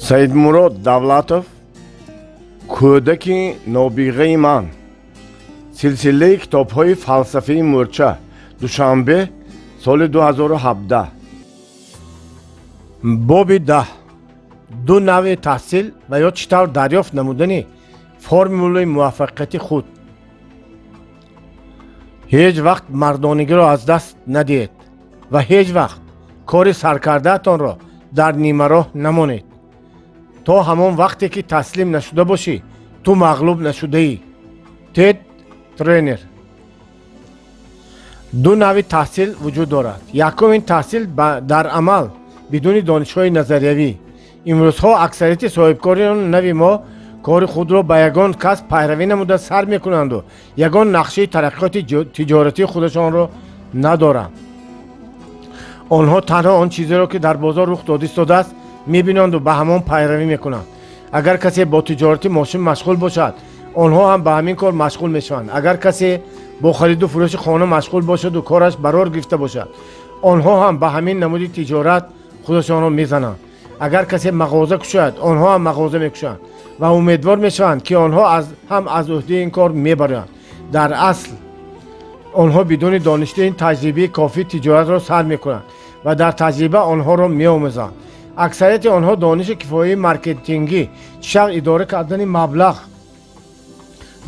Саидмурод Давлатов, «Кӯдаки нобиғаи ман», силсилаи китобҳои фалсафаи мӯрча, Душанбе, соли 2017. Боби 10: ду навъи таҳсил ва ё чӣ тавр дарёфт намудани формулаи муваффақияти худ. Ҳеҷ вақт мардонагиро аз даст надиҳед ва ҳеҷ вақт кори саркардаатонро дар нимароҳ намонед. То ҳамон вақте ки таслим нашуда бошӣ, ту мағлуб нашудаӣ. Тед Тренер. Ду навъи таҳсил вуҷуд дорад. Якум ин таҳсил дар амал, бидуни донишҳои назариявӣ. Имрӯзҳо аксарияти соҳибкорони нави мо кори худро ба ягон кас пайравӣ намуда сар мекунанду ягон нақшаи тараққиёти тиҷоратии худашонро надоранд. Онҳо танҳо он чизеро, ки дар бозор рух дода истодааст, мебинанду ба ҳамон пайравӣ мекунанд. Агар касе бо тиҷорати мошин машғул бошад, онҳо ҳам ба ҳамин кор машғул мешаванд. Агар касе бо хариду фурӯши хона машғул бошаду кораш барор гирифта бошад, онҳо ҳам ба ҳамин намуди тиҷорат худашонро мезананд. Агар касе мағоза кушояд, онҳо ҳам мағоза мекушоянд ва умедвор мешаванд, ки онҳо ҳам аз ӯҳдаи ин кор мебароянд. Дар асл онҳо бидуни доништани таҷрибаи кофӣ тиҷоратро сар мекунанд ва дар таҷриба онҳоро меомӯзанд. Аксарияти онҳо дониши кифояи маркетингӣ, чӣ тавр идора кардани маблағ,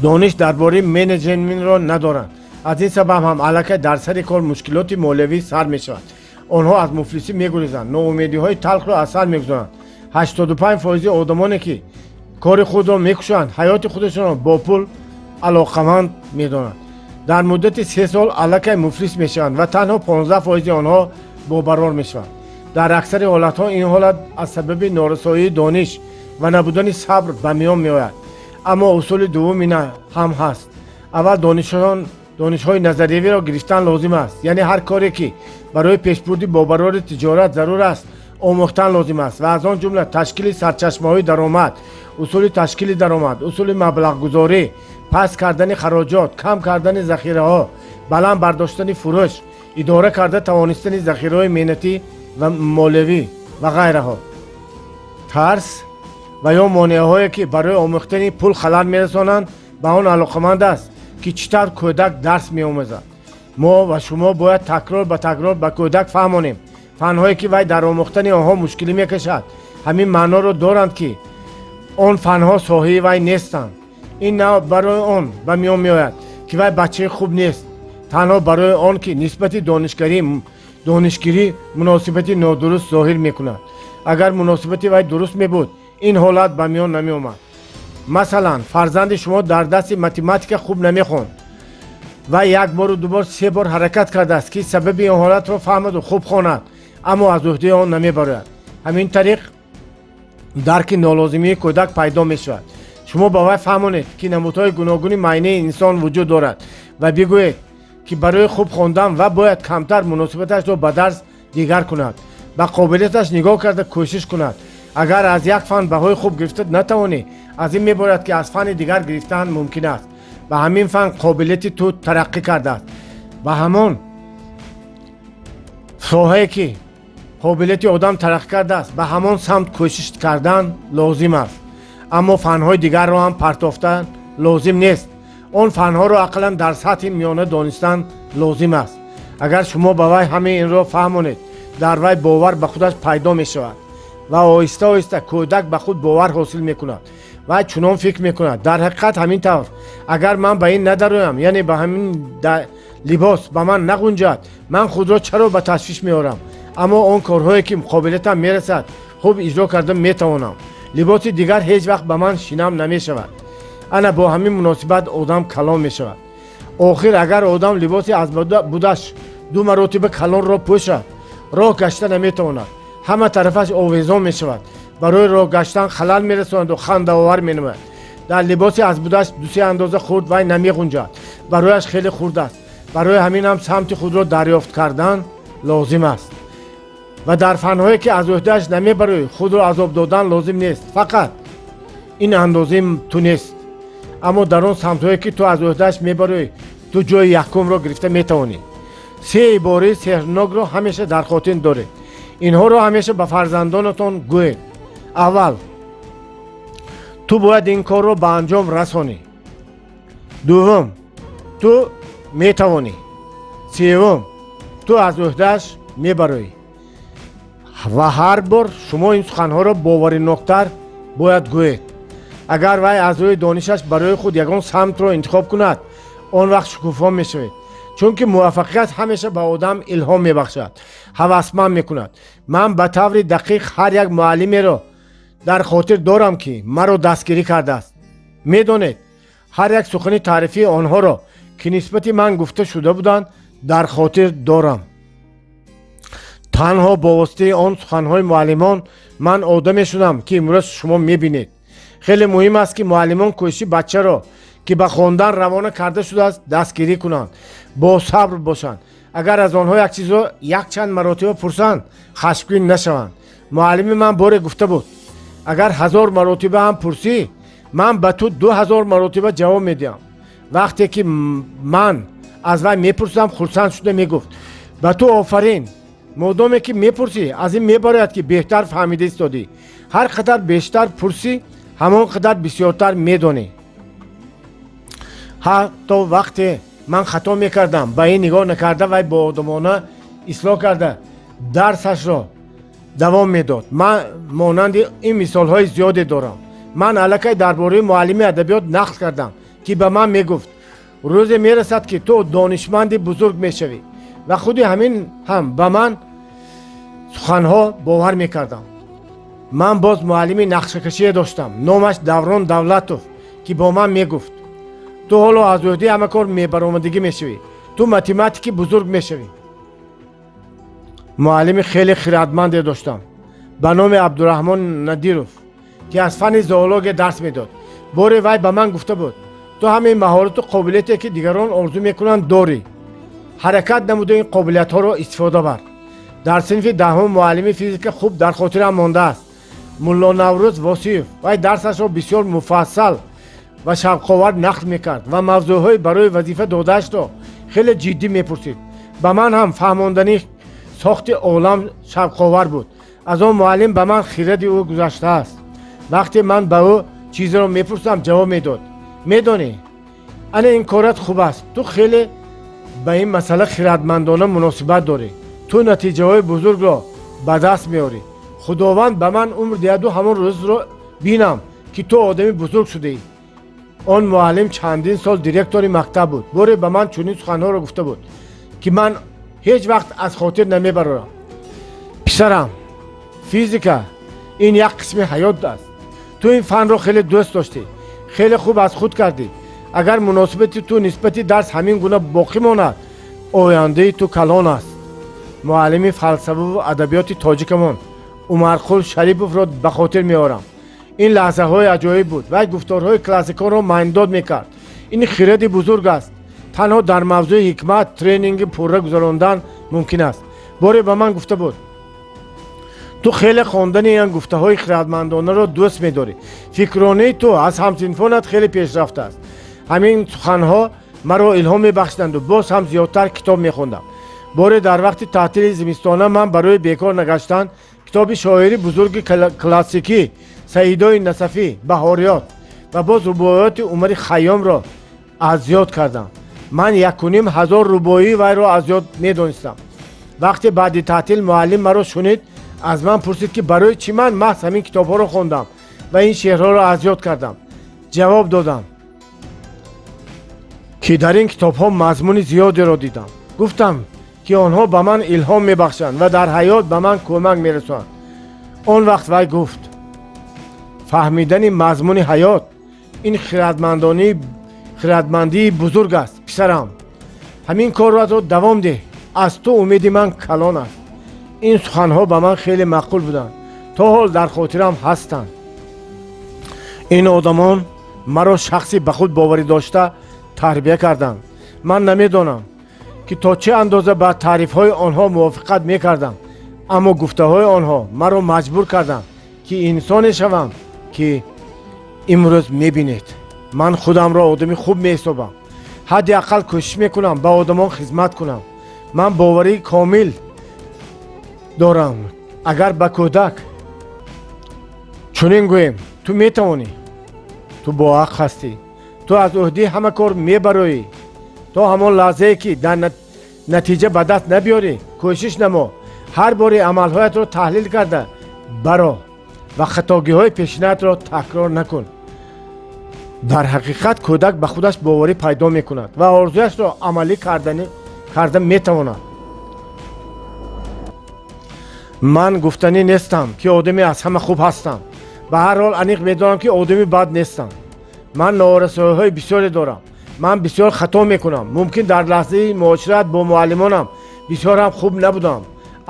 дониш дар бораи менеҷментро надоранд. Аз ин сабаб ҳам аллакай дар сари кор мушкилоти молиявӣ сар мешавад. Онҳо аз муфлисӣ мегурезанд, ноумедиҳои талхро аз сар мегузоранд. 85 фоизи одамоне, ки кори худро мекушоянд, ҳаёти худашонро бо пул алоқаманд медонанд, дар муддати 3 сол аллакай муфлис мешаванд ва танҳо 15 фоизи онҳо бобарор мешаванд. Дар аксари ҳолатҳо ин ҳолат аз сабаби норасоии дониш ва набудани сабр ба миён меояд. Аммо усули дуввум ина ҳам ҳаст. Аввал донишҳои назариявиро гирифтан лозим аст, яъне ҳар коре, ки барои пешбурди бобарори тиҷорат зарур аст, омӯхтан лозим аст ва аз он ҷумла ташкили сарчашмаҳои даромад, усули ташкили даромад, усули маблағгузорӣ, паст кардани хароҷот, кам кардани захираҳо, баланд бардоштани фурӯш, идора карда тавонистани захираҳои меҳнатӣ ва молиявӣ ва ғайраҳо. Тарс ва ё монеаҳое, ки барои омӯхтани пул халал мерасонанд, ба он алоқаманд аст, ки чӣ тавр кӯдак дарс меомӯзад. Мо ва шумо бояд такрор ба такрор ба кӯдак фаҳмонем: фанҳое, ки вай дар омӯхтани онҳо мушкилӣ мекашад, ҳамин маъноро доранд, ки он фанҳо соҳаи вай нестанд. Ин на барои он ба миён меояд, ки вай бачаи хуб нест, танҳо барои он ки нисбати донишгирӣ муносибати нодуруст зоҳир мекунад. Агар муносибати вай дуруст мебуд, ин ҳолат ба миён намеомад. Масалан, фарзанди шумо дар дарси математика хуб намехонд. Вай як бору дубор, се бор ҳаракат кардааст, ки сабаби ин ҳолатро фаҳмаду хуб хонад, аммо аз ӯҳдаи он намебарояд. Ҳамин тариқ дарки нолозимии кӯдак пайдо мешавад. Шумо ба вай фаҳмонед, ки намудҳои гуногуни майнаи инсон вуҷуд дорад, ва бигӯед, ки барои хуб хондан ва бояд камтар муносибаташро ба дарс дигар кунад, ба қобилияташ нигоҳ карда кӯшиш кунад. Агар аз як фан баҳои хуб гирифта натавонӣ, аз ин мебояд, ки аз фани дигар гирифтан мумкин аст. Ба ҳамин фан қобилияти ту тараққӣ кардааст. Ба ҳамон соҳае, ки қобилияти одам тараққӣ кардааст, ба ҳамон самт кӯшиш кардан лозим аст. Аммо фанҳои дигарро ҳам партофтан лозим нест. Он фанҳоро ақаллан дар сатҳи миёна донистан лозим аст. Агар шумо ба вай ҳамаи инро фаҳмонед, дар вай бовар ба худаш пайдо мешавад ва оҳиста оҳиста кӯдак ба худ бовар ҳосил мекунад. Вай чунон фикр мекунад: «Дар ҳақиқат ҳамин тавр, агар ман ба ин надароям, яъне ба ҳамин либос ба ман нағунҷад, ман худро чаро ба ташвиш меорам? Аммо он корҳое, ки қобилиятам мерасад, хуб иҷро карда метавонам. Либоси дигар ҳеҷ вақт ба ман шинам намешавад». Ана бо ҳамин муносибат одам калон мешавад. Охир агар одам либоси аз будаш ду маротиба калонро пӯшад, роҳ гашта наметавонад, ҳама тарафаш овезон мешавад, барои роҳ гаштан халал мерасонаду хандаовар менамояд. Дар либоси аз будаш дусе андоза хурд вай намеғунҷад, барояш хеле хурд аст. Барои ҳамин ҳам самти худро дарёфт кардан лозим аст ва дар фанҳое, ки аз ӯҳдааш намебароӣ, худро азоб додан лозим нест. Фақат ин андозаи ту нест. Аммо дар он самтҳое, ки ту аз ӯҳдааш мебароӣ, ту ҷои якумро гирифта метавонӣ. Се ибораи сеҳрнокро ҳамеша дар хотир доред. Инҳоро ҳамеша ба фарзандонатон гӯед. Аввал Ту бояд ин корро ба анҷом расонӣ. Дуввум, ту метавонӣ. Севум, ту аз ӯҳдааш мебароӣ. Ва ҳар бор шумо ин суханҳоро бовариноктар бояд гӯед. Агар вай аз рӯи донишаш барои худ ягон самтро интихоб кунад, он вақт шукуфо мешавед, чунки муваффақият ҳамеша ба одам илҳом мебахшад, ҳавасманд мекунад. Ман ба таври дақиқ ҳар як муаллимеро дар хотир дорам, ки маро дастгирӣ кардааст. Медонед, ҳар як сухани таърифии онҳоро, ки нисбати ман гуфта шуда буданд, дар хотир дорам. Танҳо бо воситаи он суханҳои муаллимон ман одаме шудам, ки имрӯз шумо мебинед. Хеле муҳим аст, ки муаллимон кӯшиши бачаро, ки ба хондан равона карда шудааст, дастгирӣ кунанд, босабр бошанд. Агар аз онҳо як чизро якчанд маротиба пурсанд, хашмгин нашаванд. Муаллими ман боре гуфта буд: «Агар 1000 маротиба ҳам пурсӣ, ман ба ту 2000 маротиба ҷавоб медиҳам». Вақте ки ман аз вай мепурсам, хурсанд шуда мегуфт: «Ба ту офарин! Модоме ки мепурсӣ, аз ин мебарояд, ки беҳтар фаҳмида истодӣ. Ҳар қадар бештар пурсӣ, ҳамон қадар бисёртар медонӣ». Ҳатто вақте ман хато мекардам, ба ин нигоҳ накарда, вай боодобона ислоҳ карда, дарсашро давом медод. Ман монанди ин мисолҳои зиёде дорам. Ман аллакай дар бораи муаллими адабиёт нақл кардам, ки ба ман мегуфт: «Рӯзе мерасад, ки ту донишманди бузург мешавӣ». Ва худи ҳамин ҳам ба ман суханҳо бовар мекардам. Ман боз муаллими нақшакашие доштам, номаш Даврон Давлатов, ки бо ман мегуфт: «Ту ҳоло аз ӯҳдаи ҳама кор мебаромадагӣ мешавӣ, ту математики бузург мешавӣ». Муаллими хеле хиратманде доштам ба номи Абдураҳмон Надиров, ки аз фанни зоология дарс медод. Боре вай ба ман гуфта буд: «Ту ҳамин маҳорату қобилияте, ки дигарон орзу мекунанд, дорӣ. Ҳаракат намуда ин қобилиятҳоро истифода бар». Дар синфи 10-ум муаллими физика хуб дар хотирам мондааст, Мулло Наврӯз Восиев. Вай дарсашро бисёр муфассал ва шавқовар нақл мекард ва мавзӯъҳои барои вазифа додаашро хеле ҷиддӣ мепурсид. Ба ман ҳам фаҳмондани сохти олам шавқовар буд. Аз он муаллим ба ман хиради ӯ гузаштааст. Вақте ман ба ӯ чизеро мепурсам, ҷавоб медод: «Медонӣ, ана ин корат хуб аст. Ту хеле ба ин масъала хиратмандона муносибат дорӣ. Ту натиҷаҳои бузургро ба даст меорӣ. Худованд ба ман умр диҳаду ҳамон рӯзро бинам, ки ту одами бузург шудаӣ». Он муаллим чандин сол директори мактаб буд. Боре ба ман чунин суханҳоро гуфта буд, ки ман ҳеҷ вақт аз хотир намебарорам: «Писарам, физика ин як қисми ҳаёт аст. Ту ин фанро хеле дӯст доштӣ, хеле хуб аз худ кардӣ. Агар муносибати ту нисбати дарс ҳамин гуна боқӣ монад, ояндаи ту калон аст». Муаллими фалсафаву адабиёти тоҷикамон Умарқул Шариповро ба хотир меорам. Ин лаҳзаҳои аҷоиб буд. Вай гуфторҳои классиконро маънидод мекард. Ин хиради бузург аст. Танҳо дар мавзӯи ҳикмат тренинги пурра гузарондан мумкин аст. Боре ба ман гуфта буд: «Ту хеле хондани ин гуфтаҳои хиратмандонаро дӯст медорӣ. Фикрронии ту аз ҳамсинфонат хеле пешрафта аст». Ҳамин суханҳо маро илҳом мебахшиданду боз ҳам зиёдтар китоб мехондам. Боре дар вақти таътили зимистона ман барои бекор нагаштан китоби шоири бузурги классикӣ Саидои Насафӣ, «Баҳориёт» ва боз рубоиёти Умари Хайёмро аз ёд кардам. Ман 1500 рубоии вайро аз ёд медонистам. Вақте баъди таътил муаллим маро шунид, аз ман пурсид, ки барои чӣ ман маҳз ҳамин китобҳоро хондам ва ин шеърҳоро аз ёд кардам. Ҷавоб додам, ки дар ин китобҳо мазмуни зиёдеро дидам. Гуфтам, ки онҳо ба ман илҳом мебахшанд ва дар ҳаёт ба ман кӯмак мерасонанд. Он вақт вай гуфт: «Фаҳмидани мазмуни ҳаёт ин хиратмандии бузург аст. Писарам, ҳамин корро давом деҳ. Аз ту умеди ман калон аст». Ин суханҳо ба ман хеле маъқул буданд, то ҳол дар хотирам ҳастанд. Ин одамон маро шахси ба худ боварӣ дошта тарбия карданд. Ман намедонам, ки то чӣ андоза ба таърифҳои онҳо мувофиқат мекардам, аммо гуфтаҳои онҳо маро маҷбур карданд, ки инсоне шавам, ки имрӯз мебинед. Ман худамро одами хуб меҳисобам. Ҳадди ақал кӯшиш мекунам ба одамон хизмат кунам. Ман боварии комил дорам, агар ба кӯдак чунин гӯем: «Ту метавонӣ», Ту боҳақ ҳастӣ, ту аз ӯҳдаи ҳама кор мебароӣ. То ҳамон лаҳзае ки дар натиҷа ба даст набиёрӣ, кӯшиш намо. Ҳар бори амалҳоятро таҳлил карда баро ва хатогиҳои пешинаатро такрор накун. Дар ҳақиқат, кӯдак ба худаш боварӣ пайдо мекунад ва орзуяшро амалӣ карда метавонад. Ман гуфтанӣ нестам, ки одами аз ҳама хуб ҳастам. Ба ҳар ҳол, аниқ медонам, ки одами бад нестам. Ман норасоиҳои бисёре дорам, ман бисёр хато мекунам. Мумкин, дар лаҳзаи муошират бо муаллимонам бисёр ҳам хуб набудам,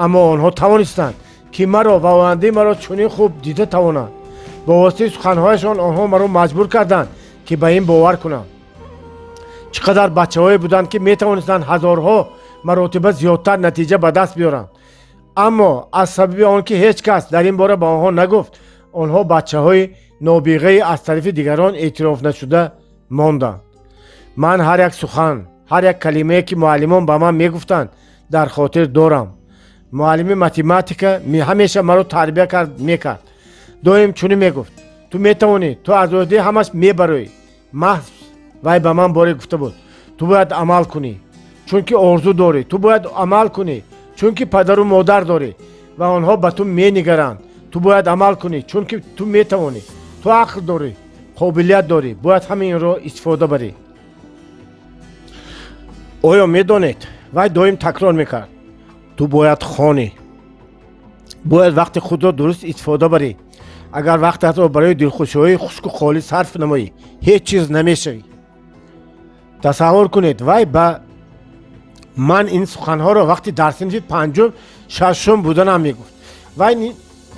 аммо онҳо тавонистанд, ки маро ва ояндаи маро чунин хуб дида тавонанд. Бо воситаи суханҳояшон онҳо маро маҷбур карданд, ки ба ин бовар кунам. Чӣ қадар бачаҳое буданд, ки метавонистанд ҳазорҳо маротиба зиёдтар натиҷа ба даст биёранд, аммо аз сабаби он ки ҳеҷ кас дар ин бора ба онҳо нагуфт, онҳо бачаҳои нобиғаи аз тарафи дигарон эътироф нашуда монданд. Ман ҳар як сухан, ҳар як калимае, ки муаллимон ба ман мегуфтанд, дар хотир дорам. Муаллими математика ҳамеша маро тарбия мекард. Доим чунин мегуфт: «Ту метавонӣ, ту аз ӯҳдаи ҳамаш мебароӣ». Маҳз вай ба ман боре гуфта буд: «Ту бояд амал кунӣ, чунки орзу дорӣ. Ту бояд амал кунӣ, чунки падару модар дорӣ ва онҳо ба ту менигаранд. Ту бояд амал кунӣ, чунки ту метавонӣ. Ту ақл дорӣ, қобилият дорӣ, бояд ҳамаи инро истифода барӣ». Оё медонед, вай доим такрор мекард: «Ту бояд хонӣ, бояд вақти худро дуруст истифода барӣ. Агар вақтатро барои дилхушиҳои хушку холӣ сарф намоӣ, ҳеҷ чиз намешавӣ». Тасаввур кунед, вай ба ман ин суханҳоро вақти дар синфи панҷум, шашум буданам мегуфт. Вай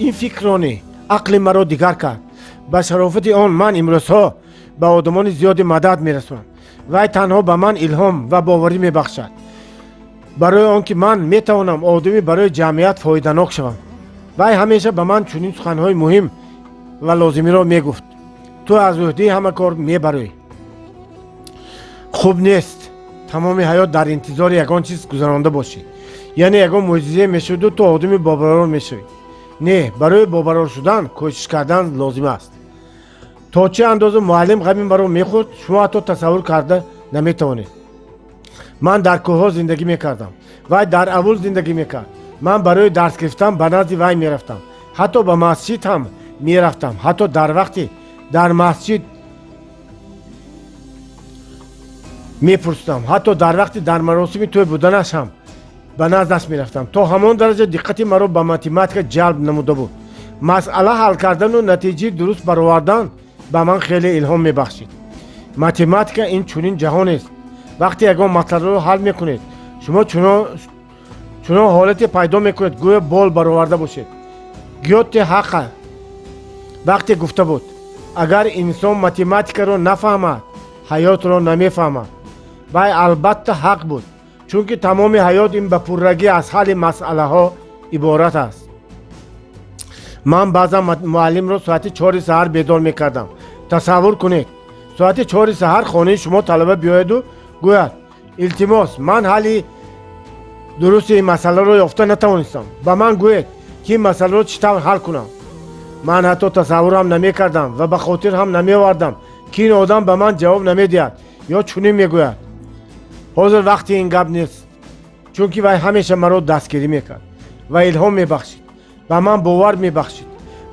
ин фикронӣ ақли маро дигар кард. Ба шарофати он ман имрӯзҳо ба одамони зиёде мадад мерасонам. Вай танҳо ба ман илҳом ва боварӣ мебахшад барои он ки ман метавонам одами барои ҷамъият фоиданок шавам. Вай ҳамеша ба ман чунин суханҳои муҳим ва лозимиро мегуфт: «Ту аз ӯҳдаи ҳама кор мебароӣ». Хуб нест тамоми ҳаёт дар интизори ягон чиз гузаронда бошӣ, яъне ягон мӯъҷизе мешуду ту одами бобарор мешавӣ. Не, барои бобарор шудан кӯшиш кардан лозим аст. То чӣ андоза муаллим ғами маро мехӯрд, шумо ҳатто тасаввур карда наметавонед. Ман дар кӯҳҳо зиндагӣ мекардам, вай дар авул зиндагӣ мекард. Ман барои дарс гирифтан ба назди вай мерафтам, ҳатто ба масҷид ҳам мерафтам. Ҳатто дар вақте дар масҷид мепурсидам, ҳатто дар вақти дар маросими тӯй буданаш ҳам ба наздаш мерафтам. То ҳамон дараҷа диққати маро ба математика ҷалб намуда буд. Масъала ҳал кардану натиҷаи дуруст баровардан ба ман хеле илҳом мебахшид. Математика ин чунин ҷаҳонест: вақте ягон масъаларо ҳал мекунед, шумо чунон ҳолате пайдо мекунед, гӯё бол бароварда бошед. Гёте ҳақа вақте гуфта буд: «Агар инсон математикаро нафаҳмад, ҳаётро намефаҳмад». Вай албатта ҳақ буд, чунки тамоми ҳаёт ин ба пуррагӣ аз ҳалли масъалаҳо иборат аст. Ман баъзан муаллимро соати 4-и саҳар бедор мекардам. Тасаввур кунед, соати 4-и саҳар хонаи шумо талаба биёяду гӯяд: «Илтимос, ман ҳалли дурусти ин масъаларо ёфта натавонистам, ба ман гӯед, ки ин масъаларо чӣ тавр ҳал кунам». Ман ҳатто тасаввур ҳам намекардам ва ба хотир ҳам намеовардам, ки ин одам ба ман ҷавоб намедиҳад ё чунин мегӯяд: «Ҳозир вақти ин гап нест», чунки вай ҳамеша маро дастгирӣ мекард ва илҳом мебахшид, ба ман бовар мебахшид.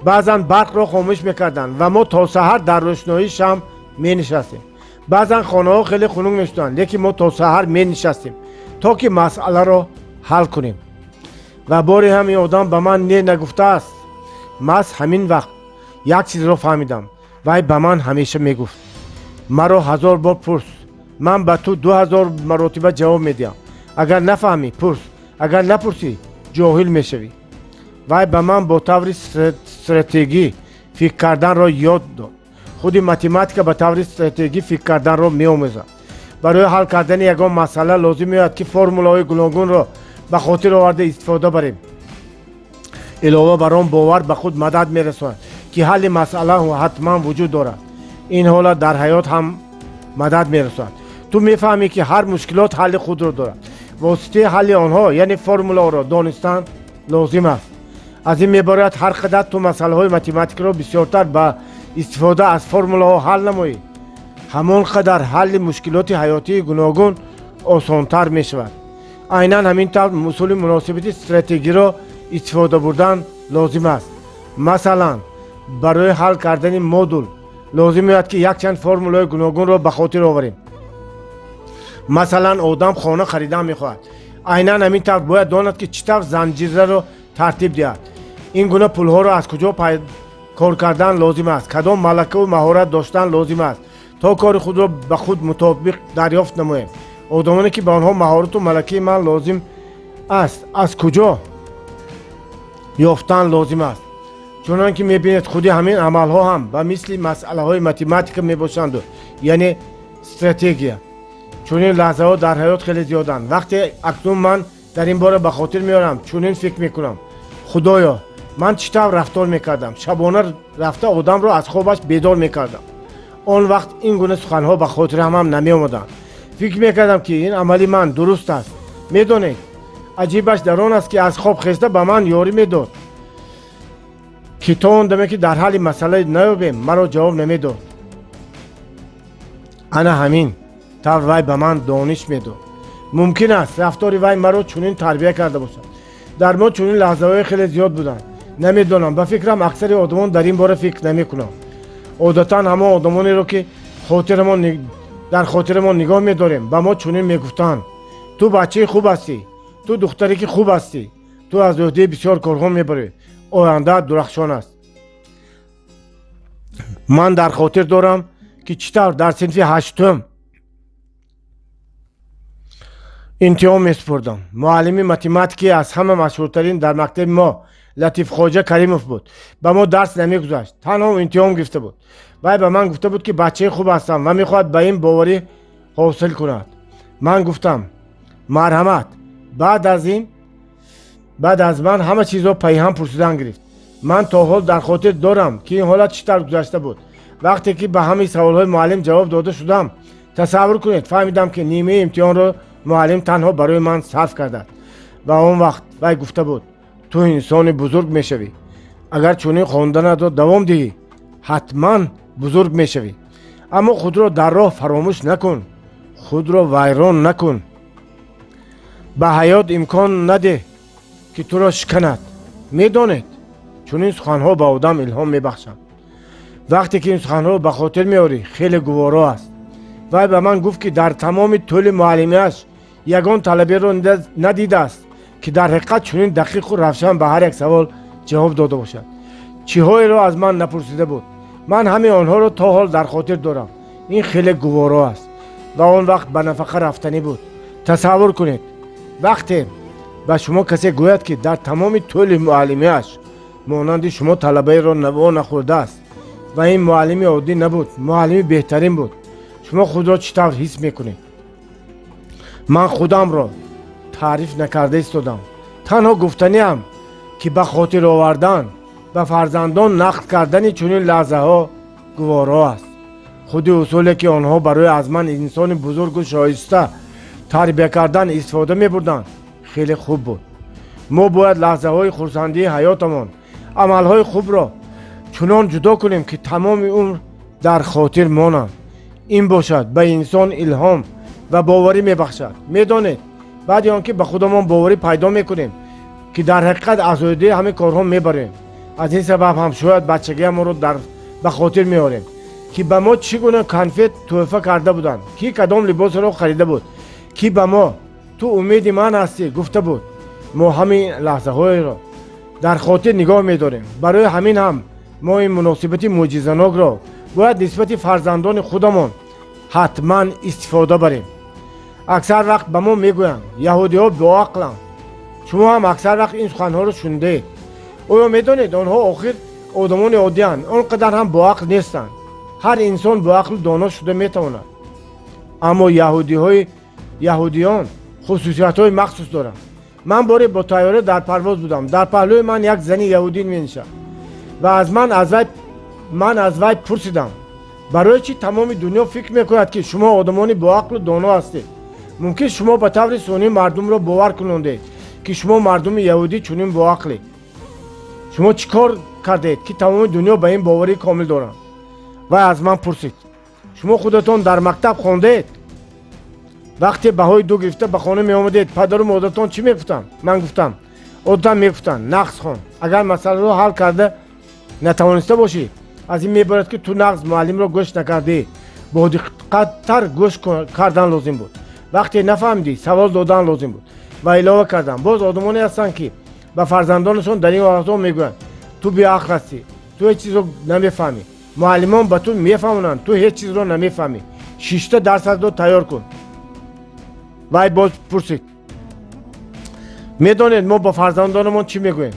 Баъзан барқро хомӯш мекарданд ва мо то саҳар дар рӯшноии шам менишастем. Баъзан хонаҳо хеле хунук мешуданд, лекин мо то саҳар менишастем, то ки масъаларо ҳал кунем. Ва боре ҳам ин одам ба ман не нагуфтааст. Маҳз ҳамин вақт як чизро фаҳмидам. Вай ба ман ҳамеша мегуфт: «Маро ҳазор бор пурс, ман ба ту 2000 маротиба ҷавоб медиҳам. Агар нафаҳмӣ, пурс, агар напурсӣ, ҷоҳил мешавӣ». Вай ба ман бо таври стратегӣ фикр карданро ёд дод. Худи математика ба таври стратегӣ фикр карданро меомӯзад. Барои ҳал кардани ягон масъала лозим меояд, ки формулаҳои гуногунро ба хотир оварда истифода барем. Илова бар он, бовар ба худ мадад мерасонад, ки ҳалли масъала ҳатман вуҷуд дорад. Ин ҳолат дар ҳаёт ҳам мадад мерасонад. Ту мефаҳмӣ, ки ҳар мушкилот ҳалли худро дорад. Воситаи ҳалли онҳо, яъне формулаҳоро донистан лозим аст. Аз ин мебарояд, ҳар қадар ту масъалаҳои математикаро бисёртар ба Истифода аз формулаҳо ҳал намоӣ, ҳамон қадар ҳалли мушкилоти ҳаётии гуногун осонтар мешавад. Айнан ҳамин тавр усули муносибати стратегиро истифода бурдан лозим аст. Масалан, барои ҳал кардани модул лозим меояд, ки якчанд формулаҳои гуногунро ба хотир оварем. Масалан, одам хона харидан мехоҳад. Айнан ҳамин тавр бояд донад, ки чӣ тавр занҷираро тартиб диҳад, ин гуна пулҳоро аз куҷо кор кардан лозим аст, кадом малакаву маҳорат доштан лозим аст, то кори худро ба худ мутобиқ дарёфт намоем. Одамоне, ки ба онҳо маҳорату малакаи ман лозим аст, аз куҷо ёфтан лозим аст. Чунон ки мебинед, худи ҳамин амалҳо ҳам ба мисли масъалаҳои математика мебошанду, яъне стратегия. Чунин лаҳзаҳо дар ҳаёт хеле зиёданд. Вақте акнун ман дар ин бора ба хотир меорам, чунин фикр мекунам: «Худоё, ман чӣ тавр рафтор мекардам? Шабона рафта одамро аз хобаш бедор мекардам». Он вақт ин гуна суханҳо ба хотирам ҳам намеомаданд. Фикр мекардам, ки ин амали ман дуруст аст. Медонед, аҷибаш дар он аст, ки аз хоб хеста ба ман ёрӣ медод, ки то он даме, ки дар ҳалли масъала наёбем, маро ҷавоб намедод. Ана ҳамин тавр вай ба ман дониш медод. Мумкин аст, рафтори вай маро чунин тарбия карда бошад. Дар мо чунин лаҳзаҳои хеле зиёд буданд. Намедонам, ба фикрам, аксари одамон дар ин бора фикр намекунанд. Одатан ҳамон одамонеро, ки дар хотирамон нигоҳ медорем, ба мо чунин мегуфтанд: «Ту бачаи хуб ҳастӣ», «Ту духтаре ки хуб ҳастӣ», «Ту аз ӯҳдаи бисёр корҳо мебарӣ», «Ояндаат дурахшон аст». Ман дар хотир дорам, ки чӣ тавр дар синфи ҳаштум имтиҳон месупурдам. Муаллими математики аз ҳама машҳуртарин дар мактаби мо Латифхоҷа Каримов буд. Ба мо дарс намегузашт, танҳо имтиҳон гирифта буд. Вай ба ман гуфта буд, ки бачаи хуб ҳастам ва мехоҳад ба ин боварӣ ҳосил кунад. Ман гуфтам: «Марҳамат». Баъд аз ин, баъд аз ман ҳама чизро пайҳам пурсидан гирифт. Ман то ҳол дар хотир дорам, ки ин ҳолат чӣ тавр гузашта буд. Вақте ки ба ҳамаи саволҳои муаллим ҷавоб дода шудам, тасаввур кунед, фаҳмидам, ки нимаи имтиҳонро муаллим танҳо барои ман сарф кардааст. Ва он вақт вай гуфта буд: «Ту инсони бузург мешавӣ. Агар чунин хонданатро давом диҳӣ, ҳатман бузург мешавӣ. Аммо худро дар роҳ фаромӯш накун, худро вайрон накун. Ба ҳаёт имкон надеҳ, ки туро шиканад». Медонед, чунин суханҳо ба одам илҳом мебахшанд. Вақте ки ин суханҳоро ба хотир меорӣ, хеле гуворо аст. Вай ба ман гуфт, ки дар тамоми тӯли муаллимиаш ягон талаберо надидааст, ки дар ҳақиқат чунин дақиқу равшан ба ҳар як савол ҷавоб дода бошад. Чиҳоеро аз ман напурсида буд! Ман ҳамаи онҳоро то ҳол дар хотир дорам. Ин хеле гуворо аст. Ва он вақт ба нафақа рафтанӣ буд. Тасаввур кунед, вақте ба шумо касе гӯяд, ки дар тамоми тӯли муаллимиаш монанди шумо талабаеро во нахӯрдааст, ва ин муаллими оддӣ набуд, муаллими беҳтарин буд, шумо худро чӣ тавр ҳис мекунед? Ман худамро таъриф накарда истодам. Танҳо гуфтаниам, ки ба хотир овардан, ба фарзандон нақл кардани чунин лаҳзаҳо гуворо аст. Худи усуле, ки онҳо барои аз ман инсони бузургу шоиста тарбия кардан истифода мебурданд, хеле хуб буд. Мо бояд лаҳзаҳои хурсандии ҳаётамон, амалҳои хубро чунон ҷудо кунем, ки тамоми умр дар хотир монанд. Ин бошад, ба инсон илҳом ва боварӣ мебахшад. Медонед, баъди он ки ба худамон боварӣ пайдо мекунем, ки дар ҳақиқат аз ӯҳдаи ҳамин корҳо мебарем. Аз ин сабаб ҳам шояд бачагиамонро дар ба хотир меорем, ки ба мо чӣ гуна конфет тӯҳфа карда буданд, ки кадом либосро харида буд, ки ба мо «Ту умеди ман ҳастӣ» гуфта буд. Мо ҳамин лаҳзаҳоеро дар хотир нигоҳ медорем. Барои ҳамин ҳам мо ин муносибати мӯъҷизанокро бояд нисбати фарзандони худамон ҳатман истифода барем. Аксар вақт ба мо мегӯянд: «Яҳудиҳо боақланд». Шумо ҳам аксар вақт ин суханҳоро шунидаед. Оё медонед, онҳо охир одамони оддиянд, он қадар ҳам боақл нестанд. Ҳар инсон боақлу доно шуда метавонад, аммо яҳудиҳои яҳудиён хусусиятҳои махсус доранд. Ман боре бо тайёра дар парвоз будам. Дар паҳлӯи ман як зани яҳудӣ менишаст ва аз ман аз вай ман аз вай пурсидам: «Барои чӣ тамоми дунё фикр мекунад, ки шумо одамони боақлу доно ҳастед? Мумкин шумо ба таври сунъӣ мардумро бовар кунондед, ки шумо мардуми яҳудӣ чунин боақлед. Шумо чӣ кор кардед, ки тамоми дунё ба ин боварии комил доранд?» Вай аз ман пурсид: «Шумо худатон дар мактаб хондед? Вақте баҳои ду гирифта ба хона меомадед, падару модаратон чӣ мегуфтанд?» Ман гуфтам: «Одатан мегуфтанд: нағз хон. Агар масъаларо ҳал карда натавониста бошӣ, аз ин мебарад, ки ту нағз муаллимро гӯш накардӣ. Бо диққаттар гӯш кардан лозим буд. Вақте нафаҳмидӣ, савол додан лозим буд». Ва илова кардам: «Боз одамоне ҳастанд, ки ба фарзандонашон дар ин ҳолатҳо мегӯянд: ту беақл ҳастӣ, ту ҳеҷ чизро намефаҳмӣ, муаллимон ба ту мефаҳмонанд, ту ҳеҷ чизро намефаҳмӣ, шишта дарсатро тайёр кун». Вай боз пурсид: «Медонед, мо ба фарзандонамон чӣ мегӯем?»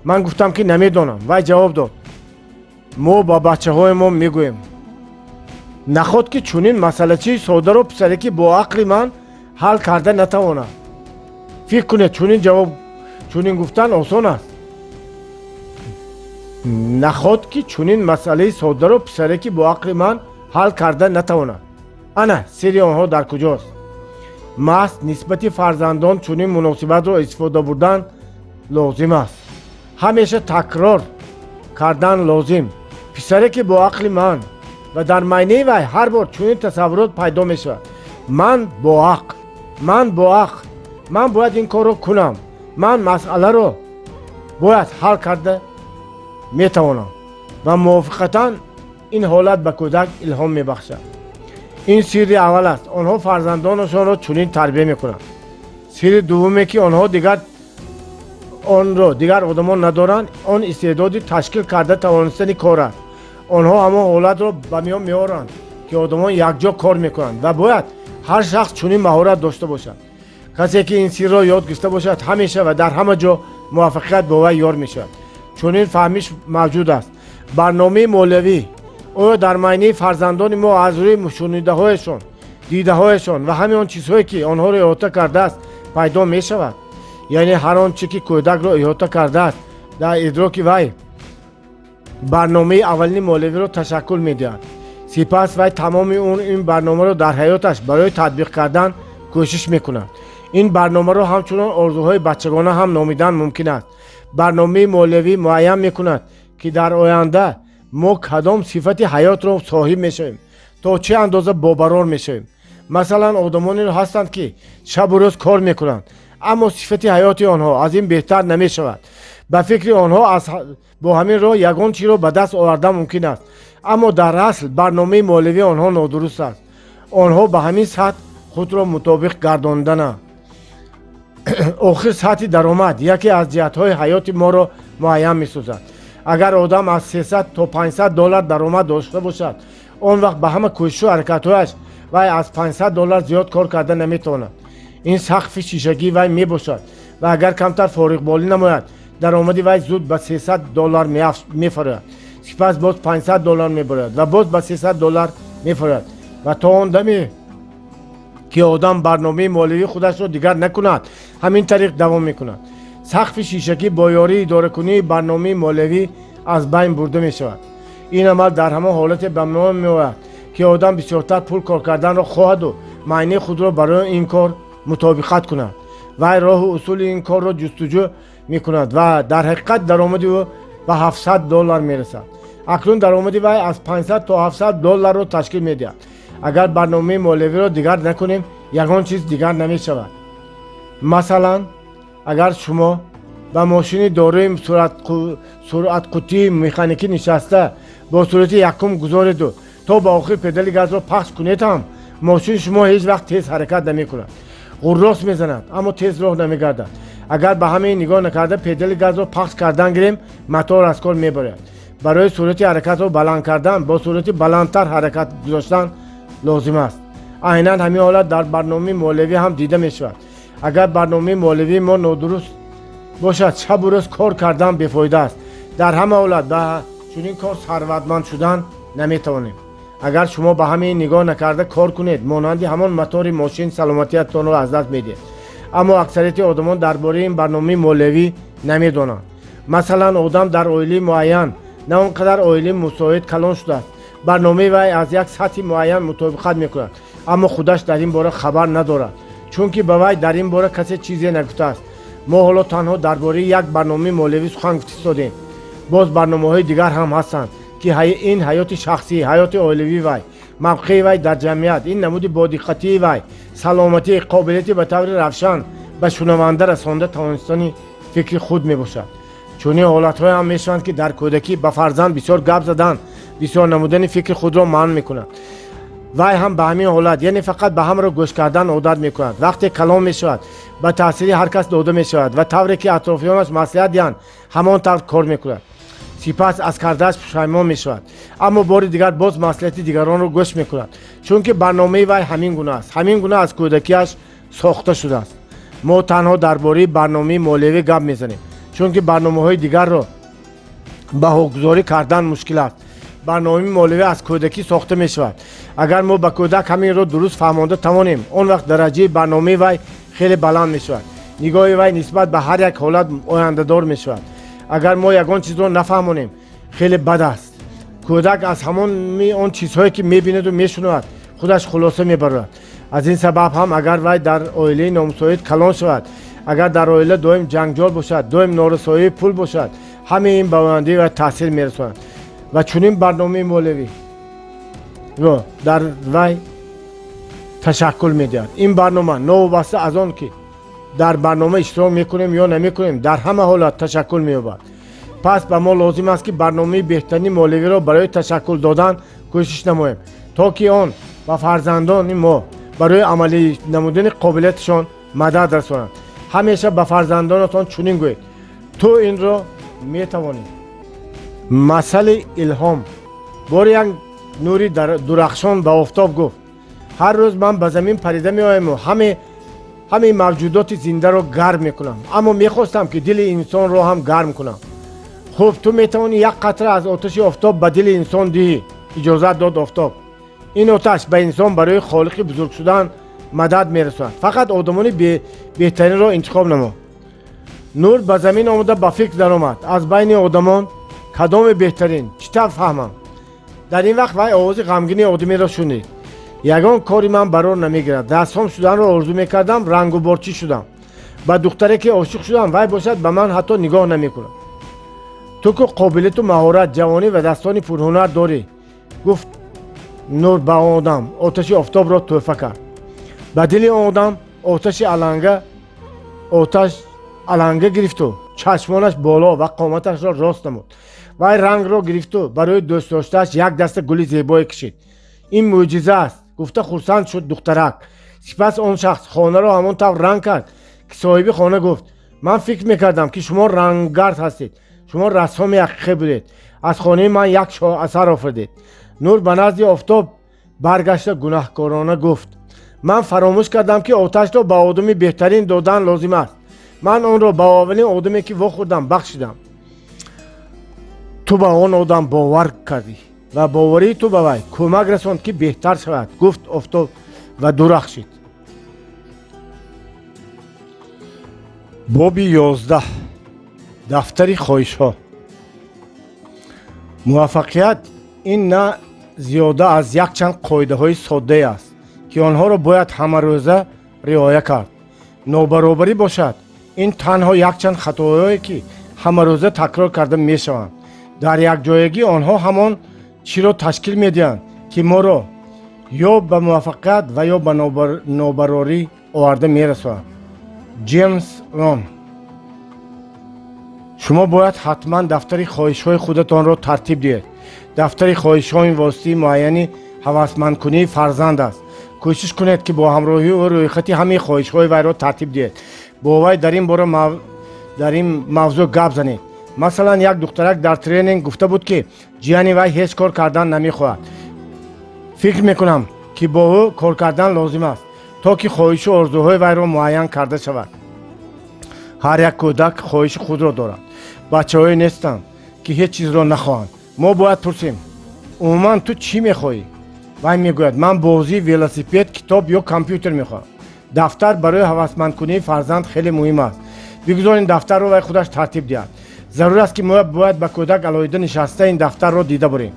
Ман гуфтам, ки намедонам. Вай ҷавоб дод: «Мо ба бачаҳоямон мегӯем: наход ки чунин масъалачии содаро писараки бо ақли ман ҳал карда натавонад?» Фикр кунед, чунин ҷавоб, чунин гуфтан осон аст. Наход ки чунин масъалаи содаро писараки бо ақли ман ҳал карда натавонад? Ана сирри онҳо дар куҷост. Маҳз нисбати фарзандон чунин муносибатро истифода бурдан лозим аст, ҳамеша такрор кардан лозим: писареки бо ақли ман. Ва дар майнаи вай ҳар бор чунин тасаввурот пайдо мешавад: ман боақл, ман боақл, ман бояд ин корро кунам, ман масъаларо бояд ҳал карда метавонам. Ва мувофиқатан ин ҳолат ба кӯдак илҳом мебахшад. Ин сирри аввал аст: онҳо фарзандонашонро чунин тарбия мекунанд. Сирри дуввуме, ки онҳо дигар онро дигар одамон надоранд, он истеъдоди ташкил карда тавонистани кор аст. Онҳо ҳамон ҳолатро ба миён меоранд, ки одамон якҷо кор мекунанд, ва бояд ҳар шахс чунин маҳорат дошта бошад. Касе ки ин сирро ёд гирифта бошад, ҳамеша ва дар ҳама ҷо муваффақият бо вай ёр мешавад. Чунин фаҳмиш мавҷуд аст: барномаи молиявӣ оё дар майнаи фарзандони мо аз рӯи шунидаҳояшон, дидаҳояшон ва ҳамаи он чизҳое, ки онҳоро иҳота кардааст, пайдо мешавад. Яъне ҳар он чӣ ки кӯдакро иҳота кардааст, дар идроки вай барномаи аввалини молиявиро ташаккул медиҳад. Сипас вай тамоми он ин барномаро дар ҳаёташ барои татбиқ кардан кӯшиш мекунад. Ин барномаро ҳамчунон орзуҳои бачагона ҳам номидан мумкин аст. Барномаи молиявӣ муайян мекунад, ки дар оянда мо кадом сифати ҳаётро соҳиб мешавем, то чӣ андоза бобарор мешавем. Масалан, одамонеро ҳастанд, ки шабу рӯз кор мекунанд, аммо сифати ҳаёти онҳо аз ин беҳтар намешавад. Ба фикри онҳо, бо ҳамин роҳ ягон чиро ба даст овардан мумкин аст, аммо дар асл барномаи молиявии онҳо нодуруст аст. Онҳо ба ҳамин сатҳ худро мутобиқ гардондананд. Охир сатҳи даромад яке аз ҷиҳатҳои ҳаёти моро муайян месозад. Агар одам аз 300 то 500 доллар даромад дошта бошад, он вақт ба ҳама кӯшишу ҳаракатҳояш вай аз 500 доллар зиёд кор карда наметавонад. Ин сақфи шишагии вай мебошад ва агар камтар фориғболӣ намояд, даромади вай зуд ба 300 доллар мефарояд, сипас боз 500 доллар мебарояд ва боз ба 300 доллар мефарояд. Ва то он даме ки одам барномаи молиявии худашро дигар накунад, ҳамин тариқ давом мекунад. Сақфи шишагӣ бо ёрии идоракунии барномаи молиявӣ аз байн бурда мешавад. Ин амал дар ҳамон ҳолате ба миён меояд, ки одам бисёртар пул кор карданро хоҳаду майнаи худро барои ин кор мутобиқат кунад. Вай роҳу усули ин корро ҷустуҷӯ мекунад ва дар ҳақиқат даромади ӯ ба 700 доллар мерасад. Акнун даромади вай аз 500 то 700 долларро ташкил медиҳад. Агар барномаи молиявиро дигар накунем, ягон чиз дигар намешавад. Масалан, агар шумо ба мошини дорои суръатқутии механикӣ нишаста, бо суръати якум гузореду то ба охир педали газро пахш кунед ҳам, мошини шумо ҳеҷ вақт тез ҳаракат намекунад. Ғуррос мезанад, аммо тез роҳ намегардад. Агар ба ҳамаи нигоҳ накарда педали газро пахш кардан гирем, мотор аз кор мебарояд. Барои суръати ҳаракатро баланд кардан бо суръати баландтар ҳаракат гузоштан лозим аст. Айнан ҳамин ҳолат дар барномаи молиявӣ ҳам дида мешавад. Агар барномаи молиявии мо нодуруст бошад, шабу рӯз кор кардан бефоида аст. Дар ҳама ҳолат ба чунин кор сарватманд шудан наметавонем. Агар шумо ба ҳамаи нигоҳ накарда кор кунед, монанди ҳамон мотори мошин саломатиятонро аз даст медиҳед. Аммо аксарияти одамон дар бораи ин барномаи молиявӣ намедонанд. Масалан, одам дар оилаи муайян, на он қадар оилаи мусоид калон шудааст. Барномаи вай аз як сатҳи муайян мутобиқат мекунад, аммо худаш дар ин бора хабар надорад, чунки ба вай дар ин бора касе чизе нагуфтааст. Мо ҳоло танҳо дар бораи як барномаи молиявӣ сухан гуфта истодем. Боз барномаҳои дигар ҳам ҳастанд. Ки ин ҳаёти шахсӣ, ҳаёти оилавии вай, мавқеи вай дар ҷамъият, ин намуди бодиққатии вай, саломатӣ, қобилияти ба таври равшан ба шунаванда расонда тавонистани фикри худ мебошад. Чунин ҳолатҳое ҳам мешаванд, ки дар кӯдакӣ ба фарзанд бисёр гап задан, бисёр намудани фикри худро манъ мекунад. Вай ҳам ба ҳамин ҳолат, яъне фақат ба ҳамро гӯш кардан одат мекунад. Вақте калон мешавад, ба таъсири ҳар кас дода мешавад ва тавре ки атрофиёнаш маслиҳат диҳанд, ҳамон тавр кор мекунад. Сипас аз кардааш пушаймон мешавад, аммо бори дигар боз маслиҳати дигаронро гӯш мекунад, чунки барномаи вай ҳамин гуна аст, ҳамин гуна аз кӯдакиаш сохта шудааст. Мо танҳо дар бораи барномаи молиявӣ гап мезанем, чунки барномаҳои дигарро баҳогузорӣ кардан мушкил аст. Барномаи молиявӣ аз кӯдакӣ сохта мешавад. Агар мо ба кӯдак ҳаминро дуруст фаҳмонда тавонем, он вақт дараҷаи барномаи вай хеле баланд мешавад, нигоҳи вай нисбат ба ҳар як ҳолат ояндадор мешавад. Агар мо ягон чизро нафаҳмонем, хеле бад аст. Кӯдак аз ҳамони он чизҳое, ки мебинаду мешунавад, худаш хулоса мебарорад. Аз ин сабаб ҳам, агар вай дар оилаи номусоид калон шавад, агар дар оила доим ҷанҷол бошад, доим норасоии пул бошад, ҳамаи ин ба ояндаи вай таъсир мерасонад ва чунин барномаи молиявиро дар вай ташаккул медиҳад. Ин барнома, новобаста аз он ки дар барнома иштирок мекунем ё намекунем, дар ҳама ҳолат ташаккул меёбад. Пас ба мо лозим аст, ки барномаи беҳтарини молиявиро барои ташаккул додан кӯшиш намоем, то ки он ба фарзандони мо барои амалӣ намудани қобилияташон мадад расонад. Ҳамеша ба фарзандонатон чунин гӯед: «Ту инро метавонӣ». Масали илҳом. Бори як нури дурахшон ба офтоб гуфт: «Ҳар рӯз ман ба замин парида меояму ҳамаи мавҷудоти зиндаро гарм мекунам, аммо мехостам, ки дили инсонро ҳам гарм кунам». «Хуб, ту метавонӣ як қатра аз оташи офтоб ба дили инсон диҳӣ», иҷозат дод офтоб. «Ин оташ ба инсон барои холиқи бузург шудан мадад мерасонад. Фақат одамони беҳтаринро интихоб намо». Нур ба замин омада, ба фикр даромад: «Аз байни одамон кадоме беҳтарин, чӣ тавр фаҳмам?» Дар ин вақт вай овози ғамгини одамеро шунид: «Ягон кори ман барор намегирад. Рассом шуданро орзу мекардам, рангуборчӣ шудам. Ба духтаре ки ошиқ шудам, вай бошад, ба ман ҳатто нигоҳ намекунад». «Ту ку қобилияту маҳорат, ҷавонӣ ва дастони пурҳунар дорӣ», гуфт нур ба он одам. Оташи офтобро тӯҳфа кард. Ба дили он одам оташи аланга оташ аланга гирифту чашмонаш боло ва қоматашро рост намуд. Вай рангро гирифту барои дӯстдоштааш як даста гули зебое кашид. «Ин мӯъҷиза аст», гуфта хурсанд шуд духтарак. Сипас он шахс хонаро ҳамон тавр ранг кард, ки соҳиби хона гуфт: «Ман фикр мекардам, ки шумо ранггард ҳастед. Шумо рассоми ҳақиқӣ будед, аз хонаи ман як шоҳасар офаридед». Нур ба назди офтоб баргашта, гунаҳкорона гуфт: «Ман фаромӯш кардам, ки оташро ба одами беҳтарин додан лозим аст. Ман онро ба аввалин одаме, ки вохӯрдам, бахшидам». «Ту ба он одам бовар кардӣ ва боварии ту ба вай кӯмак расонд, ки беҳтар шавад», гуфт офтоб ва дурахшид. Боби 11. Дафтари хоҳишҳо. Муваффақият ин на зиёда аз якчанд қоидаҳои соддае аст, ки онҳоро бояд ҳамарӯза риоя кард. Нобаробарӣ бошад, ин танҳо якчанд хатоҳое, ки ҳамарӯза такрор карда мешаванд. Дар якҷоягӣ онҳо ҳамон чиро ташкил медиҳанд, ки моро ё ба муваффақият ва ё ба нобарорӣ оварда мерасонад. Ҷеймс Рон. Шумо бояд ҳатман дафтари хоҳишҳои худатонро тартиб диҳед. Дафтари хоҳишҳо ин воситаи муайяни ҳавасмандкунии фарзанд аст. Кӯшиш кунед, ки бо ҳамроҳии ӯ рӯйхати ҳамаи хоҳишҳои вайро тартиб диҳед. Бо вай дар ин бора дар ин мавзӯъ гап занед. Масалан, як духтарак дар тренинг гуфта буд, ки ҷияни вай ҳеҷ кор кардан намехоҳад. Фикр мекунам, ки бо ӯ кор кардан лозим аст, то ки хоҳишу орзуҳои вайро муайян карда шавад. Ҳар як кӯдак хоҳиши худро дорад. Бачаҳое нестанд, ки ҳеҷ чизро нахоҳанд. Мо бояд пурсем: «Умуман, ту чӣ мехоҳӣ?» Вай мегӯяд: «Ман бозӣ, велосипед, китоб ё компютер мехоҳам». Дафтар барои ҳавасмандкунии фарзанд хеле муҳим аст. Бигузор ин дафтарро вай худаш тартиб диҳад. Зарур аст, ки мо бояд ба кӯдак алоҳида нишаста ин дафтарро дида бурем.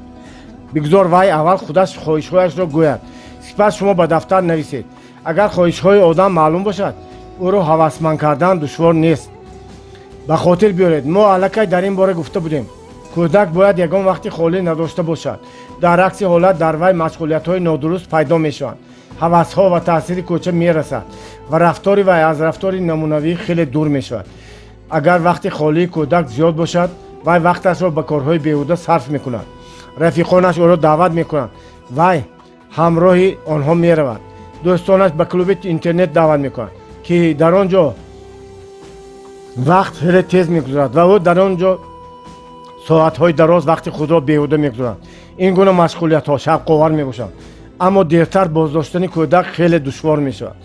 Бигузор вай аввал худаш хоҳишҳояшро гӯяд, сипас шумо ба дафтар нависед. Агар хоҳишҳои одам маълум бошад, ӯро ҳавасманд кардан душвор нест. Ба хотир биёред, мо аллакай дар ин бора гуфта будем. Кӯдак бояд ягон вақти холӣ надошта бошад. Дар акси ҳолат дар вай машғулиятҳои нодуруст пайдо мешаванд, ҳавасҳо ва таъсири кӯча мерасад ва рафтори вай аз рафтори намунавӣ хеле дур мешавад. Агар вақти холии кӯдак зиёд бошад, вай вақташро ба корҳои беҳуда сарф мекунад. Рафиқонаш ӯро даъват мекунанд, вай ҳамроҳи онҳо меравад. Дӯстонаш ба клуби интернет даъват мекунанд, ки дар он ҷо вақт хеле тез мегузарад ва ӯ дар он ҷо соатҳои дароз вақти худро беҳуда мегузарад. Ин гуна машғулиятҳо шавқовар мебошанд, аммо дертар боздоштани кӯдак хеле душвор мешавад.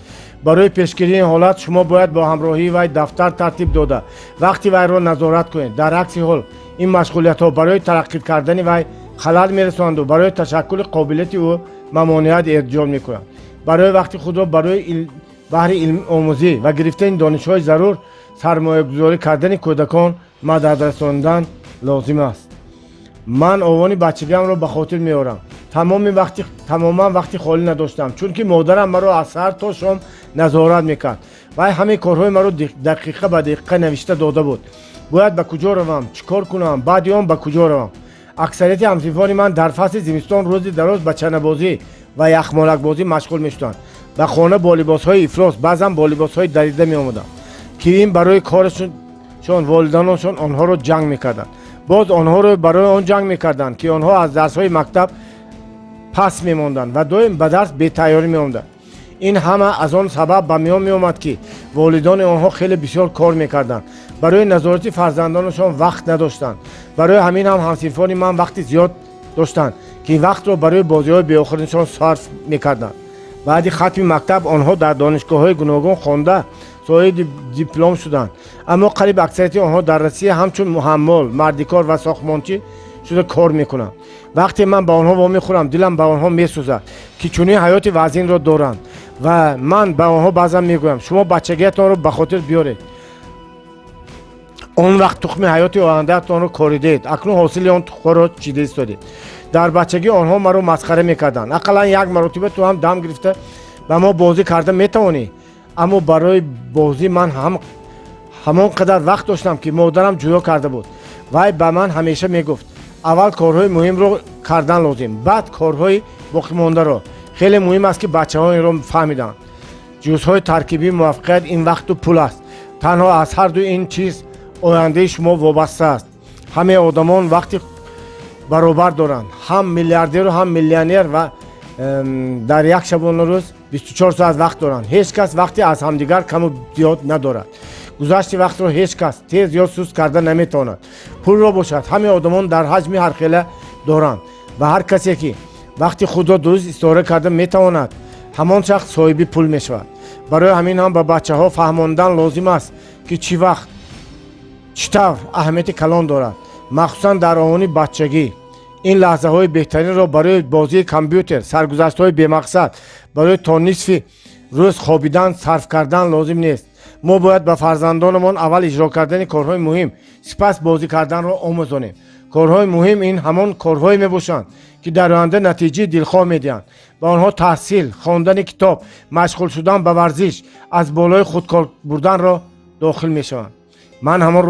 Барои пешгирии ин ҳолат шумо бояд бо ҳамроҳии вай дафтар тартиб дода, вақти вайро назорат кунед. Дар акси ҳол ин машғулиятҳо барои тараққӣ кардани вай халал мерасонанду барои ташаккули қобилияти ӯ мамоният эҷод мекунанд. Барои вақти худро барои баҳри илмомӯзӣ ва гирифтани донишҳои зарур сармоягузорӣ кардани кӯдакон мадад расондан лозим аст. Ман овони бачагиамро ба хотир меорам. Тамоми вақти тамоман вақти холӣ надоштам, чунки модарам маро аз саҳар то шом назорат мекард. Вай ҳамаи корҳои маро дақиқа ба дақиқа навишта дода буд: бояд ба куҷо равам, чӣ кор кунам, баъди он ба куҷо равам. Аксарияти ҳамсинфони ман дар фасли зимистон рӯзи дароз ба чанабозӣ ва яхмолакбозӣ машғул мешуданд. Ба хона бо либосҳои ифлос, баъзан бо либосҳои дарида меомаданд, ки ин барои корашон волидонашон онҳоро ҷанг мекарданд. Боз онҳоро барои он ҷанг мекарданд, ки онҳо аз дарсҳои мактаб пас мемонданд ва доим ба дарс бетайёрӣ меомаданд. Ин ҳама аз он сабаб ба миён меомад, ки волидони онҳо хеле бисёр кор мекарданд, барои назорати фарзандонашон вақт надоштанд. Барои ҳамин ҳам ҳамсинфони ман вақти зиёд доштанд, ки вақтро барои бозиҳои беохириншон сарф мекарданд. Баъди хатми мактаб онҳо дар донишгоҳҳои гуногун хонда, соҳиби диплом шуданд, аммо қариб аксарияти онҳо дар Россия ҳамчун ҳаммол, мардикор ва сохтмончӣ шуда кор мекунанд. Вақте ман ба онҳо вомехӯрам, дилам ба онҳо месӯзад, ки чунин ҳаёти вазинро доранд, ва ман ба онҳо баъзан мегӯям: «Шумо бачагиятонро ба хотир биёред. Он вақт тухми ҳаёти ояндаатонро коридед, акнун ҳосили он тухмҳоро чида истодед». Дар бачагӣ онҳо маро масхара мекарданд: «Ақаллан як маротиба ту ҳам дам гирифта ба мо бозӣ карда метавонӣ». Аммо барои бозӣ ман ҳамон қадар вақт доштам, ки модарам ҷудо карда буд. Вай ба ман ҳамеша мегуфт: «Аввал корҳои муҳимро кардан лозим, баъд корҳои боқимондаро». Хеле муҳим аст, ки бачаҳо инро фаҳмиданд. Ҷузъҳои таркибии муваффақият ин вақту пул аст. Танҳо аз ҳарду ин чиз ояндаи шумо вобаста аст. Ҳамаи одамон вақти баробар доранд, ҳам миллиардеру ҳам миллионер, ва дар як шабонарӯз 24 соат вақт доранд. Ҳеҷ кас вақти аз ҳамдигар каму зиёд надорад. Гузашти вақтро ҳеҷ кас тез ё суст карда наметавонад. Пулро бошад, ҳамаи одамон дар ҳаҷми ҳархела доранд ва ҳар касе ки вақти худро дуруст истифода карда метавонад, ҳамон шахс соҳиби пул мешавад. Барои ҳамин ҳам ба бачаҳо фаҳмондан лозим аст, ки чӣ вақт чӣ тавр аҳамияти калон дорад, махсусан дар овони бачагӣ. Ин лаҳзаҳои беҳтаринро барои бозии компютер, саргузаштҳои бемақсад, барои то нисфи рӯз хобидан сарф кардан лозим нест. Мо бояд ба фарзандонамон аввал иҷро кардани корҳои муҳим, сипас бозӣ карданро омӯзонем. Корҳои муҳим ин ҳамон корҳое мебошанд, ки дар оянда натиҷаи дилхоҳ медиҳанд. Ба онҳо таҳсил, хондани китоб, машғул шудан ба варзиш, аз болои худ кор бурданро дохил мешаванд. Ман ҳамон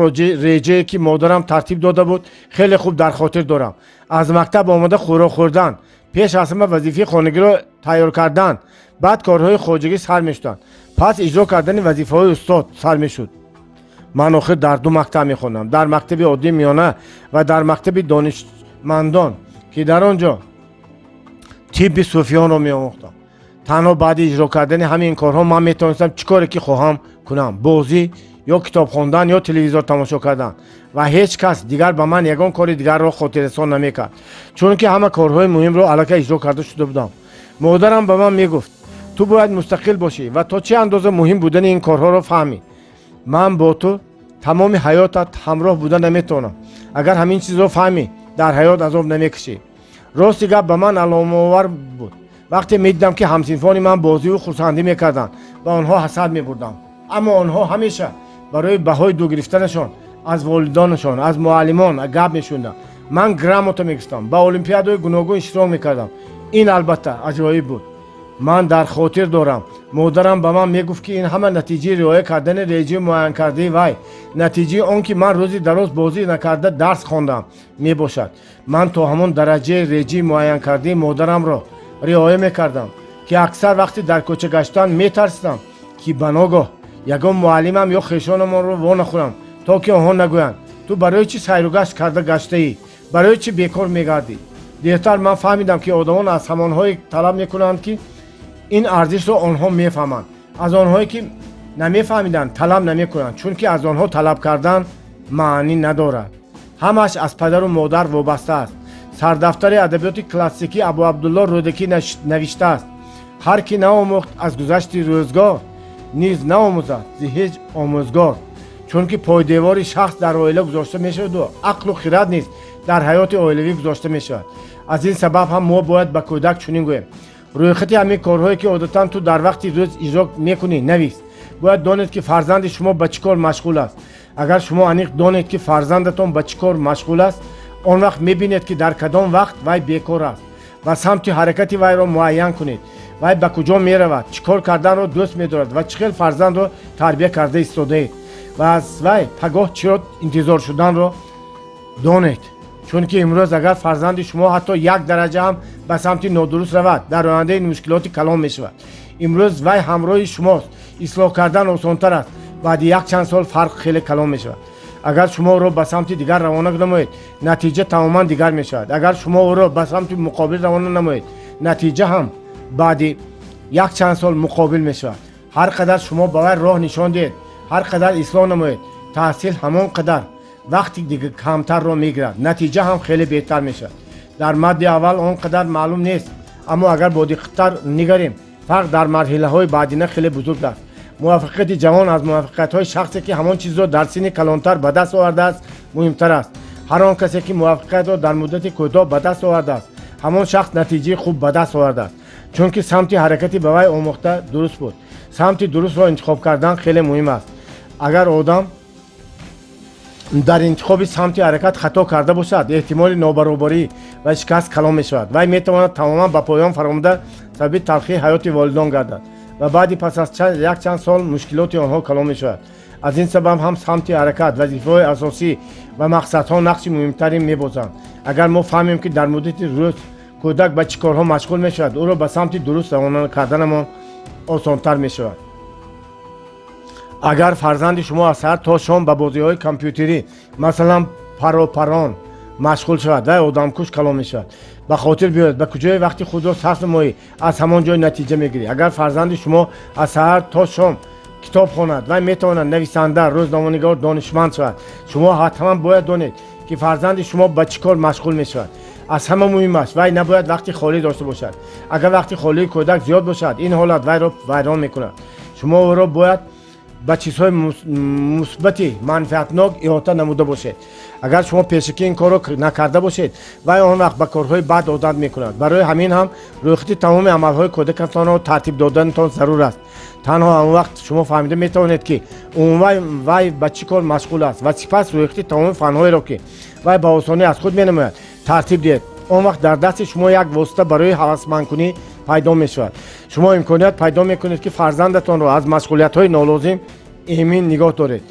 реҷае, ки модарам тартиб дода буд, хеле хуб дар хотир дорам. Аз мактаб омада, хӯрок хӯрдан, пеш аз ҳама вазифаи хонагиро тайёр кардан, баъд корҳои хоҷагӣ сар мешуданд, пас иҷро кардани вазифаҳои устод сар мешуд. Ман охир дар ду мактаб мехондам: дар мактаби оддии миёна ва дар мактаби донишмандон, ки дар он ҷо тибби суфиёнро меомӯхтам. Танҳо баъди иҷро кардани ҳамин корҳо ман метавонистам чӣ коре ки хоҳам кунам: бозӣ ё китоб хондан ё телевизор тамошо кардан, ва ҳеҷ кас дигар ба ман ягон кори дигарро хотиррасон намекард, чунки ҳама корҳои муҳимро аллакай иҷро карда шуда будам. Модарам ба ман мегуфт: «Ту бояд мустақил бошӣ ва то чӣ андоза муҳим будани ин корҳоро фаҳмӣ. Ман бо ту тамоми ҳаётат ҳамроҳ буда наметавонам. Агар ҳамин чизро фаҳмӣ, дар ҳаёт азоб намекашӣ». Рости гап, ба ман аломовар буд. Вақте медидам, ки ҳамсинфони ман бозиву хурсандӣ мекарданд, ба онҳо ҳасад мебурдам. Аммо онҳо ҳамеша барои баҳои ду гирифтанашон аз волидонашон, аз муаллимон гап мешуниданд. Ман грамота мегирифтам, ба олимпиадаҳои гуногун иштирок мекардам. Ин албатта аҷоиб буд. Ман дар хотир дорам, модарам ба ман мегуфт, ки ин ҳама натиҷаи риоя кардани реҷаи муайянкардаи вай Натиҷаи он ки ман рӯзи дароз бозӣ накарда дарс хондам мебошад. Ман то ҳамон дараҷаи реҷаи муайянкардаи модарамро риоя мекардам, ки аксар вақти дар кӯча гаштан метарсидам, ки ба ногоҳ ягон муаллимам ё хешонамонро во нахӯрам, то ки онҳо нагӯянд: «Ту барои чӣ сайругашт карда гаштаӣ? Барои чӣ бекор мегардӣ?» Дертар ман фаҳмидам, ки одамон аз ҳамонҳое талаб мекунанд, ки ин арзишро онҳо мефаҳманд. Аз онҳое ки намефаҳмиданд, талаб намекунанд, чунки аз онҳо талаб кардан маънӣ надорад. Ҳамааш аз падару модар вобаста аст. Сардафтари адабиёти классикӣ Абу Абдулло Рӯдакӣ навиштааст: «Ҳар ки наомӯхт аз гузашти рӯзгор, низ наомӯзад зи ҳеҷ омӯзгор». Чунки пойдевори шахс дар оила гузошта мешаваду ақлу хирад низ дар ҳаёти оилавӣ гузошта мешавад. Аз ин сабаб ҳам мо бояд ба кӯдак чунин гӯем: «Рӯйхати ҳамин корҳое, ки одатан ту дар вақти рӯз иҷро мекунӣ, навис». Бояд донед, ки фарзанди шумо ба чӣ кор машғул аст. Агар шумо аниқ донед, ки фарзандатон ба чӣ кор машғул аст, он вақт мебинед, ки дар кадом вақт вай бекор аст, ва самти ҳаракати вайро муайян кунед. Вай ба куҷо меравад, чӣ кор карданро дӯст медорад ва чӣ хел фарзандро тарбия карда истодаед ва аз вай пагоҳ чиро интизор шуданро донед. Чунки имрӯз агар фарзанди шумо ҳатто як дараҷа ҳам ба самти нодуруст равад, дар оянда ин мушкилоти калон мешавад. Имрӯз вай ҳамроҳи шумост, ислоҳ кардан осонтар аст. Баъди якчанд сол фарқ хеле калон мешавад. Агар шумо ӯро ба самти дигар равона намоед, натиҷа тамоман дигар мешавад. Агар шумо ӯро ба самти муқобил равона намоед, натиҷа ҳам баъди якчанд сол муқобил мешавад. Ҳар қадар шумо ба вай роҳ нишон диҳед, ҳар қадар ислоҳ намоед, таҳсил ҳамон қадар вақти камтарро мегирад, натиҷа ҳам хеле беҳтар мешавад. Дар мадди аввал он қадар маълум нест, аммо агар бо диққаттар нигарем, фарқ дар марҳилаҳои баъдина хеле бузург аст. Муваффақияти ҷавон аз муваффақиятҳои шахсе, ки ҳамон чизро дар синни калонтар ба даст овардааст, муҳимтар аст. Ҳар он касе, ки муваффақиятро дар муддати кӯтоҳ ба даст овардааст, ҳамон шахс натиҷаи хуб ба даст овардааст, чунки самти ҳаракати ба вай омӯхта дуруст буд. Самти дурустро интихоб кардан хеле муҳим аст. Агар одам дар интихоби самти ҳаракат хато карда бошад, эҳтимоли нобаробарӣ ва шикаст калон мешавад. Вай метавонад тамоман ба поён фаромада, сабаби талхии ҳаёти волидон гардад ва баъди пас аз якчанд сол мушкилоти онҳо калон мешавад. Аз ин сабаб ҳам самти ҳаракат, вазифаҳои асосӣ ва мақсадҳо нақши муҳимтарин мебозанд. Агар мо фаҳмем, ки дар муддати рӯз кӯдак ба чӣ корҳо машғул мешавад, ӯро ба самти дуруст равона карданамон осонтар мешавад. Агар фарзанди шумо аз саҳар то шом ба бозиҳои компютерӣ, масалан паропарон, машғул шавад, вай одамкуш калон мешавад. Ба хотир биёред: ба куҷое вақти худро сарф намоӣ, аз ҳамон ҷой натиҷа мегирӣ. Агар фарзанди шумо аз саҳар то шом китоб хонад, вай метавонад нависанда, рӯзноманигор, донишманд шавад. Шумо ҳатман бояд донед, ки фарзанди шумо ба чӣ кор машғул мешавад. Аз ҳама муҳимаш, вай набояд вақти холӣ дошта бошад. Агар вақти холии кӯдак зиёд бошад, ин ҳолат вайро вайрон мекунад. Шумо ӯро бояд ба чизҳои мусбати манфиатнок иҳота намуда бошед. Агар шумо пешакӣ ин корро накарда бошед, вай он вақт ба корҳои бад одат мекунад. Барои ҳамин ҳам рӯйхати тамоми амалҳои кӯдакатонро тартиб доданатон зарур аст. Танҳо он вақт шумо фаҳмида метавонед, ки умуман вай ба чӣ кор машғул аст, ва сипас рӯйхати тамоми фанҳоеро, ки вай ба осонӣ аз худ менамояд, тартиб диҳед. Он вақт дар дасти шумо як восита барои ҳавасмандкунӣ пайдо мешавад. Шумо имконият пайдо мекунед, ки фарзандатонро аз машғулиятҳои нолозим эмин нигоҳ доред,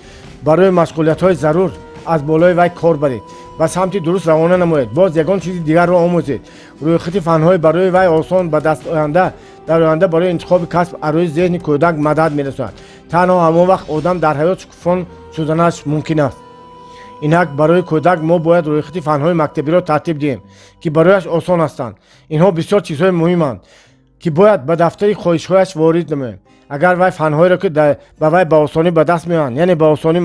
барои машғулиятҳои зарур аз болои вай кор баред, ба самти дуруст равона намоед, боз ягон чизи дигарро омӯзед. Рӯйхати фанҳои барои вай осон ба даст оянда дар оянда барои интихоби касб аз рӯи зеҳни кӯдак мадад мерасонад. Танҳо ҳамон вақт одам дар ҳаёт шукуфон шуданаш мумкин аст. Инак, барои кӯдак мо бояд рӯйхати фанҳои мактабиро тартиб диҳем, ки барояш осон ҳастанд. Инҳо бисёр чизҳои муҳиманд, ки бояд ба дафтари хоҳишҳояш ворид намоем. Агар вай фанҳоеро, ки ба вай ба осонӣ ба даст меоянд, яъне ба осонӣ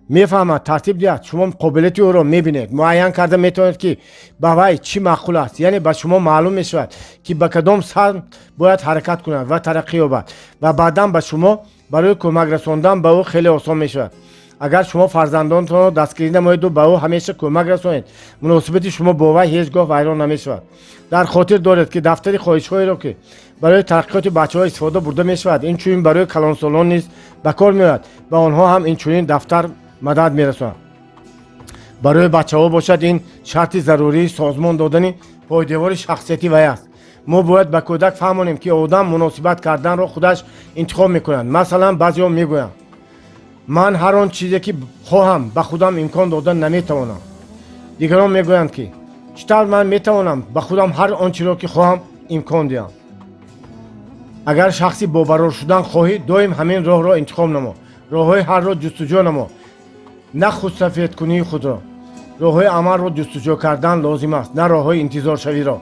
мефаҳмад, тартиб диҳад, шумо қобилияти ӯро мебинед, муайян карда метавонед, ки ба вай чӣ маъқул аст. Яъне ба шумо маълум мешавад, ки ба кадом самт бояд ҳаракат кунад ва тараққӣ ёбад, ва баъдан ба шумо барои кӯмак расондан ба ӯ хеле осон мешавад. Агар шумо фарзандонтонро дастгирӣ намоеду ба ӯ ҳамеша кӯмак расонед, муносибати шумо бо вай ҳеҷ гоҳ вайрон намешавад. Дар хотир доред, ки дафтари хоҳишҳоеро, ки барои тараққиёти бачаҳо истифода бурда мешавад, инчунин барои калонсолон низ ба кор меояд. Ба онҳо ҳам инчунин дафтар мадад мерасонад. Барои бачаҳо бошад, ин шарти зарурии созмон додани пойдевори шахсияти вай аст. Мо бояд ба кӯдак фаҳмонем, ки одам муносибат карданро худаш интихоб мекунад. Масалан, баъзеҳо мегӯянд: Ман ҳар он чизе ки хоҳам, ба худам имкон дода наметавонам. Дигарон мегӯянд, ки чӣ тавр ман метавонам ба худам ҳар он чиро ки хоҳам имкон диҳам. Агар шахси бобарор шудан хоҳӣ, доим ҳамин роҳро интихоб намо. Роҳҳои ҳалро ҷустуҷӯ намо, на худсафедкунии худро. Роҳҳои амалро ҷустуҷӯ кардан лозим аст, на роҳҳои интизоршавиро.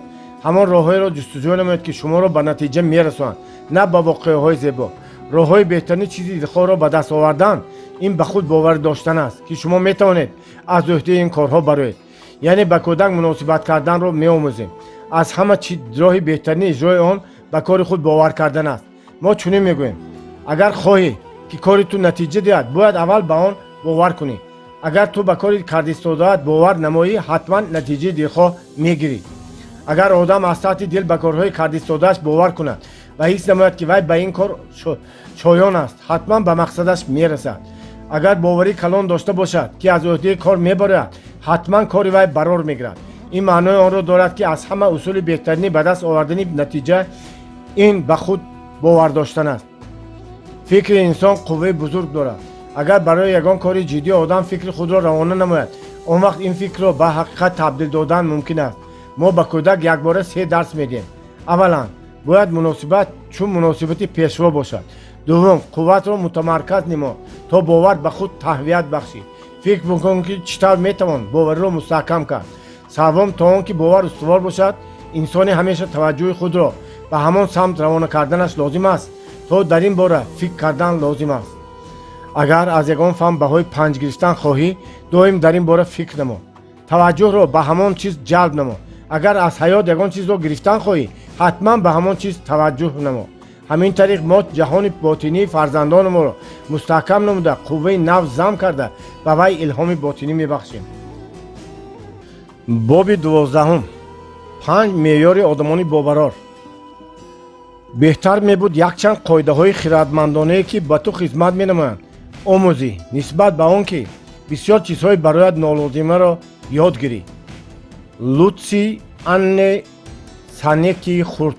Ҳамон роҳҳоеро ҷустуҷӯ намоед, ки шуморо ба натиҷа мерасонанд, на ба воқеаҳои зебо. Роҳҳои беҳтарини чизи дилхоҳро ба даст овардан ин ба худ боварӣ доштан аст, ки шумо метавонед аз ӯҳдаи ин корҳо бароед. Яъне ба кӯдак муносибат карданро меомӯзем. Аз ҳама чи роҳи беҳтарини иҷрои он ба кори худ бовар кардан аст. Мо чунин мегӯем: агар хоҳӣ, ки кори ту натиҷа диҳад, бояд аввал ба он бовар кунӣ. Агар ту ба кори кардистодаат бовар намоӣ, ҳатман натиҷаи дилхоҳ мегирӣ. Агар одам аз таҳти дил ба корҳои кардистодааш бовар кунад ва ҳис намояд, ки вай ба ин кор шоён аст, ҳатман ба мақсадаш мерасад. Агар боварии калон дошта бошад, ки аз ӯҳдаи кор мебарояд, ҳатман кори вай барор мегирад. Ин маънои онро дорад, ки аз ҳама усули беҳтарини ба даст овардани натиҷа ин ба худ бовар доштан аст. Фикри инсон қувваи бузург дорад. Агар барои ягон кори ҷиддӣ одам фикри худро равона намояд, он вақт ин фикрро ба ҳақиқат табдил додан мумкин аст. Мо ба кӯдак якбора се дарс медиҳем. Аввалан, бояд муносибат чун муносибати пешво бошад. Дуввум, қувватро мутамарказ намо, то бовар ба худ тақвият бахшӣ. Фикр бикун, ки чӣ тавр метавон бовариро мустаҳкам кард. Севум, то он ки бовар устувор бошад, инсоне ҳамеша таваҷҷӯҳи худро ба ҳамон самт равона карданаш лозим аст, то дар ин бора фикр кардан лозим аст. Агар аз ягон фан баҳои 5 гирифтан хоҳӣ, доим дар ин бора фикр намо, таваҷҷӯҳро ба ҳамон чиз ҷалб намо. Агар аз ҳаёт ягон чизро гирифтан хоҳӣ, ҳатман ба ҳамон чиз таваҷҷӯҳ намо. Ҳамин тариқ мо ҷаҳони ботинии фарзандонамонро мустаҳкам намуда, қувваи нав зам карда, ба вай илҳоми ботинӣ мебахшем. Боби 12-ум. Панҷ меъёри одамони бобарор. Беҳтар мебуд якчанд қоидаҳои хиратмандонае, ки ба ту хизмат менамоянд, омӯзӣ, нисбат ба он ки бисёр чизҳои барояд нолозимаро ёд гирӣ. Лутсий Анней Сенекаи хурд.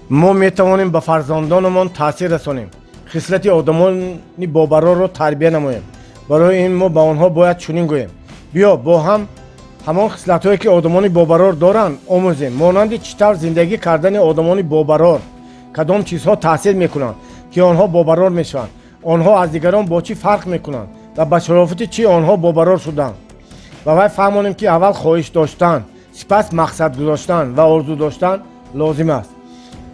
Мо метавонем ба фарзандонамон таъсир расонем, хислати одамони бобарорро тарбия намоем. Барои ин мо ба онҳо бояд чунин гӯем: биё, бо ҳам ҳамон хислатҳое, ки одамони бобарор доранд, омӯзем, монанди чӣ тавр зиндагӣ кардани одамони бобарор, кадом чизҳо таъсир мекунанд, ки онҳо бобарор мешаванд, онҳо аз дигарон бо чӣ фарқ мекунанд ва ба шарофати чӣ онҳо бобарор шуданд. Ба вай фаҳмонем, ки аввал хоҳиш доштан, сипас мақсад гузоштан ва орзу доштан лозим аст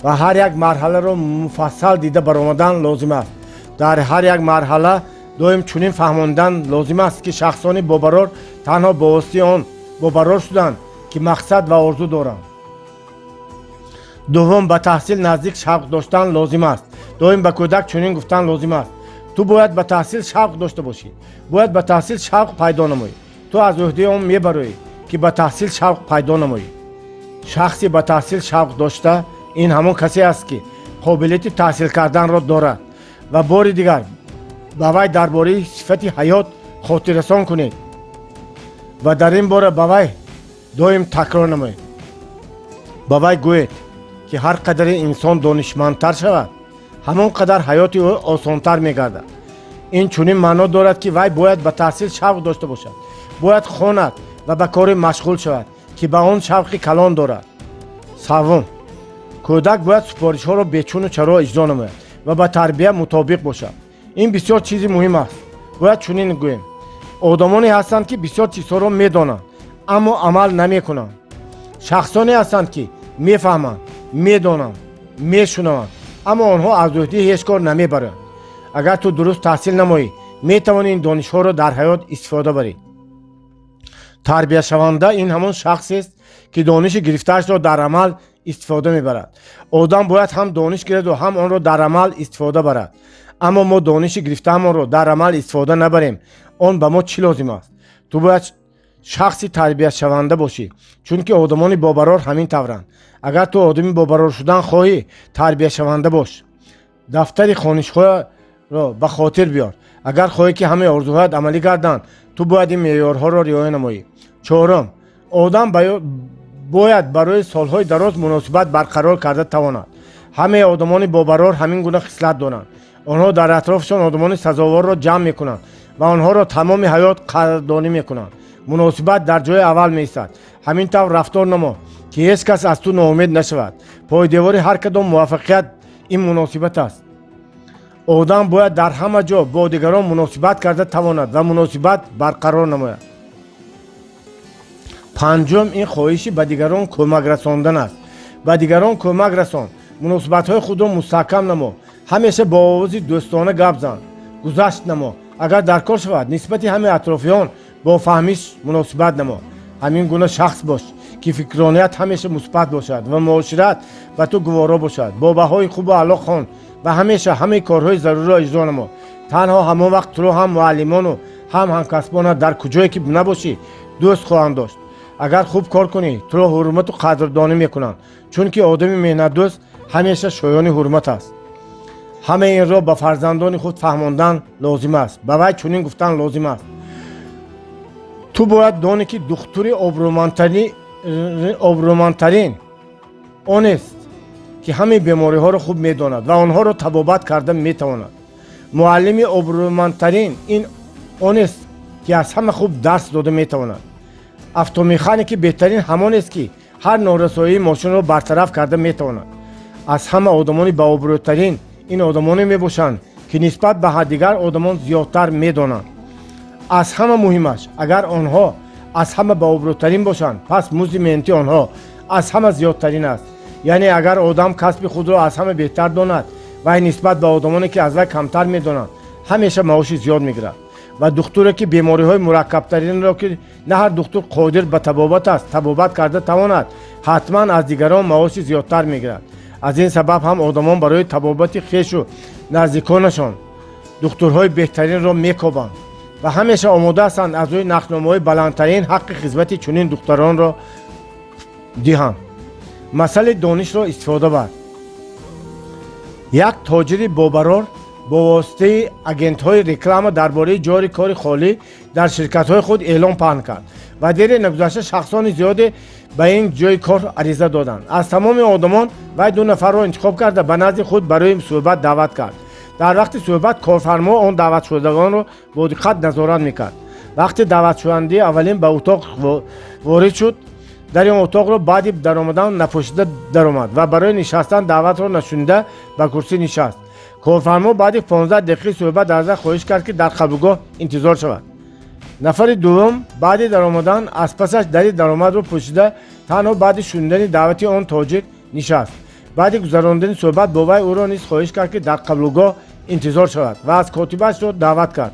ва ҳар як марҳаларо муфассал дида баромадан лозим аст. Дар ҳар як марҳала доим чунин фаҳмондан лозим аст, ки шахсони бобарор танҳо бо воситаи он бобарор шуданд, ки мақсад ва орзу доранд. Дуввум, ба таҳсил наздик шавқ доштан лозим аст. Доим ба кӯдак чунин гуфтан лозим аст: ту бояд ба таҳсил шавқ дошта бошӣ, бояд ба таҳсил шавқ пайдо намоӣ. Ту аз ӯҳдаи он мебароӣ, ки ба таҳсил шавқ пайдо намоӣ. Шахси ба таҳсил шавқ дошта ин ҳамон касе аст, ки қобилияти таҳсил карданро дорад. Ва бори дигар ба вай дар бораи сифати ҳаёт хотиррасон кунед ва дар ин бора ба вай доим такрор намоед. Ба вай гӯед, ки ҳар қадаре инсон донишмандтар шавад, ҳамон қадар ҳаёти ӯ осонтар мегардад. Ин чунин маъно дорад, ки вай бояд ба таҳсил шавқ дошта бошад, бояд хонад ва ба коре машғул шавад, ки ба он шавқи калон дорад. Севум, кӯдак бояд супоришҳоро бечуну чаро иҷро намояд ва ба тарбия мутобиқ бошад. Ин бисёр чизи муҳим аст. Бояд чунин гӯем: одамоне ҳастанд, ки бисёр чизҳоро медонанд, аммо амал намекунанд. Шахсоне ҳастанд, ки мефаҳманд, медонанд, мешунаванд, аммо онҳо аз ӯҳдаи ҳеҷ кор намебароянд. Агар ту дуруст таҳсил намоӣ, метавонӣ ин донишҳоро дар ҳаёт истифода барӣ. Тарбияшаванда ин ҳамон шахсест, ки дониши гирифтаашро дар амал истифода мебарад. Одам бояд ҳам дониш гираду, ҳам онро дар амал истифода барад. Аммо мо дониши гирифтаамонро дар амал истифода набарем, он ба мо чӣ лозим аст? Ту бояд шахси тарбиятшаванда бошӣ, чунки одамони бобарор ҳамин тавранд. Агар ту одами бобарор шудан хоҳӣ, тарбияшаванда бош. Дафтари хонишҳоро ба хотир биёр. Агар хоҳӣ, ки ҳамаи орзуҳоят амалӣ гарданд, ту бояд ин меъёрҳоро риоя намоӣ. Чорум, одам бояд барои солҳои дароз муносибат барқарор карда тавонад. Ҳамаи одамони бобарор ҳамин гуна хислат доранд. Онҳо дар атрофшон одамони сазоворро ҷамъ мекунанд ва онҳоро тамоми ҳаёт қадрдонӣ мекунанд. Муносибат дар ҷои аввал меистад. Ҳамин тавр рафтор намо, ки ҳеҷ кас аз ту ноумед нашавад. Пойдевори ҳар кадом муваффақият ин муносибат аст. Одам бояд дар ҳама ҷо бо дигарон муносибат карда тавонад ва муносибат барқарор намояд. Панҷум ин хоҳиши ба дигарон кӯмак расондан аст. Ба дигарон кӯмак расон, муносибатҳои худро мустаҳкам намо, ҳамеша бо овози дӯстона гап зан, гузашт намо. Агар дар кор шавад, нисбати ҳамаи атрофиён бо фаҳмиш муносибат намо. Ҳамин гуна шахс бош, ки фикроният ҳамеша мусбат бошад ва муошират ба ту гуворо бошад. Бо баҳои хубу аъло хон ва ҳамеша ҳамаи корҳои заруриро иҷро намо. Танҳо ҳамон вақт туро ҳам муаллимону ҳам ҳамкасбонат дар куҷое ки набошӣ дӯст хоҳанд дошт. Агар хуб кор кунӣ, туро ҳурмату қадрдонӣ мекунанд, чунки одами меҳнатдӯст ҳамеша шоёни ҳурмат аст. Ҳамаи инро ба фарзандони худ фаҳмондан лозим аст. Ба вай чунин гуфтан лозим аст: ту бояд донӣ, ки духтури обрӯмандтарин онест, ки ҳамаи бемориҳоро хуб медонад ва онҳоро табобат карда метавонад. Муаллими обрӯмандтарин ин онест, ки аз ҳама хуб дарс дода метавонад. Автомеханики беҳтарин ҳамонест, ки ҳар норасоии мошинро бартараф карда метавонад. Аз ҳама одамони баобрӯтарин ин одамоне мебошанд, ки нисбат ба дигар одамон зиёдтар медонанд. Аз ҳама муҳимаш, агар онҳо аз ҳама баобрӯтарин бошанд, пас музди меҳнати онҳо аз ҳама зиёдтарин аст. Яъне агар одам касби худро аз ҳама беҳтар донад, вай нисбат ба одамоне, ки аз вай камтар медонанд, ҳамеша маоши зиёд мегирад. Ва духтуре, ки бемориҳои мураккабтаринро, ки на ҳар духтур қодир ба табобат аст, табобат карда тавонад, ҳатман аз дигарон маоши зиёдтар мегирад. Аз ин сабаб ҳам одамон барои табобати хешу наздиконашон духтурҳои беҳтаринро мекобанд ва ҳамеша омода ҳастанд аз рӯи нархномаҳои баландтарин ҳаққи хизмати чунин духтаронро диҳанд. Масъалаи донишро истифода бар. Як тоҷири бобарор бо воситаи агентҳои реклама дар бораи ҷори кори холӣ дар ширкатҳои худ эълон паҳн кард ва дери нагузашта шахсони зиёде ба ин ҷои кор ариза доданд. Аз тамоми одамон вай ду нафарро интихоб карда, ба назди худ барои суҳбат даъват кард. Дар вақти суҳбат корфармо он даъватшудагонро бо диққат назорат мекард. Вақти даъватшавандаи аввалин ба утоқ ворид шуд, дар ин утоқро баъди даромадан напӯшида даромад ва барои нишастан даъватро нашунида ба курсӣ нишаст. Корфармо баъди 15 дақиқаи суҳбат аз вай хоҳиш кард, ки дар қабулгоҳ интизор шавад. Нафари дуввум баъди даромадан аз пасаш дари даромадро пӯшида, танҳо баъди шунидани даъвати он тоҷир нишаст. Баъди гузарондани суҳбат бо вай ӯро низ хоҳиш кард, ки дар қабулгоҳ интизор шавад, ва аз котибашро даъват кард.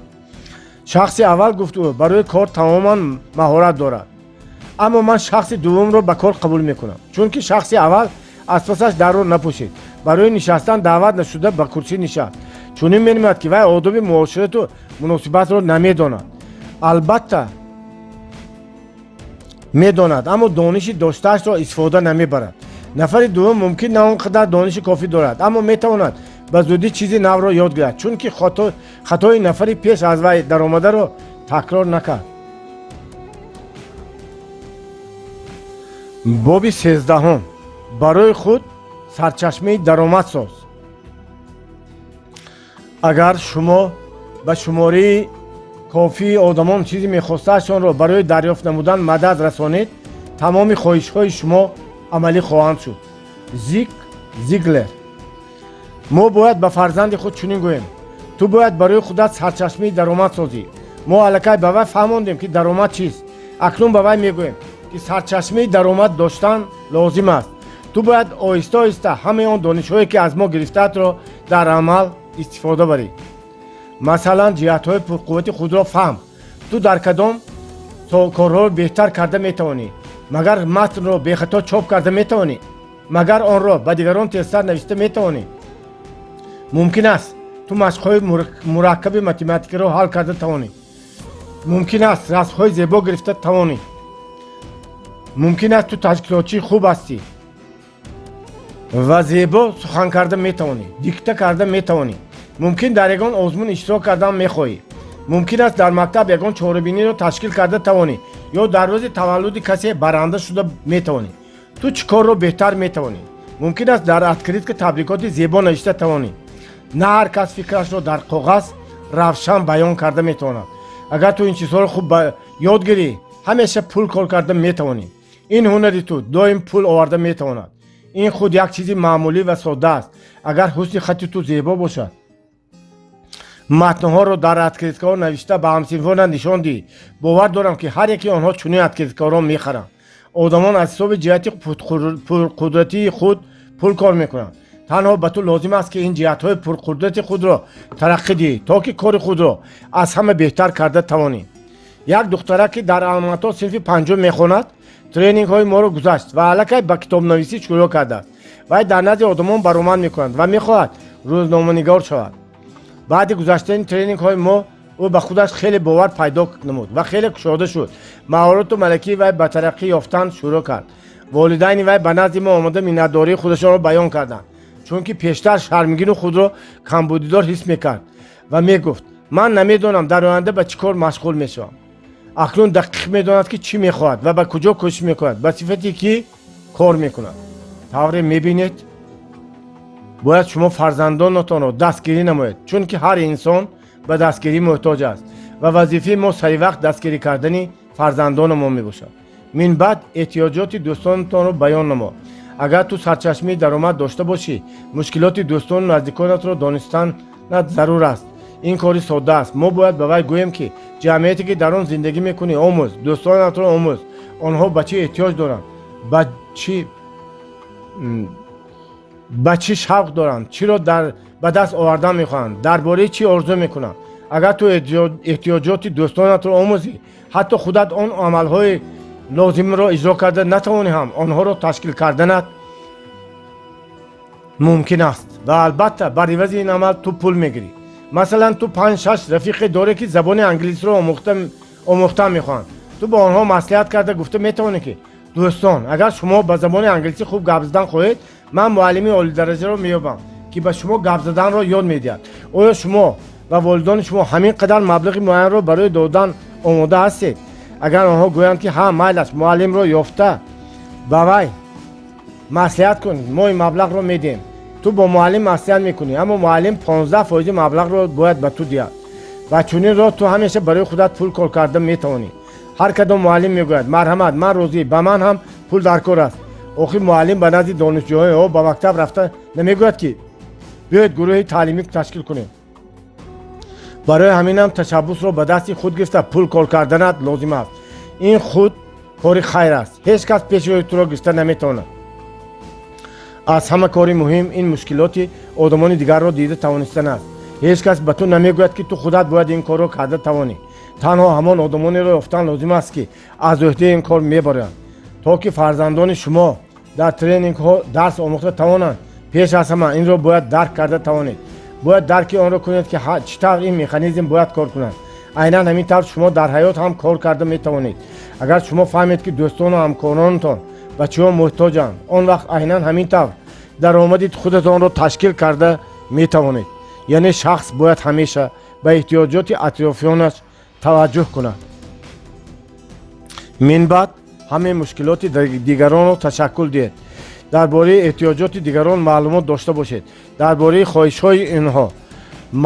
Шахси аввал, гуфт ӯ, барои кор тамоман маҳорат дорад, аммо ман шахси дуввумро ба кор қабул мекунам, чунки шахси аввал аз пасаш дарро напӯшид, барои нишастан даъват нашуда ба курсӣ нишаст. Чунин менамояд, ки вай одоби муоширату муносибатро намедонад. Албатта медонад, аммо дониши доштаашро истифода намебарад. Нафари дуввум мумкин на он қадар дониши кофӣ дорад, аммо метавонад ба зудӣ чизи навро ёд гирад, чунки хатои нафари пеш аз вай даромадаро такрор накард. Боби 13-ум. Барои худ сарчашмаи даромад соз. Агар шумо ба шумораи кофии одамон чизи мехостаашонро барои дарёфт намудан мадад расонед, тамоми хоҳишҳои шумо амалӣ хоҳанд шуд. Зиг Зиглер. Мо бояд ба фарзанди худ чунин гӯем: ту бояд барои худат сарчашмаи даромад созӣ. Мо аллакай ба вай фаҳмондем, ки даромад чист. Акнун ба вай мегӯем, ки сарчашмаи даромад доштан лозим аст. Ту бояд оҳиста оҳиста ҳамаи он донишҳое, ки аз мо гирифтаатро, дар амал истифода барӣ. Масалан, ҷиҳатҳои пурқуввати худро фаҳм. Ту дар кадом корҳоро беҳтар карда метавонӣ? Магар матнро бехато чоп карда метавонӣ? Магар онро ба дигарон тезтар навишта метавонӣ? Мумкин аст, ту машқҳои мураккаби математикаро ҳал карда тавонӣ. Мумкин аст, расмҳои зебо гирифта тавонӣ. Мумкин аст, ту ташкилотчии хуб ҳастӣ ва зебо сухан карда метавонӣ, дикта карда метавонӣ. Мумкин, дар ягон озмун иштирок кардан мехоҳӣ. Мумкин аст, дар мактаб ягон чорабиниро ташкил карда тавонӣ ё дар рӯзи таваллуди касе баранда шуда метавонӣ. Ту чӣ корро беҳтар метавонӣ? Мумкин аст, дар открытка табрикоти зебо навишта тавонӣ. На ҳар кас фикрашро дар коғаз равшан баён карда метавонад. Агар ту ин чизҳоро хуб ёд гирӣ, ҳамеша пул кор карда метавонӣ. Ин ҳунари ту доим пул оварда метавонад. Ин худ як чизи маъмулӣ ва содда аст. Агар ҳусни хати ту зебо бошад, матнҳоро дар открыткаҳо навишта ба ҳамсинфонат нишон диҳӣ, бовар дорам, ки ҳар яки онҳо чунин открыткаҳоро мехаранд. Одамон аз ҳисоби ҷиҳати пурқудратии худ пул кор мекунанд. Танҳо ба ту лозим аст, ки ин ҷиҳатҳои пурқудрати худро тараққӣ диҳӣ, то ки кори худро аз ҳама беҳтар карда тавонӣ. Як духтарак, ки дар Алмато синфи панҷум мехонад, тренингҳои моро гузашт ва аллакай ба китобнависӣ шурӯъ кардааст. Вай дар назди одамон баромад мекунад ва мехоҳад рӯзноманигор шавад. Баъди гузаштани тренингҳои мо ӯ ба худаш хеле бовар пайдо намуд ва хеле кушода шуд. Маҳорату малакаи вай ба тараққӣ ёфтан шурӯъ кард. Волидайни вай ба назди мо омода миннатдории худашонро баён карданд, чунки пештар шармгину худро камбудидор ҳис мекард ва мегуфт: «Ман намедонам, дар оянда ба чӣ кор машғул мешавам». Акнун дақиқ медонад, ки чӣ мехоҳад ва ба куҷо кӯшиш мекунад, ба сифате ки кор мекунад. Тавре мебинед, бояд шумо фарзандонатонро дастгирӣ намоед, чунки ҳар инсон ба дастгирӣ муҳтоҷ аст ва вазифаи мо саривақт дастгирӣ кардани фарзандонамон мебошад. Минбаъд эҳтиёҷоти дӯстонатонро баён намо. Агар ту сарчашмаи даромад дошта бошӣ, мушкилоти дӯстону наздиконатро донистанат зарур аст. Ин кори содда аст. Мо бояд ба вай гӯем, ки ҷамъияте, ки дар он зиндагӣ мекунӣ, омӯз, дӯстонатро омӯз, онҳо ба чӣ эҳтиёҷ доранд, ба чӣ шавқ доранд, чиро дар ба даст овардан мехоҳанд, дар бораи чӣ орзу мекунанд. Агар ту эҳтиёҷоти дӯстонатро омӯзӣ, ҳатто худат он амалҳои лозимро иҷро карда натавонӣ ҳам, онҳоро ташкил карданат мумкин аст ва албатта, бар ивази ин амал ту пул мегирӣ. Масалан, ту панҷ шаш рафиқе дорӣ, ки забони англисиро омӯхтан мехоҳанд. Ту бо онҳо маслиҳат карда гуфта метавонӣ, ки: «Дӯстон, агар шумо ба забони англисӣ хуб гап задан хоҳед, ман муаллими олидараҷаро меёбам, ки ба шумо гап заданро ёд медиҳад. Оё шумо ва волидони шумо ҳамин қадар маблағи муайянро барои додан омода ҳастед?» Агар онҳо гӯянд, ки ҳа, майлаш, муаллимро ёфта ба вай маслиҳат кун, мо ин маблағро медиҳем, ту бо муаллим маслиҳат мекунӣ, аммо муаллим 15 фоизи маблағро бояд ба ту диҳад. Ва чунин роҳ ту ҳамеша барои худат пул кор карда метавонӣ. Ҳар кадом муаллим мегӯяд: «Марҳамат, ман розӣ, ба ман ҳам пул дар кор аст». Охир муаллим ба назди донишҷӯён ба мактаб рафта намегӯяд, ки биёед гурӯҳи таълимӣ ташкил кунем. Барои ҳаминам ташаббусро ба дасти худ гирифта пул кор карданат лозим аст. Ин худ кори хайр аст, ҳеҷ кас пеши роҳи туро гирифта наметавонад. Аз ҳама кори муҳим ин мушкилоти одамони дигарро дида тавонистан аст. Ҳеҷ кас ба ту намегӯяд, ки ту худат бояд ин корро карда тавонӣ. Танҳо ҳамон одамонеро ёфтан лозим аст, ки аз ӯҳдаи ин кор мебароянд. То ки фарзандони шумо дар тренингҳо дарс омӯхта тавонанд, пеш аз ҳама инро бояд дарк карда тавонед. Бояд дарки онро кунед, ки чӣ тавр ин механизм бояд кор кунад. Айнан ҳамин тавр шумо дар ҳаёт ҳам кор карда метавонед. Агар шумо фаҳмед, ки дӯстону ҳамкоронатон ба чиҳо муҳтоҷанд, он вақт айнан ҳамин тавр даромади худатонро ташкил карда метавонед. Яъне шахс бояд ҳамеша ба эҳтиёҷоти атрофиёнаш таваҷҷӯҳ кунад. Минбаъд ҳамаи мушкилоти дигаронро ташаккул диҳед. Дар бораи эҳтиёҷоти дигарон маълумот дошта бошед, дар бораи хоҳишҳои инҳо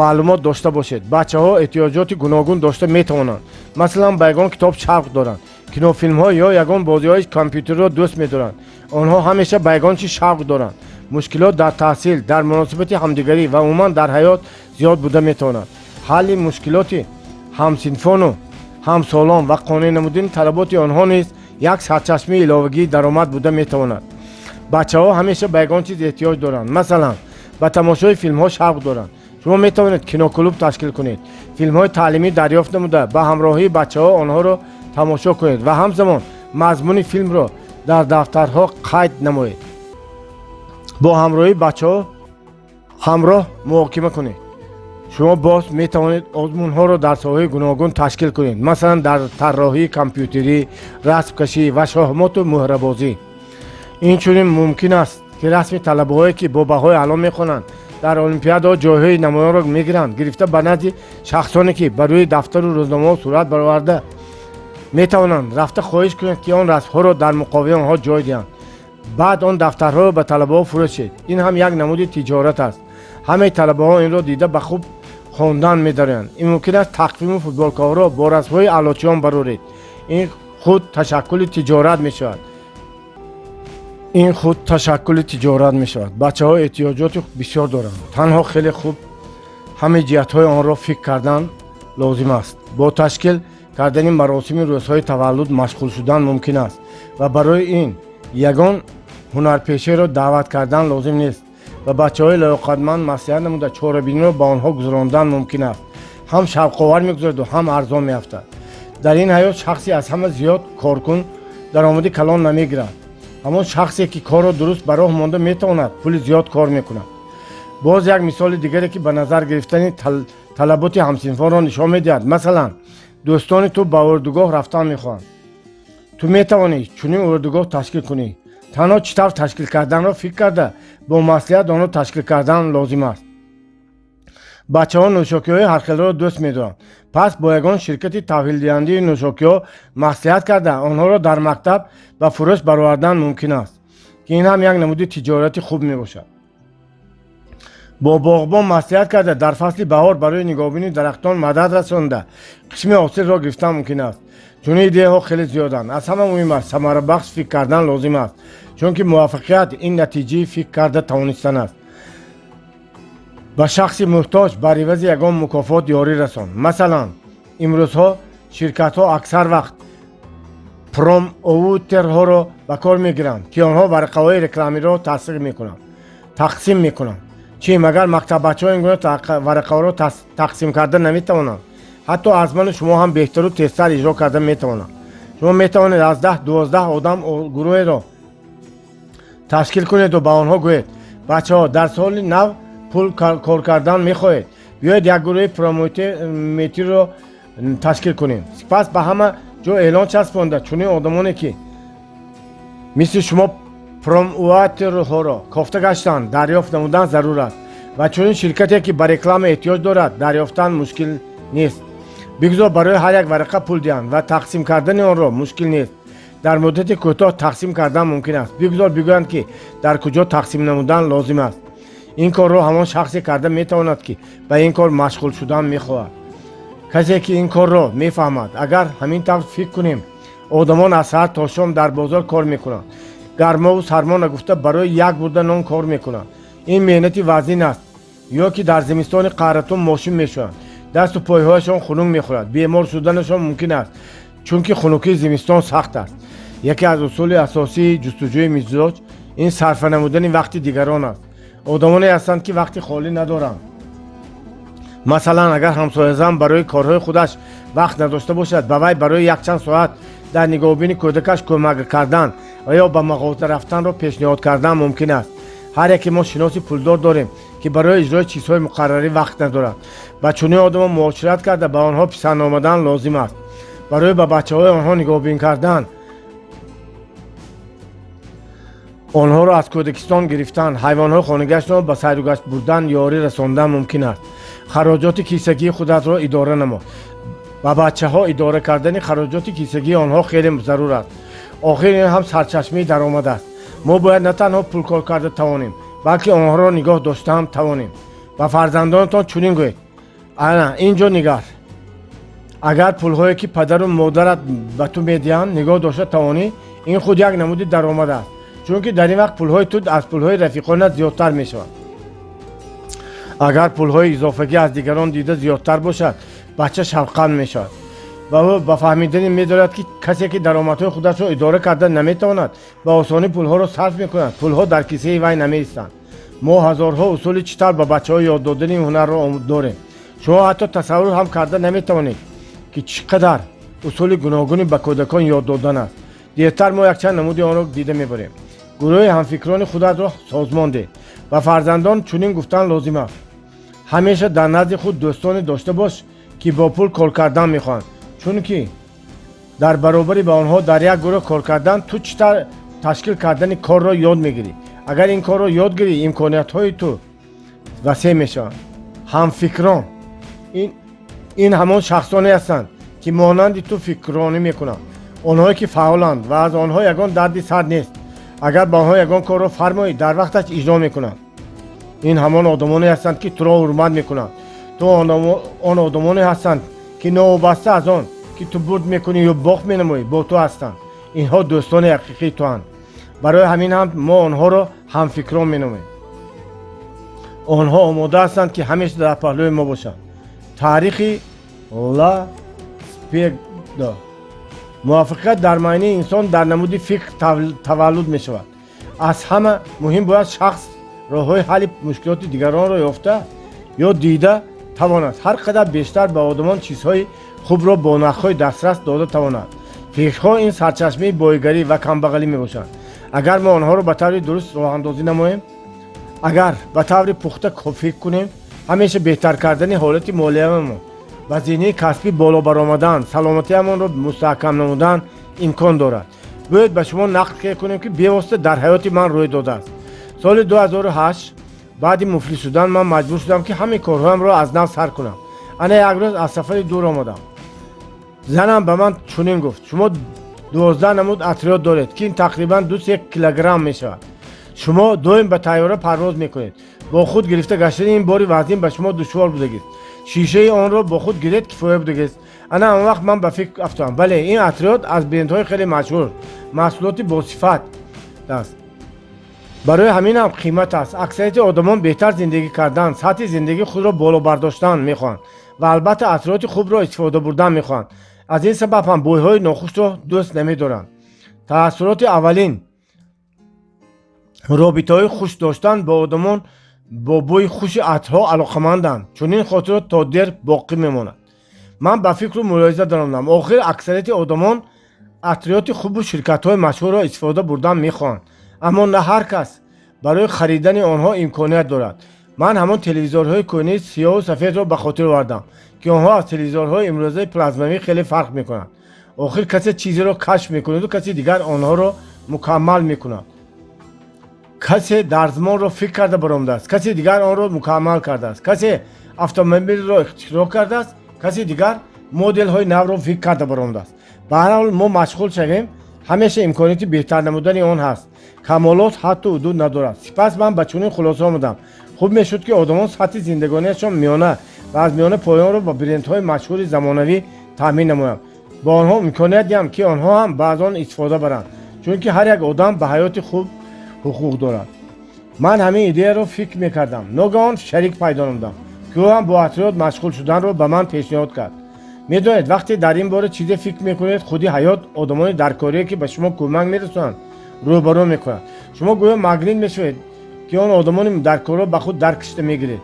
маълумот дошта бошед. Бачаҳо эҳтиёҷоти гуногун дошта метавонанд. Масалан, ба ягон китоб шавқ доранд, кинофилмҳо ё ягон бозиҳои компютерро дӯст медоранд. Онҳо ҳамеша ба ягон чиз шавқ доранд. Мушкилот дар таҳсил, дар муносибати ҳамдигарӣ ва умуман дар ҳаёт зиёд буда метавонад. Ҳалли мушкилоти ҳамсинфону ҳамсолон ва қонеъ намудани талаботи онҳо низ як сарчашмаи иловагии даромад буда метавонад. Бачаҳо ҳамеша ба ягон чиз эҳтиёҷ доранд. Масалан, ба тамошои филмҳо шавқ доранд. Шумо метавонед киноклуб ташкил кунед, филмҳои таълимӣ дарёфт намуда, ба ҳамроҳии бачаҳо онҳоро тамошо кунед ва ҳамзамон мазмуни филмро дар дафтарҳо қайд намоед. Бо ҳамроҳии бачаҳо ҳамроҳ муҳокима кунед. Шумо боз метавонед озмунҳоро дар соҳаҳои гуногун ташкил кунед, масалан, дар тарроҳии компютерӣ, расмкашӣ ва шоҳмоту муҳрабозӣ. Инчунин мумкин аст, ки расми талабаҳое, ки бо баҳои аъло мехонанд, дар олимпиадаҳо ҷойҳои намоёнро мегиранд, гирифта, ба назди шахсоне, ки ба рӯи дафтару рӯзномаҳо сурат бароварда метавонанд, рафта хоҳиш кунед, ки он расмҳоро дар муқоваи онҳо ҷой диҳанд. Баъд он дафтарҳоро ба талабаҳо фурӯшед. Ин ҳам як намуди тиҷорат аст. Ҳамаи талабаҳо инро дида, ба хуб хондан медароянд. Ин мумкин аст тақвиму футболкаҳоро бо расмҳои аълочиён бароред. Ин худ ташаккули тиҷорат мешавад. Ин худ ташаккули тиҷорат мешавад. Бачаҳо эҳтиёҷоти бисёр доранд. Танҳо хеле хуб ҳамаи ҷиҳатҳои онро фикр кардан лозим аст. Бо ташкил кардани маросими рӯзҳои таваллуд машғул шудан мумкин аст ва барои ин ягон ҳунарпешаеро даъват кардан лозим нест. Ба бачаҳои лаёқатманд маслиҳат намуда, чорабиниро ба онҳо гузарондан мумкин аст. Ҳам шавқовар мегузараду, ҳам арзон меафтад. Дар ин ҳаёт шахсе аз ҳама зиёд коркун даромади калон намегирад. Ҳамон шахсе, ки корро дуруст ба роҳ монда метавонад, пули зиёд кор мекунад. Боз як мисоли дигаре, ки ба назар гирифтани талаботи ҳамсинфонро нишон медиҳад. Масалан, дӯстони ту ба урдугоҳ рафтан мехоҳанд. Ту метавонӣ чунин урдугоҳ ташкил кунӣ. Танҳо чӣ тавр ташкил карданро фикр карда, бо маслиҳат онро ташкил кардан лозим аст. Бачаҳо нӯшокиҳои ҳархелро дӯст медоранд. Пас бо ягон ширкати таҳвилдиҳандаи нӯшокиҳо маслиҳат карда, онҳоро дар мактаб ба фурӯш баровардан мумкин аст, ки ин ҳам як намуди тиҷорати хуб мебошад. Бо боғбон маслиҳат карда, дар фасли баҳор барои нигоҳубини дарахтон мадад расонда, қисми ҳосилро гирифтан мумкин аст. Чунин идеяҳо хеле зиёданд. Аз ҳама муҳим аст, самарабахш фикр кардан лозим аст, чунки муваффақият ин натиҷаи фикр карда тавонистан аст. Ба шахси муҳтоҷ бар ивази ягон мукофот ёрӣ расон. Масалан, имрӯзҳо ширкатҳо аксар вақт промоутерҳоро ба кор мегиранд, ки онҳо варақаҳои рекламиро тасдиқ мекунанд, тақсим мекунанд. Чӣ магар мактаббачаҳо ин гуна варақаҳоро тақсим карда наметавонанд? Ҳатто аз ману шумо ҳам беҳтару тезтар иҷро карда метавонанд. Шумо метавонед аз 10-12 одам гурӯҳеро ташкил кунеду ба онҳо гӯед: «Бачаҳо, дар соли нав пул кор кардан мехоҳед? Биёед, як гурӯҳи промоутериро ташкил кунем». Сипас ба ҳама ҷо эълон часпонда, чунин одамоне, ки мисли шумо промоутерҳоро кофта гаштанд, дарёфт намудан зарур аст. Ва чунин ширкате, ки ба реклама эҳтиёҷ дорад, дарёфтан мушкил нест. Бигзор барои ҳар як варақа пул диҳанд ва тақсим кардани онро мушкил нест. Дар муддати кӯтоҳ тақсим кардан мумкин аст. Бигзор бигӯянд, ки дар куҷо тақсим намудан лозим аст. Ин корро ҳамон шахсе карда метавонад, ки ба ин кор машғул шудан мехоҳад, касе, ки ин корро мефаҳмад. Агар ҳамин тавр фикр кунем, одамон аз саҳар то шом дар бозор кор мекунанд. Гармову сармо нагуфта, барои як бурда нон кор мекунанд. Ин меҳнати вазнин аст. Ё ки дар зимистони қаҳратон мошин мешӯянд. Дасту пойҳояшон хунук мехӯрад, бемор шуданашон мумкин аст, чунки хунукии зимистон сахт аст. Яке аз усули асосии ҷустуҷӯи мизоҷ ин сарфа намудани вақти дигарон аст. Одамоне ҳастанд, ки вақти холӣ надоранд. Масалан, агар ҳамсоязан барои корҳои худаш вақт надошта бошад, ба вай барои якчанд соат дар нигоҳубини кӯдакаш кӯмак кардан ва ё ба мағоза рафтанро пешниҳод кардан мумкин аст. Ҳар яке мо шиноси пулдор дорем, ки барои иҷрои чизҳои муқаррарӣ вақт надорад. Ба чунин одамон муошират карда, ба онҳо писанд омадан лозим аст. Барои ба бачаҳои онҳо нигоҳубин кардан, онҳоро аз кӯдакистон гирифтан, ҳайвонҳои хонагиашонро ба сайругашт бурдан ёрӣ расондан мумкин аст. Хароҷоти кисагии худатро идора намо. Ба бачаҳо идора кардани хароҷоти кисагии онҳо хеле зарур аст. Охир ин ҳам сарчашмаи даромад аст. Мо бояд на танҳо пул кор карда тавонем, балки онҳоро нигоҳ дошта ҳам тавонем. Ба фарзандонатон чунин гӯед: «Ана ин ҷо нигар, агар пулҳое, ки падару модарат ба ту медиҳанд, нигоҳ дошта тавонӣ, ин худ як намуди даромад аст, чунки дар ин вақт пулҳои ту аз пулҳои рафиқонат зиёдтар мешавад». Агар пулҳои изофагӣ аз дигарон дида зиёдтар бошад, бача шавқанд мешавад ва ӯ ба фаҳмидани медорад, ки касе, ки даромадҳои худашро идора карда наметавонад, ба осонӣ пулҳоро сарф мекунад, пулҳо дар кисаи вай намеистанд. Мо ҳазорҳо усули чӣ тавр ба бачаҳо ёд додани ин ҳунарро дорем. Шумо ҳатто тасаввур ҳам карда наметавонед, ки чӣ қадар усули гуногуни ба кӯдакон ёд додан аст. Дертар мо якчанд намуди онро дида мебарем. Гурӯҳи ҳамфикрони худатро созмон деҳ. Ба фарзандон чунин гуфтан лозим аст: «Ҳамеша дар назди худ дӯстоне дошта бош, ки бо пул кор кардан мехоҳанд, чунки дар баробари ба онҳо дар як гурӯҳ кор кардан, ту чӣ тавр ташкил кардани корро ёд мегирӣ. Агар ин корро ёд гирӣ, имкониятҳои ту васеъ мешаванд». Ҳамфикрон ин ҳамон шахсоне ҳастанд, ки монанди ту фикрронӣ мекунанд, онҳое, ки фаъоланд ва аз онҳо ягон дарди сар нест. Агар ба онҳо ягон корро фармоӣ, дар вақташ иҷро мекунанд. Ин ҳамон одамоне ҳастанд, ки туро ҳурмат мекунанд. Ту он одамоне ҳастанд, ки новобаста аз он ки ту бурд мекунӣ ё бохт менамоӣ, бо ту ҳастанд. Инҳо дӯстони ҳақиқии туанд. Барои ҳамин ҳам мо онҳоро ҳамфикрон меномем. Онҳо омода ҳастанд, ки ҳамеша дар паҳлӯи мо бошанд. Таърихи Ла Спегдо. Муваффақият дар майнаи инсон дар намуди фикр таваллуд мешавад. Аз ҳама муҳим, бояд шахс роҳҳои ҳалли мушкилоти дигаронро ёфта ё дида тавонад, ҳар қадар бештар ба одамон чизҳои хубро бо нархҳои дастрас дода тавонад. Фикрҳо ин сарчашмаи боигарӣ ва камбағалӣ мебошанд. Агар мо онҳоро ба таври дуруст роҳандозӣ намоем, агар ба таври пухта фикр кунем, ҳамеша беҳтар кардани ҳолати молиявамон, ба зинаи касбӣ боло баромадан, саломатиамонро мустаҳкам намудан имкон дорад. Биёед, ба шумо нақл кунем, ки бевосита дар ҳаёти ман рӯй додааст. Соли 2008 баъди муфлис шудан ман маҷбур шудам, ки ҳамаи корҳоямро аз нав сар кунам. Ана як рӯз аз сафари дур омадам. Занам ба ман чунин гуфт: «Шумо 12 намуд атриёт доред, ки ин тақрибан 2-се килограмм мешавад. Шумо доим ба тайёра парвоз мекунед. Бо худ гирифта гаштани ин бори вазнин ба шумо душвор будагист. Шишаи онро бо худ гиред, кифоя будагист». Ана он вақт ман ба фикр афтодам: бале, ин атриёт аз брендҳои хеле машҳур, маҳсулоти босифат аст, барои ҳамин ҳам қимат аст. Аксарияти одамон беҳтар зиндагӣ кардан, сатҳи зиндагии худро боло бардоштан мехоҳанд ва албатта атриёти хубро истифода бурдан мехоҳанд. Аз ин сабаб ҳам бӯйҳои нохушро дӯст намедоранд. Таассуроти аввалин, робитаҳои хуш доштан бо одамон бо бӯи хуши атрҳо алоқаманданд. Чунин хотирот то дер боқӣ мемонад. Ман ба фикру мулоҳиза даромадам: охир аксарияти одамон атриёти хубу ширкатҳои машҳурро истифода бурдан мехоҳанд, аммо на ҳар кас барои харидани онҳо имконият дорад. Ман ҳамон телевизорҳои кӯҳнаи сиёҳу сафедро ба хотир овардам, ки онҳо аз телевизорҳои имрӯзаи плазмавӣ хеле фарқ мекунанд. Охир касе чизеро кашф мекунаду каси дигар онҳоро мукаммал мекунад. Касе дарзмонро фикр карда баромадааст, касе дигар онро мукаммал кардааст. Касе автомобилро ихтироъ кардааст, касе дигар моделҳои навро фикр карда баромадааст. Ба ҳар ҳол мо машғул шавем, ҳамеша имконияти беҳтар намудани он ҳаст. Камолот ҳадду ҳудуд надорад. Сипас ман ба чунин хулоса омадам: хуб мешуд, ки одамон сатҳи зиндагониашон миёна ва аз миёна поёнро ба брендҳои машҳури замонавӣ таъмин намоям, ба онҳо имконият диҳам, ки онҳо ҳам ба аз он истифода баранд, чунки ҳар як одам ба ҳаёти хуб ҳуқуқ дорад. Ман ҳамин идеяро фикр мекардам, ногаҳон шарик пайдо намудам, ки ӯ ҳам бо атриёт машғул шуданро ба ман пешниҳод кард. Медонед, вақте дар ин бора чизе фикр мекунед, худи ҳаёт одамони даркорие, ки ба шумо кӯмак мерасонанд, рӯбарӯ мекунад. Шумо гӯё магнит мешавед, ки он одамони даркорро ба худ даркашида мегиред,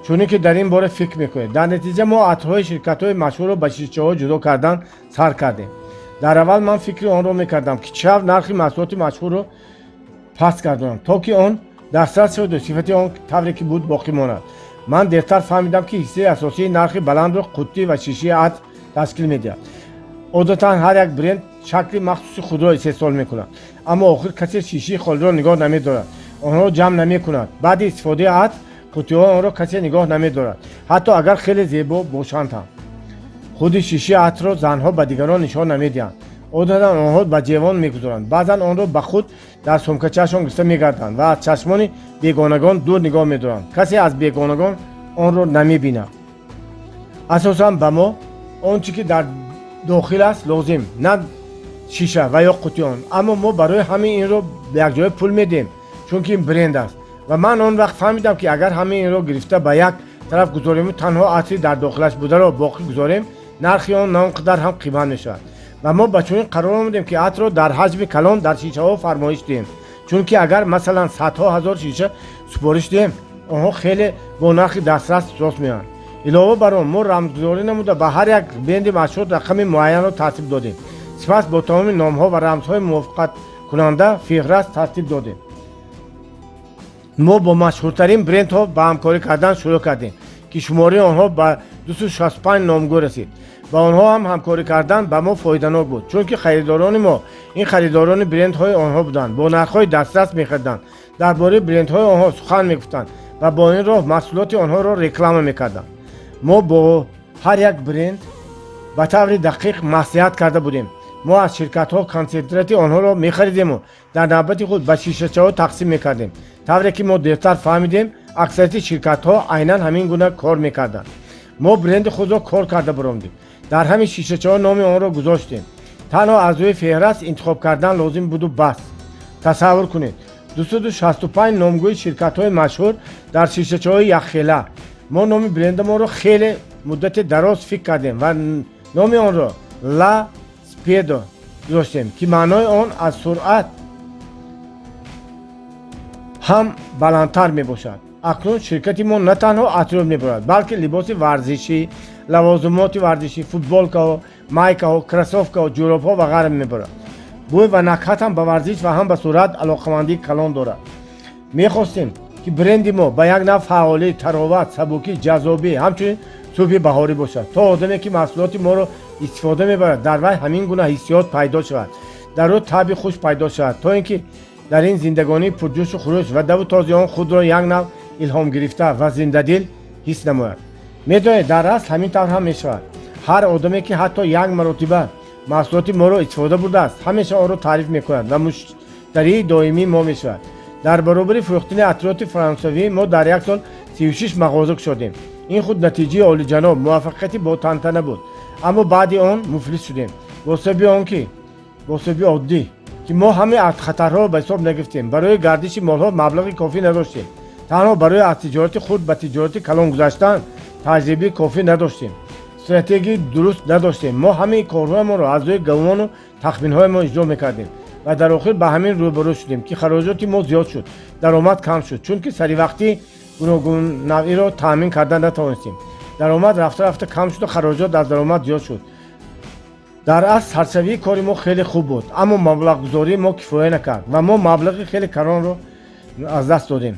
чуне ки дар ин бора фикр мекунед. Дар натиҷа мо атрҳои ширкатҳои машҳурро ба шишаҳо ҷудо кардан сар кардем. Дар аввал ман фикри онро мекардам, ки чӣ тавр нархи маҳсулоти машҳурро паст гардонам, то ки он дастрас шаваду сифати он тавре ки буд боқӣ монад. Ман дертар фаҳмидам, ки ҳиссаи асосии нархи баландро қуттӣ ва шишаи атр ташкил медиҳад. Одатан ҳар як бренд шакли махсуси худро истеҳсол мекунад, аммо охир касе шишаи холиро нигоҳ намедорад, онҳоро ҷамъ намекунад. Баъди истифодаи атр қуттиҳои онро касе нигоҳ намедорад, ҳатто агар хеле зебо бошанд ҳам. Худи шишаи атрро занҳо ба дигарон нишон намедиҳанд. Одатан онҳо ба ҷевон мегузоранд, баъзан онро ба худ дар сумкачаашон гирифта мегарданд ва аз чашмони бегонагон дур нигоҳ медоранд. Касе аз бегонагон онро намебинад. Асосан ба мо он чӣ ки дар дохил аст лозим, на шиша ва ё қуттии он. Аммо мо барои ҳамин инро якҷоя пул медиҳем, чунки ин бренд аст. Ва ман он вақт фаҳмидам, ки агар ҳамин инро гирифта ба як тараф гузорему танҳо атри дар дохилаш бударо боқӣ гузорем, нархи он на он қадар ҳам қимат мешавад. Ва мо ба чунин қарор омадем, ки атрро дар ҳаҷми калон дар шишаҳо фармоиш диҳем, чунки агар масалан садҳо ҳазор шиша супориш диҳем, онҳо хеле бо нархи дастрас рост меоянд. Илова бар он, мо рамзгузорӣ намуда, ба ҳар як бренди машҳур рақами муайянро тартиб додем. Сипас бо тамоми номҳо ва рамзҳои мувофиқаткунанда феҳраст тартиб додем. Мо бо машҳуртарин брендҳо ба ҳамкорӣ кардан шурӯъ кардем, ки шумораи онҳо ба 265 номгӯ расид. Ба онҳо ҳам ҳамкорӣ кардан ба мо фоиданок буд, чунки харидорони мо ин харидорони брендҳои онҳо буданд, бо нархҳои дастрас мехариданд, дар бораи брендҳои онҳо сухан мегуфтанд ва бо ин роҳ маҳсулоти онҳоро реклама мекарданд. Мо бо ҳар як бренд ба таври дақиқ маслиҳат карда будем. Мо аз ширкатҳо консентрати онҳоро мехаридему дар навбати худ ба шишачаҳо тақсим мекардем. Тавре ки мо дертар фаҳмидем, Аксарияти ширкатҳо айнан ҳамин гуна кор мекарданд. Мо бренди худро кор карда баромадем, дар ҳамин шишачаҳо номи онро гузоштем. Танҳо аз рӯи феҳраст интихоб кардан лозим буду бас. Тасаввур кунед, 265 номгӯи ширкатҳои машҳур дар шишачаҳои якхела. Мо номи брендамонро хеле муддати дароз фикр кардем ва номи онро Ла Спедо гузоштем, ки маънои он аз суръат ҳам баландтар мебошад. Акнун ширкати мо на танҳо атриёт мебарад, балки либоси варзишӣ, лавозимоти варзишӣ, футболкаҳо, майкаҳо, кроссовкаҳо, ҷӯробҳо ва ғайра мебарад. Бӯй ва накҳат ҳам ба варзиш ва ҳам ба суръат алоқамандии калон дорад. Мехостем, ки бренди мо ба як нав фаъолӣ, тароват, сабукӣ, ҷаззобӣ, ҳамчунин субҳи баҳорӣ бошад, то одаме, ки маҳсулоти моро истифода мебарад, дар вай ҳамин гуна ҳиссиёт пайдо шавад, дар ӯ табъи хуш пайдо шавад, то ин ки дар ин зиндагонии пурҷӯшу хурӯш ва даву този он худро як нав илҳом гирифта ва зиндадил ҳис намояд. Медонед, дар асл ҳамин тавр ҳам мешавад. Ҳар одаме, ки ҳатто як маротиба маҳсулоти моро истифода бурдааст, ҳамеша онро таъриф мекунад ва муштарии доимии мо мешавад. Дар баробари фурӯхтани атриёти франсавӣ мо дар як сол 36 мағоза кушодем. Ин худ натиҷаи олиҷаноб, муваффақияти ботантана буд. Аммо баъди он муфлис шудем бо сабаби он ки, бо сабаби оддӣ, ки мо ҳамаи хатарҳоро ба ҳисоб нагирифтем. Барои гардиши молҳо маблағи кофӣ надоштем. Танҳо барои аз тиҷорати хурд ба тиҷорати калон гузаштан таҷрибаи кофӣ надоштем, стратегияи дуруст надоштем. Мо ҳамаи корҳоямонро аз рӯи гумону тахминҳоямон иҷро мекардем ва дар охир ба ҳамин рӯбарӯ шудем, ки хароҷоти мо зиёд шуд, даромад кам шуд, чунки саривақтӣ гуногуннавъиро таъмин карда натавонистем. Даромад рафта рафта кам шуду хароҷот аз даромад зиёд шуд. Дар асл саршавии кори мо хеле хуб буд, аммо маблағгузории мо кифоя накард ва мо маблағи хеле калонро аз даст додем.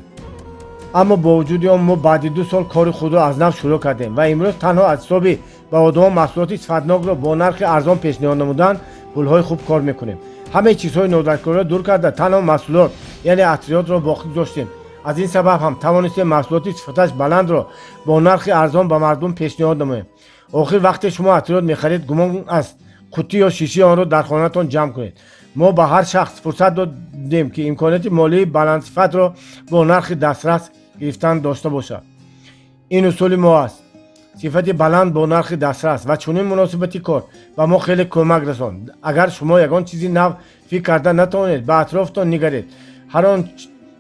Аммо бо вуҷуди он мо баъди 2 сол кори худро аз нав шурӯъ кардем ва имрӯз танҳо аз ҳисоби ба одамон маҳсулоти сифатнокро бо нархи арзон пешниҳод намудан пулҳои хуб кор мекунем. Ҳамаи чизҳои нодаркориро дур карда, танҳо маҳсулот, яъне атриётро боқӣ гузоштем. Аз ин сабаб ҳам тавонистем маҳсулоти сифаташ баландро бо нархи арзон ба мардум пешниҳод намоем. Охир вақте шумо атриёт мехаред, гумон аст қуттӣ ё шишаи онро дар хонаатон ҷамъ кунед. Мо ба ҳар шахс фурсат додем, ки имконияти молии баландсифатро бо нархи дастрас гирифтан дошта бошад. Ин усули мо аст: сифати баланд бо нархи дастрас. Ва чунин муносибати кор ба мо хеле кӯмак расонд. Агар шумо ягон чизи нав фикр карда натавонед, ба атрофтон нигаред. Ҳар он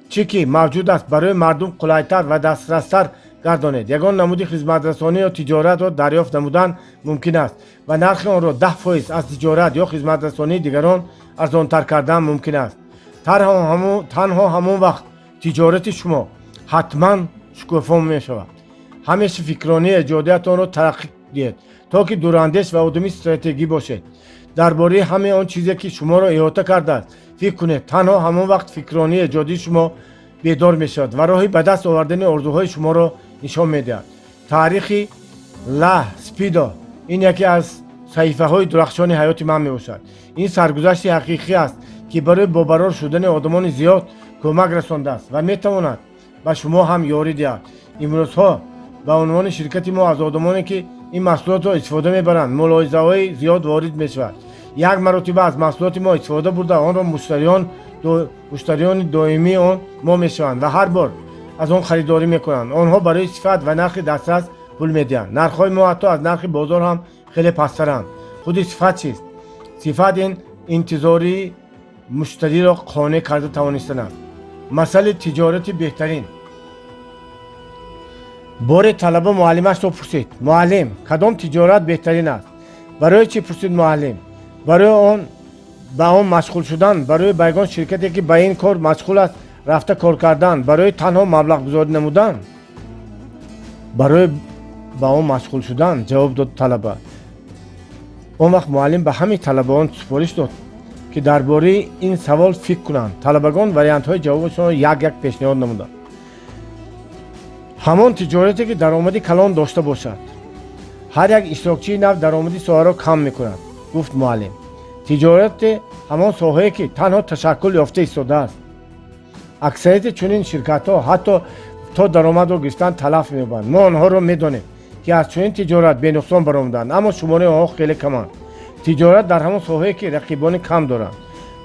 чӣ ки мавҷуд аст, барои мардум қулайтар ва дастрастар гардонед. Ягон намуди хизматрасонӣ ё тиҷоратро дарёфт намудан мумкин аст ва нархи онро 10% аз тиҷорат ё хизматрасонии дигарон арзонтар кардан мумкин аст. Танҳо ҳамон вақт тиҷорати шумо ҳатман шукуфо мешавад. Ҳамеша фикронии эҷодиятонро тараққӣ диҳед, то ки дурандеш ва одами стратегӣ бошед. Дар бораи ҳамаи он чизе, ки шуморо иҳота кардааст, фикр кунед. Танҳо ҳамон вақт фикронии эҷодии шумо бедор мешавад ва роҳи ба даст овардани орзуҳои шуморо нишон медиҳад. Таърихи Ла Спидо ин яке аз саҳифаҳои дурахшони ҳаёти ман мебошад. Ин саргузашти ҳақиқӣ аст, ки барои бобарор шудани одамони зиёд кӯмак расондааст ва метавонад ба шумо ҳам ёрӣ диҳад. Имрӯзҳо ба унвони ширкати мо аз одамоне, ки ин маҳсулотро истифода мебаранд, мулоҳизаҳои зиёд ворид мешавад. Як маротиба аз маҳсулоти мо истифода бурда, онро муштариёни доимии он мо мешаванд ва ҳар бор аз он харидорӣ мекунанд. Онҳо барои сифат ва нархи дастрас пул медиҳанд. Нархҳои мо ҳатто аз нархи бозор ҳам хеле пасттаранд. Худи сифат чист? Сифат ин интизории муштариро қонеъ карда тавонистан аст. Масъали тиҷорати беҳтарин. Боре талаба муаллимашро пурсид: «Муаллим, кадом тиҷорат беҳтарин аст?» «Барои чӣ?» — пурсид муаллим. «Барои он ба он машғул шудан, барои ба ягон ширкате, ки ба ин кор машғул аст, рафта кор кардан, барои танҳо маблағгузорӣ намудан?» «Барои ба он машғул шудан», — ҷавоб дод талаба. Он вақт муаллим ба ҳамаи талабаон супориш дод, ки дар бораи ин савол фикр кунанд. Талабагон вариантҳои ҷавобашонро як як пешниҳод намуданд. «Ҳамон тиҷорате, ки даромади калон дошта бошад. Ҳар як иштирокчии нав даромади соҳаро кам мекунад», — гуфт муаллим. «Тиҷорати ҳамон соҳае, ки танҳо ташаккул ёфта истодааст. Аксарияти чунин ширкатҳо ҳатто то даромадро гирифтан талаф меёбанд. Мо онҳоро медонем, ки аз чунин тиҷорат бенуқсон баромаданд, аммо шумораи онҳо хеле каманд. Тиҷорат дар ҳамон соҳае, ки рақибони кам доранд.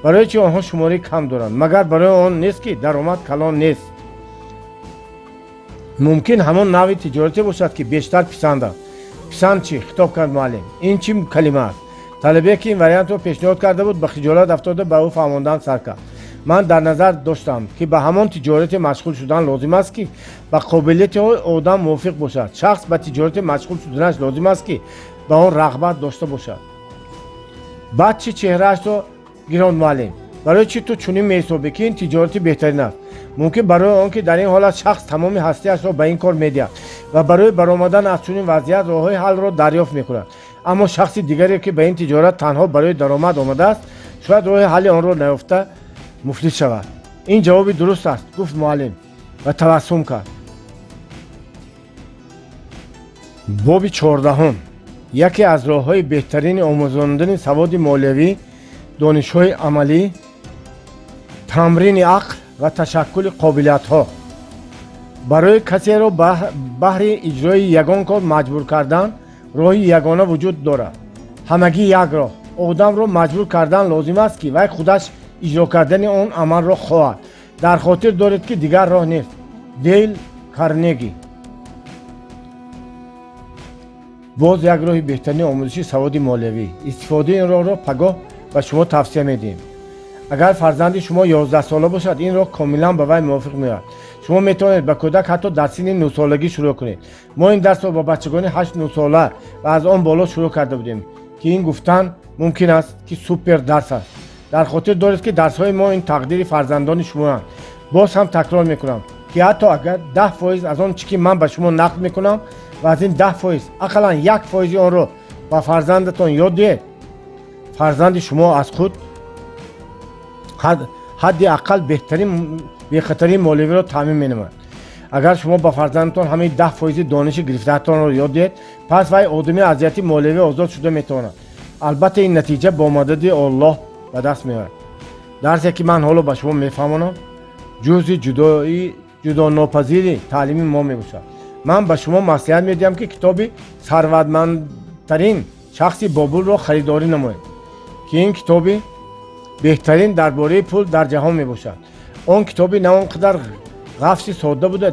Барои чи онҳо шумораи кам доранд? Магар барои он нест, ки даромад калон нест?» Мумкин ҳамон навъи тиҷорате бошад, ки бештар писанд аст. Писанд чӣ? Хитоб кард муаллим. Ин чӣ калима аст? Талабе, ки ин вариантро пешниҳод карда буд, ба хиҷолат афтода, ба ӯ фаҳмондан сар кард: ман дар назар доштам, ки ба ҳамон тиҷорате машғул шудан лозим аст, ки ба қобилияти одам мувофиқ бошад. Шахс ба тиҷорате машғул шуданаш лозим аст, ки ба он рағбат дошта бошад. Баъд чӣ? Чеҳраашро гиронд муаллим. Барои чӣ ту чунин меҳисобӣ, ки ин тиҷорати беҳтарин аст? Мумкин барои он ки дар ин ҳолат шахс тамоми ҳастиашро ба ин кор медиҳад ва барои баромадан аз чунин вазъият роҳҳои ҳаллро дарёфт мекунад. Аммо шахси дигаре, ки ба ин тиҷорат танҳо барои даромад омадааст, шояд роҳи ҳалли онро наёфта, муфлис шавад. Ин ҷавоби дуруст аст, гуфт муаллим ва табассум кард. Боби 14-ум. Яке аз роҳҳои беҳтарини омӯзондани саводи молиявӣ, донишҳои амалӣ, тамрини ақл ва ташаккули қобилиятҳо. Барои касеро баҳри иҷрои ягон кор маҷбур кардан роҳи ягона вуҷуд дорад, ҳамагӣ як роҳ. Одамро маҷбур кардан лозим аст, ки вай худаш иҷро кардани он амалро хоҳад. Дар хотир доред, ки дигар роҳ нест. Дейл Карнеги. Боз як роҳи беҳтарини омӯзиши саводи молиявӣ. Истифодаи ин роҳро пагоҳ ба шумо тавсия медиҳем. Агар фарзанди шумо 11-сола бошад, ин роҳ комилан ба вай мувофиқ меояд. Шумо метавонед ба кӯдак ҳатто дар синни 9-солагӣ шурӯъ кунед. Мо ин дарсро ба бачагони 8-9-сола ва аз он боло шурӯъ карда будем, ки ин гуфтан мумкин аст, ки супер дарс аст. Дар хотир доред, ки дарсҳои мо ин тақдири фарзандони шумоянд. Боз ҳам такрор мекунам, ки ҳатто агар 10% аз он чӣ ки ман ба шумо нақл мекунам ва аз ин 10% ақаллан 1 фоизи онро ба фарзандатон ёд диҳед, фарзанди шумо аз худ ҳадди ақал беҳтарин бехатарии молиявиро таъмин менамояд. Агар шумо ба фарзандатон ҳамаи 10 фоизи дониши гирифтаатонро ёд диҳед, пас вай одами аз ҷиҳати молиявӣ озод шуда метавонад. Албатта, ин натиҷа бо мадади Оллоҳ ба даст меояд. Дарсе, ки ман ҳоло ба шумо мефаҳмонам, ҷузъи ҷудои ҷудонопазири таълими мо мебошад. Ман ба шумо маслиҳат медиҳам, ки китоби «Сарватмандтарин шахси Бобулро» харидорӣ намоед, ки ин китоби беҳтарин дар бораи пул дар ҷаҳон мебошад. Он китоби на он қадар ғафси содда буда,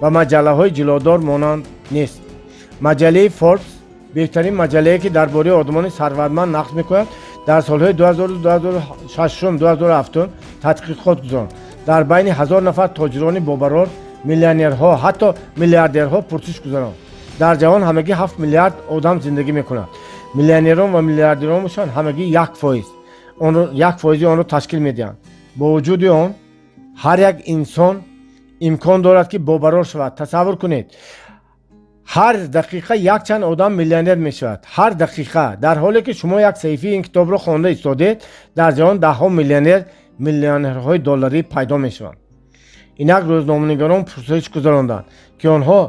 ба маҷаллаҳои ҷилодор монанд нест. Маҷаллаи Форбс, беҳтарин маҷаллае, ки дар бораи одамони сарватманд нақл мекунад, дар солҳои 2006, 2007 тадқиқот гузаронд. Дар байни 1000 нафар тоҷирони бобарор, миллионерҳо, ҳатто миллиардерҳо пурсиш гузаронд. Дар ҷаҳон ҳамагӣ 7 миллиард одам зиндагӣ мекунад. Миллионерон ва миллиардерон бошанд, ҳамагӣ 1% онро, 1 фоизи онро ташкил медиҳанд. Бо вуҷуди он, ҳар як инсон имкон дорад, ки бобарор шавад. Тасаввур кунед, ҳар дақиқа якчанд одам миллионер мешавад, ҳар дақиқа. Дар ҳоле ки шумо як саҳифаи ин китобро хонда истодед, дар ҷаҳон даҳҳо миллионер, миллионерҳои долларӣ пайдо мешаванд. Инак рӯзноманигарон пурсиш гузаронданд, ки онҳо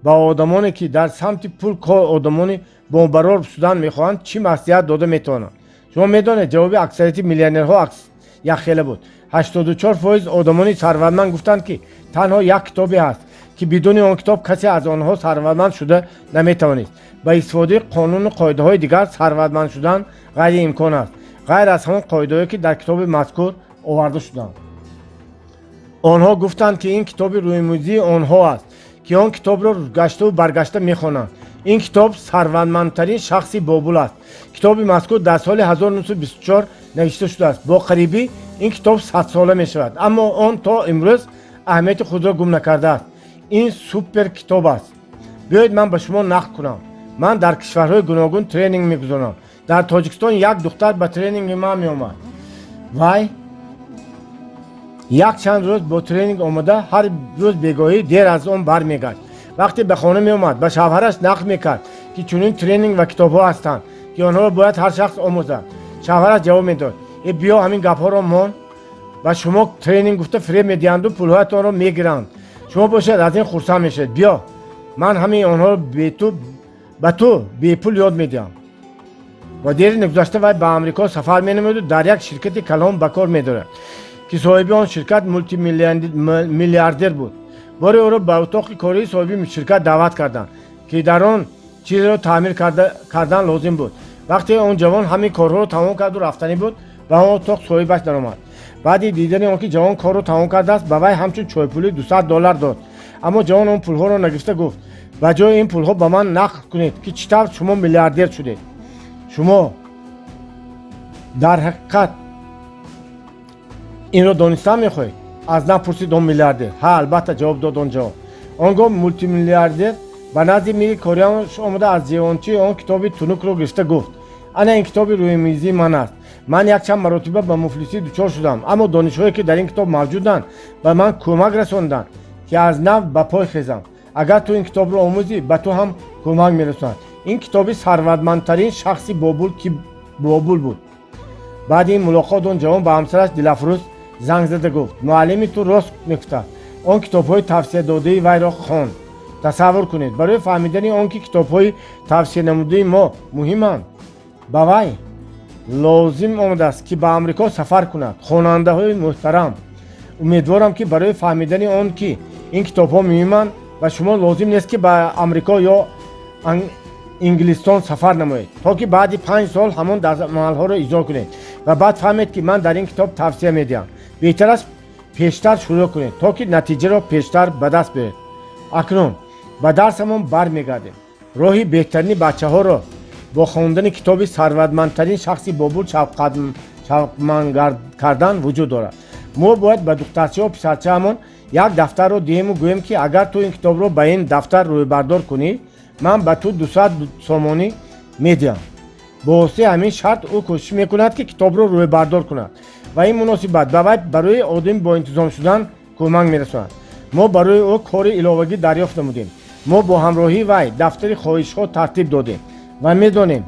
ба одамоне, ки дар самти пул кор одамони бобарор шудан мехоҳанд, чӣ маслиҳат дода метавонанд. Шумо медонед, ҷавоби аксарияти миллионерҳо якхела буд. 84% одамони сарватманд гуфтанд, ки танҳо як китобе ҳаст, ки бидуни он китоб касе аз онҳо сарватманд шуда наметавонист. Ба истифодаи қонуну қоидаҳои дигар сарватманд шудан ғайриимкон аст, ғайр аз ҳамон қоидаҳое, ки дар китоби мазкур оварда шуданд. Онҳо гуфтанд, ки ин китоби рӯймӯзии онҳо аст, ки он китобро гаштаву баргашта мехонанд. Ин китоб «Сарватмандтарин шахси Бобул» аст. Китоби мазкур дар соли 1924 навишта шудааст. Бо қарибӣ ин китоб 100-сола мешавад, аммо он то имрӯз аҳамияти худро гум накардааст. Ин супер китоб аст. Биёед, ман ба шумо нақл кунам. Ман дар кишварҳои гуногун тренинг мегузаронам. Дар Тоҷикистон як духтар ба тренинги ман меомад. Вай якчанд рӯз бо тренинг омада, ҳар рӯз бегоҳӣ дер аз он бармегашт. Вақте ба хона меомад, ба шавҳараш нақл мекард, ки чунин тренинг ва китобҳо ҳастанд, ки онҳоро бояд ҳар шахс омӯзад. Шавҳараш ҷавоб медод: «Э, биё, ҳамин гапҳоро мон. Ба шумо тренинг гуфта фиреб медиҳанду пулҳоятонро мегиранд, шумо бошед, аз ин хурсанд мешавед. Биё, ман ҳамин онҳоро бету ба ту бепул ёд медиҳам». Ва дери нагузашта вай ба Амрико сафар менамояду дар як ширкати калон ба кор медорад, ки соҳиби он ширкат мултимиллиардер буд. Боре ӯро ба утоқи кории соҳиби ширкат даъват карданд, ки дар он чизеро таъмир кардан лозим буд. Вақте он ҷавон ҳамин корҳоро тамом карду рафтанӣ буд, ба он утоқ соҳибаш даромад. Баъди дидани он ки ҷавон корро тамом кардааст, ба вай ҳамчун чойпулӣ 200 доллар дод. Аммо ҷавон он пулҳоро нагирифта гуфт: ба ҷои ин пулҳо ба ман нақл кунед, ки чӣ тавр шумо миллиардер шудед. Шумо дар ҳақиқат инро донистан мехоҳед? Аз нав пурсид он миллиардер. Ҳа, албатта, ҷавоб дод он ҷавон. Он гоҳ мултимиллиардер ба назди мизи кориаш омада, аз ҷевончаи он китоби тунукро гирифта гуфт: ана ин китоби рӯи ман аст. Ман якчанд маротиба ба муфлисӣ дучор шудам, аммо донишҳое, ки дар ин китоб мавҷуданд, ба ман кӯмак расонданд, ки аз нав ба пой хезам. Агар ту ин китобро омӯзӣ, ба ту ҳам кӯмак мерасонад. Ин китоби сарватмандтарин шахси Бобул, ки Бобул буд. Баъди ин мулоқот он ҷавон ба ҳамсараш Дилафрӯз занг зада гуфт: муаллими ту рост мегуфтааст, он китобҳои тавсиядодаи вайро хон. Тасаввур кунед, барои фаҳмидани он ки китобҳои тавсиянамудаи мо муҳиманд, ба вай лозим омадааст, ки ба Амрико сафар кунад. Хонандаҳои муҳтарам, умедворам, ки барои фаҳмидани он ки ин китобҳо муҳиманд, ба шумо лозим нест, ки ба Амрико ё Инглистон сафар намоед, то ки баъди 5 сол ҳамон амалҳоро иҷро кунед ва баъд фаҳмед, ки ман дар ин китоб тавсия медиҳам. Беҳтар аст пештар шурӯъ кунед, то ки натиҷаро пештар ба даст биёред. Акнун ба дарсамон бармегардем. Роҳи беҳтарини бачаҳоро бо хондани китоби сарватмандтарин шахси Бобул шавқманд кардан вуҷуд дорад. Мо бояд ба духтарчаҳо, писарчаамон як дафтарро диҳему гӯем, ки агар ту ин китобро ба ин дафтар рӯйбардор кунӣ, ман ба ту 200 сомонӣ медиҳам. Бо воситаи ҳамин шарт ӯ кӯшиш мекунад, ки китобро рӯйбардор кунад, ва ин муносибат ба вай барои одами боинтизом шудан кӯмак мерасонад. Мо барои ӯ кори иловагӣ дарёфт намудем. Мо бо ҳамроҳии вай дафтари хоҳишҳо тартиб додем ва медонем,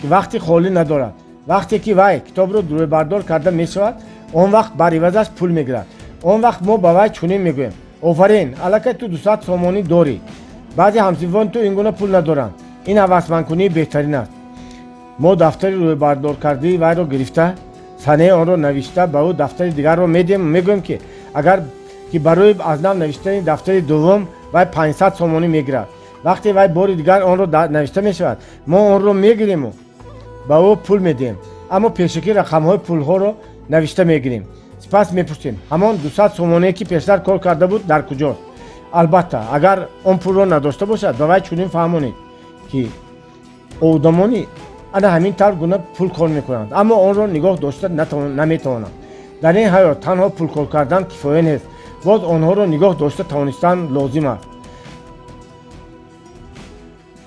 ки вақти холӣ надорад. Вақте ки вай китобро рӯйбардор карда мешавад, он вақт бар ивазаш пул мегирад. Он вақт мо ба вай чунин мегӯем: офарин, аллакай ту 200 сомонӣ дорӣ. Баъзе ҳамсинфони ту ин гуна пул надоранд. Ин ҳавасмандкунии беҳтарин аст. Мо дафтари рӯйбардоркардаи вайро гирифта, санаи онро навишта, ба ӯ дафтари дигарро медиҳем. Мегӯем, ки агар ки барои аз нав навиштани дафтари дуввум вай 500 сомонӣ мегирад. Вақте вай бори дигар онро навишта мешавад, мо онро мегириму ба ӯ пул медиҳем, аммо пешакӣ рақамҳои пулҳоро навишта мегирем. Сипас мепурсем: ҳамон 200 сомоние, ки пештар кор карда буд, дар куҷост? Албатта, агар он пулро надошта бошад, ба вай чунин фаҳмонед, ки одамони ана ҳамин тавр гуна пул кор мекунанд, аммо онро нигоҳ дошта наметавонанд. Дар ин ҳаёт танҳо пул кор кардан кифоя нест, боз онҳоро нигоҳ дошта тавонистан лозим аст.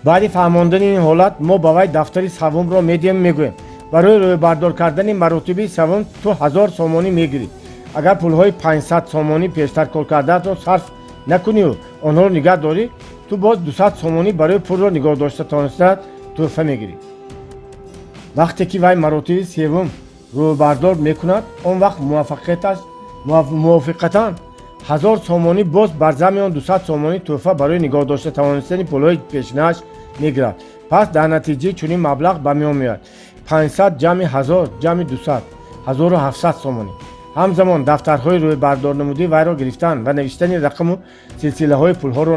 Баъди фаҳмондани ин ҳолат мо ба вай дафтари саввумро медиҳем. Мегӯем: барои рӯйбардор кардани маротиби саввум ту 1000 сомонӣ мегирӣ. Агар пулҳои 500 сомонӣ пештар кор кардаатро сарф накунию онҳоро нигаҳ дорӣ, ту боз 200 сомонӣ барои пулро нигоҳ дошта тавонистаат тӯҳфа мегирӣ. Вақте ки вай маротиби севум рӯйбардор мекунад, он вақт муваффақияташ мувофиқатан 1000 сомонӣ боз бар зами он 200 сомонӣ тӯҳфа барои нигоҳ дошта тавонистани пулҳои пешинааш мегирад. Пас дар натиҷаи чунин маблағ ба миён меояд: 500 ҷамъи 1000 ҷамъи 200, 1700 сомонӣ. Ҳамзамон дафтарҳои рӯйбардорнамудии вайро гирифтан ва навиштани рақаму силсилаҳои пулҳоро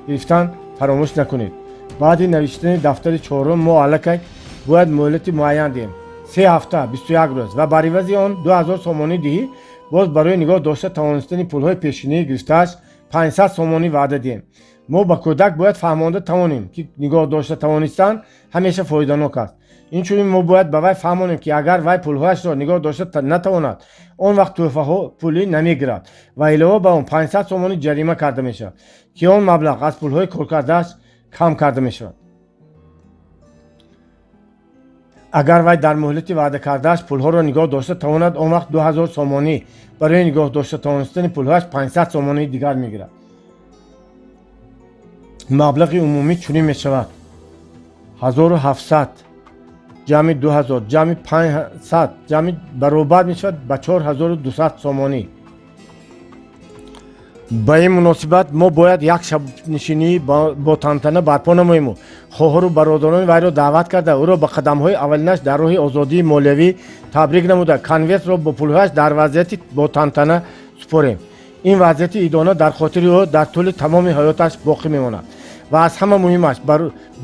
гирифтан фаромӯш накунед. Баъди навиштани дафтари чорум мо аллакай бояд муҳлати муайян диҳем: 3 ҳафта, 21 рӯз, ва бар ивази он 2000 сомонӣ диҳӣ. Боз барои нигоҳ дошта тавонистани пулҳои пешинии гирифтааш 500 сомонӣ ваъда диҳем. Мо ба кӯдак бояд фаҳмонда тавонем, ки нигоҳ дошта тавонистан ҳамеша фоиданок аст. Инчунин мо бояд ба вай фаҳмонем, ки агар вай пулҳояшро нигоҳ дошта натавонад, он вақт тӯҳфаҳо пулӣ намегирад ва илова ба он 500 сомонӣ ҷарима карда мешавад, ки он маблағ аз пулҳои коркардааш кам карда мешавад. Агар вай дар муҳлати ваъда кардааш пулҳоро нигоҳ дошта тавонад, он вақт 2000 сомонӣ, барои нигоҳ дошта тавонистани пулҳояш 500 сомонии дигар мегирад. Маблағи умумӣ чунин мешавад: 1700 ҷамъи 2000 ҷамъи 500 ҷамъи баробар мешавад ба 4200 сомонӣ. Ба ин муносибат мо бояд як шабнишинӣ бо тантана барпо намоему хоҳару бародарони вайро даъват карда, ӯро ба қадамҳои аввалинаш дар роҳи озодии молиявӣ табрик намуда, конвертро бо пулҳояш дар вазъияти бо тантана супорем. Ин вазъияти идона дар хотири ӯ дар тӯли тамоми ҳаёташ боқӣ мемонад ва аз ҳама муҳимаш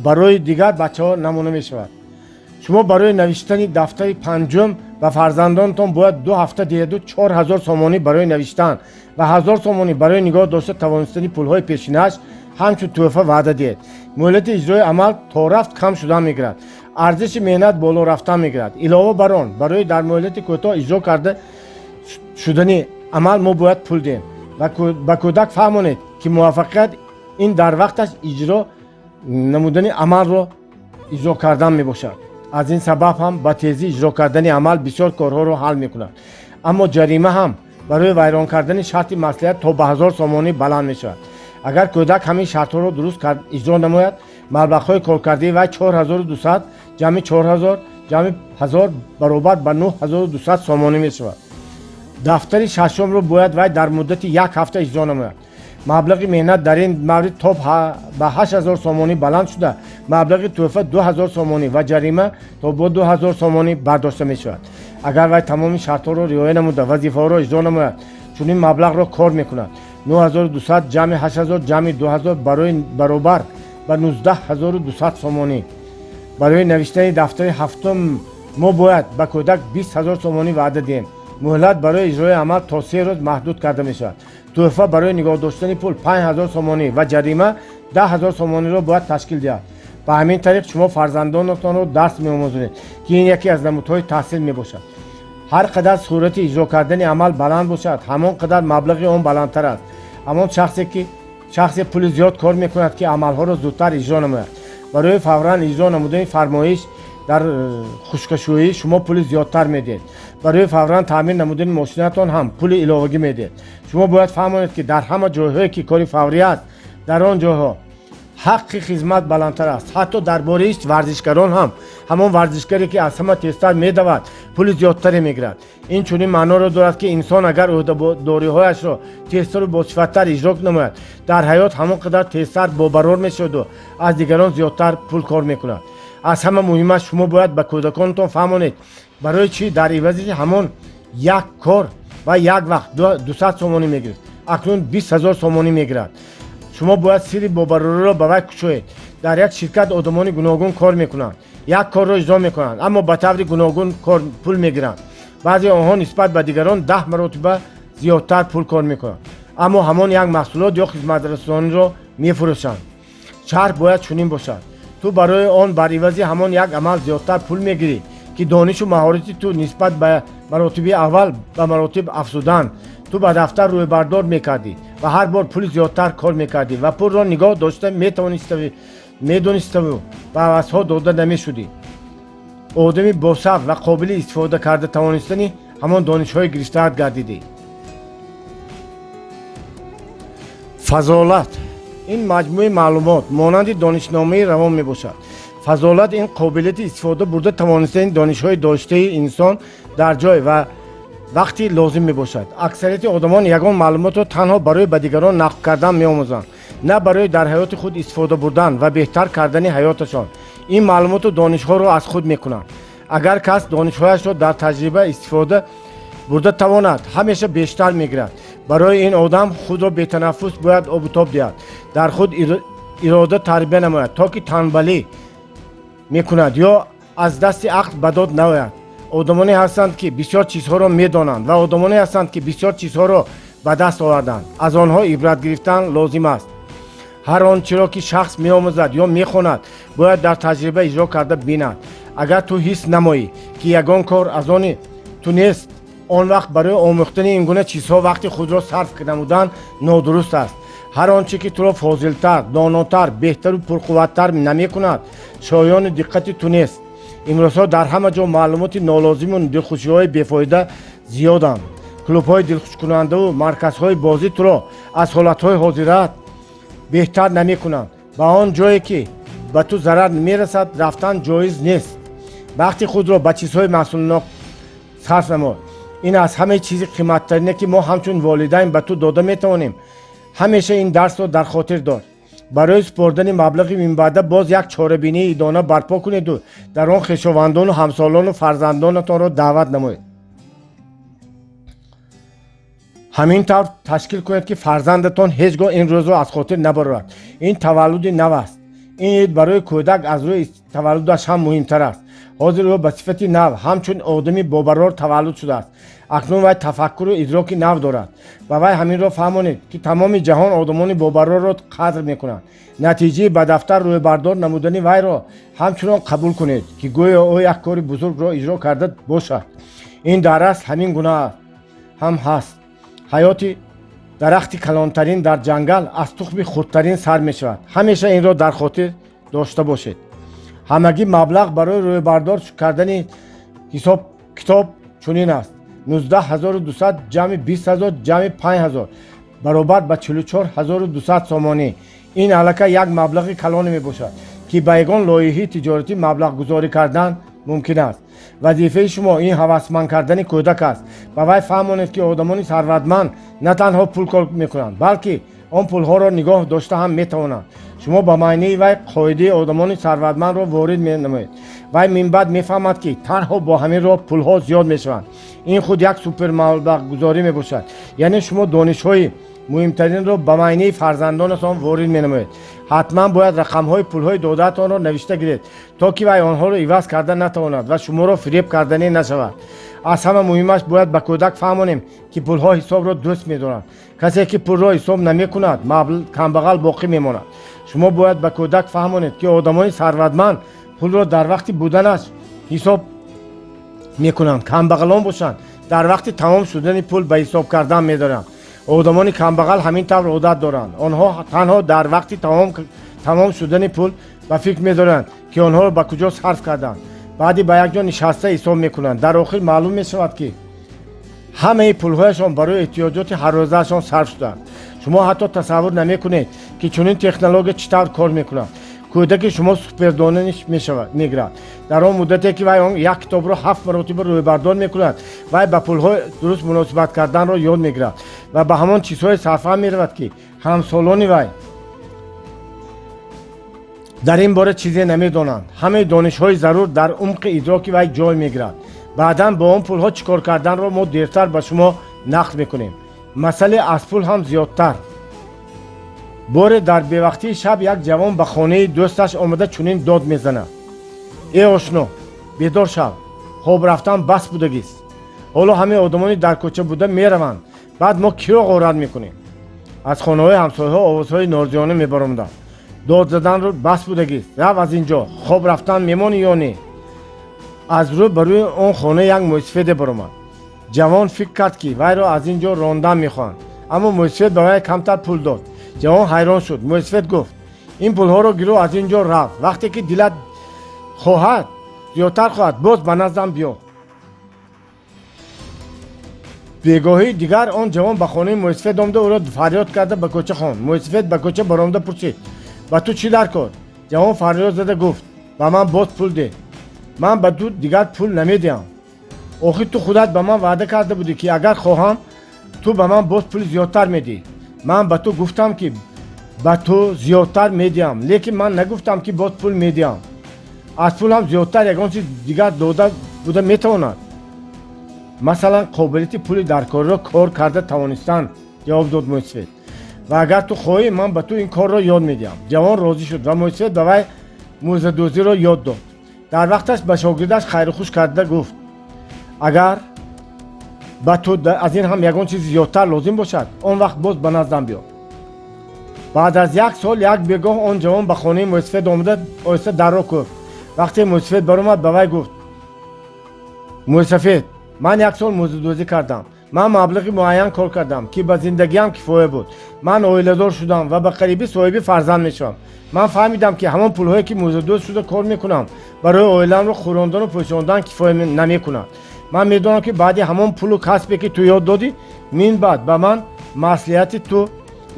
барои дигар бачаҳо намуна мешавад. Шумо барои навиштани дафтари панҷум ба фарзандонтон бояд 2 ҳафта диҳеду 4000 сомонӣ барои навиштан ва 1000 сомонӣ барои нигоҳ дошта тавонистани пулҳои пешинааш ҳамчун тӯҳфа ваъда диҳед. Муҳлати иҷрои амал то рафт кам шудан мегирад, арзиши меҳнат боло рафтан мегирад. Илова бар он, барои дар муҳлати кӯтоҳ иҷро карда шудани амал мо бояд пул диҳем. Ва ба кӯдак фаҳмонед, ки муваффақият ин дар вақташ иҷро намудани амалро иҷро кардан мебошад. Аз ин сабаб ҳам ба тезӣ иҷро кардани амал бисёр корҳоро ҳал мекунад. Аммо ҷарима ҳам барои вайрон кардани шарти маслиҳат то ба 1000 сомонӣ баланд мешавад. Агар кӯдак ҳамин шартҳоро дуруст иҷро намояд, маблағҳои коркардии вай 4200 ҷамъи 4000 ҷамъи 1000 баробар ба 9200 сомонӣ мешавад. Дафтари шашумро бояд вай дар муддати як ҳафта иҷро намояд. Маблағи меҳнат дар ин маврид то ба 8000 сомонӣ баланд шуда, маблағи тӯҳфа 2000 сомонӣ ва ҷарима то бо 2000 сомонӣ бардошта мешавад. Агар вай тамоми шартҳоро риоя намуда, вазифаҳоро иҷро намояд, чунин маблағро кор мекунад: 9200 ҷамъи 8000 ҷамъи 2000 барои баробар ба 19 200 сомонӣ. Барои навиштани дафтари ҳафтум мо бояд ба кӯдак 20 000 сомонӣ ваъда диҳем. Муҳлат барои иҷрои амал то 3 рӯз маҳдуд карда мешавад. Тӯҳфа барои нигоҳ доштани пул 5000 сомонӣ ва ҷарима 10 000 сомониро бояд ташкил диҳад. Ба ҳамин тариқ шумо фарзандонатонро дарс меомӯзонед, ки ин яке аз намудҳои таҳсил мебошад. Ҳар қадар суръати иҷро кардани амал баланд бошад, ҳамон қадар маблағи он баландтар аст. Ҳамон шахсе ки шахсе пули зиёд кор мекунад, ки амалҳоро зудтар иҷро намояд. Барои фавран иҷро намудани фармоиш дар хушкашӯӣ шумо пули зиёдтар медиҳед. Барои фавран таъмир намудани мошинатон ҳам пули иловагӣ медиҳед. Шумо бояд фаҳмонед, ки дар ҳама ҷойҳое ки кори фаврӣ аст, дар он ҷойҳо ҳаққи хизмат баландтар аст. Ҳатто дар бораи варзишгарон ҳам ҳамон варзишгаре, ки аз ҳама тезтар медавад, пули зиёдтаре мегирад. Ин чунин маъноро дорад, ки инсон агар ӯҳдадориҳояшро тезтару босифаттар иҷро намояд, дар ҳаёт ҳамон қадар тезтар бобарор мешаваду аз дигарон зиёдтар пул кор мекунад. Аз ҳама муҳимаш, шумо бояд ба кӯдаконатон фаҳмонед, барои чӣ дар ивази ҳамон як кор ва як вақт 200 сомонӣ мегирифт, акнун 20 000 сомонӣ мегирад. Шумо бояд сирри бобарориро ба вай кушоед. Дар як ширкат одамони гуногун кор мекунанд, як корро иҷро мекунанд, аммо ба таври гуногун пул мегиранд. Баъзе онҳо нисбат ба дигарон 10 маротиба зиёдтар пул кор мекунанд, аммо ҳамон як маҳсулот ё хизматрасониро мефурӯшанд. Шарҳ бояд чунин бошад: ту барои он бар ивази ҳамон як амал зиёдтар пул мегирӣ, ки донишу маҳорати ту нисбат ба маротиби аввал ба маротиб афзуданд. Ту ба дафтар рӯйбардор мекардӣ ва ҳар бор пули зиёдтар кор мекардӣ ва пулро нигоҳ дошта медониставу ба ҳавасҳо дода намешудӣ. Одами босабр ва қобили истифода карда тавонистани ҳамон донишҳои гирифтаат гардидӣ. Фазолат ин маҷмӯи маълумот монанди донишномаи равон мебошад. Фазолат ин қобилияти истифода бурда тавонистани донишҳои доштаи инсон дар ҷой ва вақти лозим мебошад. Аксарияти одамон ягон маълумотро танҳо барои ба дигарон нақл кардан меомӯзанд, на барои дар ҳаёти худ истифода бурдан ва беҳтар кардани ҳаёташон. Ин маълумоту донишҳоро аз худ мекунанд. Агар кас донишҳояшро дар таҷриба истифода бурда тавонад, ҳамеша бештар мегирад. Барои ин одам худро бетанаффус бояд обутоб диҳад, дар худ ирода тарбия намояд, то ки танбалӣ мекунад ё аз дасти ақл ба дод наояд. Одамоне ҳастанд, ки бисёр чизҳоро медонанд, ва одамоне ҳастанд, ки бисёр чизҳоро ба даст оварданд. Аз онҳо ибрат гирифтан лозим аст. Ҳар он чиро ки шахс меомӯзад ё мехонад, бояд дар таҷриба иҷро карда бинад. Агар ту ҳис намоӣ, ки ягон кор аз они ту нест, он вақт барои омӯхтани ин гуна чизҳо вақти худро сарф намудан нодуруст аст. Ҳар он чӣ ки туро фозилтар, донотар, беҳтару пурқувваттар намекунад, шоёни диққати ту нест. Имрӯзҳо дар ҳама ҷо маълумоти нолозиму дилхушиҳои бефоида зиёданд. Клубҳои дилхушкунандаву марказҳои бозӣ туро аз ҳолатҳои ҳозираат беҳтар намекунанд. Ба он ҷое ки ба ту зарар мерасад, рафтан ҷоиз нест. Вақти худро ба чизҳои маҳсулнок сарф намо. Ин аз ҳамаи чизи қиматтарине, ки мо ҳамчун волидайн ба ту дода метавонем. Ҳамеша ин дарсро дар хотир дор. Барои супордани маблағи минбаъда боз як чорабинии идона барпо кунеду дар он хешовандону ҳамсолону фарзандонатонро даъват намоед. Ҳамин тавр ташкил кунед, ки фарзандатон ҳеҷ гоҳ ин рӯзро аз хотир набарорад. Ин таваллуди нав аст. Ин ид барои кӯдак аз рӯи таваллудаш ҳам муҳимтар аст. Ҳозир ӯ ба сифати нав, ҳамчун одами бобарор таваллуд шудааст. Акнун вай тафаккуру идроки нав дорад. Ба вай ҳаминро фаҳмонед, ки тамоми ҷаҳон одамони бобарорро қадр мекунанд. Натиҷаи ба дафтар рӯйбардор намудани вайро ҳамчунон қабул кунед, ки гӯё ӯ як кори бузургро иҷро карда бошад. Ин дар асл ҳамин гуна ҳам ҳаст. Ҳаёти дарахти калонтарин дар ҷангал аз тухми хурдтарин сар мешавад. Ҳамеша инро дар хотир дошта бошед. Ҳамагӣ маблағ барои рӯйбардор кардани ҳисоб китоб чунин аст: 19 200 ҷамъи 20 000 ҷамъи 5000 баробар ба 44 200 сомонӣ. Ин аллакай як маблағи калоне мебошад, ки ба ягон лоиҳаи тиҷоратӣ маблағгузорӣ кардан мумкин аст. Вазифаи шумо ин ҳавасманд кардани кӯдак аст. Ба вай фаҳмонед, ки одамони сарватманд на танҳо пул кор мекунанд, балки он пулҳоро нигоҳ дошта ҳам метавонанд. Шумо ба майнаи вай қоидаи одамони сарватмандро ворид менамоед. Вай минбаъд мефаҳмад, ки танҳо бо ҳамин роҳ пулҳо зиёд мешаванд. Ин худ як супермаблағгузорӣ мебошад. Яъне шумо донишҳои муҳимтаринро ба майнаи фарзандонатон ворид менамоед. Ҳатман бояд рақамҳои пулҳои додаатонро навишта гиред, то ки вай онҳоро иваз карда натавонад ва шуморо фиреб карданӣ нашавад. Аз ҳама муҳимаш, бояд ба кӯдак фаҳмонем, ки пулҳо ҳисобро дӯст медоранд. Касе ки пулро ҳисоб намекунад, камбағал боқӣ мемонад. Шумо бояд ба кӯдак фаҳмонед, ки одамони сарватманд пулро дар вақти буданаш ҳисоб мекунанд, камбағалон бошанд, дар вақти тамом шудани пул ба ҳисоб кардан медоранд. Одамони камбағал ҳамин тавр одат доранд. Онҳо танҳо дар вақти тамом шудани пул ба фикр медоранд, ки онҳоро ба куҷо сарф карданд. Баъди ба як ҷо нишаста ҳисоб мекунанд. Дар охир маълум мешавад, ки ҳамаи пулҳояшон барои эҳтиёҷоти ҳаррӯзаашон сарф шудааст. Шумо ҳатто тасаввур намекунед, ки чунин технология чӣ тавр кор мекунад. Кӯдаки шумо супердониш мешавад, мегирад. Дар он муддате ки вай он як китобро ҳафт маротиба рӯйбардор мекунад, вай ба пулҳо дуруст муносибат карданро ёд мегирад ва ба ҳамон чизҳое сарфа меравад, ки ҳамсолони вай дар ин бора чизе намедонанд. Ҳамаи донишҳои зарур дар умқи идроки вай ҷой мегирад. Баъдан бо он пулҳо чӣ кор карданро мо дертар ба шумо нақл мекунем. Масъале аз пул ҳам зиёдтар. Боре дар бевақтии шаб як ҷавон ба хонаи дӯсташ омада, чунин дод мезанад: «Э, ошно, бедор шав, хоб рафтан бас будагист. Ҳоло ҳамаи одамони дар кӯча буда мераванд, баъд мо киро ғорат мекунем?» Аз хонаҳои ҳамсояҳо овозҳои норозиёна мебаромаданд: «Дод заданро бас будагист, рав аз ин ҷо, хоб рафтан мемонӣ ё не?» Аз рӯ ба рӯи он хона як мӯйсафеде баромад. Ҷавон фикр кард, ки вайро аз ин ҷо рондан мехоҳанд, аммо мӯйсафед ба вай камтар пул дод. Ҷавон ҳайрон шуд. Мӯйсафед гуфт: «Ин пулҳоро гиру аз ин ҷо рав. Вақте ки дилат хоҳад, зиёдтар хоҳад, боз ба наздам биё». Бегоҳии дигар он ҷавон ба хонаи мӯйсафед омада, ӯро фарёд карда ба кӯча хонд. Мӯйсафед ба кӯча баромада пурсид: «Ба ту чӣ дар кор?» Ҷавон фарёд зада гуфт: «Ба ман боз пул деҳ». «Ман ба ту дигар пул намедиҳам. Охир ту худат ба ман ваъда карда будӣ, ки агар хоҳам, ту ба ман боз пули зиёдтар медиҳӣ». «Ман ба ту гуфтам, ки ба ту зиёдтар медиҳам, лекин ман нагуфтам, ки боз пул медиҳам. Аз пул ҳам зиёдтар ягон чиз дигар дода буда метавонад, масалан, қобилияти пули даркориро кор карда тавонистан», ҷавоб дод мӯйсафед. «Ва агар ту хоҳӣ, ман ба ту ин корро ёд медиҳам». Ҷавон розӣ шуд ва мӯйсафед ба вай мӯзадӯзиро ёд дод. Дар вақташ ба шогирдаш хайрухуш карда гуфт: «Агар ба ту аз ин ҳам ягон чизи зиёдтар лозим бошад, он вақт боз ба наздам биё». Баъд аз як сол як бегоҳ он ҷавон ба хонаи мӯйсафед омада, оҳиста дарро кӯфт. Вақте мӯйсафед баромад, ба вай гуфт: «Мӯйсафед, ман як сол мӯзадӯзӣ кардам. Ман маблағи муайян кор кардам, ки ба зиндагиам кифоя буд. Ман оиладор шудам ва ба қарибӣ соҳиби фарзанд мешавам. Ман фаҳмидам, ки ҳамон пулҳое, ки мӯзадӯз шуда кор мекунам, барои оиламро хӯрондану пӯшондан кифоя намекунад. Ман медонам, ки баъди ҳамон пулу касбе, ки ту ёд додӣ, мин баъд ба ман маслиҳати ту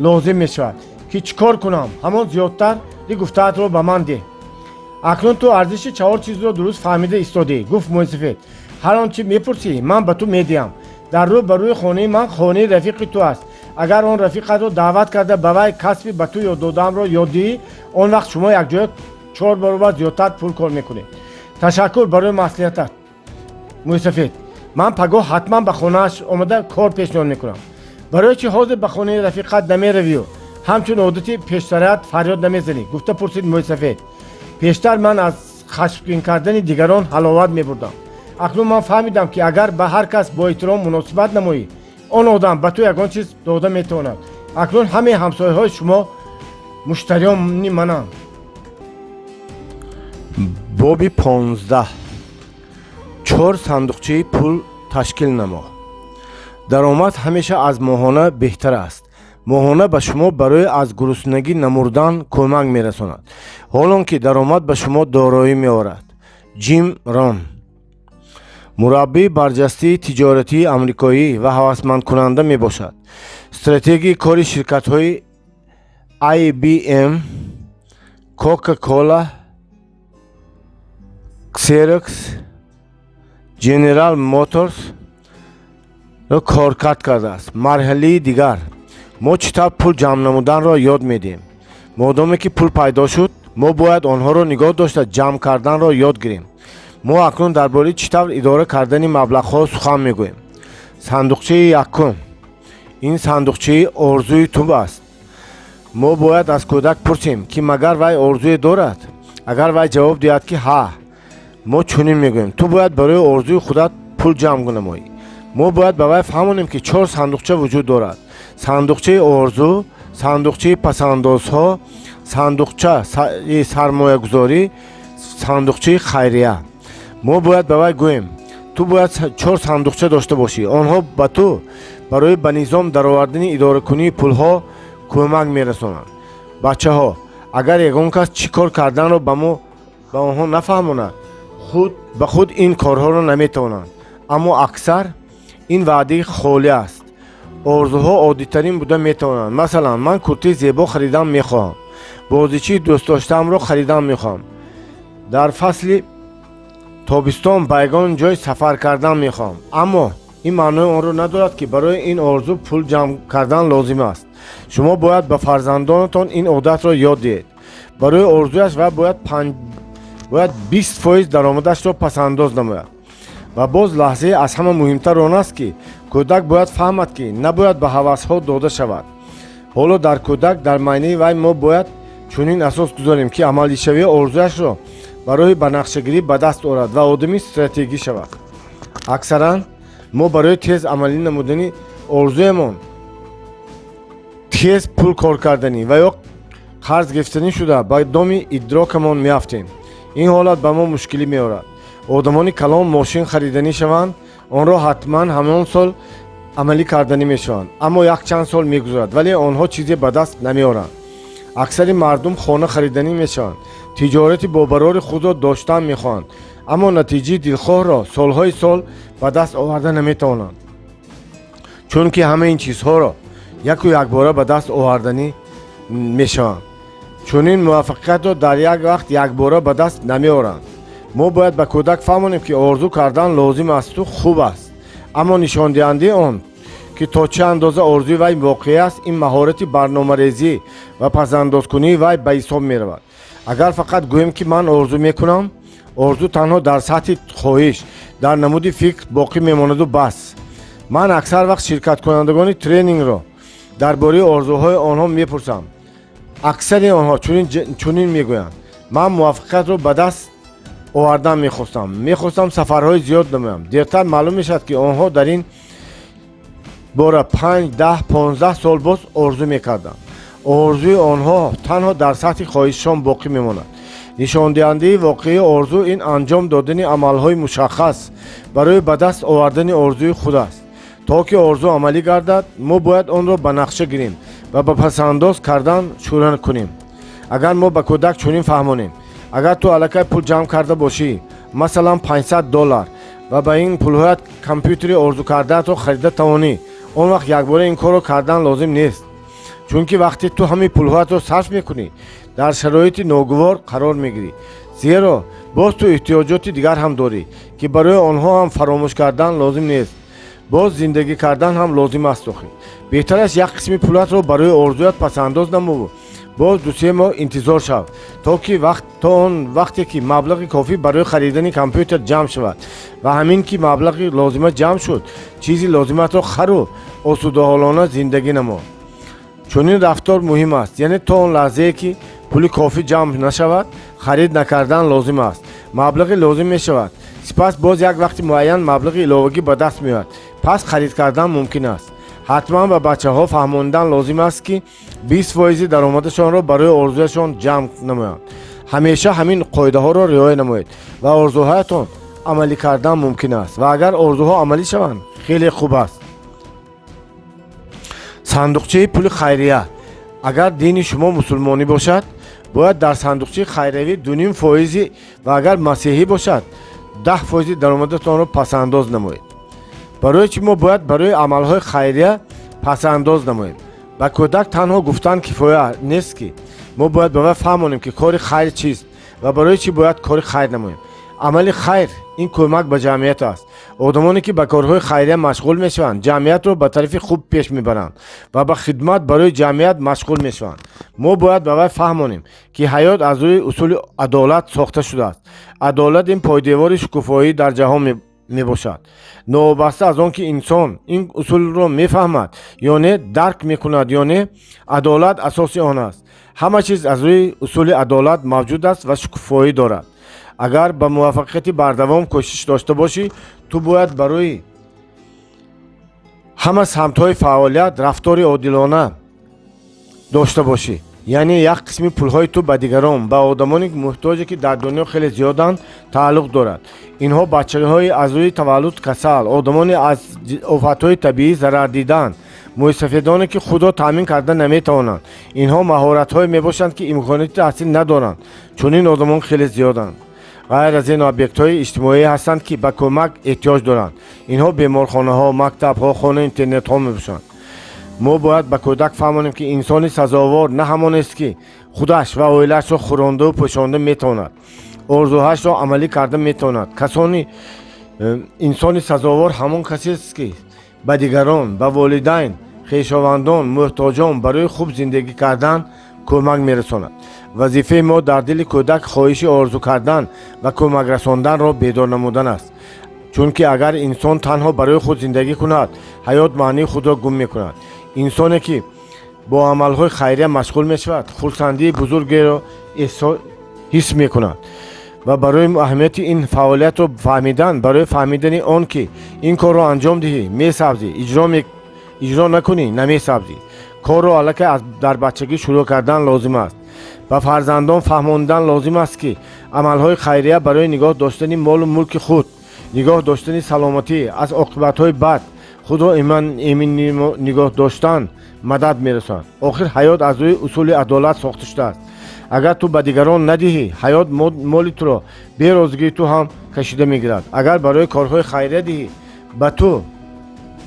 лозим мешавад, ки чӣ кор кунам. Ҳамон зиёдтар гуфтаатро ба ман деҳ». «Акнун ту арзиши чаҳор чизро дуруст фаҳмида истодӣ», гуфт мӯйсафед. «Ҳар он чӣ мепурсӣ, ман ба ту медиҳам. Дар рӯ ба рӯи хонаи ман хонаи рафиқи ту аст. Агар он рафиқатро даъват карда, ба вай касби ба ту ёд додаамро ёд диҳӣ, он вақт шумо якҷоя чор баробар зиёдтар пул кор мекунед». «Ташаккур барои маслиҳатат, мӯйсафед. Ман пагоҳ ҳатман ба хонааш омада, кор пешниҳод мекунам». «Барои чӣ ҳозир ба хонаи рафиқат намеравию ҳамчун одати пештараят фарёд намезанӣ?» гуфта пурсид мӯйсафед. «Пештар ман аз Хашмгин кардани дигарон ҳаловат мебурдам. Акнун ман фаҳмидам, ки агар ба ҳар кас бо эҳтиром муносибат намоӣ, он одам ба ту ягон чиз дода метавонад. Акнун ҳамаи ҳамсояҳои шумо муштариёни мананд. Боби 15. Чор сандуқчаи пул ташкил намо. Даромад ҳамеша аз моҳона беҳтар аст. Моҳона ба шумо барои аз гуруснагӣ намурдан кӯмак мерасонад, ҳолон ки даромад ба шумо дороӣ меорад. Ҷим Рон, мураббии барҷастаи тиҷоратии амрикоӣ ва ҳавасмандкунанда мебошад. Стратегияи кори ширкатҳои IBM, Coca-Cola, Xerox, General Motors коркард кардааст. Марҳилаи дигар: мо чӣ тавр пул ҷамъ намуданро ёд медиҳем. Модоме ки пул пайдо шуд, мо бояд онҳоро нигоҳ дошта, ҷамъ карданро ёд гирем. Мо акнун дар бораи чӣ тавр идора кардани маблағҳо сухан мегӯем. Сандуқчаи якум: ин сандуқчаи орзуи ту аст. Мо бояд аз кӯдак пурсем, ки магар вай орзуе дорад. Агар вай ҷавоб диҳад, ки ҳа, мо чунин мегӯем: ту бояд барои орзуи худат пул ҷамъ намоӣ. Мо бояд ба вай фаҳмонем, ки чор сандуқча вуҷуд дорад: сандуқчаи орзу, сандуқчаи пасандозҳо, сандуқчаи сармоягузорӣ, сандуқчаи хайрия. Мо бояд ба вай гӯем: ту бояд чор сандуқча дошта бошӣ. Онҳо ба ту барои ба низом даровардани идоракунии пулҳо кӯмак мерасонанд. Бачаҳо, агар ягон кас чӣ кор карданро ба мо ба онҳо нафаҳмонад, худ ба худ ин корҳоро наметавонанд. Аммо аксар ин ваъдаи холӣ аст. Орзуҳо оддитарин буда метавонанд. Масалан, ман куртаи зебо харидан мехоҳам, бозичаи дӯстдоштаамро харидан мехоҳам, дар фасли тобистон ба ягон ҷой сафар кардан мехоҳам. Аммо ин маънои онро надорад, ки барои ин орзу пул ҷамъ кардан лозим аст. Шумо бояд ба фарзандонатон ин одатро ёд диҳед. Барои орзуяш вай бояд 20% даромадашро пасандоз намояд. Ва боз лаҳзаи аз ҳама муҳимтар он аст, ки кӯдак бояд фаҳмад, ки набояд ба ҳавасҳо дода шавад. Ҳоло дар кӯдак, дар майнаи вай мо бояд чунин асос гузорем, ки амалишавии орзуяшро барои банақшагирӣ ба даст орад ва одами стратегӣ шавад. Аксаран мо барои тез амалӣ намудани орзуямон тез пул кор карданӣ ва ё қарз гирифтанӣ шуда, ба доми идрокамон меафтем. Ин ҳолат ба мо мушкилӣ меорад. Одамони калон мошин хариданӣ шаванд, онро ҳатман ҳамон сол амалӣ карданӣ мешаванд, аммо якчанд сол мегузарад, вале онҳо чизе ба даст намеоранд. Аксари мардум хона хариданӣ мешаванд, тиҷорати бобарори худро доштан мехоҳанд, аммо натиҷаи дилхоҳро солҳои сол ба даст оварда наметавонанд, чунки ҳамаи ин чизҳоро яку якбора ба даст оварданӣ мешаванд. Чунин муваффақиятро дар як вақт якбора ба даст намеоранд. Мо бояд ба кӯдак фаҳмонем, ки орзу кардан лозим асту хуб аст, аммо нишондиҳандаи он, ки то чӣ андоза орзуи вай воқеӣ аст, ин маҳорати барномарезӣ ва пасандозкунии вай ба ҳисоб меравад. Агар фақат гӯем, ки ман орзу мекунам, орзу танҳо дар сатҳи хоҳиш, дар намуди фикр боқӣ мемонаду бас. Ман аксар вақт ширкаткунандагони тренингро дар бораи орзуҳои онҳо мепурсам. Аксари онҳо чунин мегӯянд: ман муваффақиятро ба даст овардан мехостам, мехостам сафарҳои зиёд намоям. Дертар маълум мешавад, ки онҳо дар ин бора 5, 10, 15 сол боз орзу мекарданд. Орзуи онҳо танҳо дар сатҳи хоҳишшон боқӣ мемонад. Нишондиҳандаи воқеии орзу ин анҷом додани амалҳои мушаххас барои ба даст овардани орзуи худ аст. То ки орзу амалӣ гардад, мо бояд онро ба нақша гирем ва ба пасандоз кардан шурӯъ кунем. Агар мо ба кӯдак чунин фаҳмонем: агар ту аллакай пул ҷамъ карда бошӣ, масалан, 500 доллар, ва ба ин пулҳоят компютери орзукардаатро харида тавонӣ, он вақт якбора ин корро кардан лозим нест, чунки вақте ту ҳамаи пулҳоятро сарф мекунӣ, дар шароити ногувор қарор мегирӣ, зеро боз ту эҳтиёҷоти дигар ҳам дорӣ, ки барои онҳо ҳам фаромӯш кардан лозим нест. Боз зиндагӣ кардан ҳам лозим аст. Охир беҳтараш як қисми пулатро барои орзуят пасандоз намову боз 2-се моҳ интизор шав, то ки вақт то он вақте ки маблағи кофӣ барои харидани компютер ҷамъ шавад. Ва ҳамин ки маблағи лозима ҷамъ шуд, чизи лозиматро хару осудаҳолона зиндагӣ намо. Чунин рафтор муҳим аст, яъне то он лаҳзае ки пули кофӣ ҷамъ нашавад, харид накардан лозим аст. Маблағи лозим мешавад. Сипас боз як вақти муайян маблағи иловагӣ ба даст меояд, пас харид кардан мумкин аст. Ҳатман ба бачаҳо фаҳмондан лозим аст, ки 20 фоизи даромадашонро барои орзуяшон ҷамъ намоянд. Ҳамеша ҳамин қоидаҳоро риоя намоед ва орзуҳоятон амалӣ кардан мумкин аст. Ва агар орзуҳо амалӣ шаванд, хеле хуб аст. Сандуқчаи пули хайрия. Агар дини шумо мусулмонӣ бошад, бояд дар сандуқчаи хайриявӣ 2,5 фоизи ва агар масеҳӣ бошад, 10 фоизи даромадатонро пасандоз намоед. Барои чӣ мо бояд барои амалҳои хайрия пасандоз намоем? Ба кӯдак танҳо гуфтан кифоя нест, ки мо бояд ба вай фаҳмонем, ки кори хайр чист ва барои чӣ бояд кори хайр намоем. Амали хайр ин кӯмак ба ҷамъият аст. Одамоне, ки ба корҳои хайрия машғул мешаванд, ҷамъиятро ба тарафи хуб пеш мебаранд ва ба хидмат барои ҷамъият машғул мешаванд. Мо бояд ба вай фаҳмонем, ки ҳаёт аз рӯи усули адолат сохта шудааст. Адолат ин пойдевори шукуфоӣ дар ҷаҳон мебошад. Новобаста аз он ки инсон ин усулро мефаҳмад ё не, дарк мекунад ё не, адолат асоси он аст. Ҳама чиз аз рӯи усули адолат мавҷуд аст ва шукуфоӣ дорад. Агар ба муваффақияти бардавом кӯшиш дошта бошӣ, ту бояд барои ҳама самтҳои фаъолият рафтори одилона дошта бошӣ, яъне як қисми пулҳои ту ба дигарон, ба одамони муҳтоҷе, ки дар дунё хеле зиёданд, тааллуқ дорад. Инҳо бачаҳои аз рӯи таваллуд касал, одамони аз офатҳои табиӣ зарар диданд, мӯйсафедоне, ки худро таъмин карда наметавонанд. Инҳо маҳоратҳое мебошанд, ки имконияти таҳсил надоранд. Чунин одамон хеле зиёданд. Ғайр аз ин, объектҳои иҷтимоӣ ҳастанд, ки ба кӯмак эҳтиёҷ доранд. Инҳо беморхонаҳо, мактабҳо, хона интернатҳо мебошанд. Мо бояд ба кӯдак фаҳмонем, ки инсони сазовор на ҳамонест, ки худаш ва оилаашро хӯрондану пӯшонда метавонад, орзуҳояшро амалӣ карда метавонад. Касони инсони сазовор ҳамон касест, ки ба дигарон, ба волидайн, хешовандон, муҳтоҷон барои хуб зиндагӣ кардан кӯмак мерасонад. Вазифаи мо дар дили кӯдак хоҳиши орзу кардан ва кӯмак расонданро бедор намудан аст, чунки агар инсон танҳо барои худ зиндагӣ кунад, ҳаёт маънии худро гум мекунад. Инсоне, ки бо амалҳои хайрия машғул мешавад, хурсандии бузургеро ҳис мекунад. Ва барои аҳамияти ин фаъолиятро фаҳмидан, барои фаҳмидани он ки ин корро анҷом диҳӣ, месабзӣ, иҷро накунӣ, намесабзӣ, корро аллакай дар бачагӣ шурӯъ кардан лозим аст. Ба фарзандон фаҳмондан лозим аст, ки амалҳои хайрия барои нигоҳ доштани молу мулки худ, нигоҳ доштани саломатӣ, аз оқибатҳои бад худро эмин нигоҳ доштан мадад мерасонад. Охир ҳаёт аз рӯи усули адолат сохта шудааст. Агар ту ба дигарон надиҳӣ, ҳаёт моли туро берозигии ту ҳам кашида мегирад. Агар барои корҳои хайрия диҳӣ, ба ту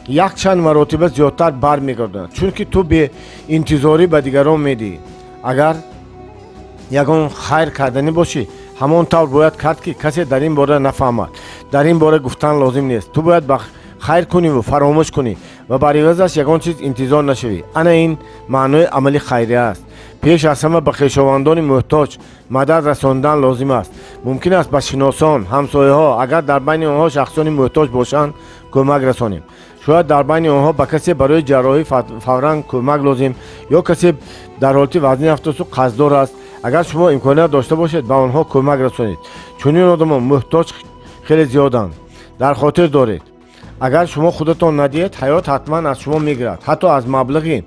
якчанд маротиба зиёдтар бармегардонад, чунки ту беинтизорӣ ба дигарон медиҳӣ. Агар ягон хайр карданӣ бошӣ, ҳамон тавр бояд кард, ки касе дар ин бора нафаҳмад. Дар ин бора гуфтан лозим нест. Ту бояд ба хайр куниву фаромӯш кунӣ ва бар ивазаш ягон чиз интизор нашавӣ. Ана ин маънои амали хайрия аст. Пеш аз ҳама ба хешовандони муҳтоҷ мадад расондан лозим аст. Мумкин аст ба шиносон, ҳамсояҳо, агар дар байни онҳо шахсони муҳтоҷ бошанд, кӯмак расонем. Шояд дар байни онҳо ба касе барои ҷарроҳӣ фавран кӯмак лозим ё касе дар ҳолати вазнин афтосту қарздор аст. Агар шумо имконият дошта бошед, ба онҳо кӯмак расонед. Чунин одамон муҳтоҷ хеле зиёданд. Дар хотир доред, агар шумо худатон надиҳед, ҳаёт ҳатман аз шумо мегирад, ҳатто аз маблағи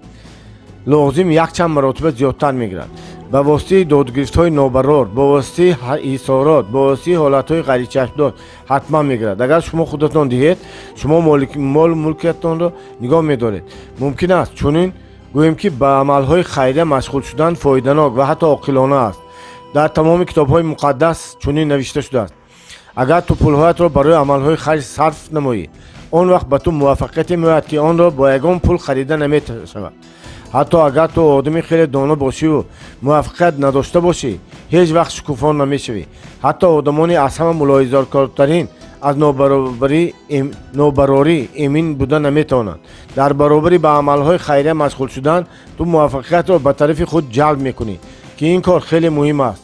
лозим якчанд маротиба зиёдтар мегирад. Ба воситаи додгирифтҳои нобарор, ба воситаи ҳисорот, ба воситаи ҳолатҳои ғайричашмдошт ҳатман мегирад. Агар шумо худатон диҳед, шумо молу мулкиятонро нигоҳ медоред. Мумкин аст чунин гӯем, ки ба амалҳои хайрия машғул шудан фоиданок ва ҳатто оқилона аст. Дар тамоми китобҳои муқаддас чунин навишта шудааст: агар ту пулҳоятро барои амалҳои хайр сарф намоӣ, он вақт ба ту муваффақияте меояд, ки онро бо ягон пул харида намешавад. Ҳатто агар ту одами хеле доно бошиву муваффақият надошта бошӣ, ҳеҷ вақт шукуфон намешавӣ. Ҳатто одамони аз ҳама мулоҳизакортарин аз нобарорӣ эмин буда наметавонанд. Дар баробари ба амалҳои хайрия машғул шудан, ту муваффақиятро ба тарафи худ ҷалб мекунӣ, ки ин кор хеле муҳим аст.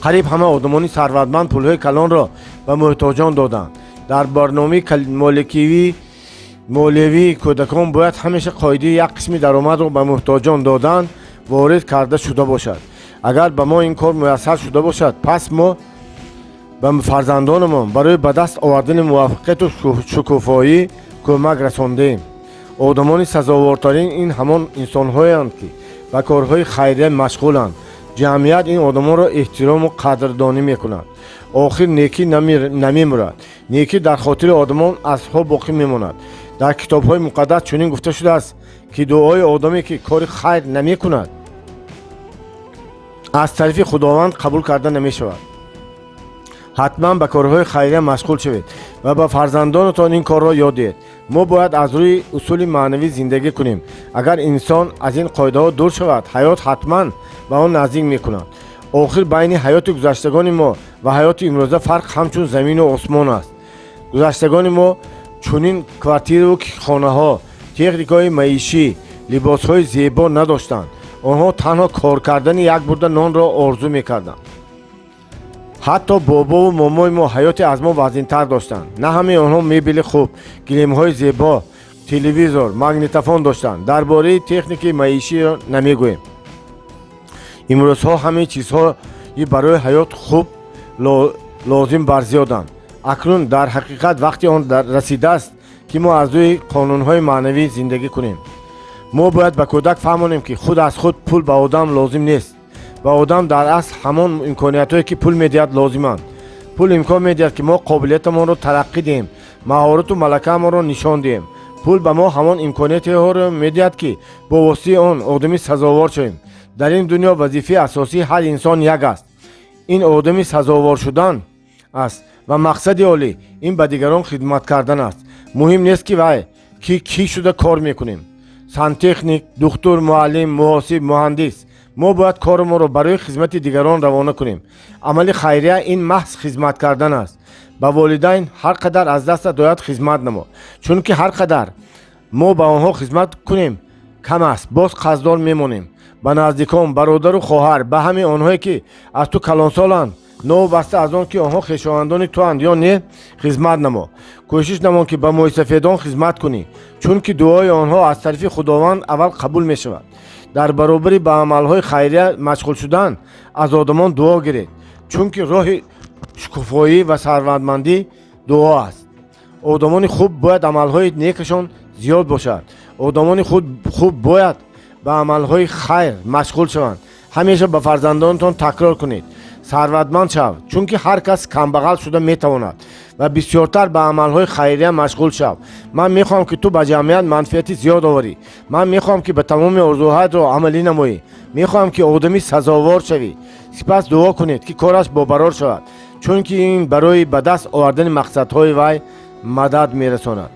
Қариб ҳама одамони сарватманд пулҳои калонро ба муҳтоҷон доданд. Дар барномаи молиявии кӯдакон бояд ҳамеша қоидаи як қисми даромадро ба муҳтоҷон додан ворид карда шуда бошад. Агар ба мо ин кор муяссар шуда бошад, пас мо Ба фарзандонамон барои ба даст овардани муваффақияту шукуфоӣ кӯмак расондем. Одамони сазовортарин ин ҳамон инсонҳоянд, ки ба корҳои хайрия машғуланд. Ҷамъият ин одамонро эҳтирому қадрдонӣ мекунад. Охир некӣ намемурад, некӣ дар хотири одамон асрҳо боқӣ мемонад. Дар китобҳои муқаддас чунин гуфта шудааст, ки дуои одаме, ки кори хайр намекунад, аз тарафи Худованд қабул карда намешавад. Ҳатман ба корҳои хайрия машғул шавед ва ба фарзандонатон ин корро ёд диҳед. Мо бояд аз рӯи усули маънавӣ зиндагӣ кунем. Агар инсон аз ин қоидаҳо дур шавад, ҳаёт ҳатман ба он наздик мекунад. Охир байни ҳаёти гузаштагони мо ва ҳаёти имрӯза фарқ ҳамчун замину осмон аст. Гузаштагони мо чунин квартираву хонаҳо, техникаҳои маишӣ, либосҳои зебо надоштанд. Онҳо танҳо кор кардани як бурда нонро орзу мекарданд. Ҳатто бобову момои мо ҳаёти аз мо вазнинтар доштанд. На ҳамаи онҳо мебели хуб, гилемҳои зебо, телевизор, магнитофон доштанд. Дар бораи техникаи маиширо намегӯем. Имрӯзҳо ҳамаи чизҳои барои ҳаёт хуб лозим барзиёданд. Акнун дар ҳақиқат вақти он расидааст, ки мо аз рӯи қонунҳои маънавӣ зиндагӣ кунем. Мо бояд ба кӯдак фаҳмонем, ки худ аз худ пул ба одам лозим нест. Ба одам дар асл ҳамон имкониятҳое, ки пул медиҳад, лозиманд. Пул имкон медиҳад, ки мо қобилиятамонро тараққӣ диҳем, маҳорату малакаамонро нишон диҳем. Пул ба мо ҳамон имкониятҳоро медиҳад, ки бо воситаи он одами сазовор шавем. Дар ин дунё вазифаи асосии ҳар инсон як аст: ин одами сазовор шудан аст ва мақсади олӣ ин ба дигарон хидмат кардан аст. Муҳим нест, ки вай ки кӣ шуда кор мекунем: сантехник, духтур, муаллим, муҳосиб, муҳандис. Мо бояд корамонро барои хизмати дигарон равона кунем. Амали хайрия ин маҳз хизмат кардан аст. Ба волидайн ҳар қадар аз дастат ояд, хизмат намо, чунки ҳар қадар мо ба онҳо хизмат кунем, кам аст, боз қарздор мемонем. Ба наздикон, бародару хоҳар, ба ҳамаи онҳое, ки аз ту калонсоланд, новобаста аз он ки онҳо хешовандони туанд ё не, хизмат намо. Кӯшиш намо, ки ба мӯйсафедон хизмат кунӣ, чунки дуои онҳо аз тарафи Худованд аввал қабул мешавад. Дар баробари ба амалҳои хайрия машғул шудан, аз одамон дуо гиред, чунки роҳи шукуфоӣ ва сарватмандӣ дуо аст. Одамони хуб бояд амалҳои некашон зиёд бошад. Одамони хуб бояд ба амалҳои хайр машғул шаванд. Ҳамеша ба фарзандонатон такрор кунед: сарватманд шав, чунки ҳар кас камбағал шуда метавонад, ва бисёртар ба амалҳои хайрия машғул шав. Ман мехоҳам, ки ту ба ҷамъият манфиати зиёд оварӣ. Ман мехоҳам, ки ба тамоми орзуҳоятро амалӣ намоӣ. Мехоҳам, ки одами сазовор шавӣ. Сипас дуо кунед, ки кораш бобарор шавад, чунки ин барои ба даст овардани мақсадҳои вай мадад мерасонад.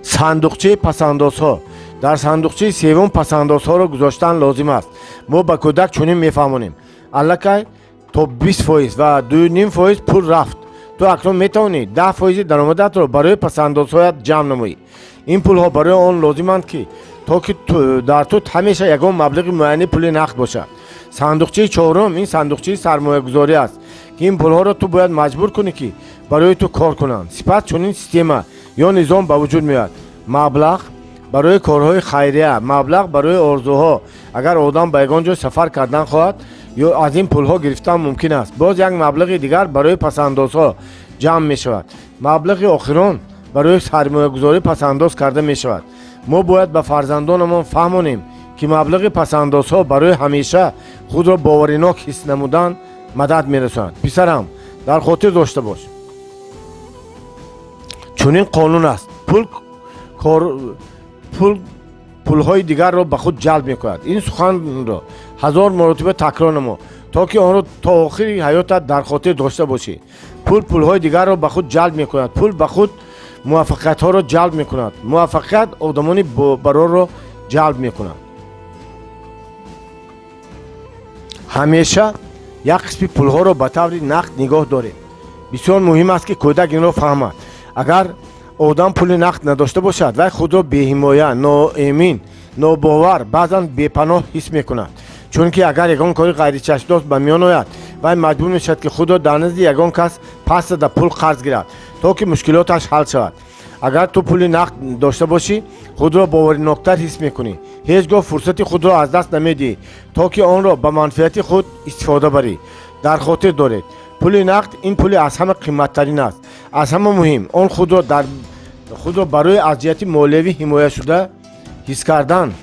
Сандуқчаи пасандозҳо. Дар сандуқчаи севум пасандозҳоро гузоштан лозим аст. Мо ба кӯдак чунин мефаҳмонем: аллакай то 20% ва 2,5% пул рафт, ту акнун метавонӣ 10 фоизи даромадатро барои пасандозҳоят ҷамъ намоӣ. Ин пулҳо барои он лозиманд, ки то ки дар ту ҳамеша ягон маблиғи муайяни пули нақд бошад. Сандуқчаи чорум ин сандуқчаи сармоягузорӣ аст, ки ин пулҳоро ту бояд маҷбур кунӣ, ки барои ту кор кунанд. Сипас чунин система ё низом ба вуҷуд меояд: маблағ барои корҳои хайрия, маблағ барои орзуҳо. Агар одам ба ягон ҷой сафар кардан хоҳад, ё аз ин пулҳо гирифтан мумкин аст. Боз як маблағи дигар барои пасандозҳо ҷамъ мешавад. Маблағи охирон барои сармоягузорӣ пасандоз карда мешавад. Мо бояд ба фарзандонамон фаҳмонем, ки маблағи пасандозҳо барои ҳамеша худро боваринок ҳис намудан мадад мерасонад. Писарам, дар хотир дошта бош, чунин қонун аст: пул кор пул пулҳои дигарро ба худ ҷалб мекунад. Ин суханро ҳазор маротиба такрор намо, то ки онро то охири ҳаётат дар хотир дошта бошӣ. Пул пулҳои дигарро ба худ ҷалб мекунад. Пул ба худ муваффақиятҳоро ҷалб мекунад. Муваффақият одамони барорро ҷалб мекунад. Ҳамеша як қисми пулҳоро ба таври нақд нигоҳ доред. Бисёр муҳим аст, ки кӯдак инро фаҳмад. Агар одам пули нақд надошта бошад, вай худро беҳимоя, ноэмин, нобовар, баъзан бепаноҳ ҳис мекунад, чунки агар ягон кори ғайричашмдошт ба миён ояд, вай маҷбур мешавад, ки худро дар назди ягон кас пас зада пул қарз гирад, то ки мушкилоташ ҳал шавад. Агар ту пули нақд дошта бошӣ, худро бовариноктар ҳис мекунӣ. Ҳеҷ гоҳ фурсати худро аз даст намедиҳӣ, то ки онро ба манфиати худ истифода барӣ. Дар хотир доред. Пули нақд ин пули аз ҳама қимматтарин аст. Аз ҳама муҳим, он худро барои аз ҷиҳати молиявӣ ҳимояшуда ҳис кардан,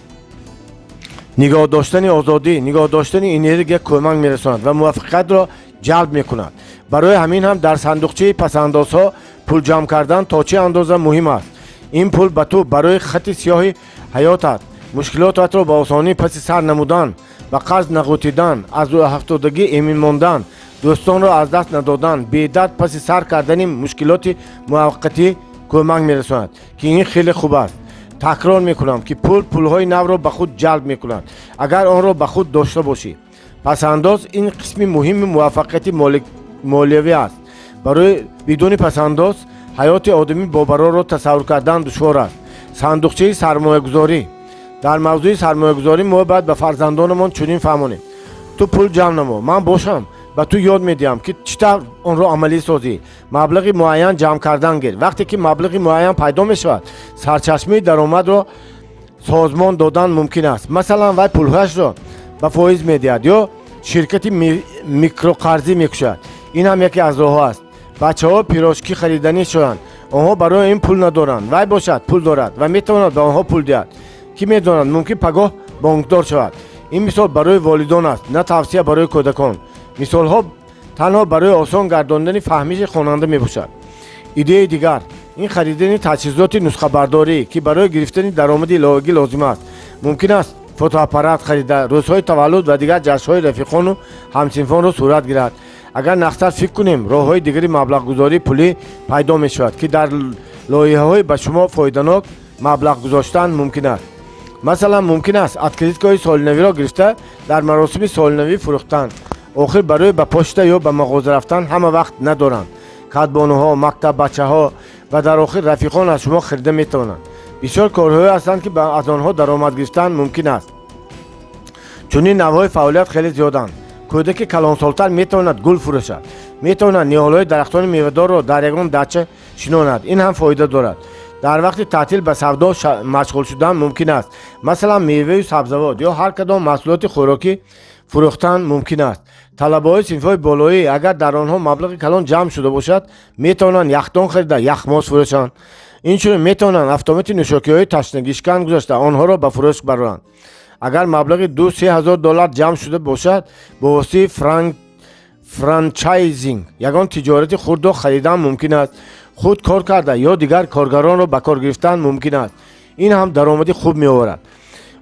нигоҳ доштани озодӣ, нигоҳ доштани энергия кӯмак мерасонад ва муваффақиятро ҷалб мекунад. Барои ҳамин ҳам дар сандуқчаи пасандозҳо пул ҷамъ кардан то чӣ андоза муҳим аст. Ин пул ба ту барои хати сиёҳи ҳаётат, мушкилотатро ба осонӣ паси сар намудан, ба қарз нағӯтидан, аз рӯҳафтодагӣ эмин мондан, дӯстонро аз даст надодан, бедард паси сар кардани мушкилоти муваққатӣ кӯмак мерасонад, ки ин хеле хуб аст. Такрор мекунам, ки пул пулҳои навро ба худ ҷалб мекунад, агар онро ба худ дошта бошӣ. Пасандоз ин қисми муҳими муваффақияти молиявӣ аст. Барои бидуни пасандоз ҳаёти одамӣ бобарорро тасаввур кардан душвор аст. Сандуқчаи сармоягузорӣ. Дар мавзӯи сармоягузорӣ мо бояд ба фарзандонамон чунин фаҳмонем: ту пул ҷамъ намо, ман бошам ба ту ёд медиҳам, ки чӣ тавр онро амалӣ созӣ. Маблағи муайян ҷамъ кардан гир. Вақте ки маблағи муайян пайдо мешавад, сарчашмаи даромадро созмон додан мумкин аст. Масалан, вай пулҳояшро ба фоиз медиҳад ё ширкати микроқарзӣ мекушад. Ин ҳам яке аз роҳҳо аст. Бачаҳо пирожки хариданӣ шуданд, онҳо барои ин пул надоранд. Вай бошад, пул дорад ва метавонад ба онҳо пул диҳад. Кӣ медонад, мумкин пагоҳ бонкдор шавад. Ин мисол барои волидон аст, на тавсия барои кӯдакон. Мисолҳо танҳо барои осон гардондани фаҳмиши хонанда мебошад. Идеяи дигар ин харидани таҷҳизоти нусхабардорӣ, ки барои гирифтани даромади иловагӣ лозим аст. Мумкин аст фотоаппарат харида, рӯзҳои таваллуд ва дигар ҷашнҳои рафиқону ҳамсинфонро сурат гирад. Агар нақстар фикр кунем, роҳҳои дигари маблағгузории пулӣ пайдо мешавад, ки дар лоиҳаҳои ба шумо фоиданок маблағ гузоштан мумкин аст. Масалан, мумкин аст открыткаҳои солинавиро гирифта, дар маросими солинавӣ фурӯхтан. Охир барои ба почта ё ба мағоза рафтан ҳама вақт надоранд кадбонуҳо, мактаббачаҳо ва дар охир рафиқон аз шумо харида метавонанд. Бисёр корҳое ҳастанд, ки аз онҳо даромад гирифтан мумкин аст. Чунин навъҳои фаъолият хеле зиёданд. Кӯдаки калонсолтар метавонад гул фурӯшад, метавонад ниҳолҳои дарахтони мевадорро дар ягон дача шинонад. Ин ҳам фоида дорад. Дар вақти таътил ба савдо машғул шудан мумкин аст. Масалан, меваю сабзавот ё ҳар кадом маҳсулоти хӯрокӣ фурӯхтан мумкин аст. Талабаҳои синфҳои болоӣ, агар дар онҳо маблағи калон ҷамъ шуда бошад, метавонанд яхдон харида, яхмоз фурӯшанд. Инчунин метавонанд автомати нӯшокиҳои ташнагишкан гузошта, онҳоро ба фурӯш бароранд. Агар маблағи 2-3 ҳазор доллар ҷамъ шуда бошад, бо воситаи франчайзинг ягон тиҷорати хурдро харидан мумкин аст. Худ кор карда ё дигар коргаронро ба кор гирифтан мумкин аст. Ин ҳам даромади хуб меоварад.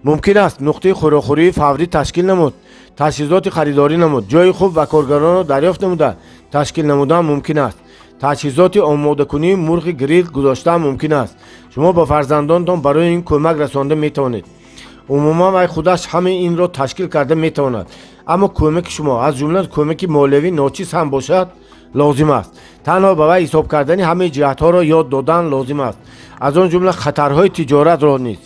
Мумкин аст нуқтаи хӯрокхӯрии фаврӣ ташкил намуд, таҷҳизоти харидорӣ намуд, ҷойи хуб ва коргаронро дарёфт намуда, ташкил намудан мумкин аст. Таҷҳизоти омодакунии мурғи грил гузоштан мумкин аст. Шумо ба фарзандонтон барои ин кӯмак расонда метавонед. Умуман, вай худаш ҳамаи инро ташкил карда метавонад, аммо кӯмаки шумо, аз ҷумла кӯмаки молиявӣ, ночиз ҳам бошад, лозим аст. Танҳо ба вай ҳисоб кардани ҳамаи ҷиҳатҳоро ёд додан лозим аст, аз он ҷумла хатарҳои тиҷоратро низ.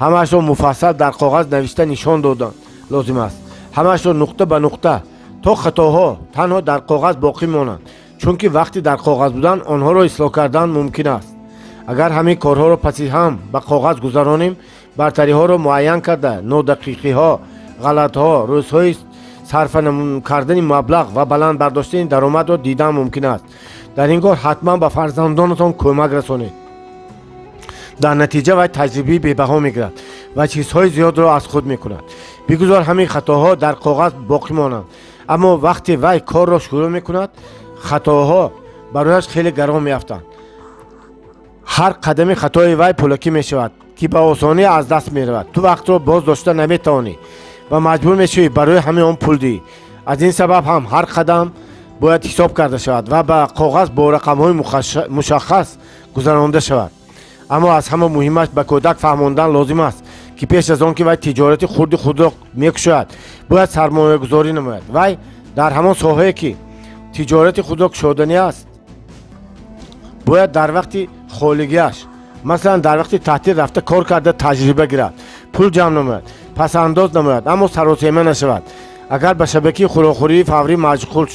Ҳамаашро муфассал дар коғаз навишта нишон додан лозим аст. Ҳамаашро нуқта ба нуқта, то хатоҳо танҳо дар коғаз боқӣ монанд, чунки вақти дар коғаз будан онҳоро ислоҳ кардан мумкин аст. Агар ҳамин корҳоро паси ҳам ба коғаз гузаронем, бартариҳоро муайян карда, нодақиқиҳо, ғалатҳо, рӯзҳои сарфа кардани маблағ ва баланд бардоштани даромадро дидан мумкин аст. Дар ин кор ҳатман ба фарзандонатон кӯмак расонед. Дар натиҷа вай таҷрибаи бебаҳо мегирад ва чизҳои зиёдро аз худ мекунад. Бигузор ҳамин хатоҳо дар коғаз боқӣ монанд, аммо вақте вай корро шурӯъ мекунад, хатоҳо барояш хеле гарон меафтанд. Ҳар қадами хатои вай пулакӣ мешавад, ки ба осонӣ аз даст меравад. Ту вақтро боз дошта наметавонӣ ва маҷбур мешавӣ барои ҳамаи он пул диҳӣ. Аз ин сабаб ҳам ҳар қадам бояд ҳисоб карда шавад ва ба коғаз бо рақамҳои мушаххас гузаронда шавад. Аммо аз ҳама муҳимаш, ба кӯдак фаҳмондан лозим аст, ки пеш аз он ки вай тиҷорати хурди худро мекушояд, бояд сармоягузорӣ намояд. Вай дар ҳамон соҳае, ки тиҷорати худро кушоданӣ аст, бояд дар вақти холигиаш, масалан, дар вақти таътил рафта, кор карда, таҷриба гирад, пул ҷамъ намояд, пасандоз намояд, аммо саросема нашавад. Агар ба шабакаи хӯрокхӯрии фаврӣ машғул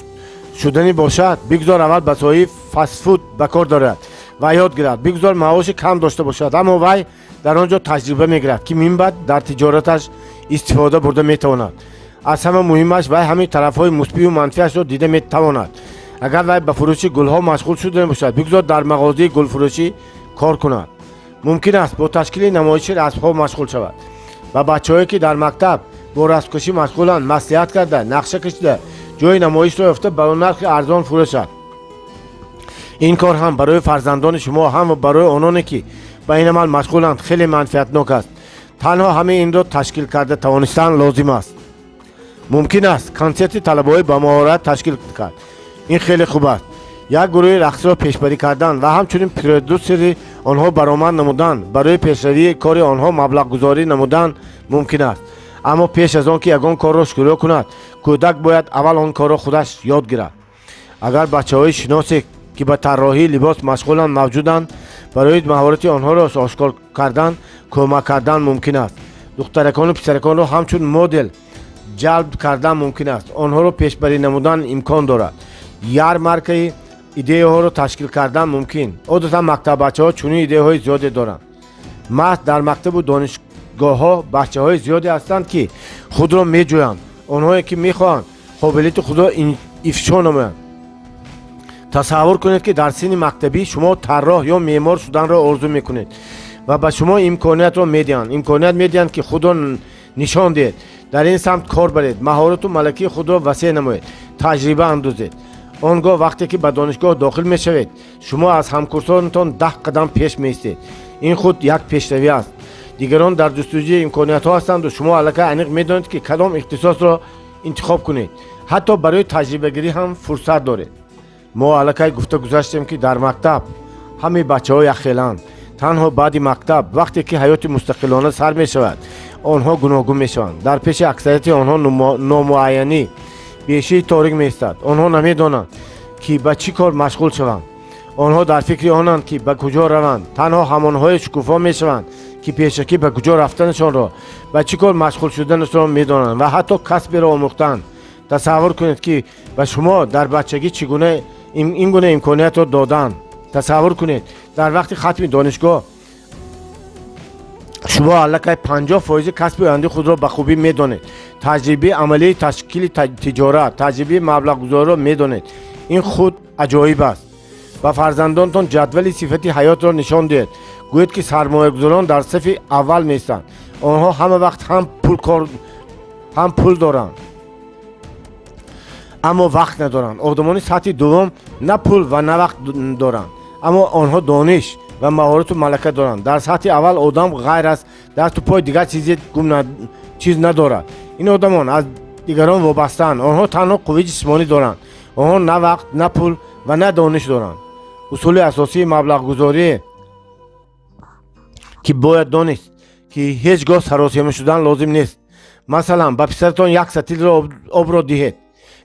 шуданӣ бошад, бигзор аввал ба соҳаи фастфуд ба кор дарояд ва ёд гирад. Бигзор маоши кам дошта бошад, аммо вай дар он ҷо таҷриба мегирад, ки минбаъд дар тиҷораташ истифода бурда метавонад. Аз ҳама муҳимаш, вай ҳамин тарафҳои мусбию манфиашро дида метавонад. Агар вай ба фурӯши гулҳо машғул шуда бошад, бигзор дар мағозаи гулфурӯшӣ кор кунад. Мумкин аст, бо ташкили намоиши расмҳо машғул шавад. Ба бачаҳое, ки дар мактаб бо расмкашӣ машғуланд, маслиҳат карда, нақша кашида, ҷои намоишро ёфта, ба нархи арзон фурӯшад. Ин кор ҳам барои фарзандони шумо, ҳам барои ононе, ки ба ин амал машғуланд, хеле манфиатнок аст. Танҳо ҳамаи инро ташкил карда тавонистан лозим аст. Мумкин аст, консерти талабаҳои ба маҳорат ташкил кард. Ин хеле хуб аст. Як гурӯҳи рақсиро пешбарӣ кардан ва ҳамчунин продюсери онҳо баромад намудан, барои пешравии кори онҳо маблағгузорӣ намудан мумкин аст. Аммо пеш аз он ки ягон корро шурӯъ кунад, кӯдак бояд аввал он корро худаш ёд гирад. Агар бачаҳои шиносе, ки ба тарроҳии либос машғуланд, мавҷуданд, барои маҳорати онҳоро ошкор кардан кӯмак кардан мумкин аст. Духтаракону писараконро ҳамчун модел ҷалб кардан мумкин аст. Онҳоро пешбарӣ намудан имкон дорад. Ярмаркаи идеяҳоро ташкил кардан мумкин. Одатан мактаббачаҳо чунин идеяҳои зиёде доранд. Маҳз дар мактабу донишгоҳҳо бачаҳои зиёде ҳастанд, ки худро меҷӯянд, онҳое, ки мехоҳанд қобилияти худро ифшо намоянд. Тасаввур кунед, ки дар синни мактабӣ шумо тарроҳ ё меъмор шуданро орзу мекунед ва ба шумо имкониятро медиҳанд, имконият медиҳанд, ки худро нишон диҳед, дар ин самт кор баред, маҳорату малакаи худро васеъ намоед, таҷриба андӯзед. Он гоҳ, вақте ки ба донишгоҳ дохил мешавед, шумо аз ҳамкурсонатон 10 қадам пеш меистед. Ин худ як пешравӣ аст. Дигарон дар ҷустуҷӯи имкониятҳо ҳастанду шумо аллакай аниқ медонед, ки кадом ихтисосро интихоб кунед. Ҳатто барои таҷрибагирӣ ҳам фурсат доред. Мо аллакай гуфта гузаштем, ки дар мактаб ҳамаи бачаҳо якхеланд. Танҳо баъди мактаб, вақте ки ҳаёти мустақилона сар мешавад, онҳо гуногун мешаванд. Дар пеши аксарияти онҳо номуайянӣ, бешаи торик меистад. Онҳо намедонанд, ки ба чӣ кор машғул шаванд. Онҳо дар фикри онанд, ки ба куҷо раванд. Танҳо ҳамонҳое шукуфо мешаванд, ки пешакӣ ба куҷо рафтанашонро, ба чӣ кор машғул шуданашонро медонанд ва ҳатто касберо омӯхтаанд. Тасаввур кунед, ки ба шумо дар бачагӣ чӣ гуна ин гуна имкониятро доданд. Тасаввур кунед, дар вақти хатми донишгоҳ шумо аллакай 50 фоизи касби ояндаи худро ба хубӣ медонед, таҷрибаи амалии ташкили тиҷорат, таҷрибаи маблағгузориро медонед. Ин худ аҷоиб аст. Ба фарзандонтон ҷадвали сифати ҳаётро нишон диҳед. Гӯед, ки сармоягузорон дар сафи аввал меистанд. Онҳо ҳама вақт ҳам пул кор, ҳам пул доранд, аммо вақт надоранд. Одамони сатҳи дуввум на пул ва на вақт доранд, аммо онҳо дониш ва маҳорату малака доранд. Дар сатҳи аввал одам ғайр аз дасту пой дигар чизе гум чиз надорад. Ин одамон аз дигарон вобастаанд. Онҳо танҳо қувваи ҷисмонӣ доранд. Онҳо на вақт, на пул ва на дониш доранд. Усули асосии маблағгузорӣ, ки бояд донист, ки ҳеҷ гоҳ саросема шудан лозим нест. Масалан, ба писаратон як сатилро обро диҳед.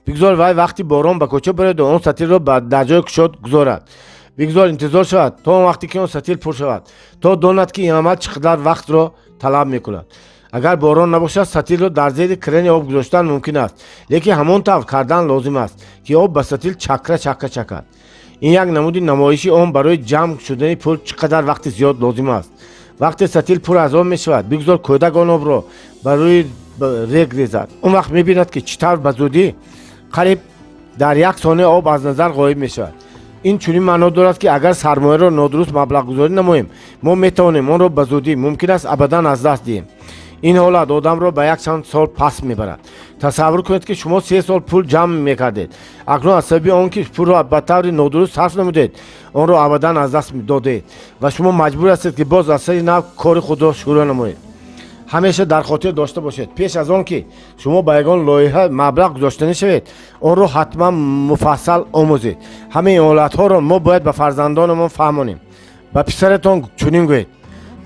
Бигзор вай вақти борон ба кӯча барояду он сатилро дар ҷои кушод гузорад. Бигзор интизор шавад то он вақте ки он сатил пур шавад, то донад, ки ин амал чӣ қадар вақтро талаб мекунад. Агар борон набошад, сатилро дар зери крани об гузоштан мумкин аст, лекин ҳамон тавр кардан лозим аст, ки об ба сатил чакра чакра чакад. Ин як намуди намоиши он барои ҷамъ шудани пул чӣ қадар вақти зиёд лозим аст. Вақте сатил пур аз об мешавад, бигзор кӯдак он обро ба рӯи рег резад. Он вақт мебинад, ки чӣ тавр ба зудӣ, қариб дар як сония, об аз назар ғоиб мешавад. Ин чунин маъно дорад, ки агар сармояро нодуруст маблағгузорӣ намоем, мо метавонем онро ба зудӣ, мумкин аст, абадан аз даст диҳем. Ин ҳолат одамро ба якчанд сол пас мебарад. Тасаввур кунед, ки шумо 3 сол пул ҷамъ мекардед. Акнун аз сабаби он ки пулро ба таври нодуруст сарф намудед, онро абадан аз даст додед ва шумо маҷбур ҳастед, ки боз аз сари нав кори худро шурӯъ намоед. Ҳамеша дар хотир дошта бошед: пеш аз он ки шумо ба ягон лоиҳа маблағ гузошта нашавед, онро ҳатман муфассал омӯзед. Ҳамаи ин ҳолатҳоро мо бояд ба фарзандонамон фаҳмонем. Ба писаратон чунин гӯед: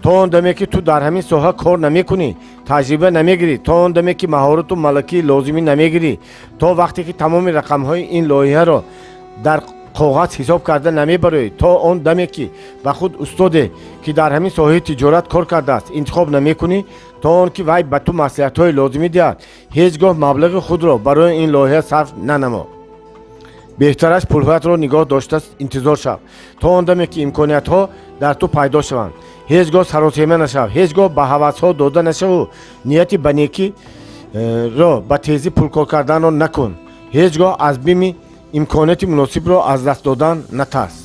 то он даме ки ту дар ҳамин соҳа кор намекунӣ, таҷриба намегирӣ, то он даме ки маҳорату малакаи лозимӣ намегирӣ, то вақте ки тамоми рақамҳои ин лоиҳаро дар коғаз ҳисоб карда намебароӣ, то он даме ки ба худ устоде, ки дар ҳамин соҳаи тиҷорат кор кардааст, интихоб намекунӣ, то он ки вай ба ту маслиҳатҳои лозимӣ диҳад, ҳеҷ гоҳ маблағи худро барои ин лоиҳа сарф нанамо. Беҳтараш пулҳоятро нигоҳ дошта интизор шав то он даме ки имкониятҳо дар ту пайдо шаванд. Ҳеҷ гоҳ саросема нашав, ҳеҷ гоҳ ба ҳавасҳо дода нашаву нияти ба некӣ Ро ба тезӣ пулкор карданро накун. Ҳеҷ гоҳ аз бими имконияти муносибро аз даст додан натарс.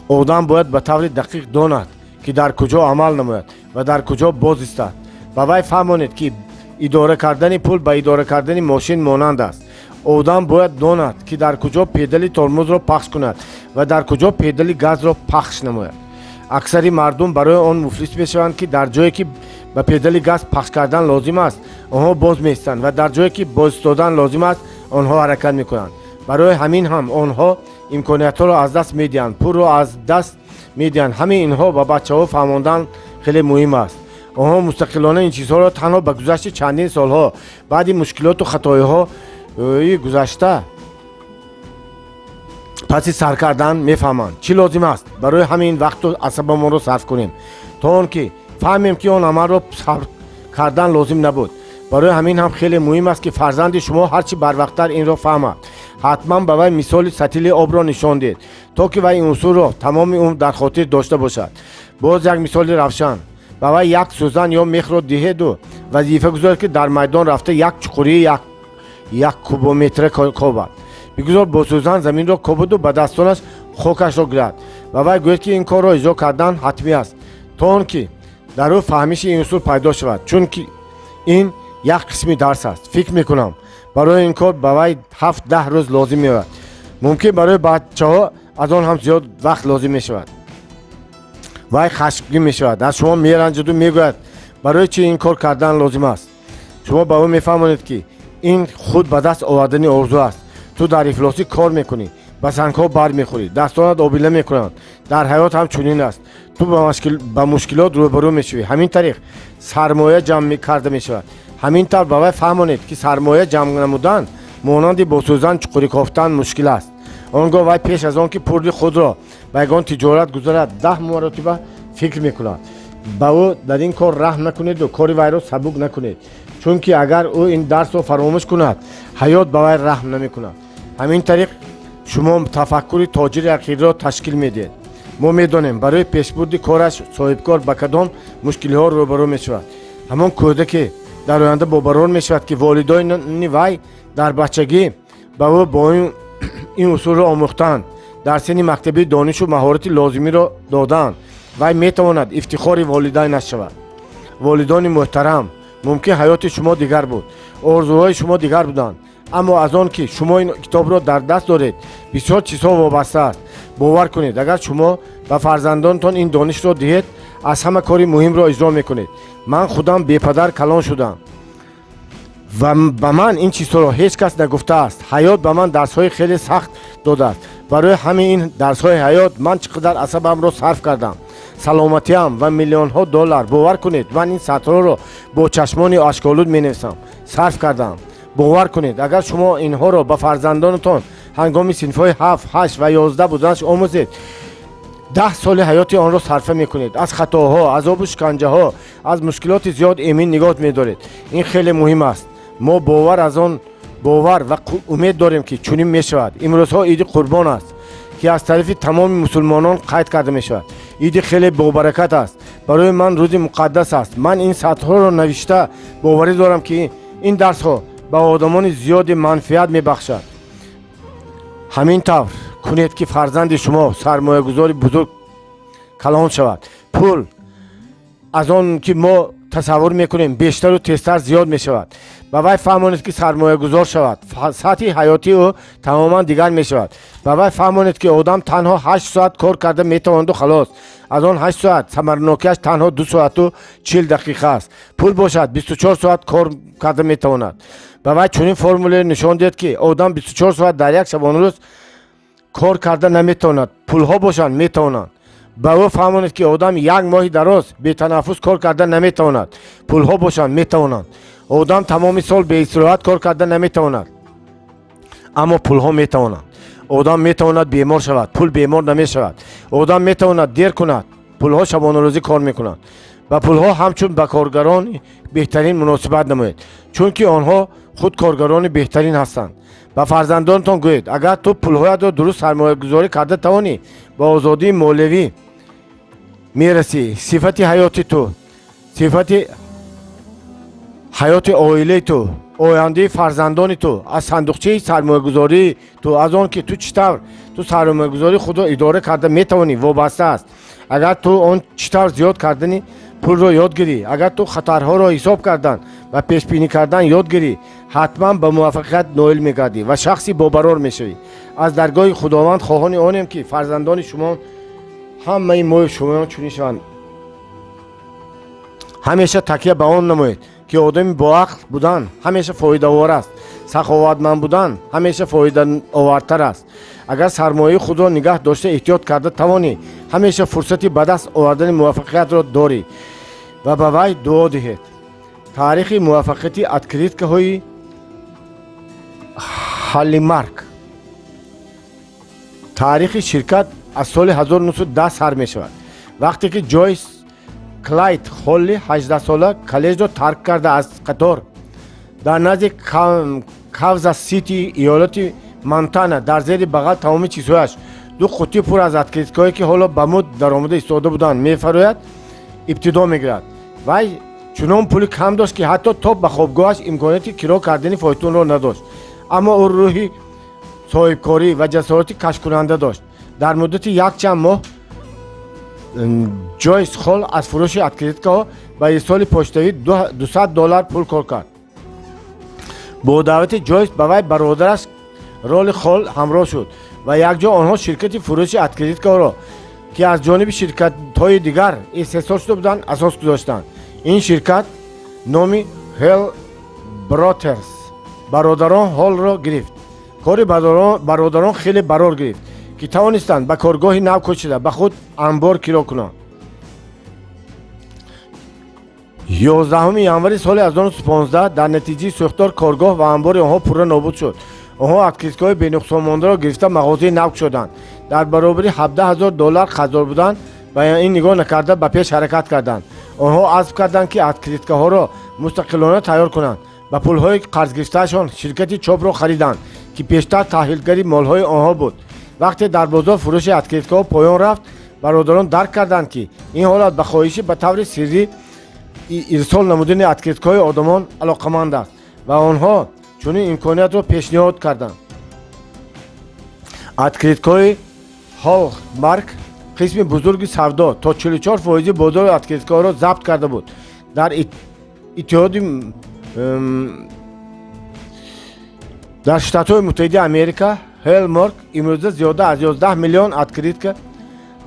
Одам бояд ба таври дақиқ донад, ки дар куҷо амал намояд ва дар куҷо боз истад. Ба вай фаҳмонед, ки идора кардани пул ба идора кардани мошин монанд аст. Одам бояд донад, ки дар куҷо педали тормозро пахш кунад ва дар куҷо педали газро пахш намояд. Аксари мардум барои он муфлис мешаванд, ки дар ҷое, ки ба педали газ пахш кардан лозим аст, онҳо боз меистанд ва дар ҷое, ки боз истодан лозим аст, онҳо ҳаракат мекунанд. Барои ҳамин ҳам онҳо имкониятҳоро аз даст медиҳанд, пулро аз даст медиҳанд. Ҳамаи инҳо ба бачаҳо фаҳмондан хеле муҳим аст. Онҳо мустақилона ин чизҳоро танҳо ба гузашти чандин солҳо баъди мушкилоту хатоиҳои гузашта паси сар кардан мефаҳманд, чӣ лозим аст. Барои ҳамин вақту асабамонро сарф кунем, то он ки фаҳмем, ки он амалро сарф кардан лозим набуд. Барои ҳамин ҳам хеле муҳим аст, ки фарзанди шумо ҳарчи барвақттар инро фаҳмад. Ҳатман ба вай мисоли сатили обро нишон диҳед, то ки вай ин усулро тамоми умр дар хотир дошта бошад. Боз як мисоли равшан: ба вай як сӯзан ё мехро диҳеду вазифа гузоред, ки дар майдон рафта як чуқурии як кубометра кобад. Бигузор бо сӯзан заминро кобаду ба дастонаш хокашро гирад. Ба вай гӯед, ки ин корро иҷро кардан ҳатмӣ аст, то он ки дар ӯ фаҳмиши ин усул пайдо шавад, чунки ин як қисми дарс аст. Фикр мекунам, барои ин кор ба вай 7-10 рӯз лозим меояд. Мумкин, барои бачаҳо аз он ҳам зиёд вақт лозим мешавад. Вай хашмгин мешавад, аз шумо меранҷаду мегӯяд, барои чи ин кор кардан лозим аст. Шумо ба ӯ мефаҳмонед, ки ин худ ба даст овардани орзу аст. Ту дар ифлосӣ кор мекунӣ, ба сангҳо бармехӯрӣ, дастонат обила мекунанд. Дар ҳаёт ҳам чунин аст: ту ба мушкилот рӯбарӯ мешавӣ. Ҳамин тариқ сармоя ҷамъ карда мешавад. Ҳамин тавр ба вай фаҳмонед, ки сармоя ҷамъ намудан монанди бо сӯзан чуқурӣ кофтан мушкил аст. Он гоҳ вай пеш аз он ки пули худро ба ягон тиҷорат гузорад, 10 маротиба фикр мекунад. Ба ӯ дар ин кор раҳм накунеду кори вайро сабук накунед, чунки агар ӯ ин дарсро фаромӯш кунад, ҳаёт ба вай раҳм намекунад. Ҳамин тариқ шумо тафаккури тоҷири ҳақиқиро ташкил медиҳед. Мо медонем, барои пешбурди кораш соҳибкор ба кадом мушкилиҳо рӯбарӯ мешавад. Ҳамон кӯдаке дар оянда бобарор мешавад, ки волидони вай дар бачагӣ ба ӯ бо ин усулро омӯхтанд, дар синни мактабӣ донишу маҳорати лозимиро доданд, вай метавонад ифтихори волидайнаш шавад. Волидони муҳтарам, мумкин, ҳаёти шумо дигар буд, орзуҳои шумо дигар буданд, аммо аз он ки шумо ин китобро дар даст доред, бисёр чизҳо вобаста аст. Бовар кунед, агар шумо ба фарзандонтон ин донишро диҳед, аз ҳама кори муҳимро иҷро мекунед. Ман худам бепадар калон шудам ва ба ман ин чизҳоро ҳеҷ кас нагуфтааст. Ҳаёт ба ман дарсҳои хеле сахт додааст. Барои ҳамаи ин дарсҳои ҳаёт ман чӣ қадар асабамро сарф кардам, саломатиам ва миллионҳо доллар, бовар кунед, ман ин сатрҳоро бо чашмони ашколуд менависам, сарф кардам. Бовар кунед, агар шумо инҳоро ба фарзандонатон ҳангоми синфҳои 7, 8 ва 11 буданаш омӯзед, 10 соли ҳаёти онро сарфа мекунед, аз хатоҳо, азобу шиканҷаҳо, аз мушкилоти зиёд эмин нигоҳ медоред. Ин хеле муҳим аст. Мо бовар аз он бовар ва умед дорем, ки чунин мешавад. Имрӯзҳо Иди Қурбон аст, ки аз тарафи тамоми мусулмонон қайд карда мешавад. Иди хеле бобаракат аст. Барои ман рӯзи муқаддас аст. Ман ин сатрҳоро навишта боварӣ дорам, ки ин дарсҳо ба одамони зиёде манфиат мебахшад. Ҳамин тавр кунед, ки фарзанди шумо сармоягузори бузург калон шавад. Пул аз он ки мо тасаввур мекунем, бештару тезтар зиёд мешавад. Ба вай фаҳмонед, ки сармоягузор шавад, сатҳи ҳаётии ӯ тамоман дигар мешавад. Ба вай фаҳмонед, ки одам танҳо 8 соат кор карда метавонаду халос. Аз он 8 соат самарнокиаш танҳо 2 соату 40 дақиқа аст. Пул бошад, 24 соат кор карда метавонад. Ба вай чунин формуларо нишон диҳед, ки одам 24 соат дар як шабонарӯз кор карда наметавонад, пулҳо бошанд, метавонанд. Ба ӯ фаҳмонед, ки одам як моҳи дароз бетанаффус кор карда наметавонад, пулҳо бошанд, метавонанд. Одам тамоми сол беистироҳат кор карда наметавонад, аммо пулҳо метавонанд. Одам метавонад бемор шавад, пул бемор намешавад. Одам метавонад дер кунад, пулҳо шабонарӯзӣ кор мекунанд. Ба пулҳо ҳамчун ба коргарони беҳтарин муносибат намоед, чунки онҳо худ коргарони беҳтарин ҳастанд. Ба фарзандонатон гӯед: агар ту пулҳоятро дуруст сармоягузорӣ карда тавонӣ, ба озодии молиявӣ мерасӣ. Сифати ҳаёти ту, сифати Ҳаёти оилаи ту, ояндаи фарзандони ту аз сандуқчаи сармоягузории ту, аз он ки ту чӣ тавр ту сармоягузории худро идора карда метавонӣ, вобаста аст. Агар ту он чӣ тавр зиёд кардани пулро ёд гирӣ, агар ту хатарҳоро ҳисоб кардан ва пешбинӣ кардан ёд гирӣ, ҳатман ба муваффақият ноил мегардӣ ва шахси бобарор мешавӣ. Аз даргоҳи Худованд хоҳони онем, ки фарзандони шумо ҳамаи мою шумоён чунин шаванд. Ҳамеша такя ба он намоед, ки одами боақл будан ҳамеша фоидаовар аст, саховатманд будан ҳамеша фоидаовартар аст. Агар сармояи худро нигаҳ дошта, эҳтиёт карда тавонӣ, ҳамеша фурсати ба даст овардани муваффақиятро дорӣ ва ба вай дуо диҳед. Таърихи муваффақияти открыткаҳои Ҳолмарк. Таърихи ширкат аз соли 1910 сар мешавад, вақте ки Ҷойс Клайд Холли 18-сола коллеҷро тарк карда, аз қатор дар назди Канзас Сити, иёлати Монтана, дар зери бағал тамоми чизҳояш, ду қуттӣ пур аз открыткаҳое, ки ҳоло ба муд даромада истода буданд, мефарояд, ибтидо мегирад. Вай чунон пули кам дошт, ки ҳатто то ба хобгоҳаш имконияти киро кардани фойтунро надошт, аммо ӯ рӯҳи соҳибкорӣ ва ҷасорати кашфкунанда дошт. Дар муддати якчанд моҳ Ҷойс Холл аз фурӯши открыткаҳо ба ирсоли почтавӣ 200 доллар пул кор кард. Бо даъвати Ҷойс ба вай бародараш Роли Холл ҳамроҳ шуд ва якҷо онҳо ширкати фурӯши открыткаҳоро, ки аз ҷониби ширкатҳои дигар истеҳсол шуда буданд, асос гузоштанд. Ин ширкат номи Hall Brothers, Бародарон Ҳоллро гирифт. Кори бародарон хеле барор гирифт, ки тавонистанд ба коргоҳи нав кӯчида, ба худ анбор киро кунанд. 11 январи соли 1915 дар натиҷаи сӯхтор коргоҳ ва анбори онҳо пурра нобуд шуд. Онҳо открыткаҳои бенуқсонмондаро гирифта, мағозаи нав кушоданд. Дар баробари 17 ҳазор доллар қарздор будан, ба ин нигоҳ накарда, ба пеш ҳаракат карданд. Онҳо азм карданд, ки открыткаҳоро мустақилона тайёр кунанд. Ба пулҳои қарзгирифтаашон ширкати чопро хариданд, ки пештар таҳвилгари молҳои онҳо буд. Вақте дар бозор фурӯши открыткаҳо поён рафт, бародарон дарк карданд, ки ин ҳолат ба хоҳиши ба таври сиррӣ ирсол намудани открыткаҳои одамон алоқаманд аст ва онҳо чунин имкониятро пешниҳод карданд. Открыткаҳои Ҳолмарк қисми бузурги савдо, то 44 фоизи бозори открыткаҳоро забт карда буд. Дар иттиҳоди дар Штатҳои Муттаҳидаи Америка Ҳолмарк имрӯза зиёда аз 11 миллион открытка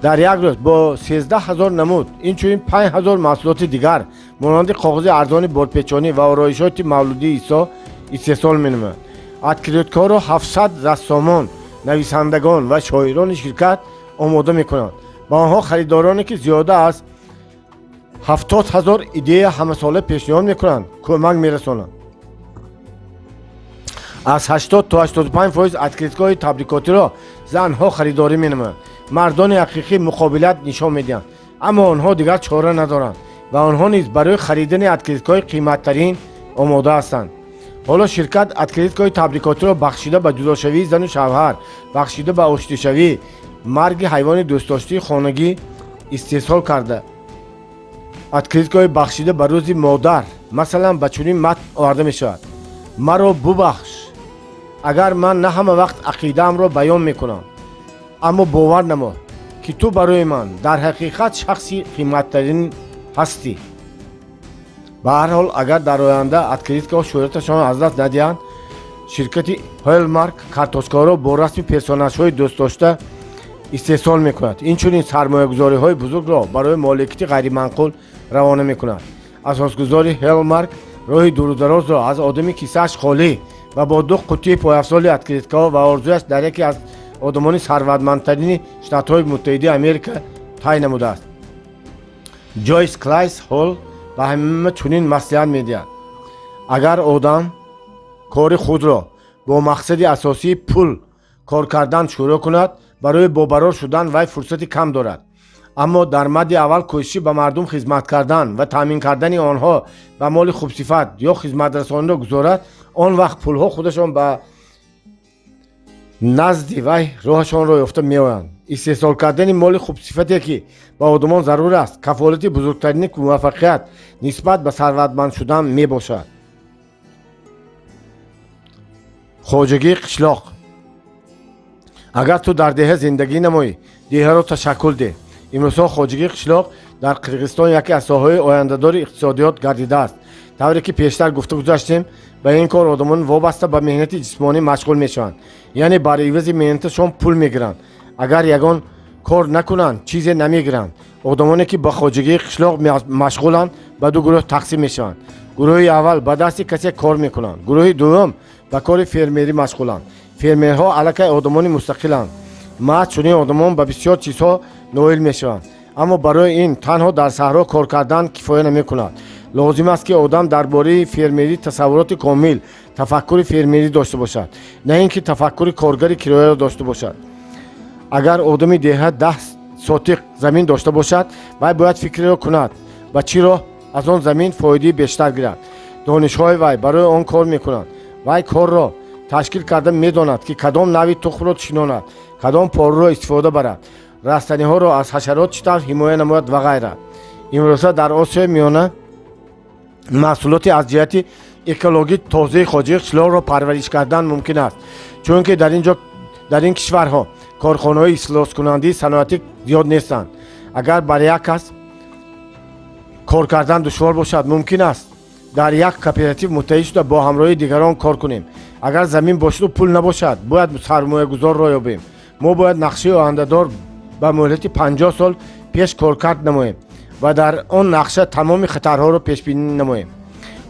дар як рӯз бо 13 ҳазор намуд, инчунин 5 ҳазор маҳсулоти дигар, монанди коғози арзони борпечонӣ ва ороишоти мавлудии Исо, истеҳсол менамояд. Открыткаҳоро 700 рассомон, нависандагон ва шоирони ширкат омода мекунанд. Ба онҳо харидороне, ки зиёда аз 70 ҳазор идея ҳамасола пешниҳод мекунанд, кӯмак мерасонанд. Аз 80 то 85% открыткаҳои табрикотиро занҳо харидорӣ менамоянд. Мардони ҳақиқӣ муқобилат нишон медиҳанд, аммо онҳо дигар чора надоранд ва онҳо низ барои харидани открыткаҳои қиматтарин омода ҳастанд. Ҳоло ширкат открыткаҳои табрикотиро бахшида ба ҷудошавии зану шавҳар, бахшида ба оштишавӣ, марги ҳайвони дӯстдоштии хонагӣ истеҳсол карда. Открыткаҳои бахшида ба Рӯзи модар, масалан, ба чунин матн оварда мешавад: «Маро бубахш, агар ман на ҳама вақт ақидаамро баён мекунам, аммо бовар намо, ки ту барои ман дар ҳақиқат шахси қиматтарин ҳастӣ». Ба ҳар ҳол, агар дар оянда открыткаҳо шӯҳраташонро аз даст надиҳанд, ширкати Ҳолмарк карточкаҳоро бо расми персонажҳои дӯстдошта истеҳсол мекунад, инчунин сармоягузориҳои бузургро барои моликияти ғайриманқул равона мекунад. Асосгузори Ҳолмарк роҳи дурударозро аз одами кисааш холӣ ва бо ду қуттии пойафзоли открыткаҳо ва орзуяш дар яке аз одамони сарватмандтарини Штатҳои Муттаҳидаи Америка тай намудааст. Ҷойс Клайд Ҳолл ба ҳама чунин маслиҳат медиҳад: агар одам кори худро бо мақсади асосии пул кор кардан шурӯъ кунад, барои бобарор шудан вай фурсати кам дорад, аммо дар мадди аввал кӯшиши ба мардум хизмат кардан ва таъмин кардани онҳо ба моли хубсифат ё хизматрасониро гузорад, он вақт пулҳо худашон ба назди вай роҳашонро ёфта меоянд. Истеҳсол кардани моли хубсифате, ки ба одамон зарур аст, кафолати бузургтарини муваффақият нисбат ба сарватманд шудан мебошад. Хоҷагии қишлоқ. Агар ту дар деҳа зиндагӣ намоӣ, деҳаро ташаккул деҳ. Имрӯзҳо хоҷагии қишлоқ дар Қирғизистон яке аз соҳаҳои ояндадори иқтисодиёт гардидааст. Тавре ки пештар гуфта гузаштем, ба ин кор одамон вобаста ба меҳнати ҷисмонӣ машғул мешаванд, яъне бар ивази меҳнаташон пул мегиранд. Агар ягон кор накунанд, чизе намегиранд. Одамоне, ки ба хоҷагии қишлоқ машғуланд, ба ду гурӯҳ тақсим мешаванд. Гурӯҳи аввал ба дасти касе кор мекунанд, гурӯҳи дуввум ба кори фермерӣ машғуланд. Фермерҳо аллакай одамони мустақиланд. Маҳз чунин одамон ба бисёр чизҳо ноил мешаванд. Аммо барои ин танҳо дар саҳро кор кардан кифоя намекунад. Лозим аст, ки одам дар бораи фермерӣ тасаввуроти комил, тафаккури фермерӣ дошта бошад, на ин ки тафаккури коргари кирояро дошта бошад. Агар одами деҳа 10 сотиқ замин дошта бошад, вай бояд фикреро кунад, ба чӣ роҳ аз он замин фоидаи бештар гирад. Донишҳои вай барои он кор мекунанд. Вай корро ташкил карда медонад, ки кадом навъи тухмро шинонад, кадом поруро истифода барад, растаниҳоро аз ҳашарот чӣ тавр ҳимоя намояд ва ғайра. Имрӯза дар Осиёи Миёна маҳсулоти аз ҷиҳати экологӣ тозаи хоҷагии қишлоқро парвариш кардан мумкин аст, чунки дар ин ҷо, дар ин кишварҳо, корхонаҳои ислоскунандаи саноатӣ зиёд нестанд. Агар бар як кас кор кардан душвор бошад, мумкин аст дар як кооператив муттаҳид шуда, бо ҳамроҳии дигарон кор кунем. Агар замин бошаду пул набошад, бояд сармоягузорро ёбем. Мо бояд нақшаи ояндадор ба муҳлати 50 сол пеш коркард намоем ва дар он нақша тамоми хатарҳоро пешбинӣ намоем.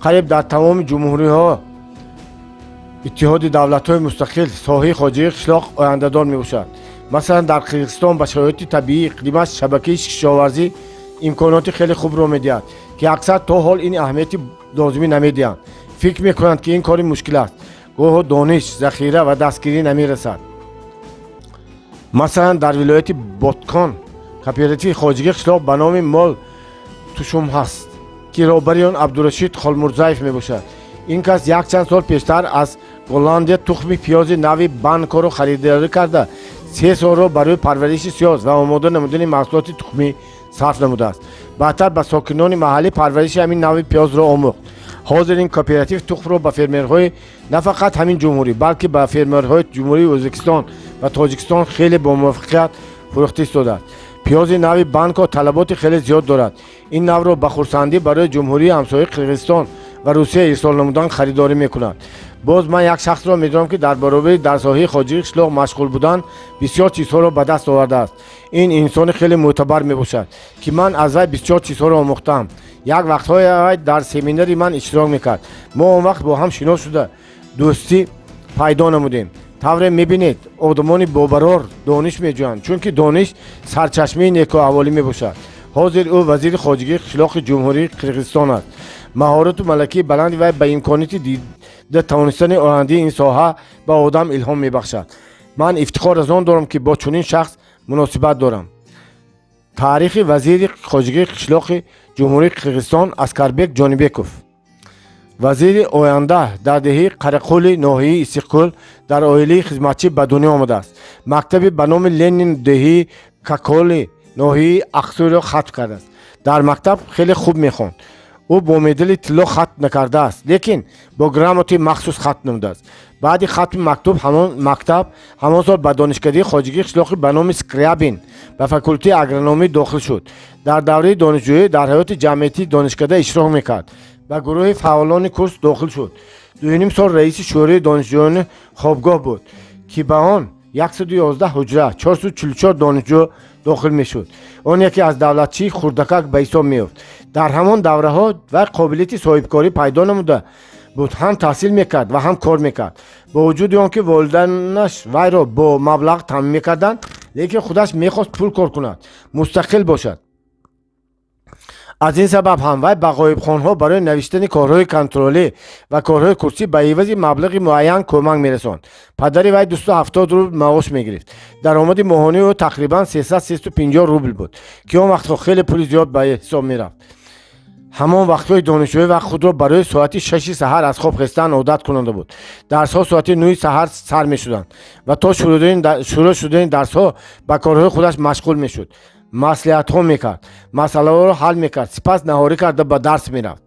Қариб дар тамоми ҷумҳуриҳо Иттиҳоди Давлатҳои Мустақил соҳаи хоҷагии қишлоқ ояндадор мебошад. Масалан, дар Қирғизистон ба шароити табиии иқлимаш шабакаи кишоварзӣ имконоти хеле хубро медиҳад, ки аксар то ҳол ин аҳамияти лозимӣ намедиҳанд, фикр мекунанд, ки ин кори мушкил аст, гоҳо дониш, захира ва дастгирӣ намерасад. Масалан, дар вилояти Боткон кооперативи хоҷагии қишлоқ ба номи Мол Тушум ҳаст, ки роҳбари он Абдурашид Холмурзаев мебошад. Ин кас якчанд сол пештар аз Голландия тухми пиёзи нави Банкоро харидорӣ карда, 3 солро барои парвариши сиёз ва омода намудани маҳсулоти тухмӣ сарф намудааст. Баъдтар ба сокинони маҳаллӣ парвариши ҳамин нави пиёзро омӯхт. Ҳозир ин кооператив тухмро ба фермерҳои на фақат ҳамин ҷумҳурӣ, балки ба фермерҳои Ҷумҳурии Ӯзбекистон ва Тоҷикистон хеле бомуваффақият фурӯхта истодааст. Пиёзи нави Банко талаботи хеле зиёд дорад. Ин навъро ба хурсандӣ барои ҷумҳурии ҳамсояи Қирғизистон ва Русия ирсол намудан харидорӣ мекунад. Боз ман як шахсро медонам, ки дар баробари дар соҳаи хоҷагии қишлоқ машғул будан бисёр чизҳоро ба даст овардааст. Ин инсони хеле мӯътабар мебошад, ки ман аз вай бисёр чизҳоро омӯхтаам. Як вақтҳое вай дар семинари ман иштирок мекард. Мо он вақт бо ҳам шинос шуда, дӯстӣ пайдо намудем. Тавре мебинед, одамони бобарор дониш меҷӯянд, чунки дониш сарчашмаи некуаҳволӣ мебошад. Ҳозир ӯ вазири хоҷагии қишлоқи Ҷумҳурии Қирғизистон аст. Маҳорату малакаи баланди вай ба имконияти дида тавонистани ояндаи ин соҳа ба одам илҳом мебахшад. Ман ифтихор аз он дорам, ки бо чунин шахс муносибат дорам. Таърихи вазири хоҷагии қишлоқи Ҷумҳурии Қирғизистон Аскарбек Ҷонибеков. Вазири оянда дар деҳаи Қарақули ноҳияи Истиқкӯл дар оилаи хизматчӣ ба дунё омадааст. Мактаби ба номи Ленин деҳаи Каколи ноҳияи Ақсуйро хатм кардааст. Дар мактаб хеле хуб мехонд. Ӯ бо медали тилло хатм накардааст, лекин бо грамотаи махсус хатм намудааст. Баъди хатми мактуб ҳамон мактаб ҳамон сол ба донишкадаи хоҷагии қишлоқӣ ба номи Скрябин ба факултети агрономӣ дохил шуд. Дар давраи донишҷӯӣ дар ҳаёти ҷамъиятии донишкада иштирок мекард, ба гурӯҳи фаъолони курс дохил шуд. 2,5 сол раиси шӯрои донишҷӯёни хобгоҳ буд, ки ба он 111 ҳуҷра, 444 донишҷӯ дохил мешуд. Он яке аз давлатчии хурдакак ба ҳисоб меёфт. Дар ҳамон давраҳо вай қобилияти соҳибкорӣ пайдо намуда буд, ҳам таҳсил мекард ва ҳам кор мекард. Бо вуҷуди он ки волидайнаш вайро бо маблағ таъмин мекарданд, лекин худаш мехост пул кор кунад, мустақил бошад. Аз ин сабаб ҳам вай ба ғоибхонҳо барои навиштани корҳои контролӣ ва корҳои курсӣ ба ивази маблағи муайян кӯмак мерасонд. Падари вай 270 рубл маош мегирифт. Даромади моҳонии ӯ тақрибан 300-350 рубл буд, ки он вақтҳо хеле пули зиёд ба ҳисоб мерафт. Ҳамон вақтҳои донишҷӯӣ вақт худро барои соати 6-и саҳар аз хоб хестан одат кунонда буд. Дарсҳо соати 9-и саҳар сар мешуданд ва то шурӯъ шудани дарсҳо ба корҳои худаш машғул мешуд, маслиҳатҳо мекард, масъалаҳоро ҳал мекард, сипас наҳорӣ карда, ба дарс мерафт.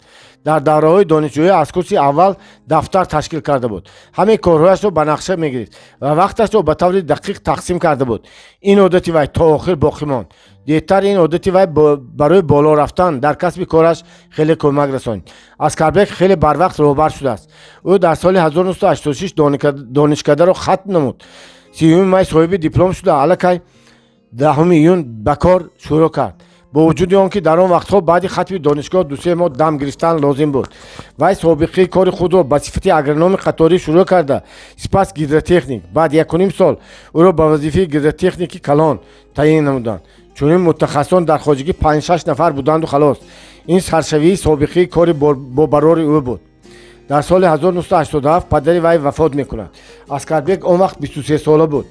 Дар давраҳои донишҷӯӣ аз курси аввал дафтар ташкил карда буд. Ҳамаи корҳояшро ба нақша мегирифт ва вақташро ба таври дақиқ тақсим карда буд. Ин одати вай то охир боқӣ монд. Дертар ин одати вай барои боло рафтан дар касби кораш хеле кӯмак расонид. Аскарбек хеле барвақт роҳбар шудааст. Ӯ дар соли 1986 донишкадаро хатм намуд. 30 май соҳиби диплом шуда, аллакай 10 июн ба кор шурӯъ кард. Бо вуҷуди он ки дар он вақтҳо баъди хатми донишгоҳ 2-се моҳ дам гирифтан лозим буд, вай собиқаи кори худро ба сифати агрономи қаторӣ шурӯъ карда, сипас гидротехник. Баъд 1,5 сол ӯро ба вазифаи гидротехники калон таъин намуданд. Чунин мутахассисон дар хоҷагӣ 5-6 нафар буданду халос. Ин саршавии собиқаи кори бобарори ӯ буд. Дар соли 1987 падари вай вафот мекунад. Аскарбек он вақт 23 сола буд.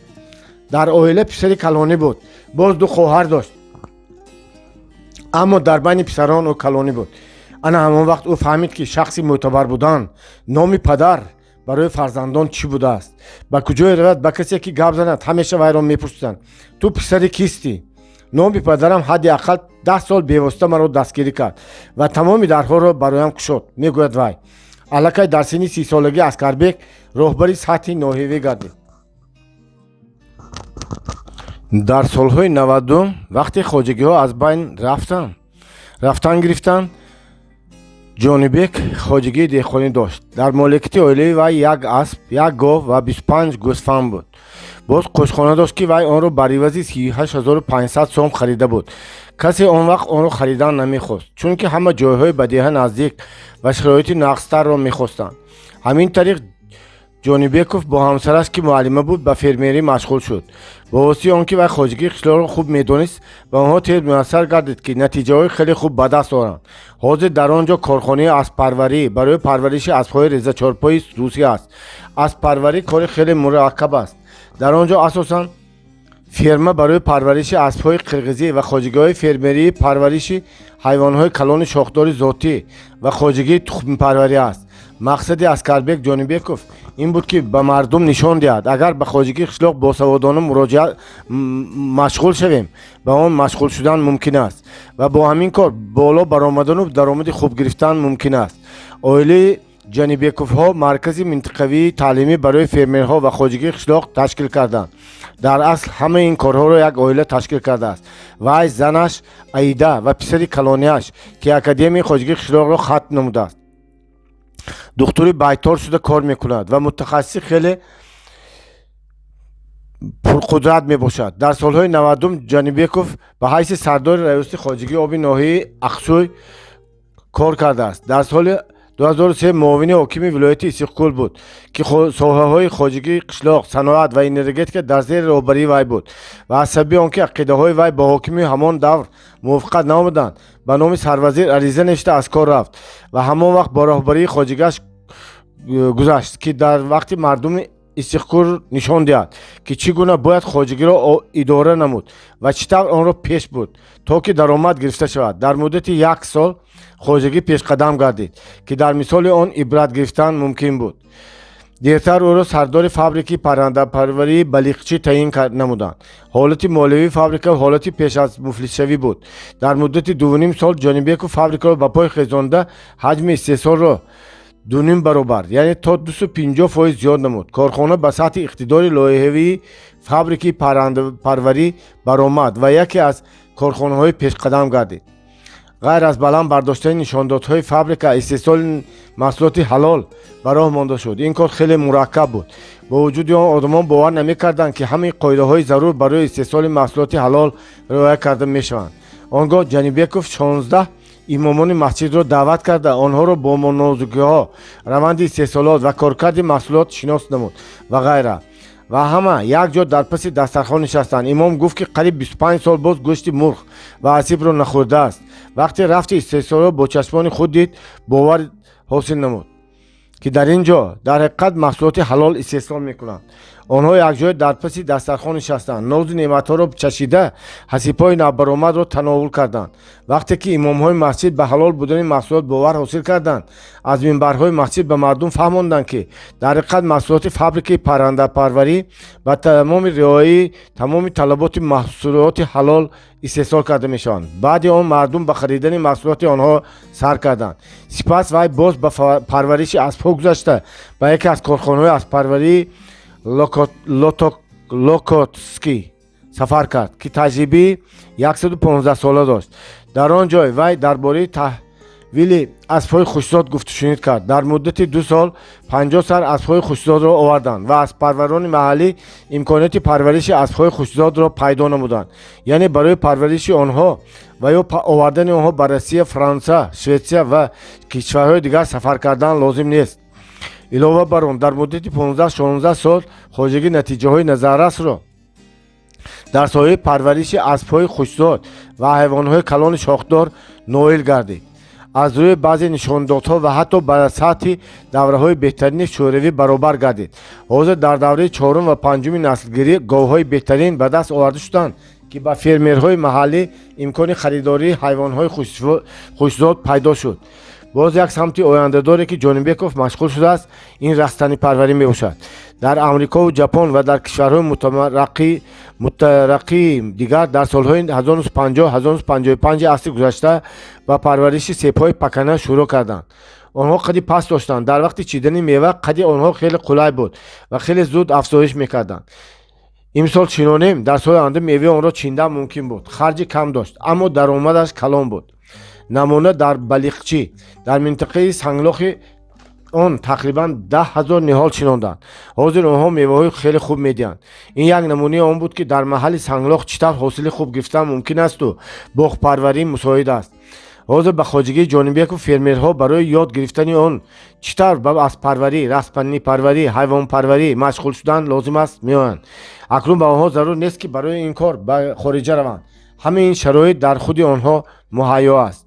Дар оила писари калонӣ буд. Боз ду хоҳар дошт, аммо дар байни писарон ӯ калонӣ буд. Ана ҳамон вақт ӯ фаҳмид, ки шахси мӯътабар будан, номи падар барои фарзандон чӣ будааст. Ба куҷое равад, ба касе ки гап занад, ҳамеша вайро мепурсиданд: «Ту писари кистӣ?» Номи падарам ҳадди ақал 10 сол бевосита маро дастгирӣ кард ва тамоми дарҳоро бароям кушод, мегӯяд вай. Аллакай дар синни 30-солагӣ Аскарбек роҳбари сатҳи ноҳиявӣ гардид. Дар солҳои 90-ум, вақте хоҷагиҳо аз байн рафтан гирифтанд, Ҷонибек хоҷагии деҳқонӣ дошт. Дар моликияти оилаи вай як асп, як гов ва 25 гӯсфанд буд. Боз қӯшхона дошт, ки вай онро бар ивази 38 500 сом харида буд. Касе он вақт онро харидан намехост, чунки ҳама ҷойҳои ба деҳа наздик ва шароити нағзтарро мехостанд. Ҳамин тариқ Ҷонибеков бо ҳамсараш, ки муаллима буд, ба фермерӣ машғул шуд. Бо воситаи он ки вай хоҷагии қишлоқро хуб медонист, ба онҳо тез муяссар гардид, ки натиҷаҳои хеле хуб ба даст оранд. Ҳозир дар он ҷо корхонаи асппарварӣ барои парвариши аспҳои резачорпои русӣ аст. Асппарварӣ кори хеле мураккаб аст. Дар он ҷо асосан ферма барои парвариши аспҳои қирғизӣ ва хоҷагиҳои фермерии парвариши ҳайвонҳои калони шохдори зотӣ ва хоҷагии тухмипарварӣ аст. Мақсади Аскарбек Ҷонибеков ин буд, ки ба мардум нишон диҳад: агар ба хоҷагии қишлоқ босаводона муроҷиат машғул шавем, ба он машғул шудан мумкин аст ва бо ҳамин кор боло баромадану даромади хуб гирифтан мумкин аст. Оилаи Ҷанибековҳо маркази минтақавии таълимӣ барои фермерҳо ва хоҷагии қишлоқ ташкил карданд. Дар асл ҳамаи ин корҳоро як оила ташкил кардааст: вай, занаш Аида ва писари калонияш, ки Академияи хоҷагии қишлоқро хатм намудааст, духтури байтор шуда кор мекунад ва мутахассиси хеле пурқудрат мебошад. Дар солҳои 90-ум Ҷанибеков ба ҳайси сардори раёсати хоҷагии оби ноҳияи Ақсӯй кор кардааст. Дар соли 2003 муовини ҳокими вилояти Иссиқкӯл буд, ки соҳаҳои хоҷагии қишлоқ, саноат ва энергетика дар зери роҳбарии вай буд, ва аз сабаби он ки ақидаҳои вай бо ҳокими ҳамон давр мувофиқат наомаданд, ба номи сарвазир ариза навишта аз кор рафт ва ҳамон вақт бо роҳбарии хоҷагиаш гузашт, ки дар вақти мардуми Иссиқкӯл нишон диҳад, ки чӣ гуна бояд хоҷагиро идора намуд ва чӣ тавр онро пеш бурд, то ки даромад гирифта шавад. Дар муддати як сол хоҷагӣ пешқадам гардид, ки дар мисоли он ибрат гирифтан мумкин буд. Дертар ӯро сардори фабрикаи паррандапарварии Балиқчӣ таъин намуданд. Ҳолати молиявии фабрика ҳолати пеш аз муфлисшавӣ буд. Дар муддати 2,5 сол Ҷонибеков фабрикаро ба пой хезонда, ҳаҷми истеҳсолро 2,5 баробар, яъне то 250% зиёд намуд. Корхона ба сатҳи иқтидори лоиҳавии фабрикаи паррандапарварӣ баромад ва яке аз корхонаҳои пешқадам гардид. Ғайр аз баланд бардоштани нишондодҳои фабрика, истеҳсоли маҳсулоти ҳалол ба роҳ монда шуд. Ин кор хеле мураккаб буд. Бо вуҷуди он одамон бовар намекарданд, ки ҳамаи қоидаҳои зарур барои истеҳсоли маҳсулоти ҳалол риоя карда мешаванд. Он гоҳ Ҷанибеков 16 имомони масҷидро даъват карда, онҳоро бо нозукиҳо, раванди истеҳсолот ва коркарди маҳсулот шинос намуд ва ғайра. Ва ҳама як ҷо дар паси дастархон нишастанд. Имом гуфт, ки қариб 25 сол боз гӯшти мурғ ва асибро нахӯрдааст. Вақте рафти истеҳсолот бо чашмони худ дид, бовар ҳосил намуд, ки дар ин ҷо дар ҳақиқат маҳсулоти ҳалол истеҳсол мекунанд. Онҳо якҷоя дар паси дастархон нишастанд, нозу неъматҳоро чашида, ҳасибҳои навбаромадро тановул карданд. Вақте ки имомҳои масҷид ба ҳалол будани маҳсулот бовар ҳосил карданд, аз минбарҳои масҷид ба мардум фаҳмонданд, ки дар ҳақиқат маҳсулоти фабрикаи паррандапарварӣ ба тамоми риояи тамоми талаботи маҳсулоти ҳалол истеҳсол карда мешаванд. Баъди он мардум ба харидани маҳсулоти онҳо сар карданд. Сипас вай боз ба парвариши аспҳо гузашта, ба яке аз корхонаҳои асппарварии Локотский сафар кард, ки таҷрибаи 115сола дошт. Дар он ҷой вай дар бораи таҳвили аспҳои хушзод гуфтушунид кард. Дар муддати 2 сол 50 сар аспҳои хушзодро оварданд ва асппарварони маҳаллӣ имконияти парвариши аспҳои хушзодро пайдо намуданд. Яъне барои парвариши онҳо ва ё овардани онҳо ба Россия, Фаронса, Шветсия ва кишварҳои дигар сафар кардан лозим нест. Илова бар он, дар муддати 15-16 сол хоҷагӣ натиҷаҳои назаррасро дар соҳаи парвариши аспҳои хушзод ва ҳайвонҳои калони шохдор ноил гардид. Аз рӯи баъзе нишондодҳо ва ҳатто ба сатҳи давраҳои беҳтарини шӯравӣ баробар гардид. Ҳозир дар давраи чорум ва панҷуми наслгирӣ говҳои беҳтарин ба даст оварда шуданд, ки ба фермерҳои маҳаллӣ имкони харидории ҳайвонҳои хушзод пайдо шуд. Боз як самти ояндадоре, ки Ҷонибеков машғул шудааст, ин растанипарварӣ мебошад. Дар Амрикову Ҷапон ва дар кишварҳои мутараққии дигар дар солҳои 1950-1955 асри гузашта ба парвариши себҳои пакана шурӯъ карданд. Онҳо қади паст доштанд. Дар вақти чидани мева қади онҳо хеле қулай буд ва хеле зуд афзоиш мекарданд. Имсол чинонем, дар соли оянда меваи онро чиндан мумкин буд. Харҷи кам дошт, аммо даромадаш калон буд. Намуна, дар Балиқчӣ, дар минтақаи санглохи он, тақрибан 10 000 ниҳол чинонданд. Ҳозир онҳо меваҳои хеле хуб медиҳанд. Ин як намунаи он буд, ки дар маҳалли санглох чӣ тавр ҳосили хуб гирифтан мумкин асту боғпарварӣ мусоид аст. Ҳозир ба хоҷагии Ҷонибеков фермерҳо барои ёд гирифтани он, чӣ тавр ба асппарварӣ, растанипарварӣ, ҳайвонпарварӣ машғул шудан лозим аст, меоянд. Акнун ба онҳо зарур нест, ки барои ин кор ба хориҷа раванд. Ҳамаи ин шароит дар худи онҳо муҳайё аст.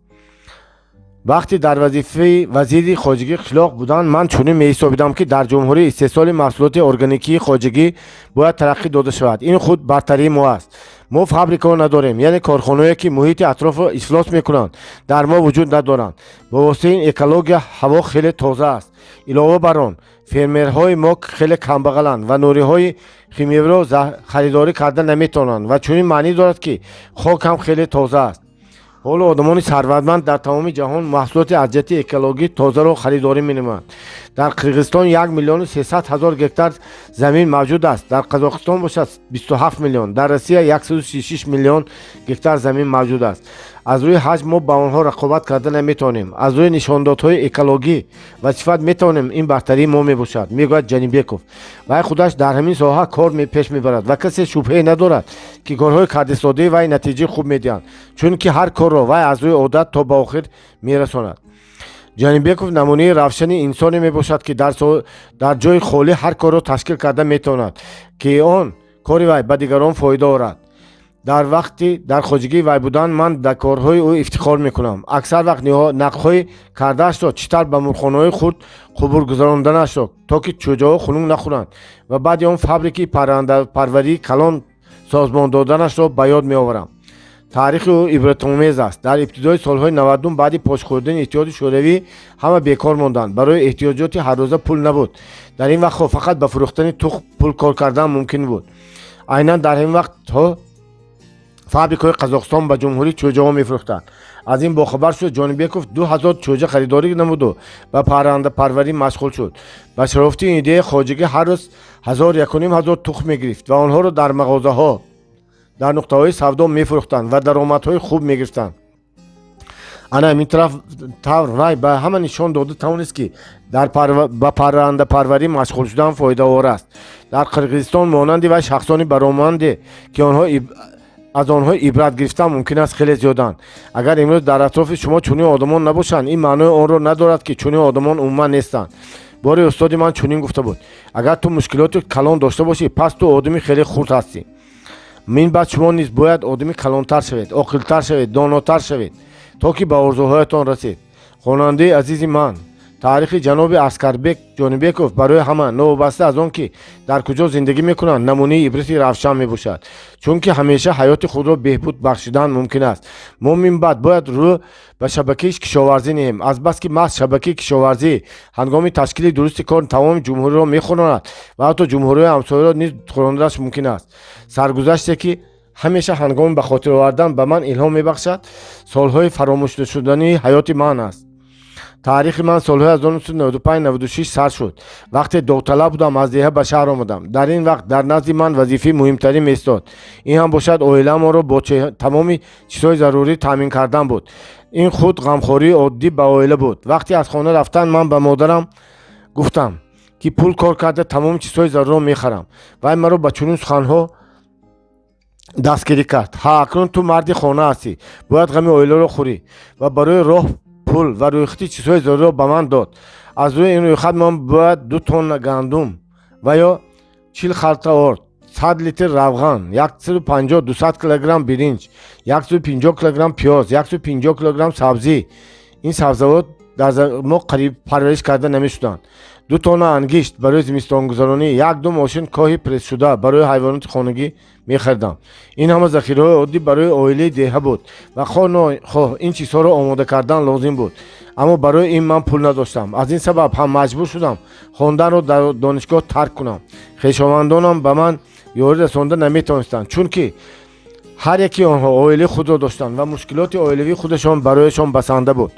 Вақте дар вазифаи вазири хоҷагии қишлоқ будан, ман чунин меҳисобидам, ки дар ҷумҳурӣ истеҳсоли маҳсулоти органикии хоҷагӣ бояд тараққӣ дода шавад. Ин худ бартарии мо аст. Мо фабрикаҳо надорем, яъне корхонаҳое, ки муҳити атрофро ифлос мекунанд, дар мо вуҷуд надоранд. Ба воситаи ин экология ҳаво хеле тоза аст. Илова бар он, фермерҳои мо хеле камбағаланд ва нуриҳои химиявиро харидорӣ карда наметавонанд ва чунин маънӣ дорад, ки хок ҳам хеле тоза аст. Ҳоло одамони сарватманд дар тамоми ҷаҳон маҳсулоти аз ҷиҳати экологӣ тозаро харидорӣ менамоянд. Дар Қирғизистон 1 300 000 гектар замин мавҷуд аст, дар Қазоқистон бошад 27 миллион, дар Россия 136 миллион гектар замин мавҷуд аст. Аз рӯи ҳаҷм мо ба онҳо рақобат карда наметавонем, аз рӯи нишондодҳои экологӣ ва сифат метавонем. Ин бартарии мо мебошад, мегӯяд Ҷанибеков. Вай худаш дар ҳамин соҳа кор пеш мебарад ва касе шубҳае надорад, ки корҳои кардистодаи вай натиҷаи хуб медиҳанд, чунки ҳар корро вай аз рӯи одат то ба охир мерасонад. Ҷанибеков намунаи равшани инсоне мебошад, ки дар ҷои холӣ ҳар корро ташкил карда метавонад, ки он кори вай ба дигарон фоида орад. Дар вақти дар хоҷагии вай будан ман дар корҳои ӯ ифтихор мекунам. Аксар вақт нақбҳои кардаашро, чӣ тавр ба мурғхонаҳои хурд қубур гузаронданашро, то ки чӯҷаҳо хунук нахӯранд, ва баъди он фабрикаи паррандапарварии калон созмон доданашро ба ёд меоварам. Таърихи ӯ ибратомез аст. Дар ибтидои солҳои 90-ум, баъди пош хӯрдани Иттиҳоди Шӯравӣ, ҳама бекор монданд. Барои эҳтиёҷоти ҳаррӯза пул набуд. Дар ин вақтҳо фақат ба фурӯхтани тухм пул кор кардан мумкин буд. Айнан дар ҳамин вақтҳо фабрикаҳои Қазоқистон ба ҷумҳурӣ чӯҷаҳо мефурӯхтанд. Аз ин бохабар шуд, Ҷонибеков 2000 чӯҷа харидорӣ намуду ба паррандапарварӣ машғул шуд. Ба шарофати ин идея хоҷагӣ ҳар рӯз ҳазор, 1500 тухм мегирифт ва онҳоро дар мағозаҳо, дар нуқтаҳои савдо мефурӯхтанд ва даромадҳои хуб мегирифтанд. Ана ҳамин тараф тавр вай ба ҳама нишон дода тавонист, ки ба паррандапарварӣ машғул шудан фоидаовар аст. Дар Қирғизистон монанди вай шахсони бароманде, ки онҳо аз онҳо ибрат гирифтан мумкин аст, хеле зиёданд. Агар имрӯз дар атрофи шумо чунин одамон набошанд, ин маънои онро надорад, ки чунин одамон умуман нестанд. Боре устоди ман чунин гуфта буд: «Агар ту мушкилоти калон дошта бошӣ, пас ту одами хеле хурд ҳастӣ». Мин баъд шумо низ бояд одами калонтар шавед, оқилтар шавед, донотар шавед, то ки ба орзуҳоятон расед. Хонандаи азизи ман, Таърихи ҷаноби Аскарбек Ҷонибеков барои ҳама, новобаста аз он ки дар куҷо зиндагӣ мекунанд, намунаи ибрати равшан мебошад, чунки ҳамеша ҳаёти худро беҳбуд бахшидан мумкин аст. Мо минбаъд бояд рӯ ба шабакаи кишоварзӣ ниҳем, азбаски маҳз шабакаи кишоварзӣ ҳангоми ташкили дурусти кор тамоми ҷумҳуриро мехӯронад ва ҳатто ҷумҳуриҳои ҳамсояро низ хӯронданаш мумкин аст. Саргузаште, ки ҳамеша ҳангоми ба хотир овардан ба ман илҳом мебахшад, солҳои фаромӯшнашудании ҳаёти ман аст. Таърихи ман солҳои 1995-96 сар шуд. Вақте довталаб будам, аз деҳа ба шаҳр омадам. Дар ин вақт дар назди ман вазифаи муҳимтарин меистод. Ин ҳам бошад оиламонро бо тамоми чизҳои зарурӣ таъмин кардан буд. Ин худ ғамхории оддӣ ба оила буд. Вақте аз хона рафтан, ман ба модарам гуфтам, ки пул кор карда тамоми чизҳои зарурро мехарам. Вай маро ба чунин суханҳо дастгирӣ кард: «Ҳа, акнун ту марди хона ҳастӣ, бояд ғами оиларо хӯрӣ», ва барои роҳ пул ва рӯйхати чизҳои заруриро ба ман дод. Аз рӯи ин рӯйхат ман бояд 2 тонна гандум ва ё 40 халта орд, 100 литр равған, 150-200 килограмм биринҷ, 150 килограмм пиёз, 150 килограмм сабзӣ, ин сабзавот дар мо қариб парвариш карда намешуданд, 2 тонна ангишт барои зимистонгузаронӣ, як-ду мошин коҳи прессшуда барои ҳайвоноти хонагӣ мехаридам. Ин ҳама захираҳои оддӣ барои оилаи деҳа буд ва хоҳ нохоҳ ин чизҳоро омода кардан лозим буд. Аммо барои ин ман пул надоштам. Аз ин сабаб ҳам маҷбур шудам хонданро дар донишгоҳ тарк кунам. Хешовандонам ба ман ёрӣ расонда наметавонистанд, чунки ҳар яки онҳо оилаи худро доштанд ва мушкилоти оилавии худашон барояшон басанда буд.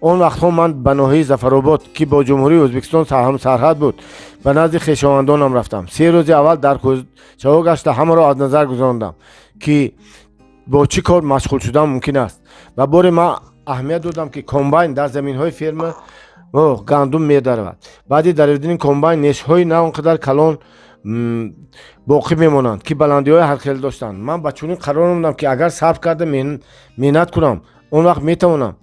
Он вақтҳо ман ба ноҳияи Зафаробод, ки бо Ҷумҳурии Ӯзбекистон ҳамсарҳад буд, ба назди хешовандонам рафтам. 3 рӯзи аввал дар кӯчаҳо гашта, ҳамаро аз назар гузарондам, ки бо чӣ кор машғул шудан мумкин аст. Ва боре ман аҳамият додам, ки комбайн дар заминҳои ферма гандум медаравад. Баъди даравидани комбайн нешҳои на он қадар калон боқӣ мемонанд, ки баландиҳои ҳархел доштанд. Ман ба чунин қарор омадам, ки агар сабр карда меҳнат кунам, он вақт метавонам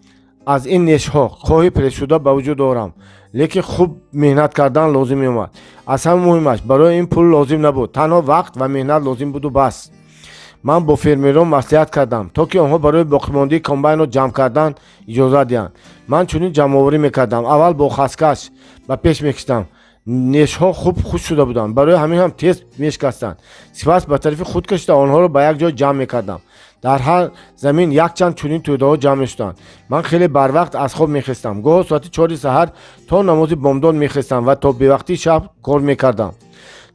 аз ин нешҳо коҳи прессшуда ба вуҷуд орам. Лекин хуб меҳнат кардан лозим меомад. Аз ҳама муҳимаш, барои ин пул лозим набуд, танҳо вақт ва меҳнат лозим буду бас. Ман бо фермерон маслиҳат кардам, то ки онҳо барои боқимондаи комбайнро ҷамъ кардан иҷозат диҳанд. Ман чунин ҷамъоварӣ мекардам: аввал бо хаскаш ба пеш мекишидам. Нешҳо хуб хушк шуда буданд, барои ҳамин ҳам тез мешикастанд. Сипас ба тарафи худ кашида, онҳоро ба як ҷой ҷамъ мекардам. Дар ҳар замин якчанд чунин тӯдаҳо ҷамъ мешуданд. Ман хеле барвақт аз хоб мехестам. Гоҳо соати 4-и саҳар то намози бомдод мехестам ва то бевақтии шаб кор мекардам.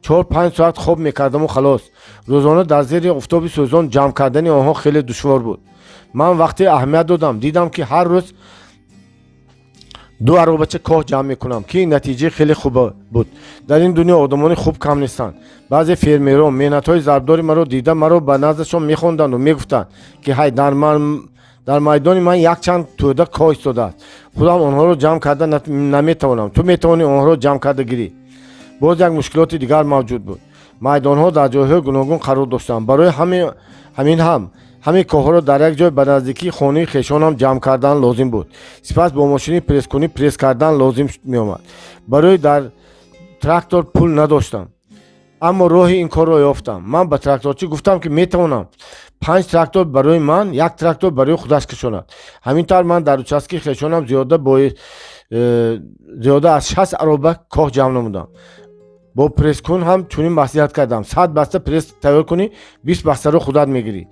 4-5 соат хоб мекардаму халос. Рӯзона дар зери офтоби сӯзон ҷамъ кардани онҳо хеле душвор буд. Ман вақте аҳамият додам, дидам, ки ҳар рӯз ду аробача коҳ ҷамъ мекунам, ки натиҷаи хеле хуб буд. Дар ин дунё одамони хуб кам нестанд. Баъзе фермерон меҳнатҳои зарбдори маро дида, маро ба наздашон мехонданду мегуфтанд, ки ҳай, дар майдони ман якчанд тӯда коҳ истодааст, худам онҳоро ҷамъ карда наметавонам, ту метавонӣ онҳоро ҷамъ карда гирӣ. Боз як мушкилоти дигар мавҷуд буд. Майдонҳо дар ҷойҳои гуногун қарор доштанд. Барои ҳамин ҳам ҳамин коҳҳоро дар як ҷой ба наздикии хонаи хешонам ҷамъ кардан лозим буд. Сипас бо мошини пресскунӣ пресс кардан лозим меомад. Барои дар трактор пул надоштам, аммо роҳи ин корро ёфтам. Ман ба тракторчӣ гуфтам, ки метавонам панҷ трактор барои ман, як трактор барои худаш кашонад. Ҳамин тавр ман дар участкаи хешонам зиёда аз 60 ароба коҳ ҷамъ намудам. Бо пресскун ҳам чунин маслиҳат кардам: 100 баста пресс тайёр кунӣ, 20 бастаро худат мегирӣ,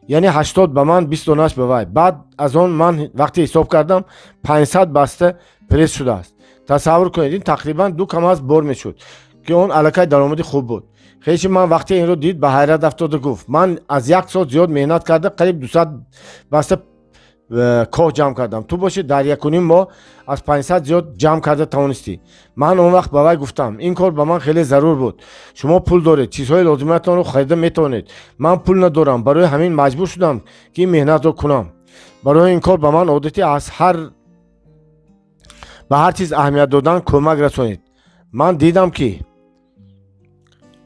яъне 80 ба ман, 20 донааш ба вай. Баъд аз он ман вақте ҳисоб кардам, 500 баста пресс шудааст. Тасаввур кунед, ин тақрибан ду КамАЗ бор мешуд, ки он аллакай даромади хуб буд. Хеши ман вақте инро дид, ба ҳайрат афтода гуфт: «Ман аз як сол зиёд меҳнат карда, қариб 200 баста коҳ ҷамъ кардам, ту бошӣ дар якуним моҳ аз 500 зиёд ҷамъ карда тавонистӣ». Ман он вақт ба вай гуфтам: «Ин кор ба ман хеле зарур буд. Шумо пул доред, чизҳои лозимиятонро харида метавонед. Ман пул надорам, барои ҳамин маҷбур шудам, ки ин меҳнатро кунам». Барои ин кор ба ман одати аз ҳар ба ҳар чиз аҳамият додан кӯмак расонид. Ман дидам, ки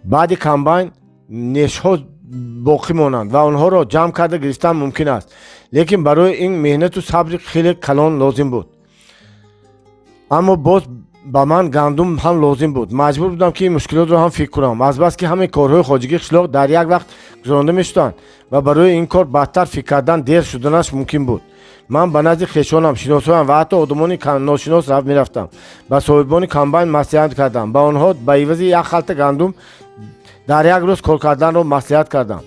баъди комбайн нешҳо боқӣ монанд ва онҳоро ҷамъ карда гирифтан мумкин аст, лекин барои ин меҳнату сабри хеле калон лозим буд. Аммо боз ба ман гандум ҳам лозим буд. Маҷбур будам, ки ин мушкилотро ҳам фикр кунам. Азбаски ҳамаи корҳои хоҷагии қишлоқ дар як вақт гузаронда мешуданд ва барои ин кор баъдтар фикр кардан дер шуданаш мумкин буд. Ман ба назди хешонам, шиносоям ва ҳатто одамони ношинос мерафтам. Ба соҳибони комбайн маслиҳат кардам. Ба онҳо ба ивази як халта гандум дар як рӯз кор карданро маслиҳат кардам.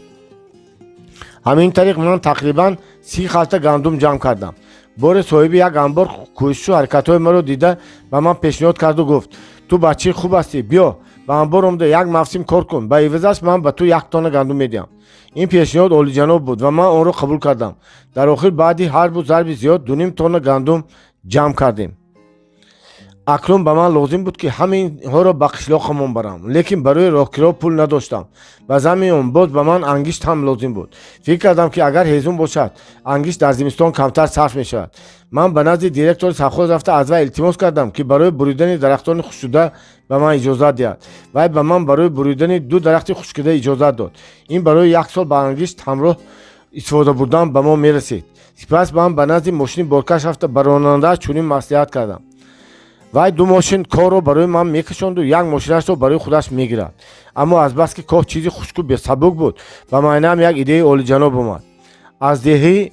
Ҳамин тариқ ман тақрибан 30 халта гандум ҷамъ кардам. Боре соҳиби як анбор кӯшишу ҳаракатҳои маро дида, ба ман пешниҳод карду гуфт: «Ту бачаи хуб ҳастӣ, биё, ба анбор омада як мавсим кор кун, ба ивазаш ман ба ту як тонна гандум медиҳам». Ин пешниҳод олиҷаноб буд ва ман онро қабул кардам. Дар охир баъди ҳарбу зарби зиёд 2,5 тонна гандум ҷамъ кардем. Акнун ба ман лозим буд, ки ҳаминҳоро ба қишлоқамон барам, лекин барои роҳкиро пул надоштам. Ба замми он боз ба ман ангишт ҳам лозим буд. Фикр кардам, ки агар ҳезум бошад, ангишт дар зимистон камтар сарф мешавад. Ман ба назди директори совхоз рафта, аз вай илтимос кардам, ки барои буридани дарахтони хушкшуда ба ман иҷозат диҳад. Вай ба ман барои буридани ду дарахти хушкида иҷозат дод. Ин барои як сол ба ангишт ҳамроҳ истифода бурдан ба мо мерасид. Сипас ман ба назди мошини боркаш рафта, ба ронандааш чунин маслиҳат кардам: вай ду мошин корро барои ман мекашонду як мошинашро барои худаш мегирад. Аммо азбаски коҳ чизи хушку сабук буд, ба майнаам як идеяи олиҷаноб омад. Аз деҳаи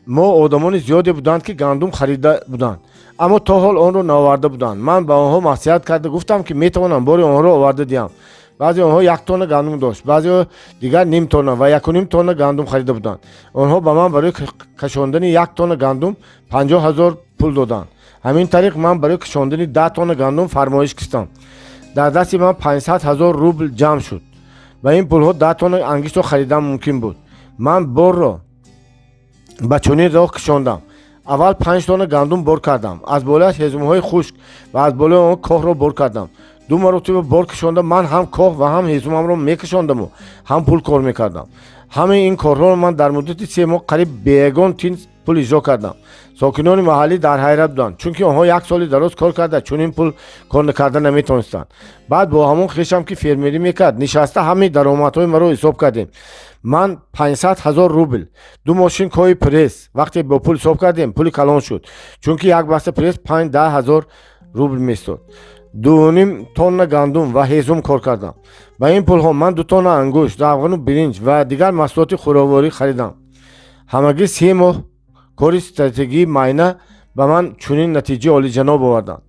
мо одамони зиёде буданд, ки гандум харида буданд, аммо то ҳол онро наоварда буданд. Ман ба онҳо маслиҳат карда гуфтам, ки метавонам бори онҳоро оварда диҳам. Баъзе онҳо як тонна гандум дошт, баъзеҳо дигар ним тонна ва 1,5 тонна гандум харида буданд. Онҳо ба ман барои кашондани як тонна гандум 50 000 пул доданд. Ҳамин тариқ ман барои кашондани 10 тонна гандум фармоиш кистам. Дар дасти ман 500 000 рубл ҷамъ шуд. Ба ин пулҳо 10 тонна ангиштро харидан мумкин буд. Ман борро ба чунин роҳ кашондам: аввал 5 тонна гандум бор кардам, аз болояш ҳезумҳои хушк ва аз болои он коҳро бор кардам. Ду маротиба бор кашонда, ман ҳам коҳ ва ҳам ҳезумамро мекашондаму ҳам пул кор мекардам. Ҳамаи ин корҳоро ман дар муддати 3 моҳ қариб беягон тин пул иҷро кардам. Сокинони маҳаллӣ дар ҳайрат буданд, чунки онҳо як соли дароз кор карда, чунин пул кор карда наметавонистанд. Баъд бо ҳамон хешам, ки фермерӣ мекард, нишаста ҳамаи даромадҳои маро ҳисоб кардем. Ман 500 000 рубл, ду мошин коҳи пресс, вақте бо пул ҳисоб кардем, пули калон шуд, чунки як баста пресс 5-10 ҳазор рубл меистод, 2,5 тонна гандум ва ҳезум кор кардам. Ба ин пулҳо ман 2 тонна ангушт, равғану биринҷ ва дигар маҳсулоти хӯрокворӣ харидам. Ҳамагӣ 3 моҳ кори стратегии майна ба ман чунин натиҷаи олиҷаноб оварданд.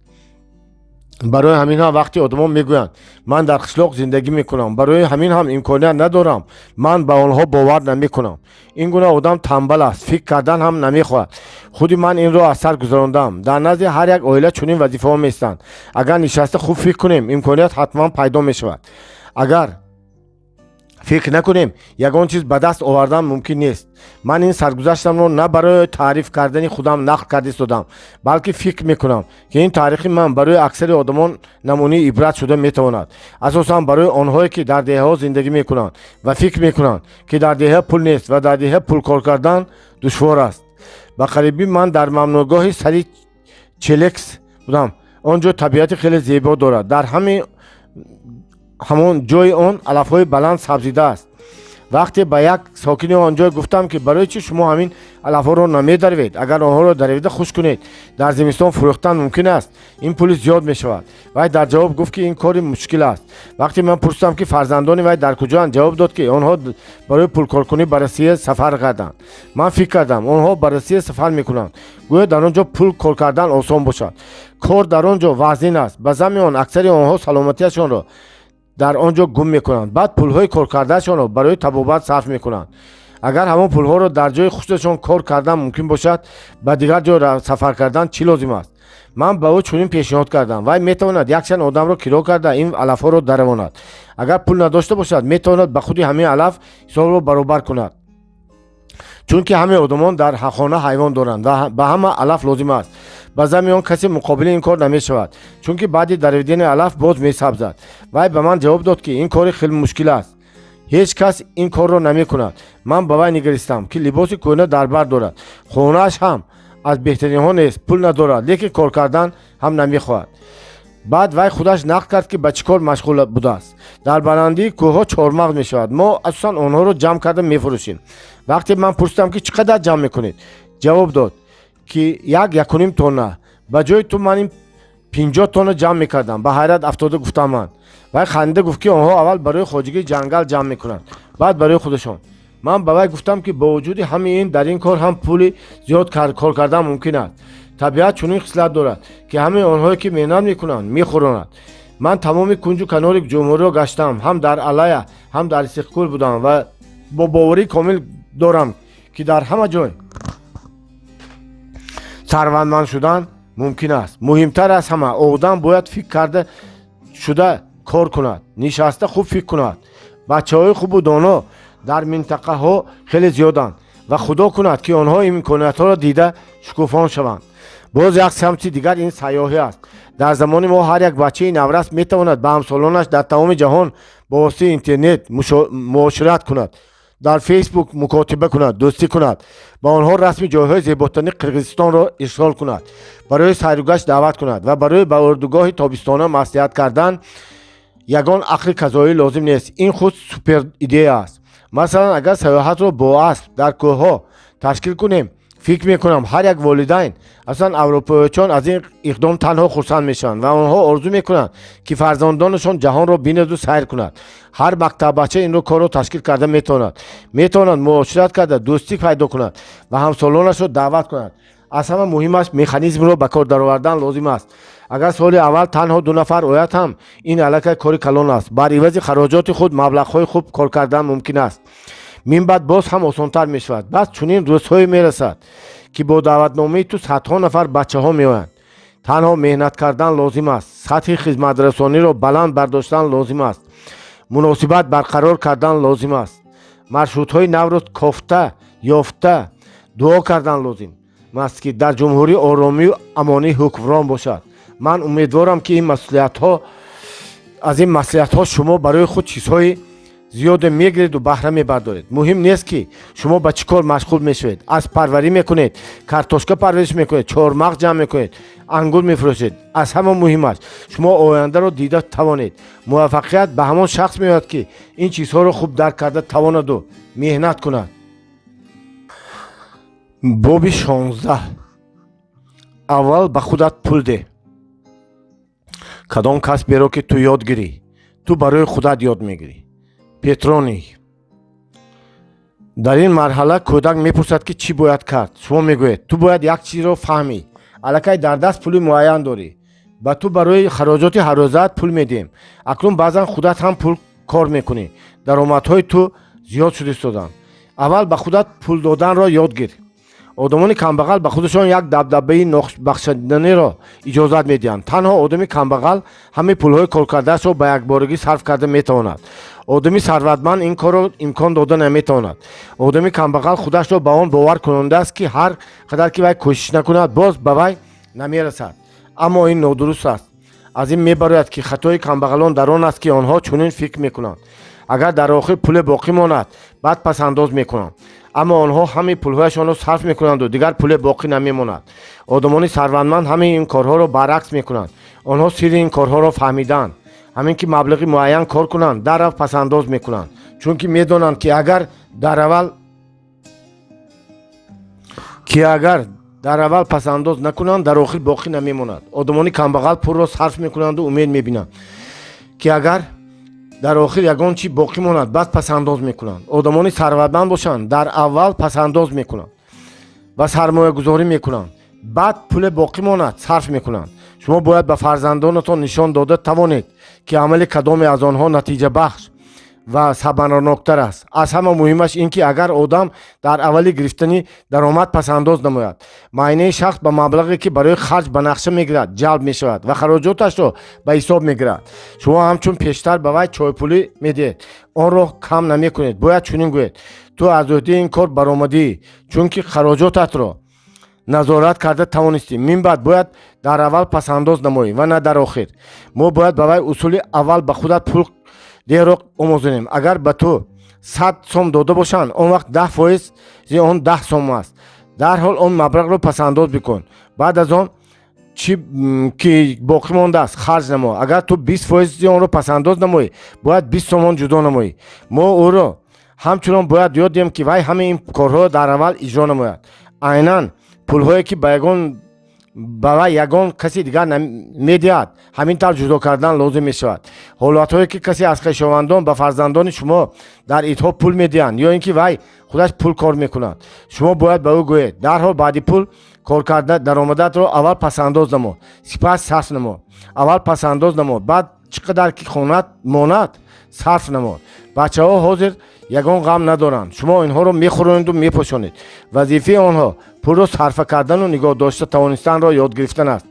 Барои ҳамин ҳам вақте одамон мегӯянд: «Ман дар қишлоқ зиндагӣ мекунам, барои ҳамин ҳам имконият надорам», ман ба онҳо бовар намекунам. Ин гуна одам тамбал аст, фикр кардан ҳам намехоҳад. Худи ман инро аз сар гузарондам. Дар назди ҳар як оила чунин вазифаҳо меистанд. Агар нишаста хуб фикр кунем, имконият ҳатман пайдо мешавад. Агар фикр накунем, ягон чиз ба даст овардан мумкин нест. Ман ин саргузаштамро на барои таъриф кардани худам нақл карда истодам, балки фикр мекунам, ки ин таърихи ман барои аксари одамон намунаи ибрат шуда метавонад, асосан барои онҳое, ки дар деҳаҳо зиндагӣ мекунанд ва фикр мекунанд, ки дар деҳа пул нест ва дар деҳа пул кор кардан душвор аст. Ба қарибӣ ман дар мамнӯъгоҳи сари Челекс будам. Он ҷо табиати хеле зебо дорад. Дар ҳамин ҳамон ҷои он алафҳои баланд сабзидааст. Вақте ба як сокини он ҷой гуфтам, ки барои чӣ шумо ҳамин алафҳоро намедаравед, агар онҳоро даравида хушк кунед, дар зимистон фурӯхтан мумкин аст, ин пули зиёд мешавад, вай дар ҷавоб гуфт, ки ин кори мушкил аст. Вақте ман пурсидам, ки фарзандони вай дар куҷоанд, ҷавоб дод, ки онҳо барои пулкоркунӣ ба Россия сафар карданд. Ман фикр кардам: онҳо ба Россия сафар мекунанд, гӯё дар он ҷо пул кор кардан осон бошад. Кор дар он ҷо вазнин аст. Ба замми он аксари онҳо саломатиашонро дар он ҷо гум мекунанд, баъд пулҳои коркардаашонро барои табобат сарф мекунанд. Агар ҳамон пулҳоро дар ҷои худашон кор кардан мумкин бошад, ба дигар ҷо сафар кардан чӣ лозим аст? Ман ба ӯ чунин пешниҳод кардам: вай метавонад якчанд одамро киро карда, ин алафҳоро даравонад. Агар пул надошта бошад, метавонад ба худи ҳамин алаф ҳисобро баробар кунад, чунки ҳамаи одамон дар хона ҳайвон доранд ва ба ҳама алаф лозим аст. Ба замми он касе муқобили ин кор намешавад, чунки баъди даравидани алаф боз месабзад. Вай ба ман ҷавоб дод, ки ин кори хеле мушкил аст, ҳеҷ кас ин корро намекунад. Ман ба вай нигаристам, ки либоси кӯҳна дар бар дорад, хонааш ҳам аз беҳтаринҳо нест, пул надорад, лекин кор кардан ҳам намехоҳад. Баъд вай худаш нақл кард, ки ба чӣ кор машғул будааст. Дар баландии кӯҳҳо чормағз мешавад, мо асосан онҳоро ҷамъ карда мефурӯшем. Вақте ман пурсидам, ки чӣ қадар ҷамъ мекунед, ҷавоб дод, ки як 1,5 тонна. Ба ҷои ту ман ин 50 тонна ҷамъ мекардам, ба ҳайрат афтода гуфтам ман. Вай хандида гуфт, ки онҳо аввал барои хоҷагии ҷангал ҷамъ мекунанд, баъд барои худашон. Ман ба вай гуфтам, ки бо вуҷуди ҳамаи ин дар ин кор ҳам пули зиёд кор кардан мумкин аст. Табиат чунин хислат дорад, ки ҳамаи онҳое, ки меҳнат мекунанд, мехӯронад. Ман тамоми кунҷу канори ҷумҳуриро гаштам, ҳам дар Алая, ҳам дар Иссиқкӯл будам ва бо боварии комил дорам, ки дар ҳама ҷой сарватманд шудан мумкин аст. Муҳимтар аз ҳама, одам бояд фикр карда шуда кор кунад, нишаста хуб фикр кунад. Бачаҳои хубу доно дар минтақаҳо хеле зиёданд ва худо кунад, ки онҳо имкониятҳоро дида шукуфон шаванд. Боз як самти дигар ин сайёҳӣ аст. Дар замони мо ҳар як бачаи наврас метавонад ба ҳамсолонаш дар тамоми ҷаҳон бо воситаи интернет муошират кунад, дар Фейсбук мукотиба кунад, дӯстӣ кунад, ба онҳо расми ҷойҳои зеботарини Қирғизистонро ирсол кунад, барои сайругашт даъват кунад ва барои ба урдугоҳи тобистона маслиҳат кардан ягон ақли казоӣ лозим нест. Ин худ супер идея аст. Масалан, агар сайёҳатро бо асп дар кӯҳҳо ташкил кунем, фикр мекунам, ҳар як волидайн, асосан аврупоёчон, аз ин иқдом танҳо хурсанд мешаванд ва онҳо орзу мекунанд, ки фарзандонашон ҷаҳонро бинаду сайр кунад. Ҳар мактаббача инро корро ташкил карда метавонад, метавонад муошират карда, дӯстӣ пайдо кунад ва ҳамсолонашро даъват кунад. Аз ҳама муҳимаш, механизмро ба кор даровардан лозим аст. Агар соли аввал танҳо ду нафар ояд ҳам, ин аллакай кори калон аст. Бар ивази хароҷоти худ маблағҳои хуб кор кардан мумкин аст. Минбаъд боз ҳам осонтар мешавад. Бас чунин рӯзҳое мерасад, ки бо даъватномаи ту садҳо нафар бачаҳо меоянд. Танҳо меҳнат кардан лозим аст, сатҳи хизматрасониро баланд бардоштан лозим аст, муносибат барқарор кардан лозим аст, маршрутҳои навро кофта ёфта, дуо кардан лозим аст, ки дар ҷумҳурӣ оромию амонӣ ҳукмрон бошад. Ман умедворам, ки ин масъулиятҳо аз ин маслиҳатҳо шумо барои худ чизҳои зиёде мегиреду баҳра мебардоред. Муҳим нест, ки шумо ба чӣ кор машғул мешавед: асппарварӣ мекунед, картошка парвариш мекунед, чормағз ҷамъ мекунед, ангур мефурӯшед. Аз ҳама муҳимаш, шумо ояндаро дида тавонед. Муваффақият ба ҳамон шахс меояд, ки ин чизҳоро хуб дарк карда тавонаду меҳнат кунад. Боби 16. Аввал ба худат пул деҳ. Кадом касберо ки ту ёд гирӣ, ту барои худат ёд мегирӣ. Петроний. Дар ин марҳала кӯдак мепурсад, ки чӣ бояд кард. Шумо мегӯед: ту бояд як чизро фаҳмӣ. Аллакай дар даст пули муайян дорӣ, ба ту барои хароҷоти ҳаррӯзаат пул медиҳем. Акнун баъзан худат ҳам пул кор мекунӣ, даромадҳои ту зиёд шуда истоданд. Аввал ба худат пул доданро ёд гир. Одамони камбағал ба худашон як дабдабаи нобахшиданиро иҷозат медиҳанд. Танҳо одами камбағал ҳамаи пулҳои коркардаашро ба якборагӣ сарф карда метавонад. Одами сарватманд ин корро имкон дода наметавонад. Одами камбағал худашро ба он бовар кунондааст, ки ҳар қадар ки вай кӯшиш накунад, боз ба вай намерасад. Аммо ин нодуруст аст. Аз ин мебарояд, ки хатои камбағалон дар он аст, ки онҳо чунин фикр мекунанд: агар дар охир пуле боқӣ монад, баъд пасандоз мекунам. Аммо онҳо ҳамаи пулҳояшонро сарф мекунанду дигар пуле боқӣ намемонад. Одамони сарватманд ҳамаи ин корҳоро баръакс мекунанд. Онҳо сирри ин корҳоро фаҳмидаанд. Ҳамин ки маблағи муайян кор кунанд, даррав пасандоз мекунанд, чунки медонанд, ки агар дар аввал пасандоз накунанд, дар охир боқӣ намемонад. Одамони камбағал пулро сарф мекунанду умед мебинанд, ки агар дар охир ягон чи боқӣ монад, баъд пасандоз мекунанд. Одамони сарватманд бошанд, дар аввал пасандоз мекунанд ва сармоягузорӣ мекунанд, баъд пуле боқӣ монад, сарф мекунанд. Шумо бояд ба фарзандонатон нишон дода тавонед, ки амали кадоме аз онҳо натиҷабахш ва самараноктар аст. Аз ҳама муҳимаш ин ки агар одам дар аввали гирифтани даромад пасандоз намояд, майнаи шахс ба маблағе, ки барои харҷ ба нақша мегирад, ҷалб мешавад ва хароҷоташро ба ҳисоб мегирад. Шумо ҳамчун пештар ба вай чойпулӣ медиҳед, онро кам намекунед. Бояд чунин гӯед: ту аз ӯҳдаи ин кор баромадӣ, чунки хароҷотатро назорат карда тавонистӣ. Минбаъд бояд дар аввал пасандоз намоӣ ва на дар охир. Мо бояд ба вай усули аввал ба худат пул деҳро омӯзонем. Агар ба ту 100 сом дода бошанд, он вақт 10 фоизи он 10 сом аст. Дарҳол он маблағро пасандоз бикун. Баъд аз он чӣ ки боқӣ мондааст, харҷ намо. Агар ту 20 фоизи онро пасандоз намоӣ, бояд 20 сомон ҷудо намоӣ. Мо ӯро ҳамчунон бояд ёд диҳем, ки вай ҳамаи ин корҳоро дар аввал иҷро намояд. Айнан пулҳое, ки ба ягон Ба вай ягон каси дигар медиҳад. Ҳамин тавр ҷудо кардан лозим мешавад. Ҳолатҳое, ки касе аз хешовандон ба фарзандони шумо дар идҳо пул медиҳанд ё ин ки вай худаш пул кор мекунад, шумо бояд ба ӯ гӯед: дарҳол баъди пул кор карда даромадатро аввал пасандоз намо, сипас сарф намо. Аввал пасандоз намо, баъд чӣ қадар ки хонат монад, сарф намо. Бачаҳо ҳозир ягон ғам надоранд. Шумо инҳоро мехӯронеду мепӯшонед. Вазифаи онҳо пулро сарфа кардану нигоҳ дошта тавонистанро ёд гирифтан аст.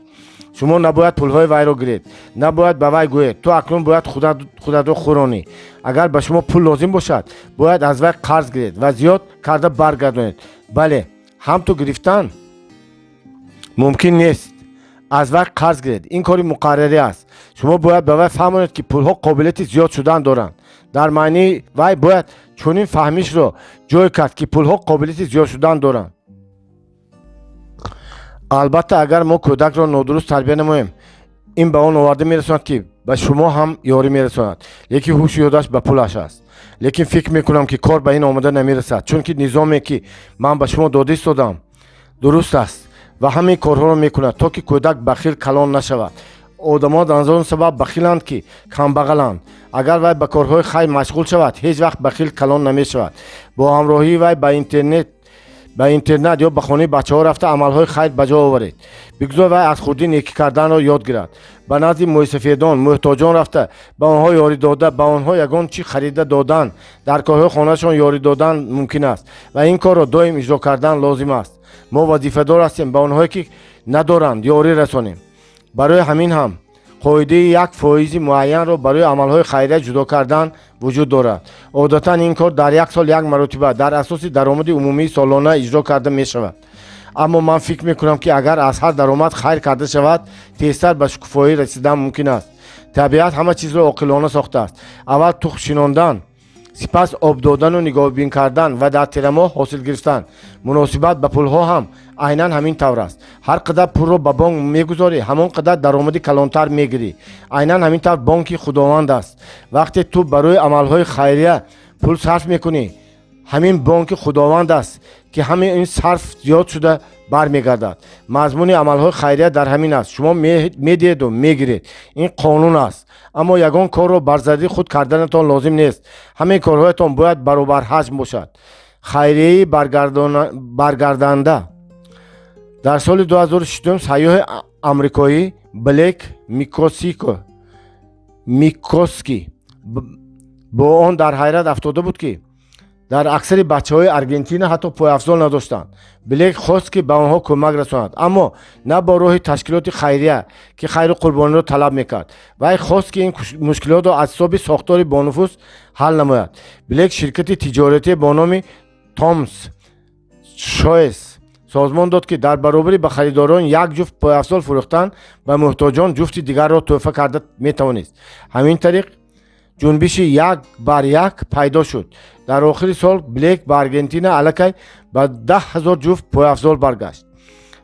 Шумо набояд пулҳои вайро гиред, набояд ба вай гӯед: «Ту акнун бояд худатро хӯронӣ». Агар ба шумо пул лозим бошад, бояд аз вай қарз гиред ва зиёд карда баргардонед. Бале, ҳам ту гирифтан мумкин нест. Аз вай қарз гиред, ин кори муқаррарӣ аст. Шумо бояд ба вай фаҳмонед, ки пулҳо қобилияти зиёд шудан доранд. Дар маънии вай бояд чунин фаҳмишро ҷой кард, ки пулҳо қобилияти зиёд шудан доранд. Албатта, агар мо кӯдакро нодуруст тарбия намоем, ин ба он оварда мерасонад, ки ба шумо ҳам ёрӣ мерасонад, лекин ҳушу ёдаш ба пулаш аст. Лекин фикр мекунам, ки кор ба ин омада намерасад, чунки низоме, ки ман ба шумо дода истодам, дуруст аст ва ҳамин корҳоро мекунад, то ки кӯдак бахил калон нашавад. Одамон аз он сабаб бахиланд, ки камбағаланд. Агар вай ба корҳои хайр машғул шавад, ҳеҷ вақт бахил калон намешавад. Бо ҳамроҳии вай ба интернат ё ба хонаи бачаҳо рафта, амалҳои хайр ба ҷо оваред. Бигзор вай аз хурдӣ некӣ карданро ёд гирад. Ба назди мӯйсафедон, муҳтоҷон рафта, ба онҳо ёрӣ дода, ба онҳо ягон чӣ харида додан, дар корҳои хонаашон ёрӣ додан мумкин аст ва ин корро доим иҷро кардан лозим аст. Мо вазифадор ҳастем, ба онҳое, ки надоранд, ёрӣ расонем. Барои ҳамин ҳам қоидаи 1 фоизи муайянро барои амалҳои хайрия ҷудо кардан вуҷуд дорад. Одатан ин кор дар як сол як маротиба дар асоси даромади умумии солона иҷро карда мешавад. Аммо ман фикр мекунам, ки агар аз ҳар даромад хайр карда шавад, тезтар ба шукуфоӣ расидан мумкин аст. Табиат ҳама чизро оқилона сохтааст: аввал тухм шинондан, сипас об додану нигоҳбин кардан ва дар тирамоҳ ҳосил гирифтан. Муносибат ба пулҳо ҳам айнан ҳамин тавр аст. Ҳар қадар пулро ба бонк мегузорӣ, ҳамон қадар даромади калонтар мегирӣ. Айнан ҳамин тавр бонки Худованд аст. Вақте ту барои амалҳои хайрия пул сарф мекунӣ, ҳамин бонки Худованд аст, ки ҳамин ин сарф зиёд шуда бармегардад. Мазмуни амалҳои хайрия дар ҳамин аст: шумо медиҳеду мегиред. Ин қонун аст. Аммо ягон корро бар зарари худ карданатон лозим нест. Ҳамаи корҳоятон бояд баробарҳаҷм бошад. Хайрияи баргарданда. Дар соли 2006 сайёҳи амрикоӣ Блек Микоски бо он дар ҳайрат афтода буд, ки дар аксари бачаҳои Аргентина ҳатто пойафзол надоштанд. Блек хост, ки ба онҳо кӯмак расонад, аммо на бо роҳи ташкилоти хайрия, ки хайру қурбониро талаб мекард. Вай хост, ки ин мушкилотро аз ҳисоби сохтори бонуфуз ҳал намояд. Блек ширкати тиҷоратие бо номи Томс Shoes созмон дод, ки дар баробари ба харидорон як ҷуфт пойафзол фурӯхтан, ба муҳтоҷон ҷуфти дигарро тӯҳфа карда метавонист. Ҳамин тариқ ҷунбиши «Як бар як» пайдо шуд. Дар охири сол Блек ба Аргентина аллакай ба 10 000 ҷуфт пойафзол баргашт.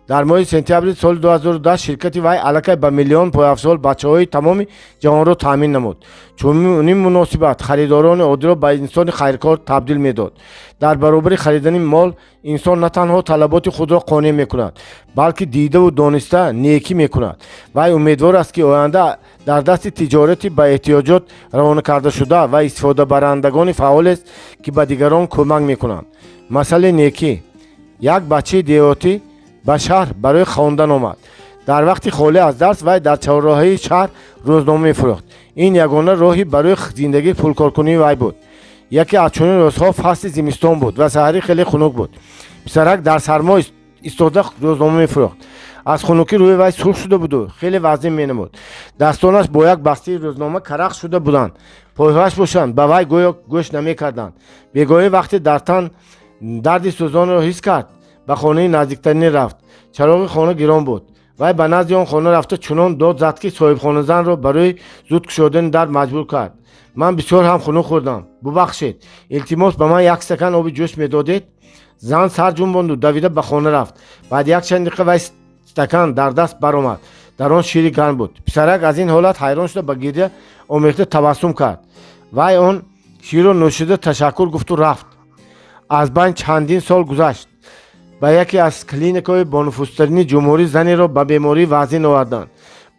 Дар моҳи сентябри соли 2010 ширкати вай аллакай ба миллион пойафзол бачаҳои тамоми ҷаҳонро таъмин намуд. Чунин муносибат харидорони оддиро ба инсони хайркор табдил медод. Дар баробари харидани мол инсон на танҳо талаботи худро қонеъ мекунад, балки дидаву дониста некӣ мекунад. Вай умедвор аст, ки оянда дар дасти тиҷорати ба эҳтиёҷот равона кардашуда ва истифодабарандагони фаъолест, ки ба дигарон кӯмак мекунанд. Масъалаи некӣ. Як бачаи деҳотӣ ба шаҳр барои хондан омад. Дар вақти холӣ аз дарс вай дар чорроҳаи шаҳр рӯзнома мефурӯхт. Ин ягона роҳи барои зиндагӣ пулкоркунии вай буд. Яке аз чунин рӯзҳо фасли зимистон буд ва саҳарӣ хеле хунук буд. Писарак дар сармо истода рӯзнома мефурӯхт. Аз хунукӣ рӯи вай сурх шуда буду хеле вазнин менамуд. Дастонаш бо як бастаи рӯзнома карах шуда буданд, пойҳояш бошанд, ба вай гӯё гӯш намекарданд. Бегоҳӣ, вақте дар тан дарди сӯзонро ҳис кард, ба хонаи наздиктарин рафт. Чароғи хона гирон буд. Вай ба назди он хона рафта, чунон дод зад, ки соҳибхоназанро барои зуд кушодани дар маҷбур кард: «Ман бисёр ҳам хунук хӯрдам. Бубахшед, илтимос, ба ман як стакан оби ҷӯш медодед?» Зан сар ҷунбонду давида ба хона рафт. Баъди якчанд дақиқа вай стакан дар даст баромад. Дар он шири гарм буд. Писарак аз ин ҳолат ҳайрон шуда, ба гиря омехта табассум кард. Вай он ширро нӯшида, ташаккур гуфту рафт. Аз байн чандин сол гузашт. Ба яке аз клиникаҳои бонуфузтарини ҷумҳурӣ занеро ба бемории вазнин оварданд.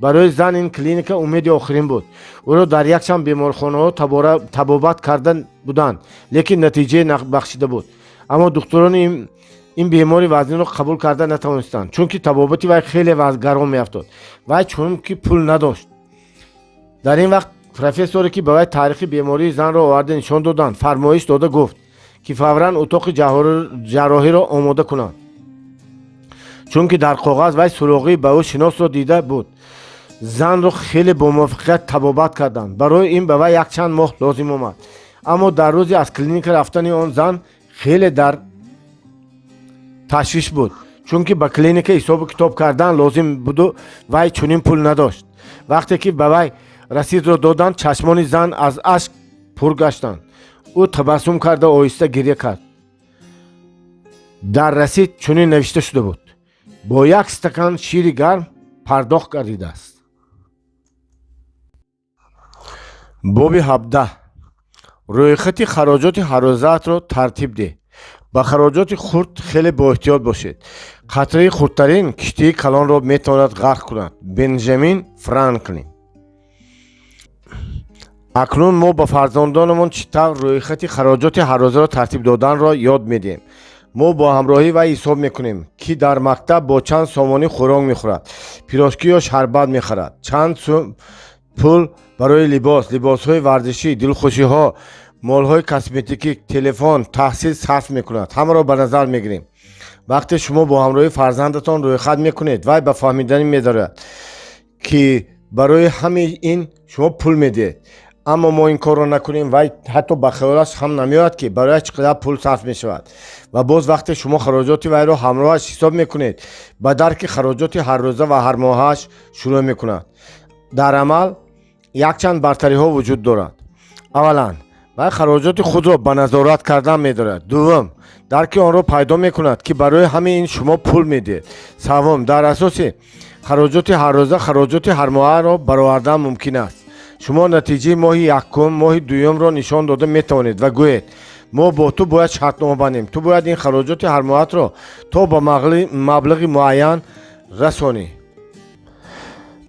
Барои зан ин клиника умеди охирин буд. Ӯро дар якчанд беморхонаҳо табобат карда буданд, лекин натиҷае набахшида буд. Аммо духтурони ин бемори вазнинро қабул карда натавонистанд, чунки табобати вай хеле гарон меафтод. Вай чунки пул надошт. Дар ин вақт профессоре, ки ба вай таърихи бемории занро оварда нишон доданд, фармоиш дода гуфт, ки фавран утоқи ҷарроҳиро омода кунанд, чунки дар коғаз вай суроғии ба ӯ шиносро дида буд. Занро хеле бомуваффақият табобат карданд. Барои ин ба вай якчанд моҳ лозим омад. Аммо дар рӯзи аз клиника рафтани он зан хеле дар ташвиш буд, чунки ба клиника ҳисобу китоб кардан лозим буду вай чунин пул надошт. Вақте ки ба вай расидро доданд, чашмони зан аз ашк пур гаштанд. Ӯ табассум карда, оҳиста гиря кард. Дар расид чунин навишта шуда буд: «Бо як стакан шири гарм пардохт гардидааст». Боби 17. Рӯйхати хароҷоти ҳаррӯзаатро тартиб деҳ. Ба хароҷоти хурд хеле боэҳтиёт бошед. Қатраи хурдтарин киштии калонро метавонад ғарқ кунад. Бенҷамин Франклин. Акнун мо ба фарзандонамон чӣ тавр рӯйхати хароҷоти ҳаррӯзаро тартиб доданро ёд медиҳем. Мо бо ҳамроҳӣ вай ҳисоб мекунем, ки дар мактаб бо чанд сомонӣ хӯрок мехӯрад, пирожки ё шарбат мехарад, чанд сум пул барои либос, либосҳои варзишӣ, дилхушиҳо, молҳои косметикӣ, телефон, таҳсил сарф мекунад. Ҳамаро ба назар мегирем. Вақте шумо бо ҳамроҳии фарзандатон рӯйхат мекунед, вай ба фаҳмиданӣ медарояд, ки барои ҳамаи ин шумо пул медиҳед. Аммо мо ин корро накунем, вай ҳатто ба хаёлаш ҳам намеояд, ки барояш чӣ қадар пул сарф мешавад. Ва боз вақте шумо хароҷоти вайро ҳамроҳаш ҳисоб мекунед, ба дарки хароҷоти ҳаррӯза ва ҳармоҳааш шурӯъ мекунад. Дар амал якчанд бартариҳо вуҷуд дорад. Аввалан, вай хароҷоти худро ба назорат кардан медорад. Дуввум, дарки онро пайдо мекунад, ки барои ҳамаи ин шумо пул медиҳед. Севум, дар асоси хароҷоти ҳаррӯза хароҷоти ҳармоҳаро баровардан мумкин аст. Шумо натиҷаи моҳи якум, моҳи дуюмро нишон дода метавонед ва гӯед: «Мо бо ту бояд шартнома бандем. Ту бояд ин хароҷоти ҳармоҳаатро то ба маблағи муайян расонӣ.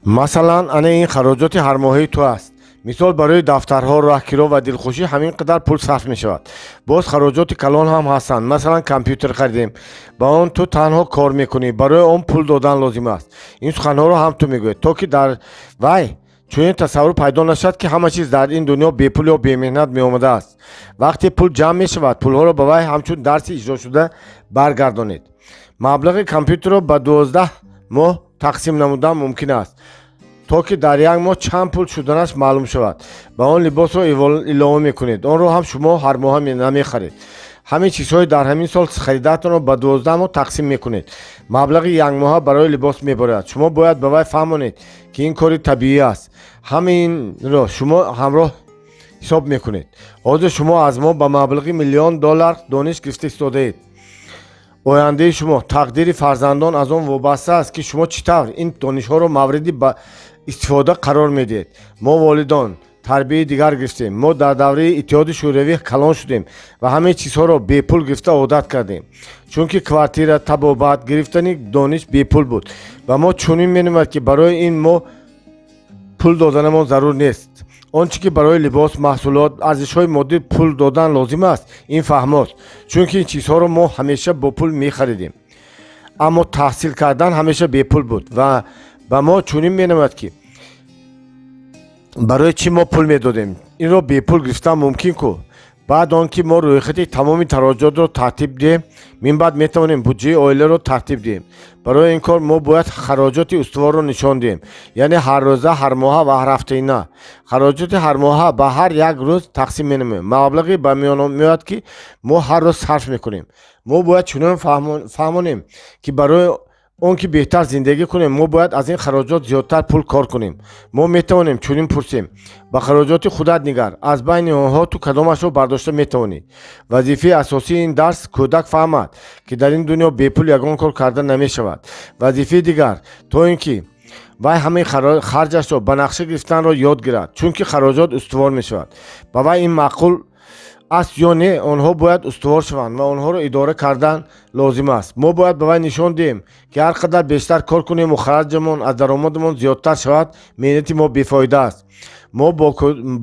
Масалан, ана ин хароҷоти ҳармоҳаи ту аст. Мисол, барои дафтарҳо, роҳкиро ва дилхушӣ ҳамин қадар пул сарф мешавад. Боз хароҷоти калон ҳам ҳастанд. Масалан, компютер харидем. Ба он ту танҳо кор мекунӣ. Барои он пул додан лозим аст». Ин суханҳоро ҳам ту мегӯед, то ки дар вай чунин тасаввур пайдо нашавад, ки ҳама чиз дар ин дунё бепул ё бемеҳнат меомадааст. Вақте пул ҷамъ мешавад, пулҳоро ба вай ҳамчун дарси иҷрошуда баргардонед. Маблағи компютерро ба 12 моҳ тақсим намудан мумкин аст, то ки дар як моҳ чанд пул шуданаш маълум шавад. Ба он либосро илова мекунед. Онро ҳам шумо ҳар моҳа намехаред. Ҳамин чизҳои дар ҳамин сол харидаатонро ба 12 моҳ тақсим мекунед. Маблағи якмоҳа барои либос мебарояд. Шумо бояд ба вай фаҳмонед, ки ин кори табиӣ аст. Ҳаминро шумо ҳамроҳ ҳисоб мекунед. Ҳозир шумо аз мо ба маблағи миллион доллар дониш гирифта истодаед. Ояндаи шумо, тақдири фарзандон аз он вобаста аст, ки шумо чӣ тавр ин донишҳоро мавриди ба истифода қарор медиҳед. Мо, волидон, тарбияи дигар гирифтем. Мо дар давраи Иттиҳоди Шӯравӣ калон шудем ва ҳамаи чизҳоро бепул гирифта одат кардем, чунки квартира, табобат, гирифтани дониш бепул буд ва мо чунин менамояд, ки барои ин мо пул доданамон зарур нест. Он чӣ ки барои либос, маҳсулот, арзишҳои моддӣ пул додан лозим аст, ин фаҳмост, чунки ин чизҳоро мо ҳамеша бо пул мехаридем. Аммо таҳсил кардан ҳамеша бепул буд ва ба мо чунин менамояд, ки барои чӣ мо пул медодем? Инро бепул гирифтан мумкин ку. Баъд он ки мо рӯйхати тамоми тароҷотро тартиб диҳем, минбаъд метавонем буҷаи оиларо тартиб диҳем. Барои ин кор мо бояд хароҷоти устуворро нишон диҳем, яъне ҳаррӯза, ҳармоҳа ва ҳарҳафтаина. Хароҷоти ҳармоҳа ба ҳар як рӯз тақсим менамоем. Маблағе ба миён меояд, ки мо ҳар рӯз сарф мекунем. Мо бояд чунон фаҳмонем, ки барои он ки беҳтар зиндагӣ кунем, мо бояд аз ин хароҷот зиёдтар пул кор кунем. Мо метавонем чунин пурсем: «Ба хароҷоти худат нигар. Аз байни онҳо ту кадомашро бардошта метавонӣ?» Вазифаи асосии ин дарс: кӯдак фаҳмад, ки дар ин дунё бепул ягон кор карда намешавад. Вазифаи дигар, то ин ки вай ҳамаи харҷашро ба нақша гирифтанро ёд гирад, чунки хароҷот устувор мешавад. Ба вай ин маъқул Аст ё не, онҳо бояд устувор шаванд ва онҳоро идора кардан лозим аст. Мо бояд ба вай нишон диҳем, ки ҳар қадар бештар кор кунему хараҷамон аз даромадамон зиёдтар шавад, меҳнати мо бефоида аст. Мо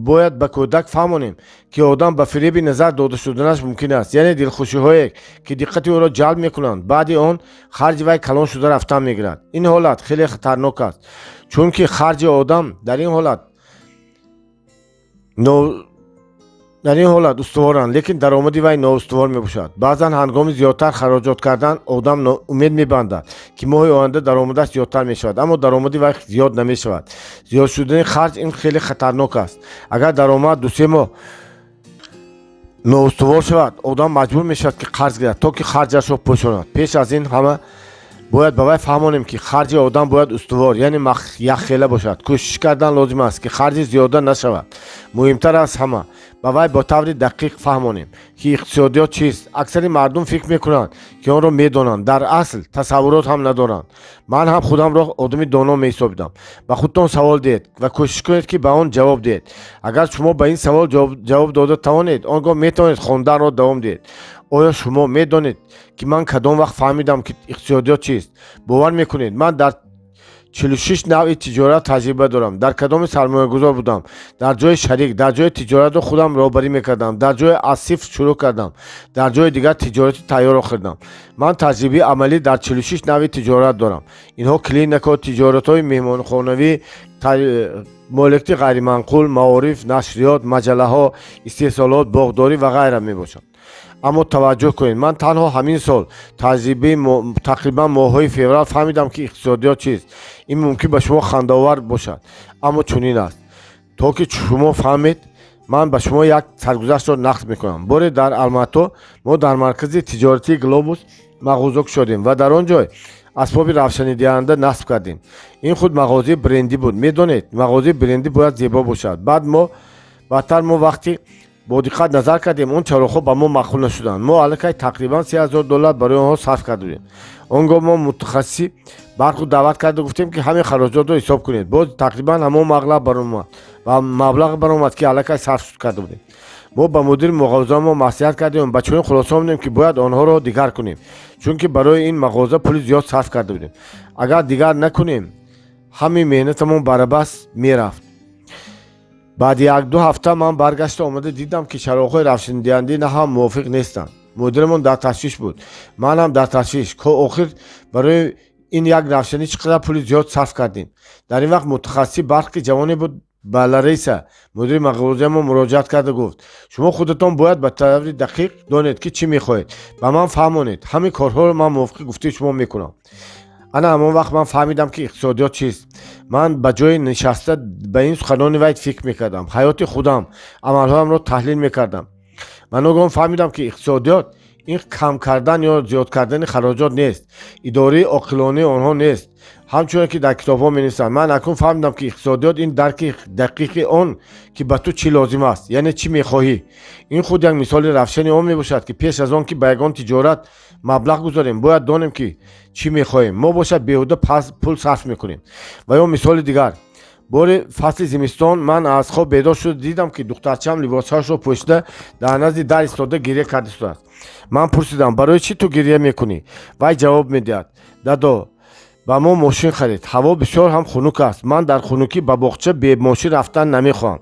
бояд ба кӯдак фаҳмонем, ки одам ба фиреби назар дода шуданаш мумкин аст, яъне дилхушиҳое, ки диққати ӯро ҷалб мекунанд, баъди он харҷи вай калон шуда рафтан мегирад. Ин ҳолат хеле хатарнок аст, чунки харҷи одам дар ин ҳолат устуворанд, лекин даромади вай ноустувор мебошад. Баъзан ҳангоми зиёдтар хароҷот кардан одам умед мебандад, ки моҳи оянда даромадаш зиёдтар мешавад, аммо даромади вай зиёд намешавад. Зиёд шудани харҷ ин хеле хатарнок аст. Агар даромад 2-се моҳ ноустувор шавад, одам маҷбур мешавад, ки қарз гирад, то ки харҷашро пӯшонад. Пеш аз ин ҳама бояд ба вай фаҳмонем, ки харҷи одам бояд устувор, яъне якхела бошад. Кӯшиш кардан лозим аст, ки харҷи зиёда нашавад. Муҳимтар аз ҳама, ба вай бо таври дақиқ фаҳмонем, ки иқтисодиёт чист. Аксари мардум фикр мекунанд, ки онро медонанд, дар асл тасаввурот ҳам надоранд. Ман ҳам худамро одами доно меҳисобидам. Ба худтон савол диҳед ва кӯшиш кунед, ки ба он ҷавоб диҳед. Агар шумо ба ин савол ҷавоб дода тавонед, он гоҳ метавонед хонданро давом диҳед. Оё шумо медонед, ки ман кадом вақт фаҳмидам, ки иқтисодиёт чист? Бовар мекунед, ман дар 46 навъи тиҷорат таҷриба дорам. Дар кадоме сармоягузор будам, дар ҷои шарик, дар ҷои тиҷоратро худам роҳбарӣ мекардам, дар ҷое аз сифр шурӯъ кардам, дар ҷои дигар тиҷорати тайёрро хӯрдам. Ман таҷрибаи амалӣ дар 46 навъи тиҷорат дорам. Инҳо клиникаҳо, тиҷоратҳои меҳмонхонавӣ, моликияти ғайриманқул, маориф, нашриёт, маҷаллаҳо, истеҳсолот, боғдорӣ ва ғайра мебошанд. Аммо таваҷҷӯҳ кунед, ман танҳо ҳамин сол таҷрибаи тақрибан моҳҳои феврал фаҳмидам, ки иқтисодиёт чист. Ин мумкин ба шумо хандаовар бошад, аммо чунин аст. То ки шумо фаҳмед, ман ба шумо як саргузаштро нақл мекунам. Боре дар Алмато мо дар маркази тиҷоратии Глобус мағоза кушодем ва дар он ҷой асбоби равшанидиҳанда насб кардем. Ин худ мағозаи брендӣ буд. Медонед, мағозаи брендӣ бояд зебо бошад. Баъд мо баъдтар мо вақте бо диққат назар кардем, он чароғҳо ба мо маъқул нашуданд. Мо аллакай тақрибан 3000 доллар барои онҳо сарф карда будем. Он гоҳ мо мутахассиси барқро даъват карда гуфтем, ки ҳамин хароҷотро ҳисоб кунед. Боз тақрибан ҳамон маблағ баромад ва маблағ баромад, ки аллакай сарф карда будем. Мо ба мудири мағозамо маслиҳат кардем, ба чунин хулоса омадем, ки бояд онҳоро дигар кунем, чунки барои ин мағоза пули зиёд сарф карда будем. Агар дигар накунем, ҳамин меҳнатамон барабас мерафт. Баъди 1-ду ҳафта ман баргашта омада дидам, ки чароғҳои равшанидиҳандӣ на ҳам мувофиқ нестанд. Мудирамон дар ташвиш буд, ман ҳам дар ташвиш. Охир барои ин як равшанӣ чӣ қадар пули зиёд сарф кардем. Дар ин вақт мутахассиси барқ, ки ҷавоне буд, ба Лариса, мудири мағозамо, муроҷиат карда гуфт: «Шумо худатон бояд ба таври дақиқ донед, ки чӣ мехоҳед. Ба ман фаҳмонед, ҳамин корҳоро ман мувофиқи гуфтаи шумо мекунам». Ана ҳамон вақт ман фаҳмидам, ки иқтисодиёт чист. Ман ба ҷои нишаста ба ин суханони вай фикр мекардам, ҳаёти худам, амалҳоямро таҳлил мекардам ва ногаҳон фаҳмидам, ки иқтисодиёт ин кам кардан ё зиёд кардани хароҷот нест, идораи оқилонаи онҳо нест, ҳамчуне ки дар китобҳо менависанд. Ман акнун фаҳмидам, ки иқтисодиёт ин дарки дақиқи он, ки ба ту чӣ лозим аст, яъне чӣ мехоҳӣ. Ин худ як мисоли равшани он мебошад, ки пеш аз он ки ба ягон тиҷорат маблағ гузорем, бояд донем, ки чӣ мехоҳем. Мо бошад беҳуда пул сарф мекунем. Ва ё мисоли дигар. Бори фасли зимистон ман аз хоб бедор шуда дидам, ки духтарчаам либосҳояшро пӯшида дар назди дар истода гирья карда истодааст. Ман пурсидам: «Барои чӣ ту гирья мекунӣ?» Вай ҷавоб медиҳад: «Дадо, ба мо мошин харид. Ҳаво бисёр ҳам хунук аст. Ман дар хунукӣ ба боғча бемошин рафтан намехоҳам».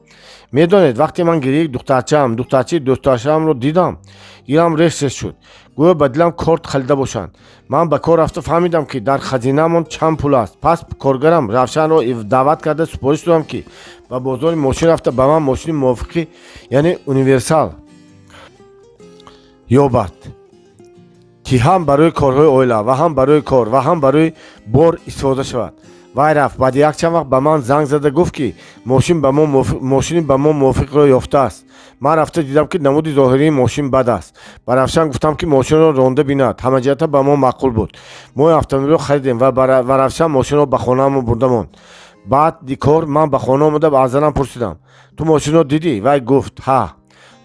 Медонед, вақте ман гирьяи духтарчаам, духтарчаи дӯстдоштаамро дидам, дилам реш реш шуд, гӯё ба дилам корд халида бошанд. Ман ба кор рафта фаҳмидам, ки дар хазинаамон чанд пул аст. Пас коргарам Равшанро даъват карда супориш додам, ки ба бозори мошин рафта ба ман мошини мувофиқӣ, яъне универсал ёбад, ки ҳам барои корҳои оила ва ҳам барои кор ва ҳам барои бор истифода шавад. Вай рафт, баъди якчанд вақт ба ман занг зада гуфт, ки мошини ба мо мувофиқро ёфтааст. Ман рафта дидам, ки намуди зоҳирии мошин бад аст. Ба Равшан гуфтам, ки мошинро ронда бинад. Ҳамаҷиҳата ба мо маъқул буд. Мо автомобилро харидем ва Равшан мошинро ба хонаамон бурда монд. Баъди кор ман ба хона омада аз занам пурсидам: «Ту мошинро дидӣ?» Вай гуфт: «Ҳа».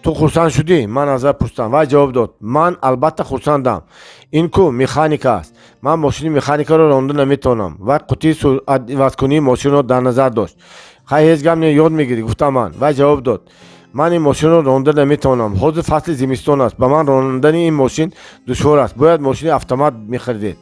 «Ту хурсанд шудӣ?» — ман аз вай пурсидам. Вай ҷавоб дод: «Ман албатта хурсандам. Ин ку механика аст. Ман мошини механикаро ронда наметавонам». Вай қутии суръативазкунии мошинро дар назар дошт. «Хай, ҳеҷ гап не, ёд мегирӣ», — гуфтам ман. Вай ҷавоб дод: Ман ин мошинро ронда наметавонам. Ҳозир фасли зимистон аст, ба ман рондани ин мошин душвор аст. Бояд мошини автомат мехаридед.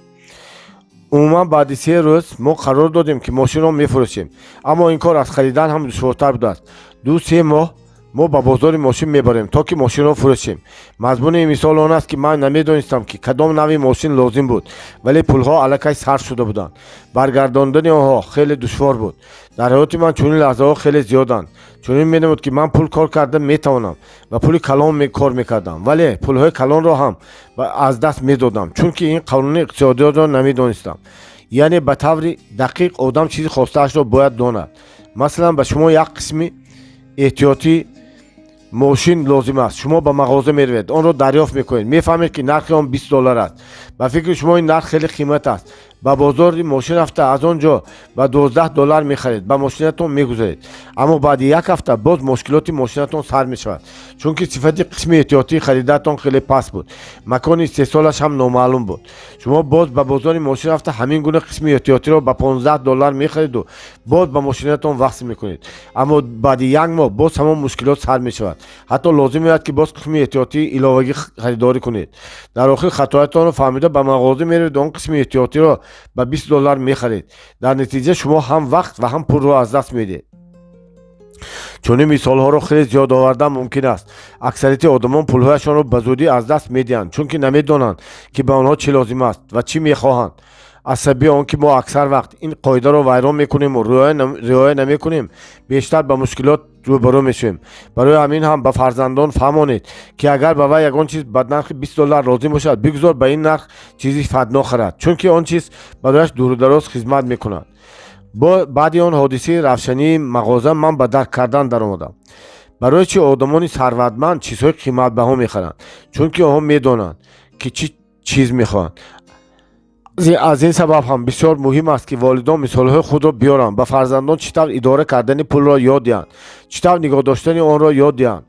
Умуман, баъди 3 рӯз мо қарор додем, ки мошинро мефурӯшем, аммо ин кор аз харидан ҳам душвортар будааст. 2-3 моҳ мо ба бозори мошин мебарем, то ки мошинро фурӯшем. Мазмуни ин мисол он аст, ки ман намедонистам, ки кадом навъи мошин лозим буд, вале пулҳо аллакай сарф шуда буданд. Баргардондани онҳо хеле душвор буд. Дар ҳаёти ман чунин лаҳзаҳо хеле зиёданд. Чунин менамуд, ки ман пул кор карда метавонам ва пули калон кор мекардам, вале пулҳои калонро ҳам аз даст медодам, чунки ин қонуни иқтисодиётро намедонистам. Яъне ба таври дақиқ одам чизи хостаашро бояд донад. Масалан, ба шумо як қисми эҳтиётӣ мошин лозим аст. Шумо ба мағоза меравед, онро дарёфт мекунед, мефаҳмед, ки нархи он 20 доллар аст. Ба фикри шумо, ин нарх хеле қимат аст. Ба бозори мошин рафта, аз он ҷо ба 12 доллар мехаред, ба мошинатон мегузаред. Аммо баъди як ҳафта боз мушкилоти мошинатон сар мешавад, чунки сифати қисми эҳтиётии харидаатон хеле паст буд, макони истеҳсолаш ҳам номаълум буд. Шумо боз ба бозори мошин рафта, ҳамин гуна қисми эҳтиётиро ба 15 доллар мехариду боз ба мошинатон васл мекунед. Аммо баъди як моҳ боз ҳамон мушкилот сар мешавад, ҳатто лозим меояд, ки боз қисми эҳтиётии иловагӣ харидорӣ кунед. Дар охир хатоятонро фаҳмида, ба мағоза меравед, он қисми эҳтиётиро ба 20 доллар мехаред. Дар натиҷа шумо ҳам вақт ва ҳам пулро аз даст медиҳед. Чунин мисолҳоро хеле зиёд овардан мумкин аст. Аксарияти одамон пулҳояшонро ба зудӣ аз даст медиҳанд, чунки намедонанд, ки ба онҳо чӣ лозим аст ва чӣ мехоҳанд. Аз сабаби он ки мо аксар вақт ин қоидаро вайрон мекунему риоя намекунем, бештар ба мушкилот рӯбарӯ мешавем. Барои ҳамин ҳам ба фарзандон фаҳмонед, ки агар ба вай ягон чиз ба нархи 20 доллар лозим бошад, бигузор ба ин нарх чизи фадно харад, чунки он чиз барояш дурудароз хизмат мекунад. Баъди он ҳодисаи равшании мағоза ман ба дарк кардан даромадам, барои чӣ одамони сарватманд чизҳои қиматбаҳо мехаранд: чунки онҳо медонанд, ки чӣ чиз мехоҳанд. Аз ин сабаб ҳам бисёр муҳим аст, ки волидон мисолҳои худро биёранд, ба фарзандон чӣ тавр идора кардани пулро ёд диҳанд, чӣ тавр нигоҳ доштани онро ёд диҳанд.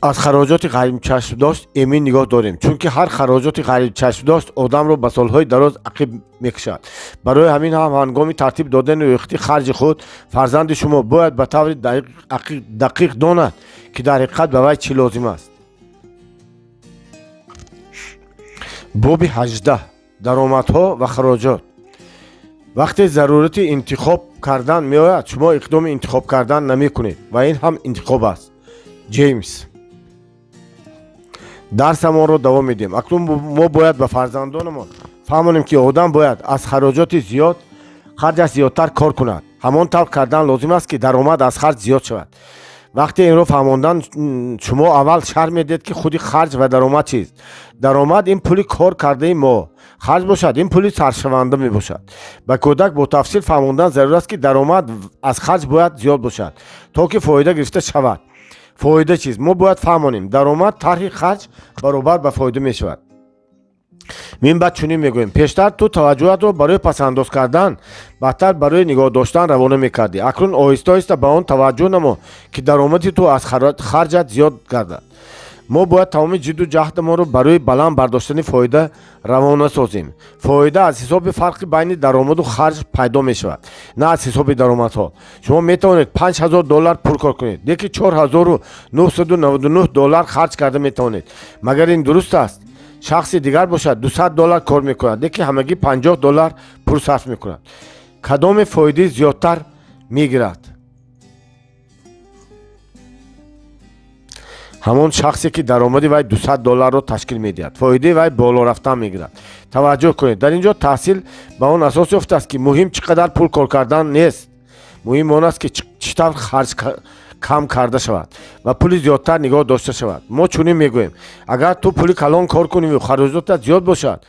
Аз хароҷоти ғайричашмдошт эмин нигоҳ дорем, чунки ҳар хароҷоти ғайричашмдошт одамро ба солҳои дароз ақиб мекашад. Барои ҳамин ҳам ҳангоми тартиб додани рӯйхати харҷи худ фарзанди шумо бояд ба таври дақиқ донад, ки дар ҳақиқат ба вай чӣ лозим аст. Боби 18: даромадҳо ва хароҷот. Вақте зарурати интихоб кардан меояд, шумо иқдоми интихоб кардан намекунед ва ин ҳам интихоб аст. Ҷеймс. Дарсамонро давом медиҳем. Акнун мо бояд ба фарзандонамон фаҳмонем, ки одам бояд аз хароҷоти зиёд харҷаш зиёдтар кор кунад. Ҳамон тавр кардан лозим аст, ки даромад аз харҷ зиёд шавад. Вақте инро фаҳмондан, шумо аввал шарҳ медиҳед, ки худи харҷ ва даромад чист. Даромад ин пули кор кардаи мо, харҷ бошад, ин пули сарфшаванда мебошад. Ба кӯдак бо тафсил фаҳмондан зарур аст, ки даромад аз харҷ бояд зиёд бошад, то ки фоида гирифта шавад. Фоида чист? Мо бояд фаҳмонем: даромад тарҳи харҷ баробар ба фоида мешавад. Мин баъд чунин мегӯем: пештар ту таваҷҷӯҳатро барои пасандоз кардан, баъдтар барои нигоҳ доштан равона мекардӣ. Акнун оҳиста оҳиста ба он таваҷҷӯҳ намо, ки даромади ту аз харҷат зиёд гардад. Мо бояд тамоми ҷидду ҷаҳдамонро барои баланд бардоштани фоида равона созем. Фоида аз ҳисоби фарқи байни даромаду харҷ пайдо мешавад, на аз ҳисоби даромадҳо. Шумо метавонед 5000 доллар пул кор кунед, лекин 4999 доллар харҷ карда метавонед. Магар ин дуруст аст? Шахси дигар бошад, 200 доллар кор мекунад, лекин ҳамагӣ 50 доллар пул сарф мекунад. Кадоме фоидаи зиёдтар мегирад? Ҳамон шахсе, ки даромади вай 200 долларро ташкил медиҳад. Фоидаи вай боло рафтан мегирад. Таваҷҷӯҳ кунед, дар ин ҷо таҳсил ба он асос ёфтааст, ки муҳим чӣ қадар пул кор кардан нест, муҳим он аст, ки чӣ тавр харҷ кам карда шавад ва пули зиёдтар нигоҳ дошта шавад. Мо чунин мегӯем: агар ту пули калон кор куниву хароҷотат зиёд бошад,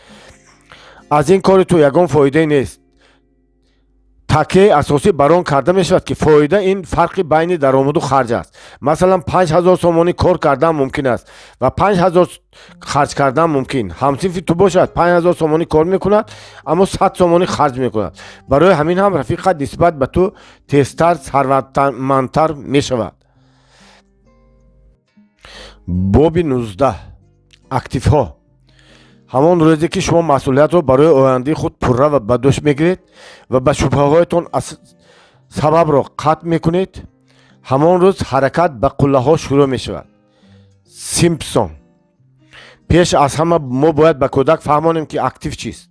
аз ин кори ту ягон фоидае нест. Такияи асосӣ бар он карда мешавад, ки фоида ин фарқи байни даромаду харҷ аст. Масалан, 5000 сомонӣ кор кардан мумкин аст ва 5000 харҷ кардан мумкин. Ҳамсинфи ту бошад, 5000 сомонӣ кор мекунад, аммо 100 сомонӣ харҷ мекунад. Барои ҳамин ҳам рафиқат нисбат ба ту тезтар сарватмандтар мешавад. Боби 19: активҳо. Ҳамон рӯзе, ки шумо масъулиятро барои ояндаи худ пурра ва ба дӯш мегиред ва ба шубҳаҳоятон сабабро қатъ мекунед. Ҳамон рӯз ҳаракат ба қуллаҳо шурӯъ мешавад. Симпсон. Пеш аз ҳама мо бояд ба кӯдак фаҳмонем, ки актив чист.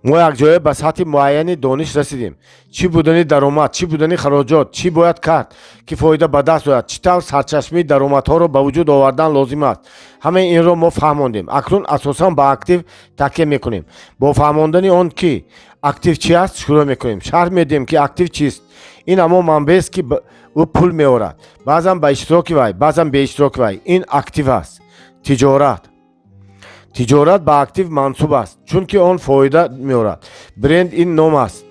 Мо якҷоя ба сатҳи муайяни дониш расидем: чӣ будани даромад, чӣ будани хароҷот, чӣ бояд кард, ки фоида ба даст ояд, чӣ тавр сарчашмаи даромадҳоро ба вуҷуд овардан лозим аст. Ҳамаи инро мо фаҳмондем. Акнун асосан ба актив такя мекунем. Бо фаҳмондани он, ки актив чӣ аст, шурӯъ мекунем. Шарҳ медиҳем, ки актив чист. Ин ҳамон манбаест, ки ӯ пул меорад, баъзан ба иштироки вай, баъзан беиштироки вай. Ин актив аст. Тиҷорат. Тиҷорат ба актив мансуб аст, чунки он фоида меорад. Бренд ин ном аст.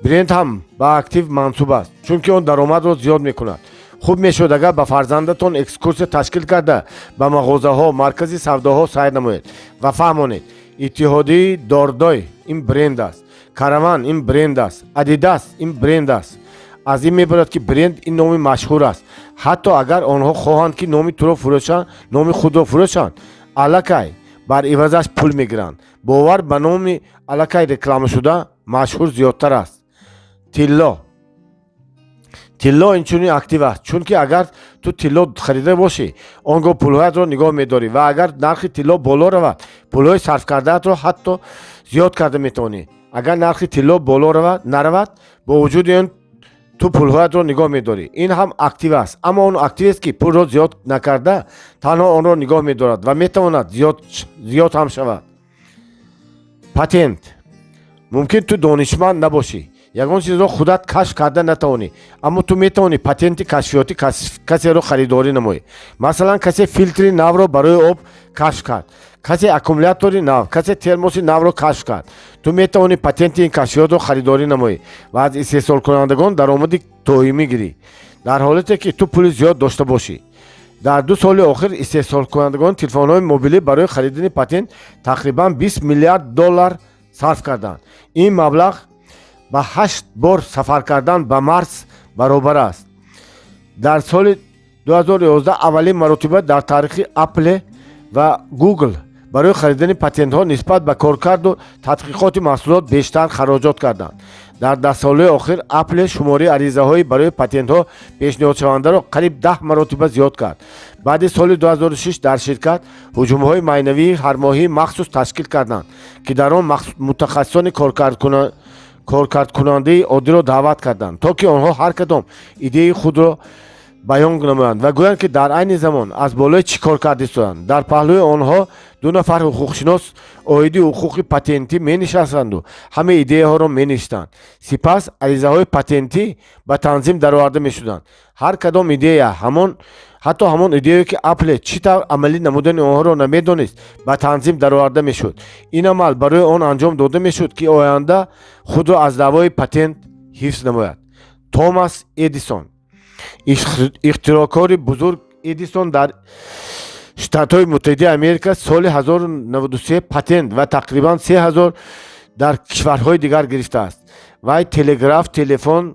Бренд ҳам ба актив мансуб аст, чунки он даромадро зиёд мекунад. Хуб мешуд, агар ба фарзандатон экскурсия ташкил карда, ба мағозаҳо, маркази савдоҳо сайр намоед ва фаҳмонед: Иттиҳодии Дордой ин бренд аст, Караван ин бренд аст, Адидас ин бренд аст. Аз ин мебарояд, ки бренд ин номи машҳур аст. Ҳатто агар онҳо хоҳанд, ки номи туро фурӯшанд, номи худро фурӯшанд, аллакай бар ивазаш пул мегиранд. Бовар ба номи аллакай рекламашуда машҳур зиёдтар аст. Тилло. Тилло инчунин актив аст, чунки агар ту тилло харида бошӣ, он гоҳ пулҳоятро нигоҳ медорӣ ва агар нархи тилло боло равад, пулҳои сарфкардаатро ҳатто зиёд карда метавонӣ. Агар нархи тилло боло равад, наравад, бо вуҷуди он ту пулҳоятро нигоҳ медорӣ. Ин ҳам актив аст, аммо он активест, ки пулро зиёд накарда, танҳо онро нигоҳ медорад ва метавонад зиёд ҳам шавад. Патент. Мумкин ту донишманд набошӣ, ягон чизро худат кашф карда натавонӣ, аммо ту метавонӣ патенти кашфиёти касеро харидорӣ намоӣ. Масалан, касе филтри навро барои об кашф кард, касе аккумулятори нав, касе термоси навро кашф кард. Ту метавонӣ патенти ин кашфиётро харидорӣ намоӣ ва аз истеҳсолкунандагон даромади доимӣ гирӣ, дар ҳолате ки ту пули зиёд дошта бошӣ. Дар 2 соли охир истеҳсолкунандагони телефонҳои мобилӣ барои харидани патент тақрибан 20 миллиард доллар сарф карданд. Ин маблағ ба ҳашт бор сафар кардан ба Марс баробар аст. Дар соли 2011 аввалин маротиба дар таърихи Apple ва Google барои харидани патентҳо нисбат ба коркарду тадқиқоти маҳсулот бештар хароҷот карданд. Дар даҳсолаи охир Apple шумораи аризаҳои барои патентҳо пешниҳодшавандаро қариб 10 маротиба зиёд кард. Баъди соли 2006 дар ширкат ҳуҷумҳои майнавии ҳармоҳии махсус ташкил карданд, ки дар он мутахассисони коркардкунандаи оддиро даъват карданд, то ки онҳо ҳар кадом идеяи худро баён намоянд ва гӯянд, ки дар айни замон аз болои чӣ кор карда истоданд. Дар паҳлӯи онҳо ду нафар ҳуқуқшинос оиди ҳуқуқи патентӣ менишастанду ҳамаи идеяҳоро менавиштанд. Сипас аризаҳои патентӣ ба танзим дароварда мешуданд. Ҳар кадом идея, ҳамон ҳатто ҳамон идеяе, ки Apple чӣ тавр амалӣ намудани онҳоро намедонист, ба танзим дароварда мешуд. Ин амал барои он анҷом дода мешуд, ки оянда худро аз даъвои патент ҳифз намояд. Томас Эдисон. Ихтироъкори бузург Эдисон дар Штатҳои Муттаҳидаи Америка соли 1093 патент ва тақрибан 3000 дар кишварҳои дигар гирифтааст. Вай телеграф, телефон,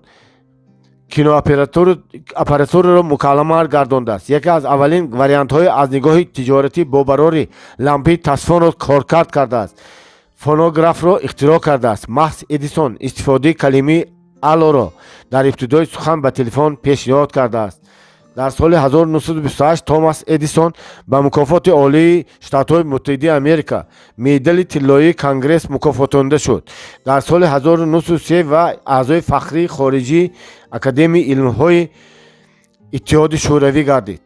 киноаппаратураро мукаммал гардондааст. Яке аз аввалин вариантҳои аз нигоҳи тиҷоратӣ бо барори лампаи тасфонро коркард кардааст, фонографро ихтироъ кардааст. Маҳз Эдисон истифодаи калимаи аллоро дар ибтидои сухан ба телефон пешниҳод кардааст. Дар соли 1928 Томас Эдисон ба мукофоти олии Штатҳои Муттаҳидаи Америка, медали тиллоии Конгресс, мукофотонда шуд. Дар соли 1903 вай аъзои фахрии хориҷии Академияи илмҳои Иттиҳоди Шӯравӣ гардид.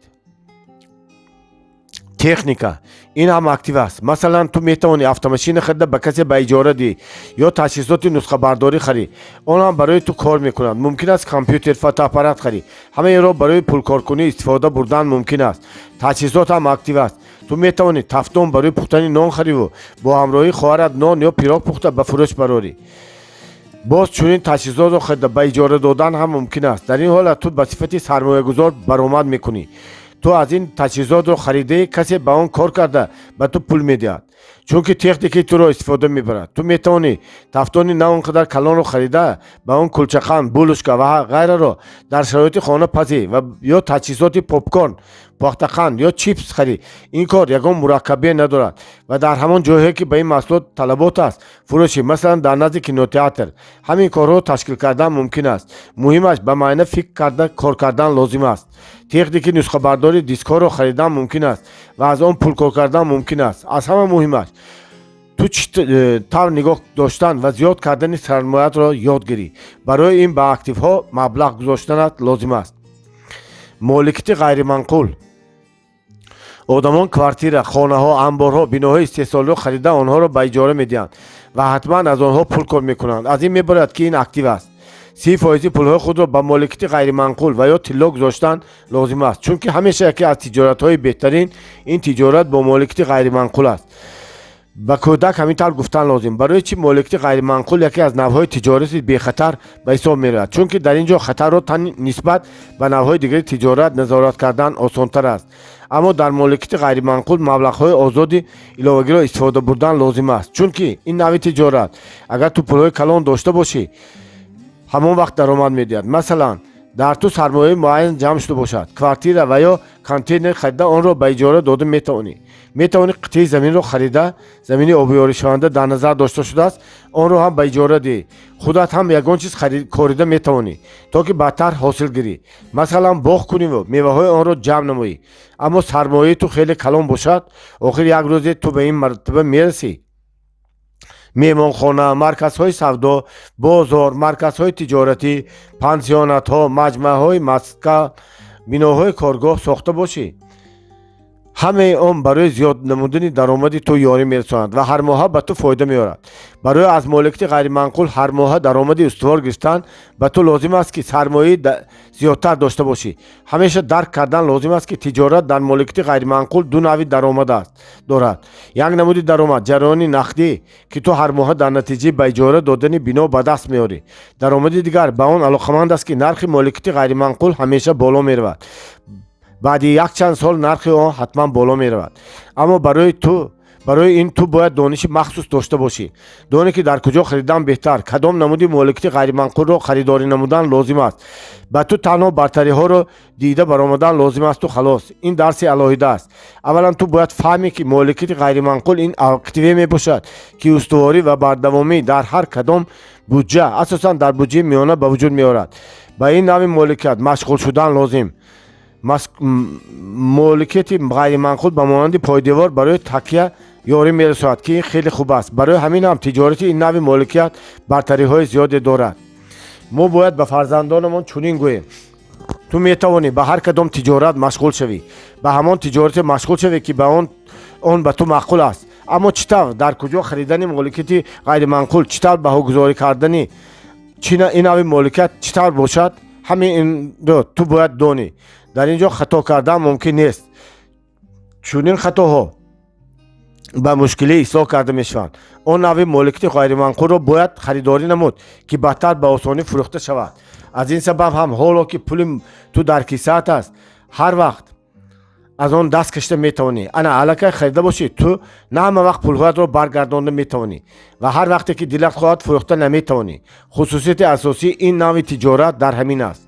Техника. Ин ҳам актив аст. Масалан, ту метавонӣ автомашина харида, ба касе ба иҷора диҳӣ ё таҷҳизоти нусхабардорӣ харӣ, он ҳам барои ту кор мекунад. Мумкин аст компютер, фотоаппарат харӣ. Ҳамаи инро барои пулкоркунӣ истифода бурдан мумкин аст. Таҷҳизот ҳам актив аст. Ту метавонӣ тафдон барои пухтани нон хариву бо ҳамроҳии хоҳарат нон ё пирог пухта ба фурӯш барорӣ. Боз чунин таҷҳизотро харида, ба иҷора додан ҳам мумкин аст. Дар ин ҳолат ту ба сифати сармоягузор баромад мекунӣ. Ту аз ин таҷҳизотро харидаӣ, касе ба он кор карда, ба ту пул медиҳад. Чунки техникаи туро истифода мебарад. Ту метавонӣ тафтони на он қадар калонро харида, ба он кулчақанд, булочка ва ғайраро дар шароити хона пазӣ ва ё таҷҳизоти попкорн, похтақанд ё чипс харӣ. Ин кор ягон мураккабие надорад ва дар ҳамон ҷойҳое, ки ба ин маҳсулот талабот аст, фурӯшӣ, масалан, дар назди кинотеатр. Ҳамин корҳоро ташкил кардан мумкин аст. Муҳимаш, ба муайяна фикр карда кор кардан лозим аст. Техники нусхабардори дискҳоро харидан мумкин аст ва аз он пул кор кардан мумкин аст. Аз ҳама муҳимаш, ту чӣ тавр нигоҳ доштан ва зиёд кардани сармояатро ёд гирӣ. Барои ин ба активҳо маблағ гузоштанат лозим аст. Моликияти ғайриманқул. Одамон квартира, хонаҳо, анборҳо, биноҳои истеҳсолиро харида, онҳоро ба иҷора медиҳанд ва ҳатман аз онҳо пул кор мекунанд. Аз ин мебарояд, ки ин актив аст. 30 фоизи пулҳои худро ба моликияти ғайриманқул ва ё тилло гузоштан лозим аст, чунки ҳамеша яке аз тиҷоратҳои беҳтарин ин тиҷорат бо моликияти ғайриманқул аст. Ба кӯдак ҳамин тавр гуфтан лозим. Барои чӣ моликияти ғайриманқул яке аз навъҳои тиҷорати бехатар ба ҳисоб меравад? Чунки дар ин ҷо хатарро нисбат ба навъҳои дигари тиҷорат назорат кардан осонтар аст. Аммо дар моликияти ғайриманқул маблағҳои озоди иловагиро истифода бурдан лозим аст, чунки ин навъи тиҷорат, агар ту пулҳои калон дошта бошӣ, ҳамон вақт даромад медиҳад. Масалан, дар ту сармояи муайян ҷамъ шуда бошад, квартира ва ё контейнер харида, онро ба иҷора дода метавонӣ. Метавонӣ қитъаи заминро харида, замини обиёришаванда дар назар дошта шудааст, онро ҳам ба иҷора диҳӣ. Худат ҳам ягон чиз корида метавонӣ, то ки баъдтар ҳосил гирӣ. Масалан, боғ куниву меваҳои онро ҷамъ намоӣ. Аммо сармояи ту хеле калон бошад, охир як рӯзе ту ба ин мартаба мерасӣ. Меҳмонхона, марказҳои савдо, бозор, марказҳои тиҷоратӣ, пансионатҳо, маҷмӯаҳои маскан, биноҳои коргоҳ сохта бошӣ, ҳамаи он барои зиёд намудани даромади ту ёрӣ мерасонад ва ҳармоҳа ба ту фоида меорад. Барои аз моликияти ғайриманқул ҳармоҳа даромади устувор гирифтан ба ту лозим аст, ки сармояи зиёдтар дошта бошӣ. Ҳамеша дарк кардан лозим аст, ки тиҷорат дар моликияти ғайриманқул ду навъи даромад аст дорад. Як намуди даромад — ҷараёни нақдӣ, ки ту ҳармоҳа дар натиҷаи ба иҷора додани бино ба даст меорӣ. Даромади дигар ба он алоқаманд аст, ки нархи моликияти ғайриманқул ҳамеша боло меравад. Баъди якчанд сол нархи он ҳатман боло меравад. Аммо барои ин ту бояд дониши махсус дошта бошӣ. Доне, ки дар куҷо харидан беҳтар, кадом намуди моликияти ғайриманқулро харидорӣ намудан лозим аст. Ба ту танҳо бартариҳоро дида баромадан лозим асту халос. Ин дарси алоҳида аст. Аввалан, ту бояд фаҳмӣ, ки моликияти ғайриманқул ин активе мебошад, ки устуворӣ ва бардавомӣ дар ҳар кадом буҷа, асосан дар буҷаи миёна, ба вуҷуд меорад. Ба ин навъи моликият машғул шудан лозим. Моликияти ғайриманқул ба монанди пойдевор барои такя ёрӣ мерасонад, ки ин хеле хуб аст. Барои ҳамин ҳам тиҷорати ин навъи моликият бартариҳои зиёде дорад. Мо бояд ба фарзандонамон чунин гӯем: ту метавонӣ ба ҳар кадом тиҷорат машғул шавӣ, ба ҳамон тиҷорате машғул шавӣ, ки ба он ба ту маъқул аст. Аммо чӣ тавр, дар куҷо харидани моликияти ғайриманқул, чӣ тавр баҳогузорӣ кардани ин навъи моликият чӣ тавр бошад, ҳамин инро ту бояд донӣ. Дар ин ҷо хато кардан мумкин нест. Чунин хатоҳо ба мушкилӣ ислоҳ карда мешаванд. Он навъи моликияти ғайриманқулро бояд харидорӣ намуд, ки баъдтар ба осонӣ фурӯхта шавад. Аз ин сабаб ҳам, ҳоло ки пули ту дар кисаат аст, ҳар вақт аз он даст кашида метавонӣ. Ана аллакай харида бошӣ, ту на ҳама вақт пулҳоятро баргардонда метавонӣ ва ҳар вақте ки дилат хоҳад, фурӯхта наметавонӣ. Хусусияти асосии ин навъи тиҷорат дар ҳамин аст.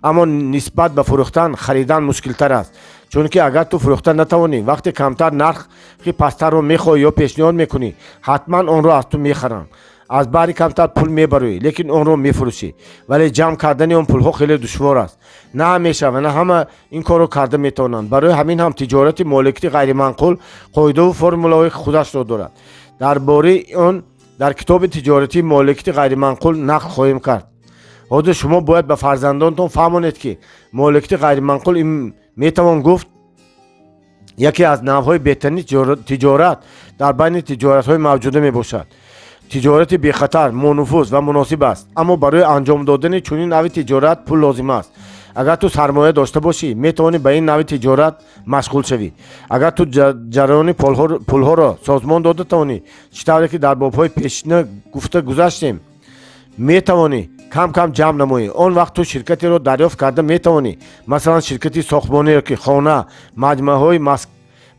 Аммо нисбат ба фурӯхтан харидан мушкилтар аст, чунки агар ту фурӯхта натавонӣ, вақте камтар нархи пасттарро мехоҳӣ ё пешниҳод мекунӣ, ҳатман онро аз ту мехаранд. Аз баҳри камтар пул мебароӣ, лекин онро мефурӯшӣ. Вале ҷамъ кардани он пулҳо хеле душвор аст. На ҳамеша ва на ҳама ин корро карда метавонанд. Барои ҳамин ҳам тиҷорати моликияти ғайриманқул қоидаву формулаҳои худашро дорад. Дар бораи он дар китоби тиҷоратии моликияти ғайриманқул нақл хоҳем кард. Ҳозир шумо бояд ба фарзандонтон фаҳмонед, ки моликияти ғайриманқул ин, метавон гуфт, яке аз навъҳои беҳтарини тиҷорат дар байни тиҷоратҳои мавҷуда мебошад. Тиҷорати бехатар, бонуфуз ва муносиб аст. Аммо барои анҷом додани чунин навъи тиҷорат пул лозим аст. Агар ту сармоя дошта бошӣ, метавонӣ ба ин навъи тиҷорат машғул шавӣ. Агар ту ҷараёни пулҳоро созмон дода тавонӣ, чӣ тавре ки дар бобҳои пешина гуфта гузаштем, метавонӣ кам кам ҷамъ намоӣ. Он вақт ту ширкатеро дарёфт карда метавонӣ, масалан, ширкати сохтмониро, ки хона, маҷмӯаҳои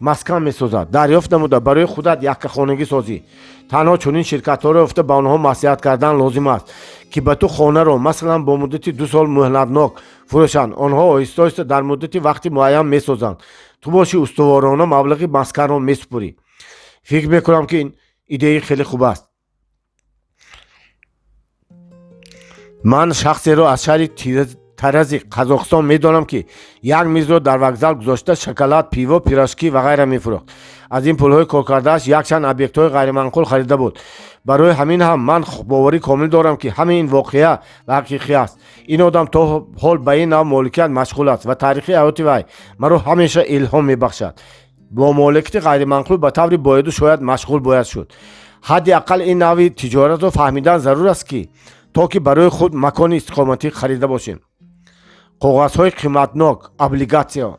маскан месозад, дарёфт намуда, барои худат яккахонагӣ созӣ. Танҳо чунин ширкатҳоро ёфта, ба онҳо маслиҳат кардан лозим аст, ки ба ту хонаро, масалан, бо муддати 2 сол муҳлатнок фурӯшанд. Онҳо оҳиста оҳиста дар муддати вақти муайян месозанд, ту бошӣ устуворона маблағи масканро месупурӣ. Фикр мекунам, ки ин идеяи хеле хуб аст. Ман шахсеро аз шаҳри Тарази Қазоқистон медонам, ки як мизро дар вокзал гузошта, шоколад, пиво, пирожки ва ғайра мефурӯхт. Аз ин пулҳои коркардааш якчанд объектҳои ғайриманқул харида буд. Барои ҳамин ҳам ман боварӣ комил дорам, ки ҳамаи ин воқеа ва ҳақиқӣ аст. Ин одам то ҳол ба ин нав моликият машғул аст ва таърихи ҳаёти вай маро ҳамеша илҳом мебахшад. Бо моликияти ғайриманқул ба таври бояду шояд машғул бояд шуд. Ҳадди ақал ин нави тиҷоратро фаҳмидан зарур аст, ки то ки барои худ макони истиқоматӣ харида бошем. Коғазҳои қиматнок, облигатсияҳо.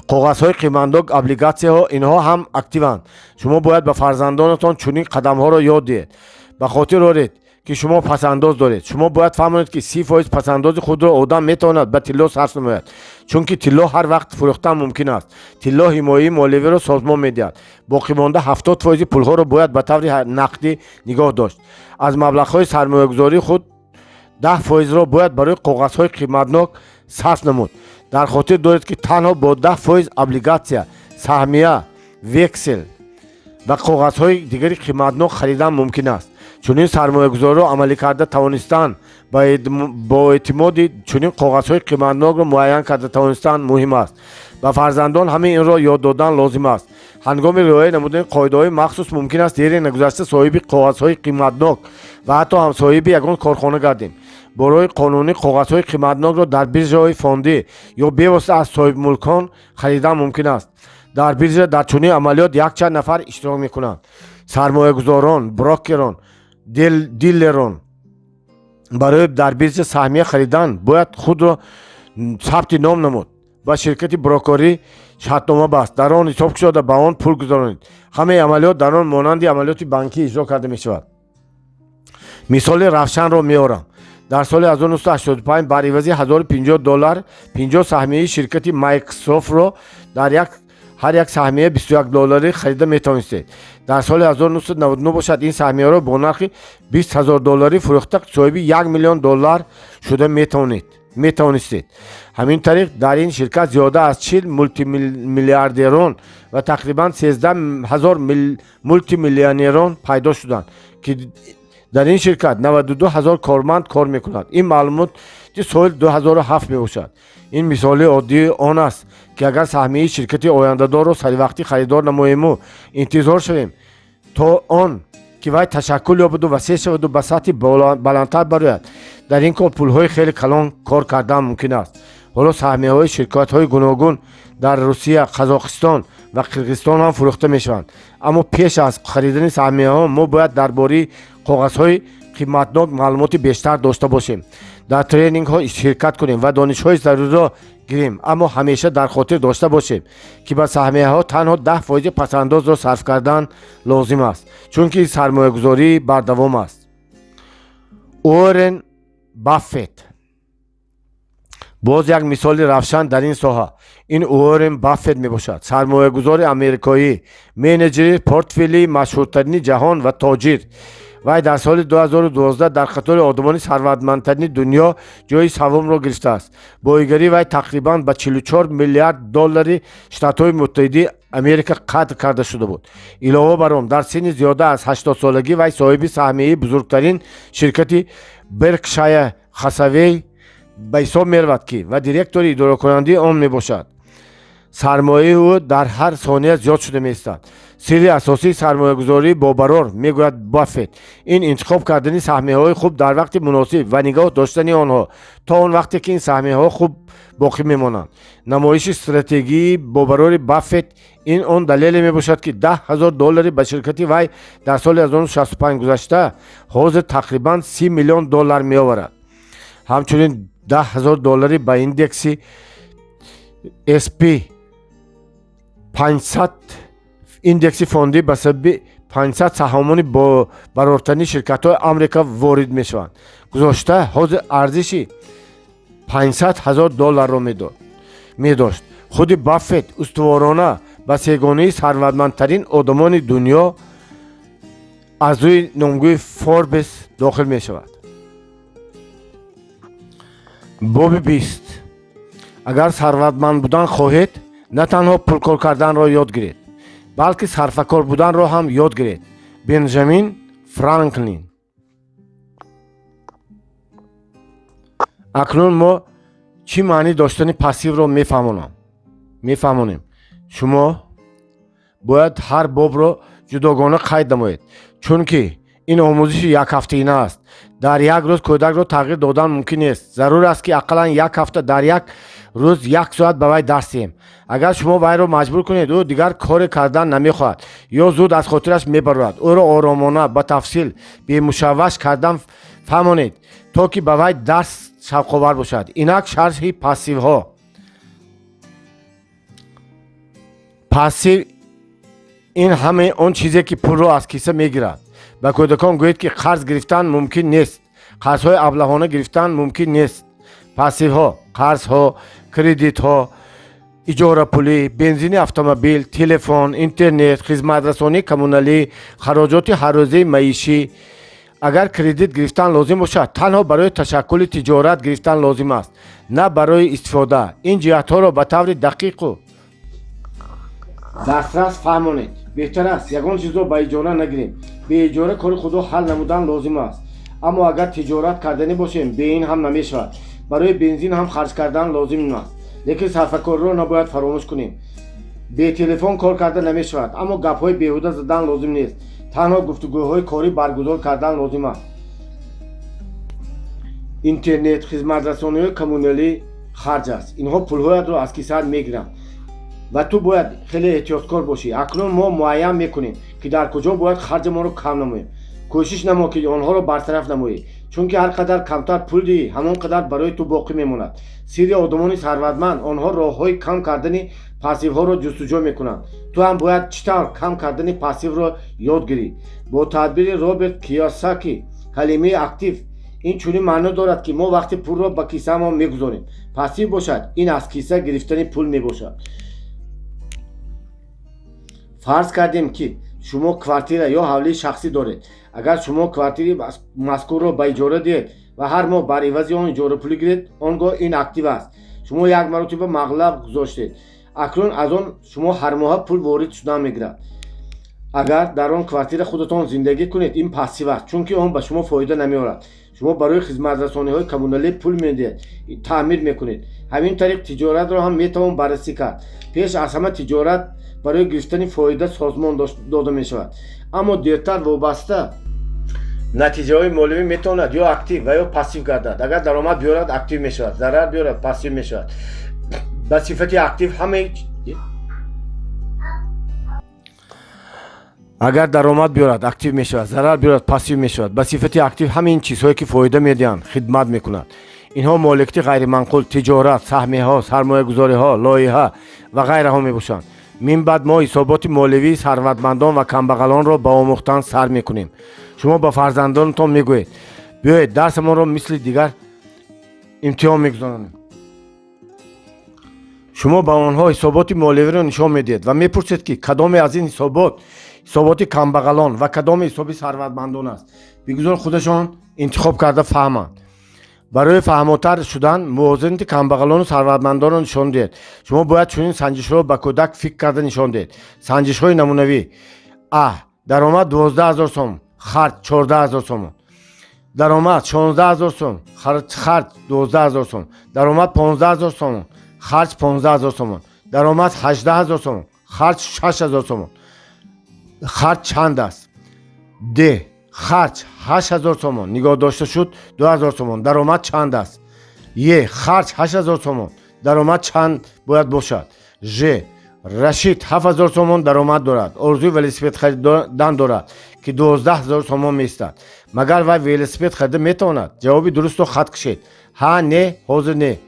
Коғазҳои қиматнок, облигатсияҳо, инҳо ҳам активанд. Шумо бояд ба фарзандонатон чунин қадамҳоро ёд диҳед. Ба хотир оред, ки шумо пасандоз доред. Шумо бояд фаҳмонед, ки 30% пасандози худро одам метавонад ба тилло сарф намояд, чунки тилло ҳар вақт фурӯхтан мумкин аст. Тилло ҳимояи молиявиро созмон медиҳад. Боқимонда 70 фоизи пулҳоро бояд ба таври нақдӣ нигоҳ дошт. Аз маблағҳои сармоягузории худ 10 фоизро бояд барои коғазҳои қиматнок сарф намуд. Дар хотир доред, ки танҳо бо 10% облигатсия, саҳмия, вексел ва коғазҳои дигари қиматнок харидан мумкин аст. Чунин сармоягузориро амалӣ карда тавонистан, бо эътимоди чунин коғазҳои қиматнокро муайян карда тавонистан муҳим аст. Ба фарзандон ҳамаи инро ёд додан лозим аст. Ҳангоми риоя намудани қоидаҳои махсус мумкин аст дере нагузашта соҳиби коғазҳои қиматнок ва ҳатто ҳам соҳиби ягон корхона гардем. Бо роҳи қонунӣ коғазҳои қиматнокро дар биржаҳои фондӣ ё бевосита аз соҳибмулкон харидан мумкин аст. Дар биржа дар чунин амалиёт якчанд нафар иштирок мекунанд: сармоягузорон, брокерон, дилерон. Барои дар биржа саҳмия харидан бояд худро сабти ном намуд, ба ширкати брокерӣ шартнома баст, дар он ҳисоб кушода, ба он пул гузаронид. Ҳамаи амалиёт дар он монанди амалиёти банкӣ иҷро карда мешавад. Мисоли равшанро меорам. Дар соли 1985 бар ивази 1050 доллар 50 саҳмияи ширкати Майкрософтро дар як ҳар як саҳмия 21 долларӣ харида метавонистед. Дар соли 1999 бошад, ин саҳмияро бо нархи 20 ҳазор долларӣ фурӯхта, соҳиби 1 миллион доллар шуда метавонистед. Ҳамин тариқ, дар ин ширкат зиёда аз 40 мултимиллиардерон ва тақрибан 13 ҳазор мултимиллионерон пайдо шуданд, ки дар ин ширкат 92 ҳазор корманд кор мекунад. Ин маълумоти соли 2007 мебошад. Ин мисоли оддии он аст, ки агар саҳмияи ширкати ояндадорро саривақтӣ харидор намоему интизор шавем, то он ки вай ташаккул ёбаду васеъ шаваду ба сатҳи баландтар барояд, дар ин кор пулҳои хеле калон кор кардан мумкин аст. Ҳоло саҳмияҳои ширкатҳои гуногун дар Русия, Қазоқистон ва Қирғизистон ҳам фурӯхта мешаванд. Аммо пеш аз харидани саҳмияҳо мо бояд дар бораи коғазҳои қиматнок маълумоти бештар дошта бошем, дар тренингҳо ширкат кунем ва донишҳои заруриро гирем. Аммо ҳамеша дар хотир дошта бошем, ки ба саҳмияҳо танҳо 10 фоизи пасандозро сарф кардан лозим аст, чунки сармоягузорӣ бардавом аст. Уоррен Баффет. Боз як мисоли равшан дар ин соҳа ин Уоррен Баффет мебошад, сармоягузори амрикоӣ, менеҷери портфели машҳуртарини ҷаҳон ва тоҷир. Вай дар соли 2012 дар қатори одамони сарватмандтарини дунё ҷои севумро гирифтааст. Боигарии вай тақрибан ба 44 миллиард доллари Штатҳои Муттаҳидаи Америка қадр карда шуда буд. Илова бар он, дар синни зиёда аз 80-солагӣ вай соҳиби саҳмияи бузургтарин ширкати Беркшайр Хасавей ба ҳисоб меравад, ки ва директори идоракунандаи он мебошад. Сармояи ӯ дар ҳар сония зиёд шуда меистад. Сирри асосии сармоягузории бобарор, мегӯяд Баффет, ин интихоб кардани саҳмияҳои хуб дар вақти муносиб ва нигоҳ доштани онҳо то он вақте ки ин саҳмияҳо хуб боқӣ мемонанд. Намоиши стратегии бобарори Баффет ин он далеле мебошад, ки 10 000 доллари ба ширкати вай дар соли 1965 гузашта ҳозир тақрибан 30 миллион доллар меоварад. Ҳамчунин 10 000 доллари ба индекси S&P 500, индекси фондӣ ба сабаби 500 саҳомони барортарини ширкатҳои Амрико ворид мешаванд, гузошта, ҳозир арзиши 500 ҳазор долларро медошт. Худи Баффет устуворона Ба сегонаи сарватмандтарин одамони дунё аз рӯи номгӯи Форбес дохил мешавад. Боби 20. Агар сарватманд будан хоҳед, на танҳо пулкор карданро ёд гиред, балки сарфакор буданро ҳам ёд гиред. Бенҷамин Франклин. Акнун мо чӣ маънӣ доштани пассивро мефаҳмонем. Шумо бояд ҳар бобро ҷудогона қайд намоед, чунки ин омӯзиши якҳафтаина аст. Дар як рӯз кӯдакро тағйир додан мумкин нест. Зарур аст, ки ақаллан як ҳафта дар як рӯз як соат ба вай дарс диҳем. Агар шумо вайро маҷбур кунед, ӯ дигар коре кардан намехоҳад ё зуд аз хотираш мебарорад. Ӯро оромона, ба тафсил, бемушавваш кардан фаҳмонед, то ки ба вай дарс шавқовар бошад. Инак шарҳи пассивҳо. Пассив ин ҳамаи он чизе, ки пулро аз киса мегирад. Ба кӯдакон гӯед, ки қарз гирифтан мумкин нест, қарзҳои аблаҳона гирифтан мумкин нест. Пассивҳо: қарзҳо, кредитҳо, иҷорапулӣ, бензини автомобил, телефон, интернет, хизматрасонии коммуналӣ, хароҷоти ҳаррӯзаи маишӣ. Агар кредит гирифтан лозим бошад, танҳо барои ташаккули тиҷорат гирифтан лозим аст, на барои истифода. Ин ҷиҳатҳоро ба таври дақиқу дастрас фаҳмонед. Беҳтар аст ягон чизро ба иҷора нагирем. Бе иҷора кори худро ҳал намудан лозим аст, аммо агар тиҷорат карданӣ бошем, бе ин ҳам намешавад. Барои бензин ҳам харҷ кардан лозим аст, лекин сарфакориро набояд фаромӯш кунем. Бе телефон кор карда намешавад, аммо гапҳои беҳуда задан лозим нест. Танҳо гуфтугӯҳои корӣ баргузор кардан лозим аст. Интернет, хизматрасониҳои коммуналӣ харҷ аст. Инҳо пулҳоятро аз кисаат мегиранд ва ту бояд хеле эҳтиёткор бошӣ. Акнун мо муайян мекунем, ки дар куҷо бояд харҷамонро кам намоем. Кӯшиш намо, ки онҳоро бартараф намоӣ, чунки ҳар қадар камтар пул диҳӣ, ҳамон қадар барои ту боқӣ мемонад. Сирри одамони сарватманд: онҳо роҳҳои кам кардани пассивҳоро ҷустуҷӯ мекунанд. Ту ҳам бояд чӣ тавр кам кардани пассивро ёд гирӣ. Бо таъбири Роберт Киёсаки, калимаи актив ин чунин маъно дорад, ки мо вақте пулро ба кисаамон мегузорем. Пассив бошад, ин аз киса гирифтани пул мебошад. Фарз кардем, ки шумо квартира ё ҳавлии шахсӣ доред. Агар шумо квартири мазкурро ба иҷора диҳед ва ҳар моҳ бар ивази он иҷорапулӣ гиред, он гоҳ ин актив аст. Шумо як маротиба маблағ гузоштед, акнун аз он шумо ҳармоҳа пул ворид шудан мегирад. Агар дар он квартира худатон зиндагӣ кунед, ин пассив аст, чунки он ба шумо фоида намеорад. Шумо барои хизматрасониҳои коммуналӣ пул медиҳед, таъмир мекунед. Ҳамин тариқ тиҷоратро ҳам метавон баррасӣ кард. Пеш аз ҳама тиҷорат барои гирифтани фоида созмон дода мешавад, аммо дертар вобаста натиҷаҳои молиявӣ метавонад ё актив ва ё пассив гардад. Агар даромад биёрад, актив мешавад, зарар биёрад, пассив мешавад. Ба сифати актив ҳамаи агар даромад биёрад, актив мешавад, зарар биёрад, пассив мешавад. Ба сифати актив ҳамин чизҳое, ки фоида медиҳанд, хидмат мекунад. Инҳо моликияти ғайриманқул, тиҷорат, саҳмияҳо, сармоягузориҳо, лоиҳа ва ғайраҳо мебошанд. Мин баъд мо ҳисоботи молиявии сарватмандон ва камбағалонро ба омӯхтан сар мекунем. Шумо ба фарзандонатон мегӯед: «Биёед, дарсамонро мисли дигар имтиҳон мегузаронем». Шумо ба онҳо ҳисоботи молиявиро нишон медиҳед ва мепурсед, ки кадоме аз ин ҳисобот ҳисоботи камбағалон ва кадоме ҳисоби сарватмандон аст. Бигузор худашон интихоб карда фаҳманд. Барои фаҳмотар шудан мувозинати камбағалону сарватмандонро нишон диҳед. Шумо бояд чунин санҷишҳоро ба кӯдак фикр карда нишон диҳед. Санҷишҳои намунавӣ: а даромад 12 000 сом, харҷ 14 000 сомон; даромад 16 000 сом, харҷ 12 000 сом; даромад 15 000 сомон, харҷ 15 000 сомон; даромад 18 000 сомон, харҷ 6000 сомон. Харҷ чанд аст? Д харҷ 8000 сомон, нигоҳ дошта шуд 2000 сомон. Даромад чанд аст? Е харҷ 8000 сомон, даромад чанд бояд бошад? Ж Рашид 7000 сомон даромад дорад, орзуи велосипед харидан дорад, ки 12 000 сомон меистад. Магар вай велосипед харида метавонад? Ҷавоби дурустро хат кашед: ҳа, не, ҳозир не.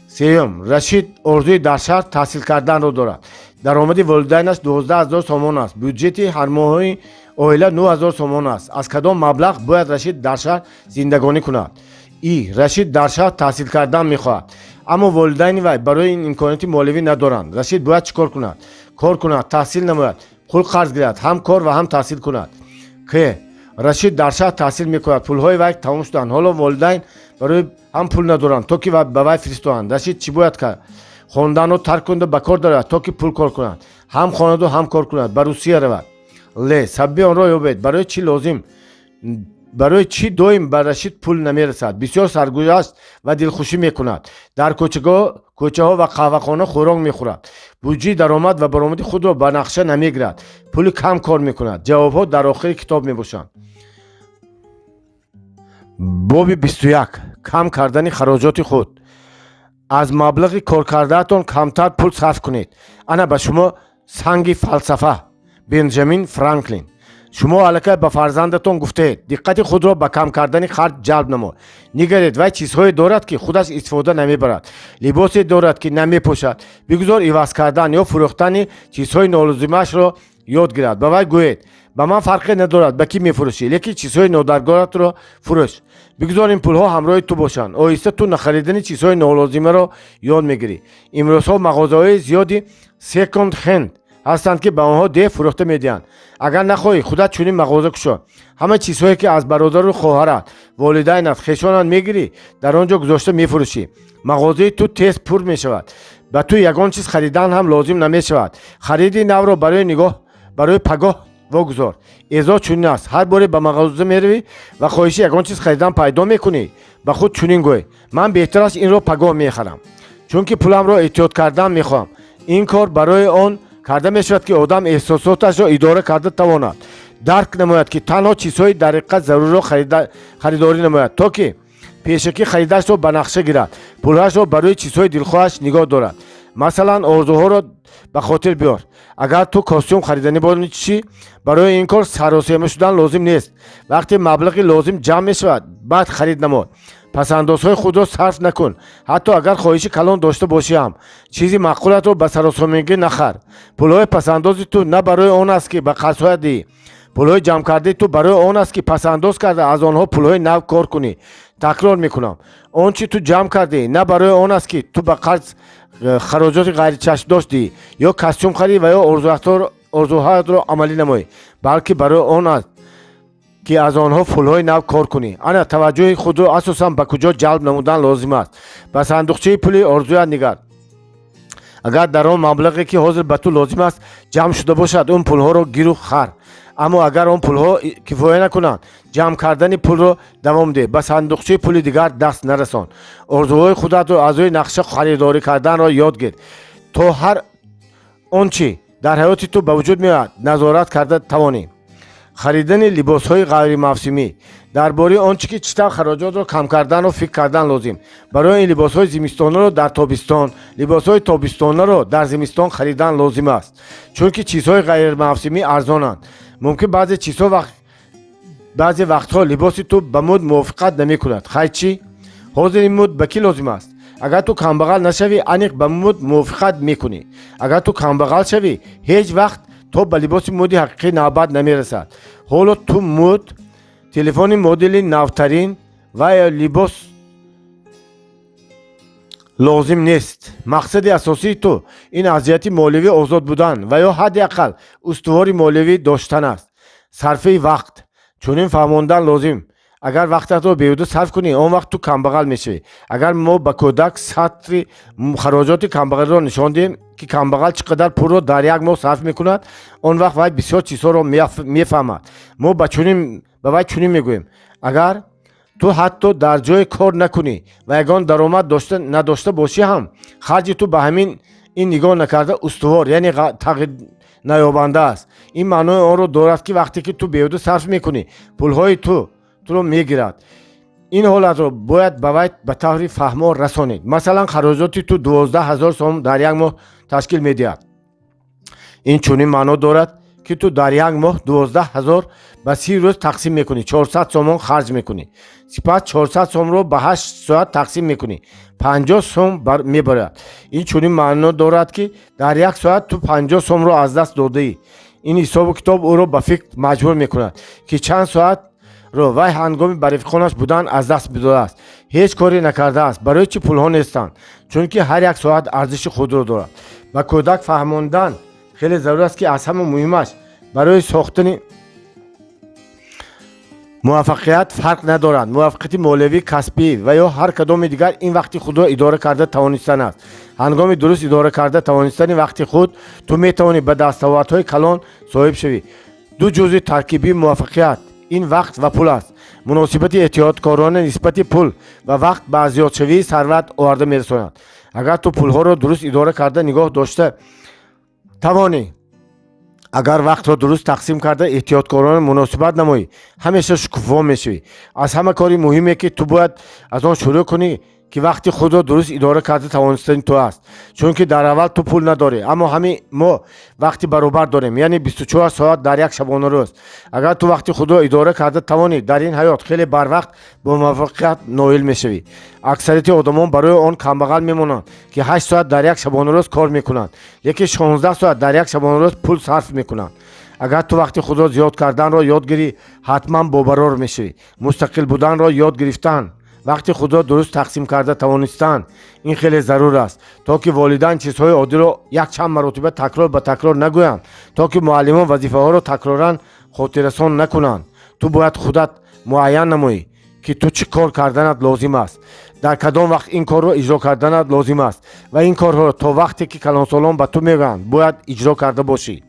Сеюм: Рашид орзуи дар шаҳр таҳсил карданро дорад. Даромади волидайнаш 12 000 сомон аст. Бюҷети ҳармоҳаи оила 9000 сомон аст. Аз кадом маблағ бояд Рашид дар шаҳр зиндагонӣ кунад? И Рашид дар шаҳр таҳсил кардан мехоҳад, аммо волидайни вай барои ин имконияти молиявӣ надоранд. Рашид бояд чӣ кор кунад? Кор кунад, таҳсил намояд, пул қарз гирад, ҳам кор ва ҳам таҳсил кунад. К. Рашид дар шаҳр таҳсил мекунад. Пулҳои вай тамом шуданд. Ҳоло волидайн барои ҳам пул надоранд, то ки ба вай фиристоянд. Рашид чӣ бояд кард? Хонданро тарк кунда, ба кор дарояд, то ки пул кор кунад, ҳам хонаду ҳам кор кунад, ба Русия равад. Л. Сабаби онро ёбед. Барои чӣ лозим, барои чӣ доим ба Рашид пул намерасад? Бисёр саргузашт ва дилхушӣ мекунад, дар кӯчаҳо ва қаҳвахона хӯрок мехӯрад, буҷаи даромад ва баромади худро ба нақша намегирад, пули кам кор мекунад. Ҷавобҳо дар охири китоб мебошанд. Боби 21. Кам кардани хароҷоти худ. Аз маблағи коркардаатон камтар пул сарф кунед. Ана ба шумо санги фалсафа. Бенҷамин Франклин. Шумо аллакай ба фарзандатон гуфтаед: диққати худро ба кам кардани харҷ ҷалб намо. Нигаред, вай чизҳое дорад, ки худаш истифода намебарад, либосе дорад, ки намепӯшад. Бигузор иваз кардан ё фурӯхтани чизҳои нолозимашро ёд гирад. Ба вай гӯед: ба ман фарқе надорад, ба кӣ мефурӯшӣ, лекин чизҳои нодаркоратро фурӯш. Бигузор ин пулҳо ҳамроҳи ту бошанд. Оҳиста ту нахаридани чизҳои нолозимаро ёд мегирӣ. Имрӯзҳо мағозаҳои зиёди second hand ҳастанд, ки ба онҳо деҳ фурӯхта медиҳанд. Агар нахоҳӣ, худат чунин мағоза кушо. Ҳама чизҳое, ки аз бародару хоҳарат, волидайнат, хешонат мегирӣ, дар он ҷо гузошта мефурӯшӣ. Мағозаи ту тез пур мешавад. Ба ту ягон чиз харидан ҳам лозим намешавад. Хариди навро барои нигоҳ барои пагоҳ вогузор. Эъзоз чунин аст: ҳар боре ба мағоза меравӣ ва хоҳиши ягон чиз харидан пайдо мекунӣ, ба худ чунин гӯй: ман беҳтараш инро пагоҳ мехарам, чунки пуламро эҳтиёт кардан мехоҳам. Ин кор барои он карда мешавад, ки одам эҳсосоташро идора карда тавонад, дарк намояд, ки танҳо чизҳои дар ҳақиқат зарурро харидорӣ намояд, то ки пешакӣ харидашро ба нақша гирад, пулҳояшро барои чизҳои дилхоҳаш нигоҳ дорад. Масалан, орзуҳоро ба хотир биёр. Агар ту костюм хариданӣ бошӣ, барои ин кор саросема шудан лозим нест. Вақте маблағи лозим ҷамъ мешавад, баъд харид намо. Пасандозҳои худро сарф накун, ҳатто агар хоҳиши калон дошта бошӣ ҳам. Чизи маъқулатро ба саросемагӣ нахар. Пулҳои пасандози ту на барои он аст, ки ба қарзҳоят диҳӣ. Пулҳои ҷамъкардаи ту барои он аст, ки пасандоз карда, аз онҳо пулҳои нав кор кунӣ. Такрор мекунам: он чӣ ту ҷамъ кардӣ, на барои он аст, ки ту ба қарз хароҷоти ғайричашмдошт диҳӣ ё костюм харӣ ва ё орзуҳоятро амалӣ намоӣ, балки барои он аст, ки аз онҳо пулҳои нав кор кунӣ. Ана таваҷҷӯҳи худро асосан ба куҷо ҷалб намудан лозим аст. Ба сандуқчаи пули орзуят нигар. Агар дар он маблағе, ки ҳозир ба ту лозим аст, ҷамъ шуда бошад, он пулҳоро гиру хар. Аммо агар он пулҳо кифоя накунанд, ҷамъ кардани пулро давом деҳ, ба сандуқчаи пули дигар даст нарасон. Орзуҳои худатро аз рӯи нақша харидорӣ карданро ёд гир, то ҳар он чӣ дар ҳаёти ту ба вуҷуд меояд, назорат карда тавонӣ. Харидани либосҳои ғайримавсимӣ. Дар бораи он чӣ ки чӣ тавр хароҷотро кам карданро фикр кардан лозим. Барои ин либосҳои зимистонаро дар тобистон, либосҳои тобистонаро дар зимистон харидан лозим аст, чунки чизҳои ғайримавсимӣ арзонанд. Мумкин баъзе чизҳо баъзе вақтҳо либоси ту ба мӯд мувофиқат намекунад. Хай, чӣ? Ҳозир ин мӯд ба кӣ лозим аст? Агар ту камбағал нашавӣ, аниқ ба мӯд мувофиқат мекунӣ. Агар ту камбағал шавӣ, ҳеҷ вақт то ба либоси мӯди ҳақиқӣ навбат намерасад. Ҳоло ту мӯд, телефони модели навтарин ва ё либос лозим нест. Мақсади асосии ту ин аз ҷиҳати молиявӣ озод будан ва ё ҳадди ақал устувори молиявӣ доштан аст. Сарфаи вақт. Чунин фаҳмондан лозим: агар вақтатро беҳуда сарф кунӣ, он вақт ту камбағал мешавӣ. Агар мо ба кӯдак сатри хароҷоти камбағалиро нишон диҳем, ки камбағал чӣ қадар пулро дар як моҳ сарф мекунад, он вақт вай бисёр чизҳоро мефаҳмад. Мо ба вай чунин мегӯем: агар ту ҳатто дар ҷое кор накунӣ ва ягон даромад надошта бошӣ ҳам, харҷи ту ба ҳамин ин нигоҳ накарда устувор, яъне тағйир наёбанда аст. Ин маънои онро дорад, ки вақте ки ту беҳуда сарф мекунӣ, пулҳои ту туро мегирад. Ин ҳолатро бояд ба вай ба таври фаҳмо расонед. Масалан, хароҷоти ту 12 000 сом дар як моҳ ташкил медиҳад. Ин чунин маъно дорад, ки ту дар як моҳ 12 000 ба 30 рӯз тақсим мекунӣ, 400 сомон харҷ мекунӣ. Сипас 400 сомро ба 8 соат тақсим мекунӣ, 50 сом мебарояд. Ин чунин маъно дорад, ки дар як соат ту 50 сомро аз даст додаӣ. Ин ҳисобу китоб ӯро ба фикр маҷбур мекунад, ки чанд соатро вай ҳангоми ба рафиқонаш будан аз даст додааст, ҳеҷ коре накардааст. Барои чӣ пулҳо нестанд? Чунки ҳар як соат арзиши худро дорад. Ба кӯдак фаҳмондан Хеле зарур аст, ки аз ҳама муҳимаш барои сохтани муваффақият фарқ надорад, муваффақияти молиявӣ, касбӣ ва ё ҳар кадоми дигар, ин вақти худро идора карда тавонистан аст. Ҳангоми дуруст идора карда тавонистани вақти худ, ту метавонӣ ба дастовардҳои калон соҳиб шавӣ. Ду ҷузъи таркибии муваффақият ин вақт ва пул аст. Муносибати эҳтиёткорона нисбати пул ва вақт ба зиёдшавии сарват оварда мерасонад. Агар ту пулҳоро дуруст идора карда нигоҳ дошта тавонӣ, агар вақтро дуруст тақсим карда, эҳтиёткорона муносибат намоӣ, ҳамеша шукуфо мешавӣ. Аз ҳама кори муҳиме, ки ту бояд аз он шурӯъ кунӣ, ки вақти худро дуруст идора карда тавонистани ту аст, чунки дар аввал ту пул надорӣ, аммо ҳамин мо вақти баробар дорем, яъне 24 соат дар як шабонарӯз. Агар ту вақти худро идора карда тавонӣ, дар ин ҳаёт хеле барвақт бо муваффақият ноил мешавӣ. Аксарияти одамон барои он камбағал мемонанд, ки 8 соат дар як шабонарӯз кор мекунанд, лекин 16 соат дар як шабонарӯз пул сарф мекунанд. Агар ту вақти худро зиёд карданро ёд гирӣ, ҳатман бобарор мешавӣ. Мустақил буданро ёд гирифтан, вақти худро дуруст тақсим карда тавонистан ин хеле зарур аст, то ки волидайн чизҳои оддиро якчанд маротиба такрор ба такрор нагӯянд, то ки муаллимон вазифаҳоро такроран хотиррасон накунанд. Ту бояд худат муайян намоӣ, ки ту чӣ кор карданат лозим аст, дар кадом вақт ин корро иҷро карданат лозим аст ва ин корҳоро то вақте ки калонсолон ба ту мегӯянд, бояд иҷро карда бошӣ.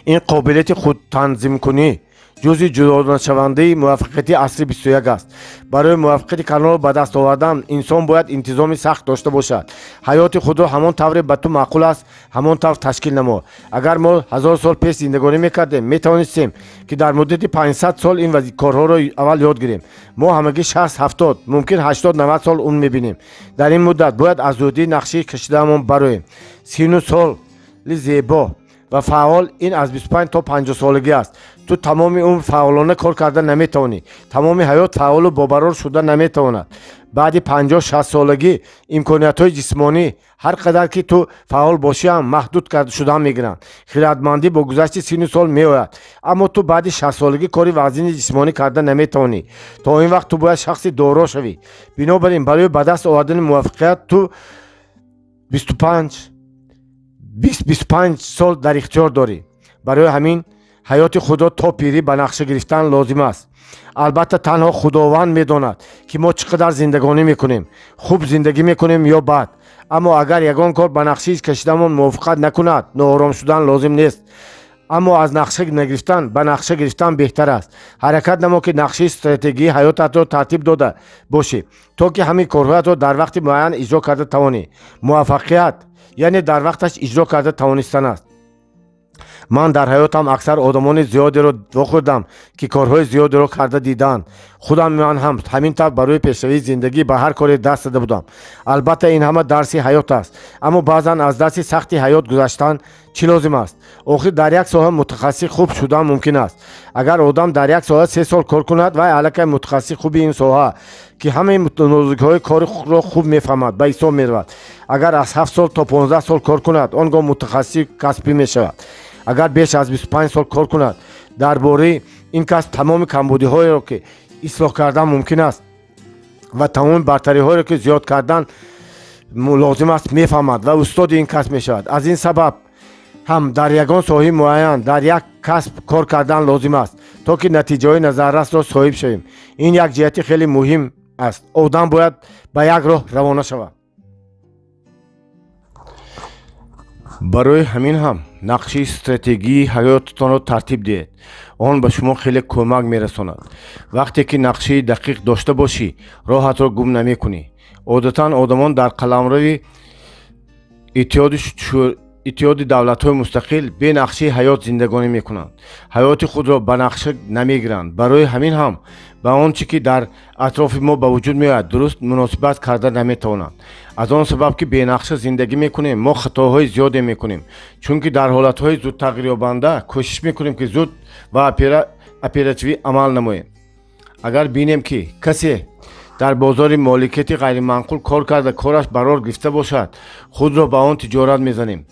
Ин қобилияти худтанзимкунӣ ҷузъи ҷудонашавандаи муваффақияти асри 21 аст. Барои муваффақияти калонро ба даст овардан инсон бояд интизоми сахт дошта бошад. Ҳаёти худро ҳамон тавре ба ту маъқул аст, ҳамон тавр ташкил намо. Агар мо 1000 сол пеш зиндагонӣ мекардем, метавонистем, ки дар муддати 500 сол ин корҳоро аввал ёд гирем. Мо ҳамагӣ 60, 70, мумкин 80, 90 сол умр мебинем. Дар ин муддат бояд аз уҳдаи нақшаи кашидаамон бароем. Сину соли зебо ва фаъол ин аз 25 то 50 солагӣ аст. Ту тамоми умр фаъолона кор карда наметавонӣ. Тамоми ҳаёт фаъолу бобарор шуда наметавонад. Баъди 50, 60 солагӣ имкониятҳои ҷисмонӣ, ҳар қадар ки ту фаъол бошӣ ҳам, маҳдуд шудан мегиранд. Хиратмандӣ бо гузашти сину сол меояд, аммо ту баъди 60 солагӣ кори вазини ҷисмонӣ карда наметавонӣ. То ин вақт ту бояд шахси доро шавӣ. Бинобар ин барои ба даст овардани муваффақият ту 25, 25 сол дар ихтиёр дорӣ. Барои ҳамин ҳаёти худро то пирӣ ба нақша гирифтан лозим аст. Албатта, танҳо Худованд медонад, ки мо чӣ қадар зиндагонӣ мекунем, хуб зиндагӣ мекунем ё бад. Аммо агар ягон кор ба нақшаи кашидамон мувофиқат накунад, ноором шудан лозим нест. Аммо аз нақша нагирифтан ба нақша гирифтан беҳтар аст. Ҳаракат намо, ки нақшаи стратегии ҳаётатро тартиб дода бошӣ, то ки ҳамин корҳоятро дар вақти муайян иҷро карда тавонӣ. Муваффақият яъне дар вақташ иҷро карда тавонистан аст. Ман дар ҳаётам аксар одамони зиёдеро вохӯрдам, ки корҳои зиёдеро карда дидаанд. Худам ман ҳам ҳамин тавр барои пешравии зиндагӣ ба ҳар коре даст зада будам. Албатта, ин ҳама дарси ҳаёт аст, аммо баъзан аз дарси сахти ҳаёт гузаштан чӣ лозим аст? Охир дар як соҳа мутахассиси хуб шудан мумкин аст. Агар одам дар як соҳа 3 сол кор кунад, вай аллакай мутахассиси хуби ин соҳа, ки ҳамаи нозукиҳои корро хуб мефаҳмад, ба ҳисоб меравад. Агар аз 7 сол то 15 сол кор кунад, он гоҳ мутахассиси касбӣ мешавад. Агар беш аз 25 сол кор кунад, дар бораи ин касб тамоми камбудиҳоеро, ки ислоҳ кардан мумкин аст, ва тамоми бартариҳоеро, ки зиёд кардан лозим аст, мефаҳмад ва устоди ин касб мешавад. Аз ин сабаб ҳам дар ягон соҳаи муайян, дар як касб кор кардан лозим аст, то ки натиҷаҳои назаррасро соҳиб шавем. Ин як ҷиҳати хеле муҳим аст. Одам бояд ба як роҳ равона шавад. Барои ҳамин ҳам нақшаи стратегии ҳаётатонро тартиб диҳед. Он ба шумо хеле кӯмак мерасонад. Вақте ки нақшаи дақиқ дошта бошӣ, роҳатро гум намекунӣ. Одатан одамон дар қаламрави Иттиҳоди Давлатҳои Мустақил бе нақшаи ҳаёт зиндагонӣ мекунанд, ҳаёти худро ба нақша намегиранд. Барои ҳамин ҳам ба он чӣ ки дар атрофи мо ба вуҷуд меояд, дуруст муносибат карда наметавонанд. Аз он сабаб, ки бенақша зиндагӣ мекунем, мо хатоҳои зиёде мекунем, чунки дар ҳолатҳои зудтағйирёбанда кӯшиш мекунем, ки зуд ва оперативӣ амал намоем. Агар бинем, ки касе дар бозори моликияти ғайриманқул кор карда, кораш барор гирифта бошад, худро ба он тиҷорат мезанем,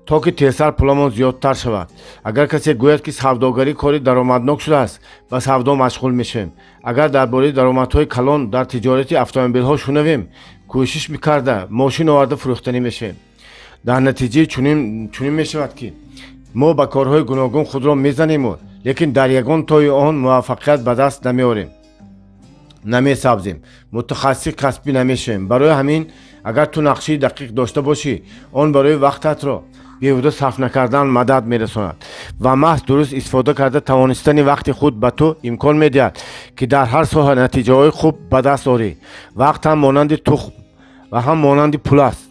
то ки тезтар пуламон зиёдтар шавад. Агар касе гӯяд, ки савдогарӣ кори даромаднок шудааст, ба савдо машғул мешавем. Агар дар бораи даромадҳои калон дар тиҷорати автомобилҳо шунавем, кӯшиш мекарда, мошин оварда фурӯхтанӣ мешавем. Дар натиҷаи чунин мешавад, ки мо ба корҳои гуногун худро мезанему, лекин дар ягон тои он муваффақият ба даст намеорем, намесабзем, мутахассиси касбӣ намешавем. Барои ҳамин, агар ту нақшаи дақиқ дошта бошӣ, он барои вақтатро беҳуда сарф накардан мадад мерасонад ва маҳз дуруст истифода карда тавонистани вақти худ ба ту имкон медиҳад, ки дар ҳар соҳа натиҷаҳои хуб ба даст орӣ. Вақт ҳам монанди тухм ва ҳам монанди пул аст.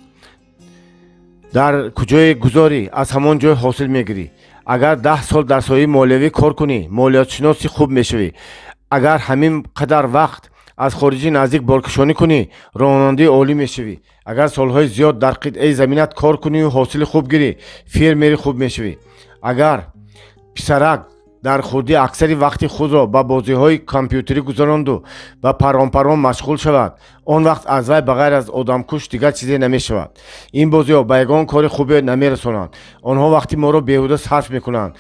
Дар куҷое гузорӣ, аз ҳамон ҷой ҳосил мегирӣ. Агар 10 сол дар соҳаи молиявӣ кор кунӣ, молиётшиноси хуб мешавӣ. Агар ҳамин қадар вақт аз хориҷи наздик боркашонӣ кунӣ, ронандаи олӣ мешавӣ. Агар солҳои зиёд дар қитъаи заминат кор кунию ҳосили хуб гирӣ, фермери хуб мешавӣ. Агар писарак дар хурдӣ аксари вақти худро ба бозиҳои компютерӣ гузаронду ба парон-парон машғул шавад, он вақт аз вай ба ғайр аз одамкуш дигар чизе намешавад. Ин бозиҳо ба ягон кори хубе намерасонанд. Онҳо вақти моро беҳуда сарф мекунанд.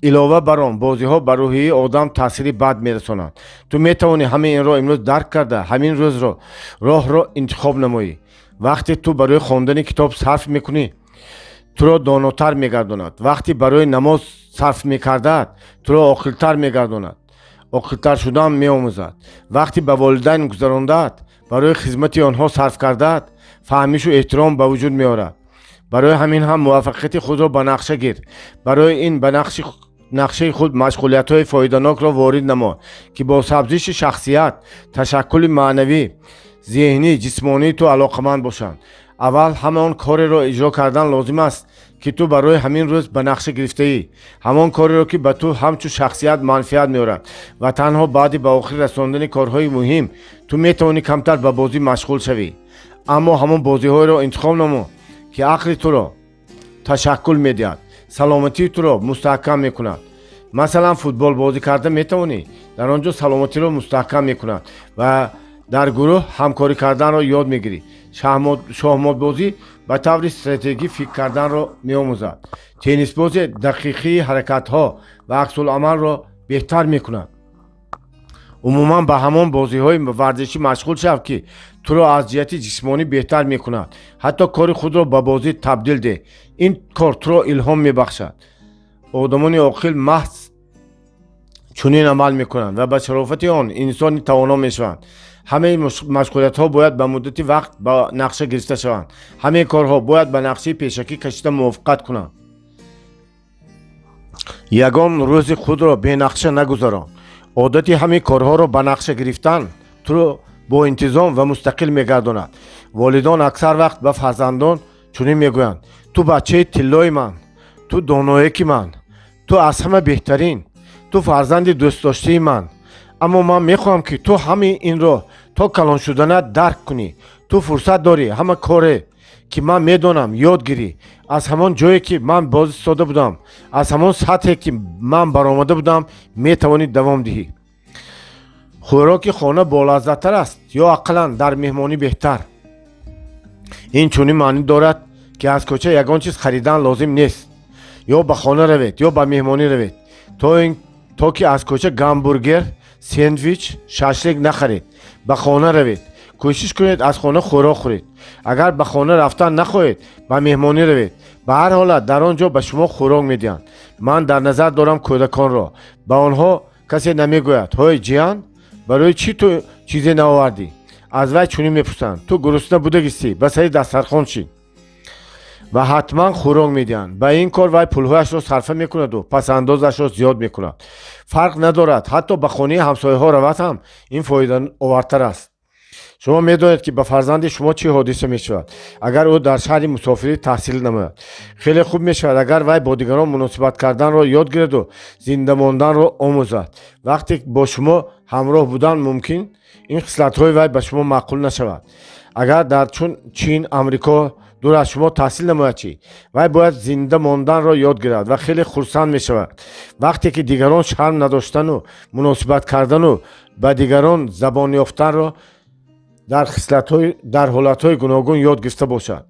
Илова бар он, бозиҳо ба рӯҳияи одам таъсири бад мерасонанд. Ту метавонӣ ҳамаи инро имрӯз дарк карда, ҳамин рӯзро роҳро интихоб намоӣ. Вақте ту барои хондани китоб сарф мекунӣ, туро донотар мегардонад. Вақте барои намоз сарф мекардаат, туро оқилтар мегардонад, оқилтар шудан меомӯзад. Вақте ба волидайн гузарондаат, барои хизмати онҳо сарф кардаат, фаҳмишу эҳтиром ба вуҷуд меорад. Барои ҳамин ҳам муваффақияти худро ба нақша гир. Барои ин ба нақшаи худ машғулиятҳои фоиданокро ворид намо, ки бо сабзиши шахсият, ташаккули маънавӣ, зеҳнӣ, ҷисмонии ту алоқаманд бошанд. Аввал ҳамон кореро иҷро кардан лозим аст, ки ту барои ҳамин рӯз ба нақша гирифтаӣ, ҳамон кореро, ки ба ту ҳамчун шахсият манфиат меорад, ва танҳо баъди ба охир расондани корҳои муҳим ту метавонӣ камтар ба бозӣ машғул шавӣ. Аммо ҳамон бозиҳоеро интихоб намо, ки ақли туро ташаккул медиҳад, саломатии туро мустаҳкам мекунад. Масалан, футбол бозӣ карда метавонӣ. Дар он ҷо саломатиро мустаҳкам мекунад ва дар гурӯҳ ҳамкорӣ карданро ёд мегирӣ. Шоҳмотбозӣ ба таври стратегӣ фикр карданро меомӯзад. Теннисбозӣ дақиқии ҳаракатҳо ва аксуламалро беҳтар мекунад. Умуман, ба ҳамон бозиҳои варзишӣ машғул шав, ки туро аз ҷиҳати ҷисмонӣ беҳтар мекунад. Ҳатто кори худро ба бозӣ табдил деҳ. Ин кор туро илҳом мебахшад. Одамони оқил маҳз чунин амал мекунанд ва ба шарофати он инсони тавоно мешаванд. Ҳамаи машғулиятҳо бояд ба муддати вақт ба нақша гирифта шаванд. Ҳамаи корҳо бояд ба нақшаи пешакӣ кашида мувофиқат кунанд. Ягон рӯзи худро бенақша нагузарон. Одати ҳамаи корҳоро ба нақша гирифтан туро боинтизом ва мустақил мегардонад. Волидон аксар вақт ба фарзандон чунин мегӯянд: «Ту бачаи тиллои ман, ту донояки ман, ту аз ҳама беҳтарин, ту фарзанди дӯстдоштаи ман. Аммо ман мехоҳам, ки ту ҳамаи инро то калон шуданат дарк кунӣ. Ту фурсат дорӣ ҳама коре, ки ман медонам, ёд гирӣ. Аз ҳамон ҷое, ки ман боз истода будам, аз ҳамон сатҳе, ки ман баромада будам, метавонӣ давом диҳӣ». Хӯроки хона болаззаттар аст ё ақаллан дар меҳмонӣ беҳтар. Ин чунин маънӣ дорад, ки аз кӯча ягон чиз харидан лозим нест. Ё ба хона равед, ё ба меҳмонӣ равед, то ки аз кӯча гамбургер, сендвич, шашлик нахаред. Ба хона равед, кӯшиш кунед аз хона хӯрок хӯред. Агар ба хона рафтан нахоҳед, ба меҳмонӣ равед. Ба ҳар ҳолат дар он ҷо ба шумо хӯрок медиҳанд. Ман дар назар дорам кӯдаконро. Ба онҳо касе намегӯяд: «Ҳой, ҷиян, барои чӣ ту чизе наовардӣ?» Аз вай чунин мепурсанд: «Ту гурусна будагистӣ, ба сари дастархон шин». Ва ҳатман хӯрок медиҳанд. Ба ин кор вай пулҳояшро сарфа мекунаду пасандозашро зиёд мекунад. Фарқ надорад, ҳатто ба хонаи ҳамсояҳо равад ҳам, ин фоидаовартар аст. Шумо медонед, ки ба фарзанди шумо чӣ ҳодиса мешавад, агар ӯ дар шаҳри мусофирӣ таҳсил намояд. Хеле хуб мешавад, агар вай бо дигарон муносибат карданро ёд гираду зинда монданро омӯзад. Вақте бо шумо ҳамроҳ будан, мумкин ин хислатҳои вай ба шумо маъқул нашавад. Агар дар чун Чин, Амрико дур аз шумо таҳсил намояд чӣ? Вай бояд зинда монданро ёд гирад ва хеле хурсанд мешавад, вақте ки дигарон шарм надоштану муносибат кардану ба дигарон забон ёфтанро дар ҳолатҳои гуногун ёд гирифта бошад.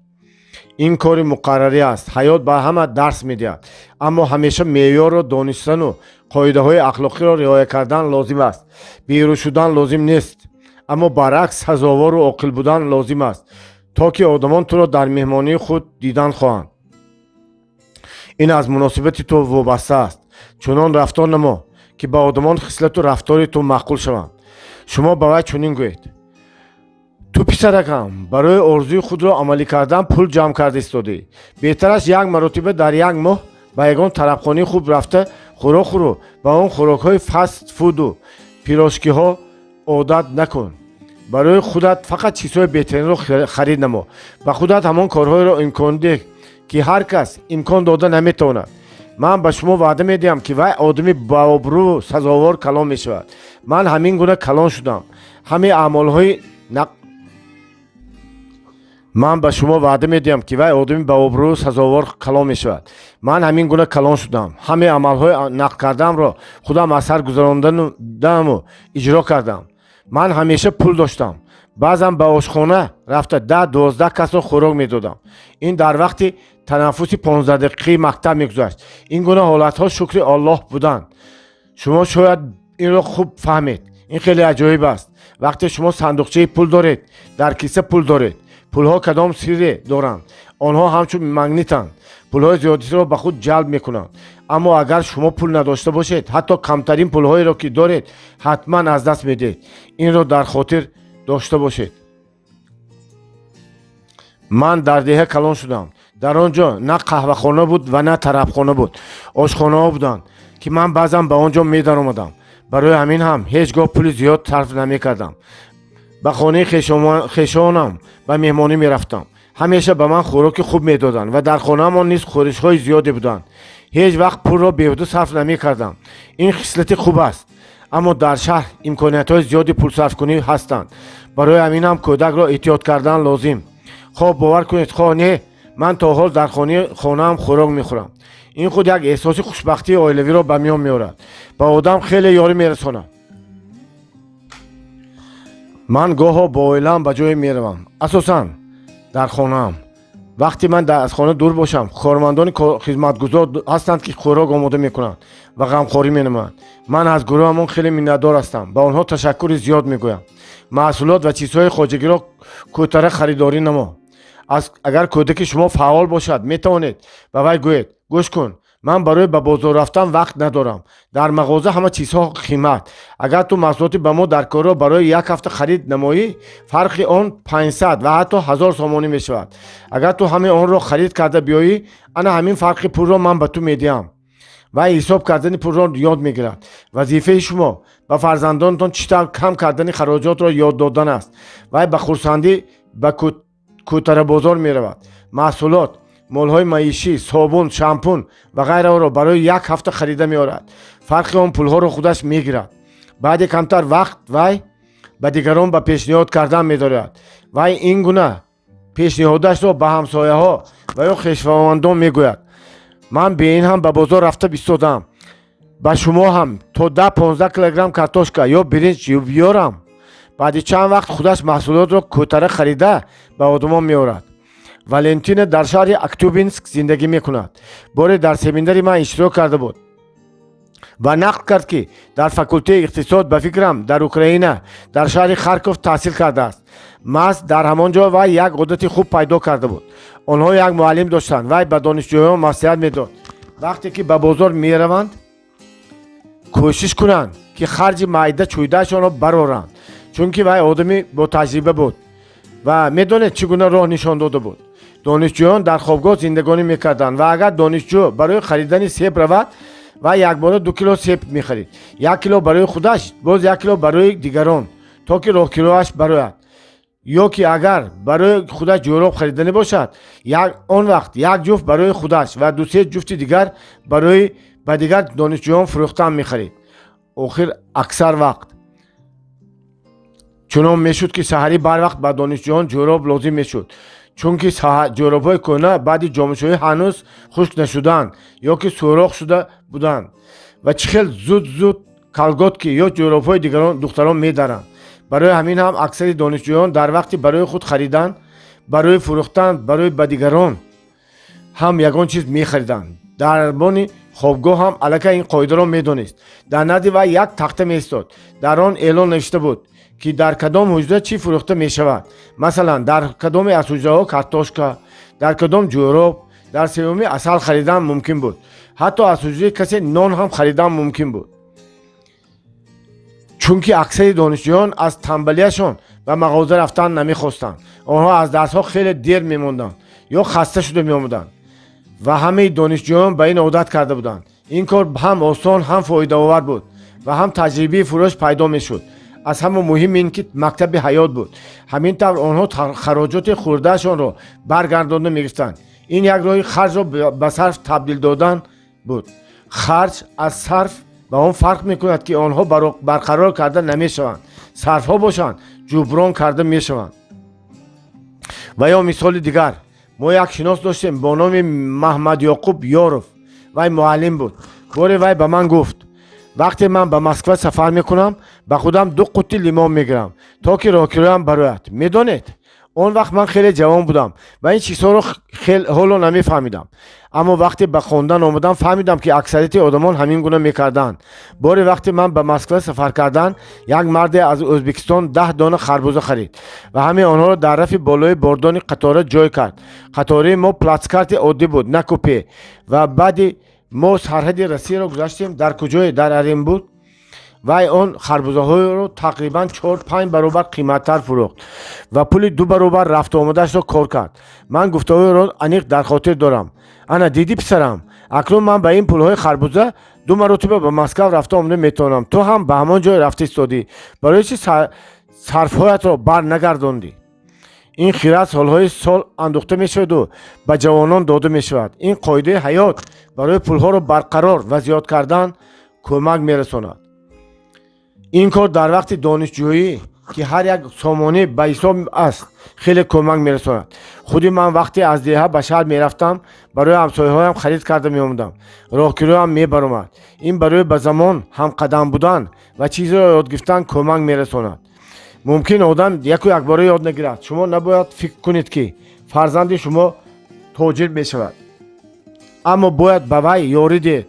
Ин кори муқаррарӣ аст. Ҳаёт ба ҳама дарс медиҳад, аммо ҳамеша меъёрро донистану қоидаҳои ахлоқиро риоя кардан лозим аст. Берӯ шудан лозим нест, аммо баръакс, сазовору оқил будан лозим аст. То ки одамон туро дар меҳмонии худ дидан хоҳанд. Ин аз муносибати ту вобаста аст. Чунон рафтор намо, ки ба одамон хислату рафтори ту маъқул шаванд. Шумо ба вай чунин гӯед: «Ту, писаракам, барои орзуи худро амалӣ кардан пул ҷамъ карда истодӣ. Беҳтараш як маротиба дар як моҳ ба ягон тарабхонаи хуб рафта хӯрок хӯру ба он хӯрокҳои фаст-фуду пирожкиҳо одат накун. Барои худат фақат чизҳои беҳтаринро харид намо. Ба худат ҳамон корҳоеро имкон деҳ, ки ҳар кас имкон дода наметавонад. Ман ба шумо ваъда медиҳам, ки вай одами баобрӯ, сазовор калон мешавад. Ман ҳамин гуна калон шудам. Ҳамаи аъмолҳои ман ба шумо ваъда медиҳам, ки вай одами баобрӯ, сазовор калон мешавад. Ман ҳамин гуна калон шудам. Ҳамаи амалҳои нақл кардаамро худам аз сар гузарондаму иҷро кардам. Ман ҳамеша пул доштам. Баъзан ба ошхона рафта 10-12 касро хӯрок медодам. Ин дар вақти танаффуси 15-дақиқаи мактаб мегузашт. Ин гуна ҳолатҳо, шукри Оллоҳ, буданд. Шумо шояд инро хуб фаҳмед. Ин хеле аҷоиб аст. Вақте шумо сандуқчаи пул доред, дар киса пул доред, пулҳо кадом сирре доранд. Онҳо ҳамчун магнитанд, пулҳои зиёдатиро ба худ ҷалб мекунанд. Аммо агар шумо пул надошта бошед, ҳатто камтарин пулҳоеро, ки доред, ҳатман аз даст медиҳед. Инро дар хотир дошта бошед. Ман дар деҳа калон шудам. Дар он ҷо на қаҳвахона буд ва на тарабхона буд. Ошхонаҳо буданд, ки ман баъзан ба он ҷо медаромадам. Барои ҳамин ҳам ҳеҷ гоҳ пули зиёд сарф намекардам. Ба хонаи хешонам ба меҳмонӣ мерафтам. Ҳамеша ба ман хӯроки хуб медоданд ва дар хонаамон низ хӯришҳои зиёде буданд. Ҳеҷ вақт пулро беҳуда сарф намекардам. Ин хислати хуб аст. Аммо дар шаҳр имкониятҳои зиёди пулсарфкунӣ ҳастанд. Барои ҳамин ҳам кӯдакро эҳтиёт кардан лозим. Хоҳ бовар кунед, хоҳ не, ман то ҳол дар хонаам хӯрок мехӯрам. Ин худ як эҳсоси хушбахтии оилавиро ба миён меорад, ба одам хеле ёрӣ мерасонад. Ман гоҳо бо оилаам ба ҷое меравам, асосан дар хонаам. Вақте ман аз хона дур бошам, кормандони хизматгузор ҳастанд, ки хӯрок омода мекунанд ва ғамхорӣ менамоянд. Ман аз гурӯҳамон хеле миннатдор ҳастам, ба онҳо ташаккури зиёд мегӯям. Маҳсулот ва чизҳои хоҷагиро кӯтара харидорӣ намо. Агар кӯдаки шумо фаъол бошад, метавонед ба вай гӯед: «Гӯш кун, ман барои ба бозор рафтан вақт надорам. Дар мағоза ҳама чизҳо қимат. Агар ту маҳсулоти ба мо даркорро барои як ҳафта харид намоӣ, фарқи он 500 ва ҳатто 1000 сомонӣ мешавад. Агар ту ҳамаи онро харид карда биёӣ, ана ҳамин фарқи пулро ман ба ту медиҳам». Вай ҳисоб кардани пулро ёд мегирад. Вазифаи шумо ба фарзандонатон чӣ тавр кам кардани хароҷотро ёд додан аст. Вай ба хурсандӣ ба кӯтарабозор меравад, маҳсулот, молҳои маишӣ, собун, шампун ва ғайраро барои як ҳафта харида меорад. Фарқи он пулҳоро худаш мегирад. Баъди камтар вақт вай ба дигарон ба пешниҳод кардан медорад. Вай ин гуна пешниҳодашро ба ҳамсояҳо ва ё хешовандон мегӯяд: «Ман бе ин ҳам ба бозор рафта бистодам. Ба шумо ҳам то 10-15 килограмм картошка ё биринҷ биёрам?» Баъди чанд вақт худаш маҳсулотро кӯтара харида ба одамон меорад. Валентина дар шаҳри Актюбинск зиндагӣ мекунад. Боре дар семинари ман иштирок карда буд ва нақл кард, ки дар факултеи иқтисод, ба фикрам, дар Украина, дар шаҳри Харков таҳсил кардааст. Маҳз дар ҳамон ҷо вай як одати хуб пайдо карда буд. Онҳо як муаллим доштанд. Вай ба донишҷӯён маслиҳат медод, вақте ки ба бозор мераванд, кӯшиш кунанд, ки харҷи майда чӯйдаашонро бароранд, чунки вай одами ботаҷриба буд ва медонед, чӣ гуна роҳ нишон дода буд. Донишҷӯён дар хобгоҳ зиндагонӣ мекарданд ва агар донишҷӯ барои харидани себ равад, вай якбора 2 кило себ мехарид: 1 кило барои худаш, боз 1 кило барои дигарон, то ки роҳкироаш барояд. Ё ки агар барои худаш ҷӯроб хариданӣ бошад, он вақт як ҷуфт барои худаш ва дусе ҷуфти дигар барои ба дигар донишҷӯён фурӯхтан мехарид. Охир аксар вақт чунон мешуд, ки саҳарӣ барвақт ба донишҷӯён ҷӯроб лозим мешуд, чунки ҷӯробҳои кӯҳна баъди ҷомашӯӣ ҳанӯз хушк нашуданд ё ки сӯрох шуда буданд ва чӣ хел зуд зуд колготки ё ҷӯробҳои дигарон духтарон медаранд. Барои ҳамин ҳам аксари донишҷӯён дар вақти барои худ харидан, барои фурӯхтан, барои ба дигарон ҳам ягон чиз мехариданд. Дарбони хобгоҳ ҳам аллакай ин қоидаро медонист. Дар назди вай як тахта меистод. Дар он эълон навишта буд: ки дар кадом ҳуҷра чӣ фурӯхта мешавад. Масалан, дар кадоме аз ҳуҷраҳо картошка, дар кадом ҷӯроб, дар сеюмӣ асал харидан мумкин буд. Ҳатто аз ҳуҷраи касе нон ҳам харидан мумкин буд, чунки аксари донишҷӯён аз танбалиашон ба мағоза рафтан намехостанд. Онҳо аз дарсҳо хеле дер мемонданд ё хаста шуда меомаданд ва ҳамаи донишҷӯён ба ин одат карда буданд. Ин кор ҳам осон, ҳам фоидаовар буд ва ҳам таҷрибаи фурӯш пайдо мешуд. Аз ҳама муҳим ин ки мактаби ҳаёт буд. Ҳамин тавр онҳо хароҷоти хӯрдаашонро баргардонда мегирифтанд. Ин як роҳи харҷро ба сарф табдил додан буд. Харҷ аз сарф ба он фарқ мекунад, ки онҳо барқарор карда намешаванд, сарфҳо бошанд, ҷуброн карда мешаванд. Ва ё мисоли дигар: мо як шинос доштем бо номи Маҳмадёқуб Ёров. Вай муаллим буд. Боре вай ба ман гуфт: «Вақте ман ба Москва сафар мекунам, ба худам ду қутти лимон мегирам, то ки роҳкироям барояд». Медонед, он вақт ман хеле ҷавон будам ва ин чизҳоро ҳоло намефаҳмидам, аммо вақте ба хондан омадам, фаҳмидам, ки аксарияти одамон ҳамин гуна мекарданд. Боре вақте ман ба Москва сафар кардан, як марде аз Ӯзбекистон 10 дона харбуза харид ва ҳамаи онҳоро дар рафи болои бордони қатора ҷой кард. Қатораи мо плацкарти оддӣ буд, на купе. Ва баъди мо сарҳади Россияро гузаштем, дар куҷое, дар Оренбург, вай он харбузаҳоеро тақрибан 4-5 баробар қиматтар фурӯхт ва пули ду баробар рафтуомадаашро кор кард. Ман гуфтаҳоеро аниқ дар хотир дорам: «Ана дидӣ, писарам, акнун ман ба ин пулҳои харбуза ду маротиба ба Москав рафта омада метавонам. Ту ҳам ба ҳамон ҷой рафта истодӣ, барои чӣ сарфҳоятро бар нагардондӣ?» Ин хирад солҳои сол андӯхта мешаваду ба ҷавонон дода мешавад. Ин қоидаи ҳаёт барои пулҳоро барқарор ва зиёд кардан кӯмак мерасонад. Ин кор дар вақти донишҷӯӣ, ки ҳар як сомонӣ ба ҳисоб аст, хеле кӯмак мерасонад. Худи ман вақте аз деҳа ба шаҳр мерафтам, барои ҳамсояҳоям харид карда меомадам, роҳкироям мебаромад. Ин барои ба замон ҳамқадам будан ва чизеро ёд гирифтан кӯмак мерасонад. Мумкин одам яку якбора ёд нагирад. Шумо набояд фикр кунед, ки фарзанди шумо тоҷир мешавад, аммо бояд ба вай ёрӣ диҳед,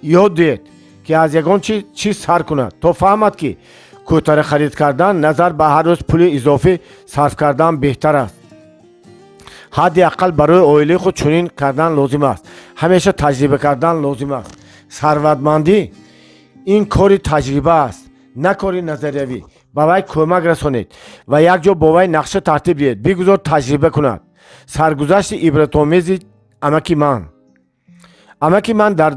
ёд диҳед, ки аз ягон чиз сар кунад, то фаҳмад, ки кӯтара харид кардан назар ба ҳар рӯз пули изофӣ сарф кардан беҳтар аст. Ҳадди ақал барои оилаи худ чунин кардан лозим аст. Ҳамеша таҷриба кардан лозим аст. Сарватмандӣ ин кори таҷриба аст, на кори назариявӣ. Ба вай кӯмак расонед ва якҷо бо вай нақша тартиб диҳед. Бигузор таҷриба кунад. Саргузашти ибратомези амаки ман. Амаки ман дар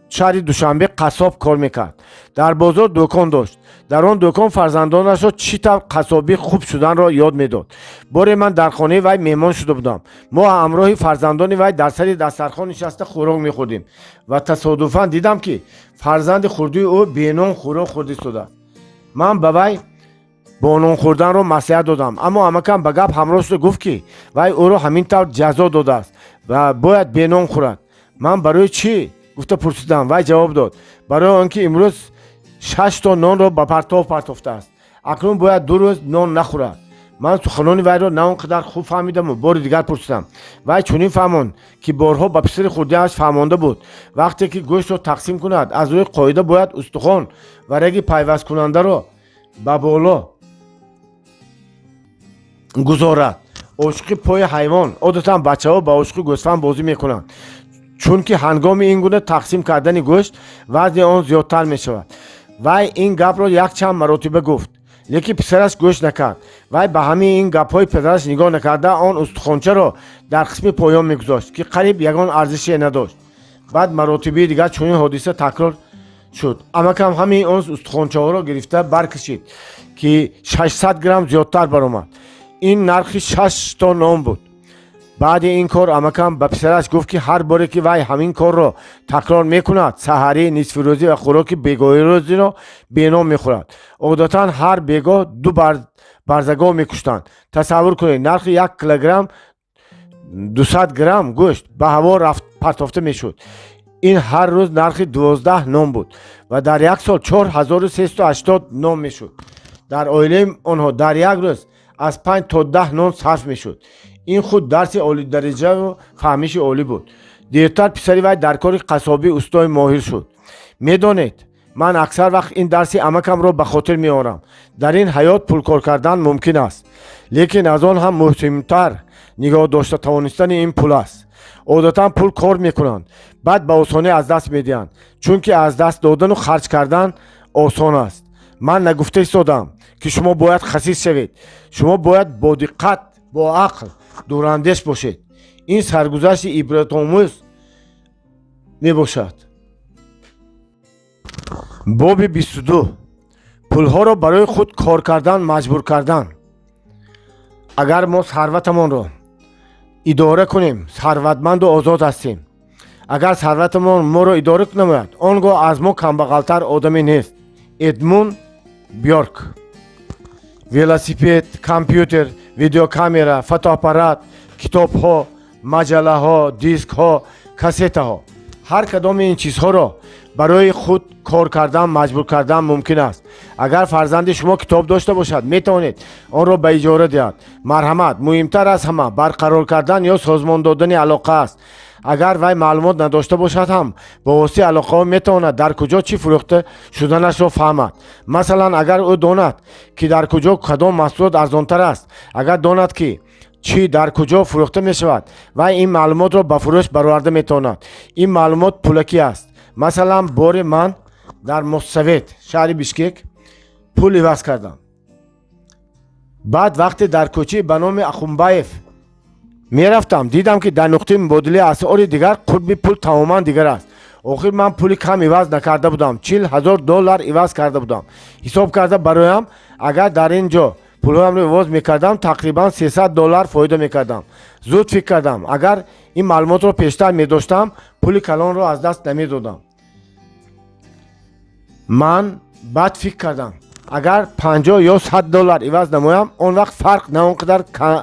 шаҳри Душанбе қассоб кор мекард. Дар бозор дӯкон дошт. Дар он дӯкон фарзандонашро чӣ тавр қассобӣ хуб шуданро ёд медод. Боре ман дар хонаи вай меҳмон шуда будам. Мо ҳамроҳи фарзандони вай дар сари дастархон нишаста хӯрок мехӯрдем ва тасодуфан дидам, ки фарзанди хурдии ӯ бенон хӯрок хӯрда истодааст. Ман ба вай бо нон хӯрданро маслиҳат додам, аммо амакам ба гап ҳамроҳ шуда гуфт, ки вай ӯро ҳамин тавр ҷазо додааст ва бояд бенон хӯрад. Ман барои чӣ гуфта пурсидам. Вай ҷавоб дод: «Барои он ки имрӯз шашто нонро ба партов партофтааст, акнун бояд 2 рӯз нон нахӯрад». Ман суханони вайро на он қадар хуб фаҳмидаму бори дигар пурсидам. Вай чунин фаҳмонд, ки борҳо ба писари хурдиаш фаҳмонда буд: вақте ки гӯштро тақсим кунад, аз рӯи қоида бояд устухон ва раги пайвасткунандаро ба боло гузорад. Ошуқи пои ҳайвон. Одатан бачаҳо ба ошуқи гӯсфанд бозӣ мекунанд, чунки ҳангоми ин гуна тақсим кардани гӯшт вазни он зиёдтар мешавад. Вай ин гапро якчанд маротиба гуфт, лекин писараш гӯш накард. Вай ба ҳамаи ин гапҳои падараш нигоҳ накарда, он устухончаро дар қисми поён мегузошт, ки қариб ягон арзише надошт. Баъд маротибаи дигар чунин ҳодиса такрор шуд. Амакам ҳамаи он устухончаҳоро гирифта баркашид, ки 600 грамм зиёдтар баромад. Ин нархи шашто нон буд. Баъди ин кор амакам ба писараш гуфт, ки ҳар боре ки вай ҳамин корро такрор мекунад, саҳарӣ, нисфирӯзӣ ва хӯроки бегоҳирӯзиро бенон мехӯрад. Одатан ҳар бегоҳ ду барзагов мекуштанд. Тасаввур кунед, нархи як килограмм 200 грамм гӯшт ба ҳаво партофта мешуд. Ин ҳар рӯз нархи 12 нон буд ва дар як сол 4380 нон мешуд. Дар оилаи онҳо дар як рӯз аз 5 то 10 нон сарф мешуд. Ин худ дарси олидараҷаву фаҳмиши олӣ буд. Дертар писари вай дар кори қассобӣ устои моҳир шуд. Медонед, Ман аксар вақт ин дарси амакамро ба хотир меорам. Дар ин ҳаёт пулкор кардан мумкин аст, лекин аз он ҳам муҳимтар нигоҳ дошта тавонистани ин пул аст. Одатан пул кор мекунанд, баъд ба осонӣ аз даст медиҳанд, чунки аз даст додану харҷ кардан осон аст. Ман нагуфта истодам, ки шумо бояд хасис шавед. Шумо бояд бо диққат, бо ақл, дурандеш бошед. Ин саргузашти ибратомӯз мебошад. Боби 22. Пулҳоро барои худ кор кардан маҷбур кардан. Агар мо сарватамонро идора кунем, сарватманду озод ҳастем. Агар сарватамон моро идора намояд, он гоҳ аз мо камбағалтар одаме нест. Эдмунд Бёрк. Велосипед, компютер, видеокамера, фотоаппарат, китобҳо, маҷаллаҳо, дискҳо, кассетаҳо — ҳар кадоми ин чизҳоро барои худ кор кардан маҷбур кардан мумкин аст. Агар фарзанди шумо китоб дошта бошад, метавонед онро ба иҷора диҳад. Марҳамат. Муҳимтар аз ҳама барқарор кардан ё созмон додани алоқа аст. Агар вай маълумот надошта бошад ҳам, бо воситаи алоқаҳо метавонад дар куҷо чӣ фурӯхта шуданашро фаҳмад. Масалан, агар ӯ донад, ки дар куҷо кадом маҳсулот арзонтар аст, агар донад, ки чӣ дар куҷо фурӯхта мешавад, вай ин маълумотро ба фурӯш бароварда метавонад. Ин маълумот пулакӣ аст. Масалан, боре ман дар Моссовет шаҳри Бишкек пул иваз кардам. Баъд вақте дар кӯчаи ба номи Ахунбаев мерафтам, дидам, ки дар нуқтаи мубодилаи асъори дигар қурби пул тамоман дигар аст. Охир ман пули кам иваз накарда будам, 40 000 доллар иваз карда будам. Ҳисоб карда бароям, агар дар ин ҷо пулҳоямро иваз мекардам, тақрибан 300 доллар фоида мекардам. Зуд фикр кардам: агар ин маълумотро пештар медоштам, пули калонро аз даст намедодам. Ман баъд фикр кардам: агар 50 ё 100 доллар иваз намоям, он вақт фарқ на он қадар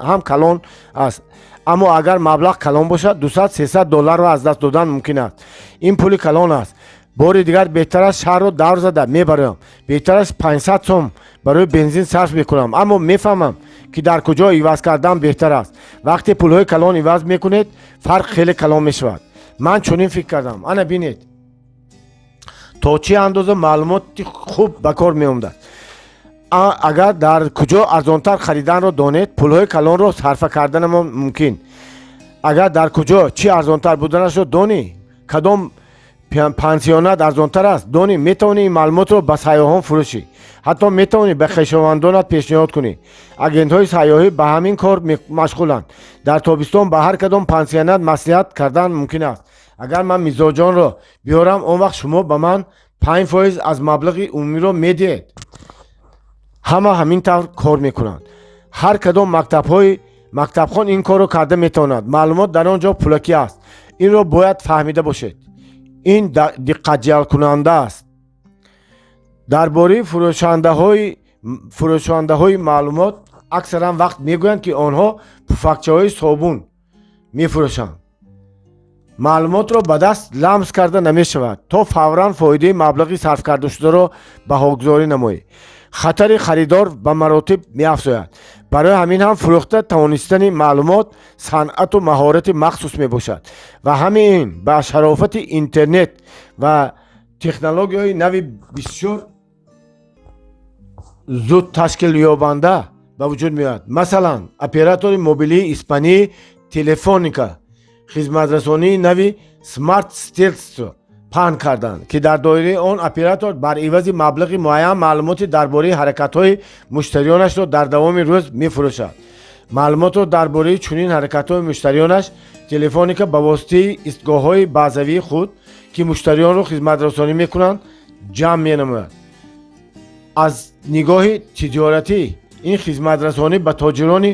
ҳам калон аст, аммо агар маблағ калон бошад, 200-300 долларро аз даст додан мумкин аст. Ин пули калон аст. Бори дигар беҳтар аст шаҳрро давр зада мебароям, беҳтар аст 500 сом барои бензин сарф мекунам, аммо мефаҳмам, ки дар куҷо иваз кардан беҳтар аст. Вақте пулҳои калон иваз мекунед, фарқ хеле калон мешавад. Ман чунин фикр кардам. Ана бинед, то чӣ андоза маълумоти хуб ба кор меомадад. Агар дар куҷо арзонтар хариданро донед, пулҳои калонро сарфа карданамон мумкин. Агар дар куҷо чӣ арзонтар буданашро донӣ, кадом пансионат арзонтар аст донӣ, метавонӣ ин маълумотро ба сайёҳон фурӯшӣ, ҳатто метавонӣ ба хешовандонат пешниҳод кунӣ. Агентҳои сайёҳӣ ба ҳамин кор машғуланд. Дар тобистон ба ҳар кадом пансионат маслиҳат кардан мумкин аст. Агар ман мизоҷонро биёрам, он вақт шумо ба ман 5% аз маблағи умумиро медиҳед. Ҳама ҳамин тавр кор мекунанд. Ҳар кадом мактабҳои мактабхон ин корро карда метавонад. Маълумот дар он ҷо пулакӣ аст. Инро бояд фаҳмида бошед. Ин диққатҷалбкунанда аст. Дар бораи фурӯшандаҳои маълумот аксаран вақт мегӯянд, ки онҳо пуфакчаҳои собун мефурӯшанд. Маълумотро ба даст ламс карда намешавад, то фавран фоидаи маблағи сарфкардашударо баҳогузорӣ намоӣ. Хатари харидор ба маротиб меафзояд. Барои ҳамин ҳам фурӯхта тавонистани маълумот санъату маҳорати махсус мебошад ва ҳамин ин ба шарофати интернет ва технологияҳои нави бисёр зуд ташкилёбанда ба вуҷуд меояд. Масалан, оператори мобилии испании Телефоника хизматрасонии нави Smart Stealth паҳн карданд, ки дар доираи он оператор бар ивази маблағи муайян маълумоти дар бораи ҳаракатҳои муштариёнашро дар давоми рӯз мефурӯшад. Маълумотро дар бораи чунин ҳаракатҳои муштариёнаш Телефоника ба воситаи истгоҳҳои базавии худ, ки муштариёнро хизматрасонӣ мекунанд, ҷамъ менамояд. Аз нигоҳи тиҷоратӣ ин хизматрасонӣ ба тоҷирони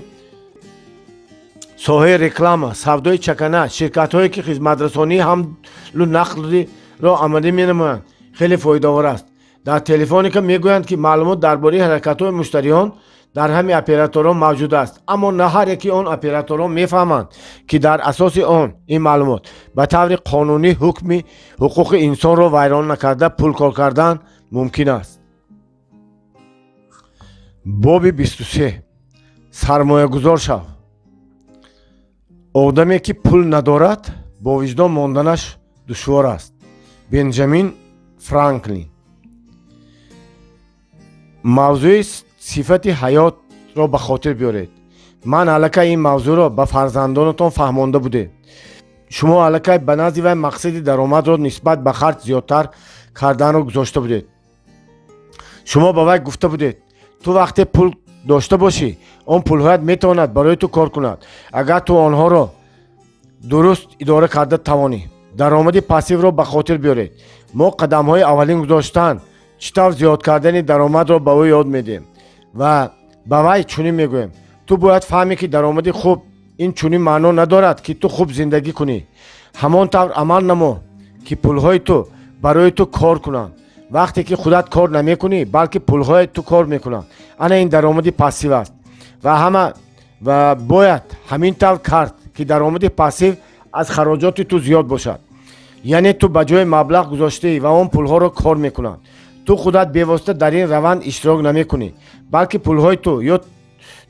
соҳаи реклама, савдои чакана, ширкатҳое, ки хизматрасонии ҳамлу нақлро амалӣ менамоянд, хеле фоидаовар аст. Дар Телефоника мегӯянд, ки маълумот дар бораи ҳаракатҳои муштариён дар ҳамаи операторон мавҷуд аст, аммо на ҳар яки он операторон мефаҳманд, ки дар асоси он ин маълумот ба таври қонунӣ ҳукми ҳуқуқи инсонро вайрон накарда пул кор кардан мумкин аст. Боби 23. Сармоягузор шав. Одаме, ки пул надорад, бо виҷдон монданаш душвор аст. Бенҷамин Франклин. Мавзӯи сифати ҳаётро ба хотир биёред. Ман аллакай ин мавзӯъро ба фарзандонатон фаҳмонда будем. Шумо аллакай ба назди вай мақсади даромадро нисбат ба харҷ зиёдтар карданро гузошта будед. Шумо ба вай гуфта будед: ту вақте пул дошта бошӣ, он пулҳоят метавонад барои ту кор кунад, агар ту онҳоро дуруст идора карда тавонӣ. Даромади пассивро ба хотир биёред. Мо қадамҳои аввалин гузоштан, чӣ тавр зиёд кардани даромадро ба ӯ ёд медиҳем ва ба вай чунин мегӯем: ту бояд фаҳмӣ, ки даромади хуб ин чунин маъно надорад, ки ту хуб зиндагӣ кунӣ. Ҳамон тавр амал намо, ки пулҳои ту барои ту кор кунанд. Вақте ки худат кор намекунӣ, балки пулҳои ту кор мекунанд, ана ин даромади пассив аст. Ва ҳама ва бояд ҳамин тавр кард, ки даромади пассив аз хароҷоти ту зиёд бошад. Яъне ту ба ҷои маблағ гузоштаӣ ва он пулҳоро кор мекунанд. Ту худат бевосита дар ин раванд иштирок намекунӣ, балки пулҳои ту ё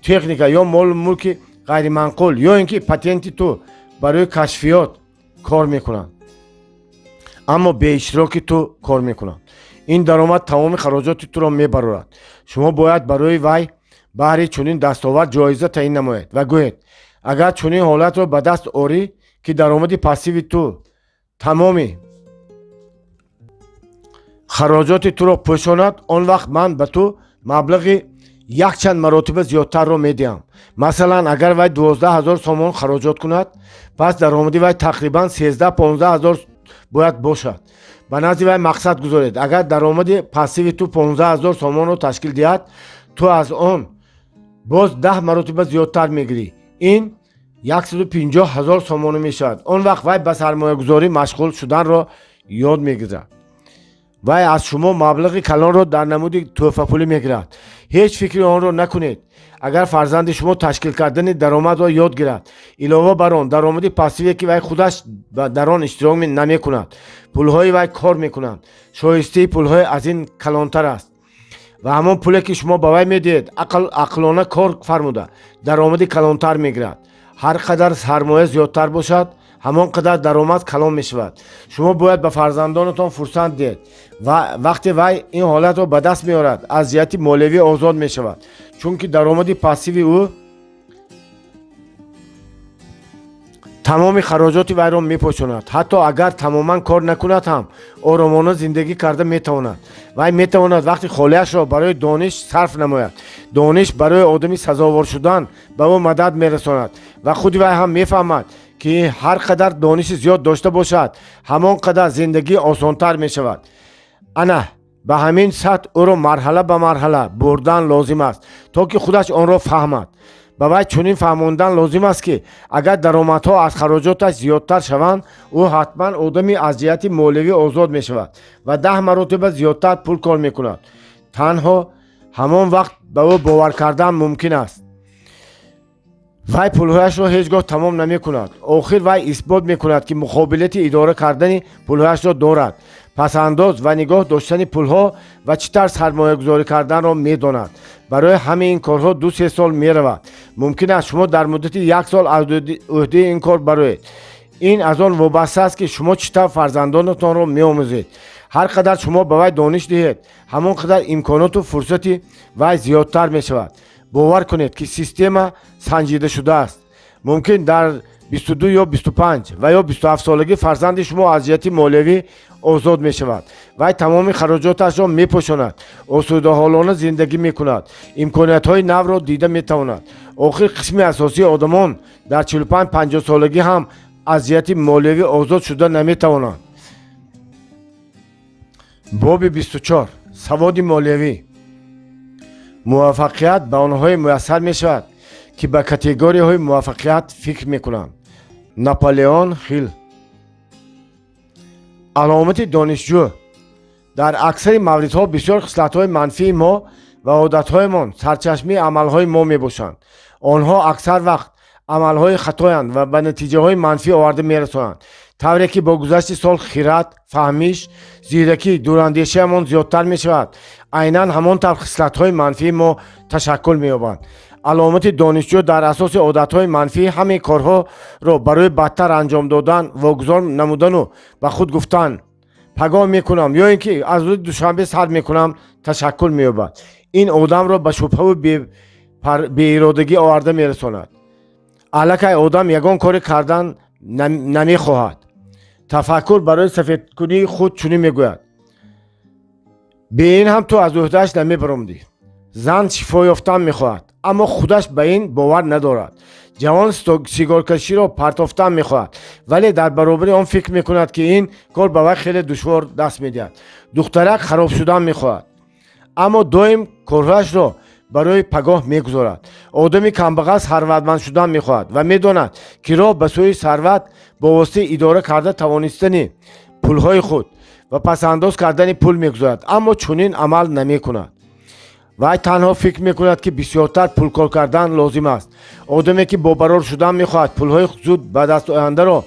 техника ё молу мулки ғайриманқул ё ин ки патенти ту барои кашфиёт кор мекунанд, аммо бе иштироки ту кор мекунанд. Ин даромад тамоми хароҷоти туро мебарорад. Шумо бояд барои вай баҳри чунин дастовард ҷоиза таъин намоед ва гӯед: агар чунин ҳолатро ба даст орӣ, ки даромади пассиви ту тамоми хароҷоти туро пӯшонад, он вақт ман ба ту маблағи якчанд маротиба зиёдтарро медиҳам. Масалан, агар вай 12 000 сомон хароҷот кунад, пас даромади вай тақрибан 13-15 ҳазор бояд бошад. Ба назди вай мақсад гузоред: агар даромади пассиви ту 15 000 сомонро ташкил диҳад, ту аз он боз 10 маротиба зиёдтар мегирӣ. Ин 150 000 сомонӣ мешавад. Он вақт вай ба сармоягузорӣ машғул шуданро ёд мегирад. Вай аз шумо маблағи калонро дар намуди тӯҳфапулӣ мегирад. Ҳеҷ фикри онро накунед, агар фарзанди шумо ташкил кардани даромадро ёд гирад. Илова бар он, даромади пассиве, ки вай худаш дар он иштирок намекунад, пулҳои вай кор мекунанд, шоистаи пулҳои аз ин калонтар аст. Ва ҳамон пуле, ки шумо ба вай медиҳед, ақлона кор фармуда, даромади калонтар мегирад. Ҳар қадар сармоя зиёдтар бошад, ҳамон қадар даромад калон мешавад. Шумо бояд ба фарзандонатон фурсат диҳед ва вақте вай ин ҳолатро ба даст меорад, аз ҷиҳати молиявӣ озод мешавад, чунки даромади пассиви ӯ тамоми хароҷоти вайро мепӯшонад. Ҳатто агар тамоман кор накунад ҳам, оромона зиндагӣ карда метавонад. Вай метавонад вақти холиашро барои дониш сарф намояд. Дониш барои одами сазовор шудан ба ӯ мадад мерасонад ва худи вай ҳам мефаҳмад, ки ҳар қадар дониши зиёд дошта бошад, ҳамон қадар зиндагӣ осонтар мешавад. Ана ба ҳамин сатҳ ӯро марҳала ба марҳала бурдан лозим аст, то ки худаш онро фаҳмад. Ба вай чунин фаҳмондан лозим аст, ки агар даромадҳо аз хароҷоташ зиёдтар шаванд, ӯ ҳатман одами аз ҷиҳати молиявӣ озод мешавад ва 10 маротиба зиёдтар пул кор мекунад. Танҳо ҳамон вақт ба ӯ бовар кардан мумкин аст. Вай пулҳояшро ҳеҷ гоҳ тамом намекунад. Охир вай исбот мекунад, ки муқобилияти идора кардани пулҳояшро дорад, пасандоз ва нигоҳ доштани пулҳо ва чӣ тавр сармоягузорӣ карданро медонад. Барои ҳамаи ин корҳо 2-3 сол меравад. Мумкин аст, шумо дар муддати як сол аз ӯҳдаи ин кор бароед. Ин аз он вобаста аст, ки шумо чӣ тавр фарзандонатонро меомӯзед. Ҳар қадар шумо ба вай дониш диҳед, ҳамон қадар имконоту фурсати вай зиёдтар мешавад. Бовар кунед, ки система санҷида шудааст. Мумкин дар 22 ё 25 ва ё 27 солагӣ фарзанди шумо аз ҷиҳати молиявӣ озод мешавад. Вай тамоми хароҷоташро мепӯшонад, осудаҳолона зиндагӣ мекунад, имкониятҳои навро дида метавонад. Охир қисми асосии одамон дар 45-50 солагӣ ҳам аз ҷиҳати молиявӣ озод шуда наметавонанд. Боби 24. Саводи молиявӣ. Муваффақият ба онҳое муяссар мешавад, ки ба категорияҳои муваффақият фикр мекунанд. Наполеон Хилл. Аломати донишҷӯ. Дар аксари мавридҳо бисёр хислатҳои манфии мо ва одатҳоямон сарчашмаи амалҳои мо мебошанд. Онҳо аксар вақт амалҳои хатоянд ва ба натиҷаҳои манфӣ оварда мерасонанд. Тавре ки бо гузашти сол хирад, фаҳмиш, зиракӣ, дурандешиамон зиёдтар мешавад, айнан ҳамон тавр хислатҳои манфии мо ташаккул меёбанд. Аломати донишҷӯ дар асоси одатҳои манфӣ ҳамаи корҳоро барои бадтар анҷом додан вогузор намудану ба худ гуфтан: пагоҳ мекунам ё ин ки аз рӯзи душанбе сар мекунам ташаккул меёбад. Ин одамро ба шубҳаву беиродагӣ оварда мерасонад. Аллакай одам ягон коре кардан намехоҳад. Тафаккур барои сафедкунии худ чунин мегӯяд: бе ин ҳам ту аз ӯҳдааш намебаромадӣ. Зан шифо ёфтан мехоҳад, аммо худаш ба ин бовар надорад. Ҷавон сигоркаширо партофтан мехоҳад, вале дар баробари он фикр мекунад, ки ин кор ба вай хеле душвор даст медиҳад. Духтарак хароб шудан мехоҳад, аммо доим корҳояшро барои пагоҳ мегузорад. Одами камбағал сарватманд шудан мехоҳад ва медонад, ки роҳ ба сӯи сарват бо воситаи идора карда тавонистани пулҳои худ ва пасандоз кардани пул мегузарад, аммо чунин амал намекунад. Вай танҳо фикр мекунад, ки бисёртар пулкор кардан лозим аст. Одаме, ки бобарор шудан мехоҳад, пулҳои зуд ба даст ояндаро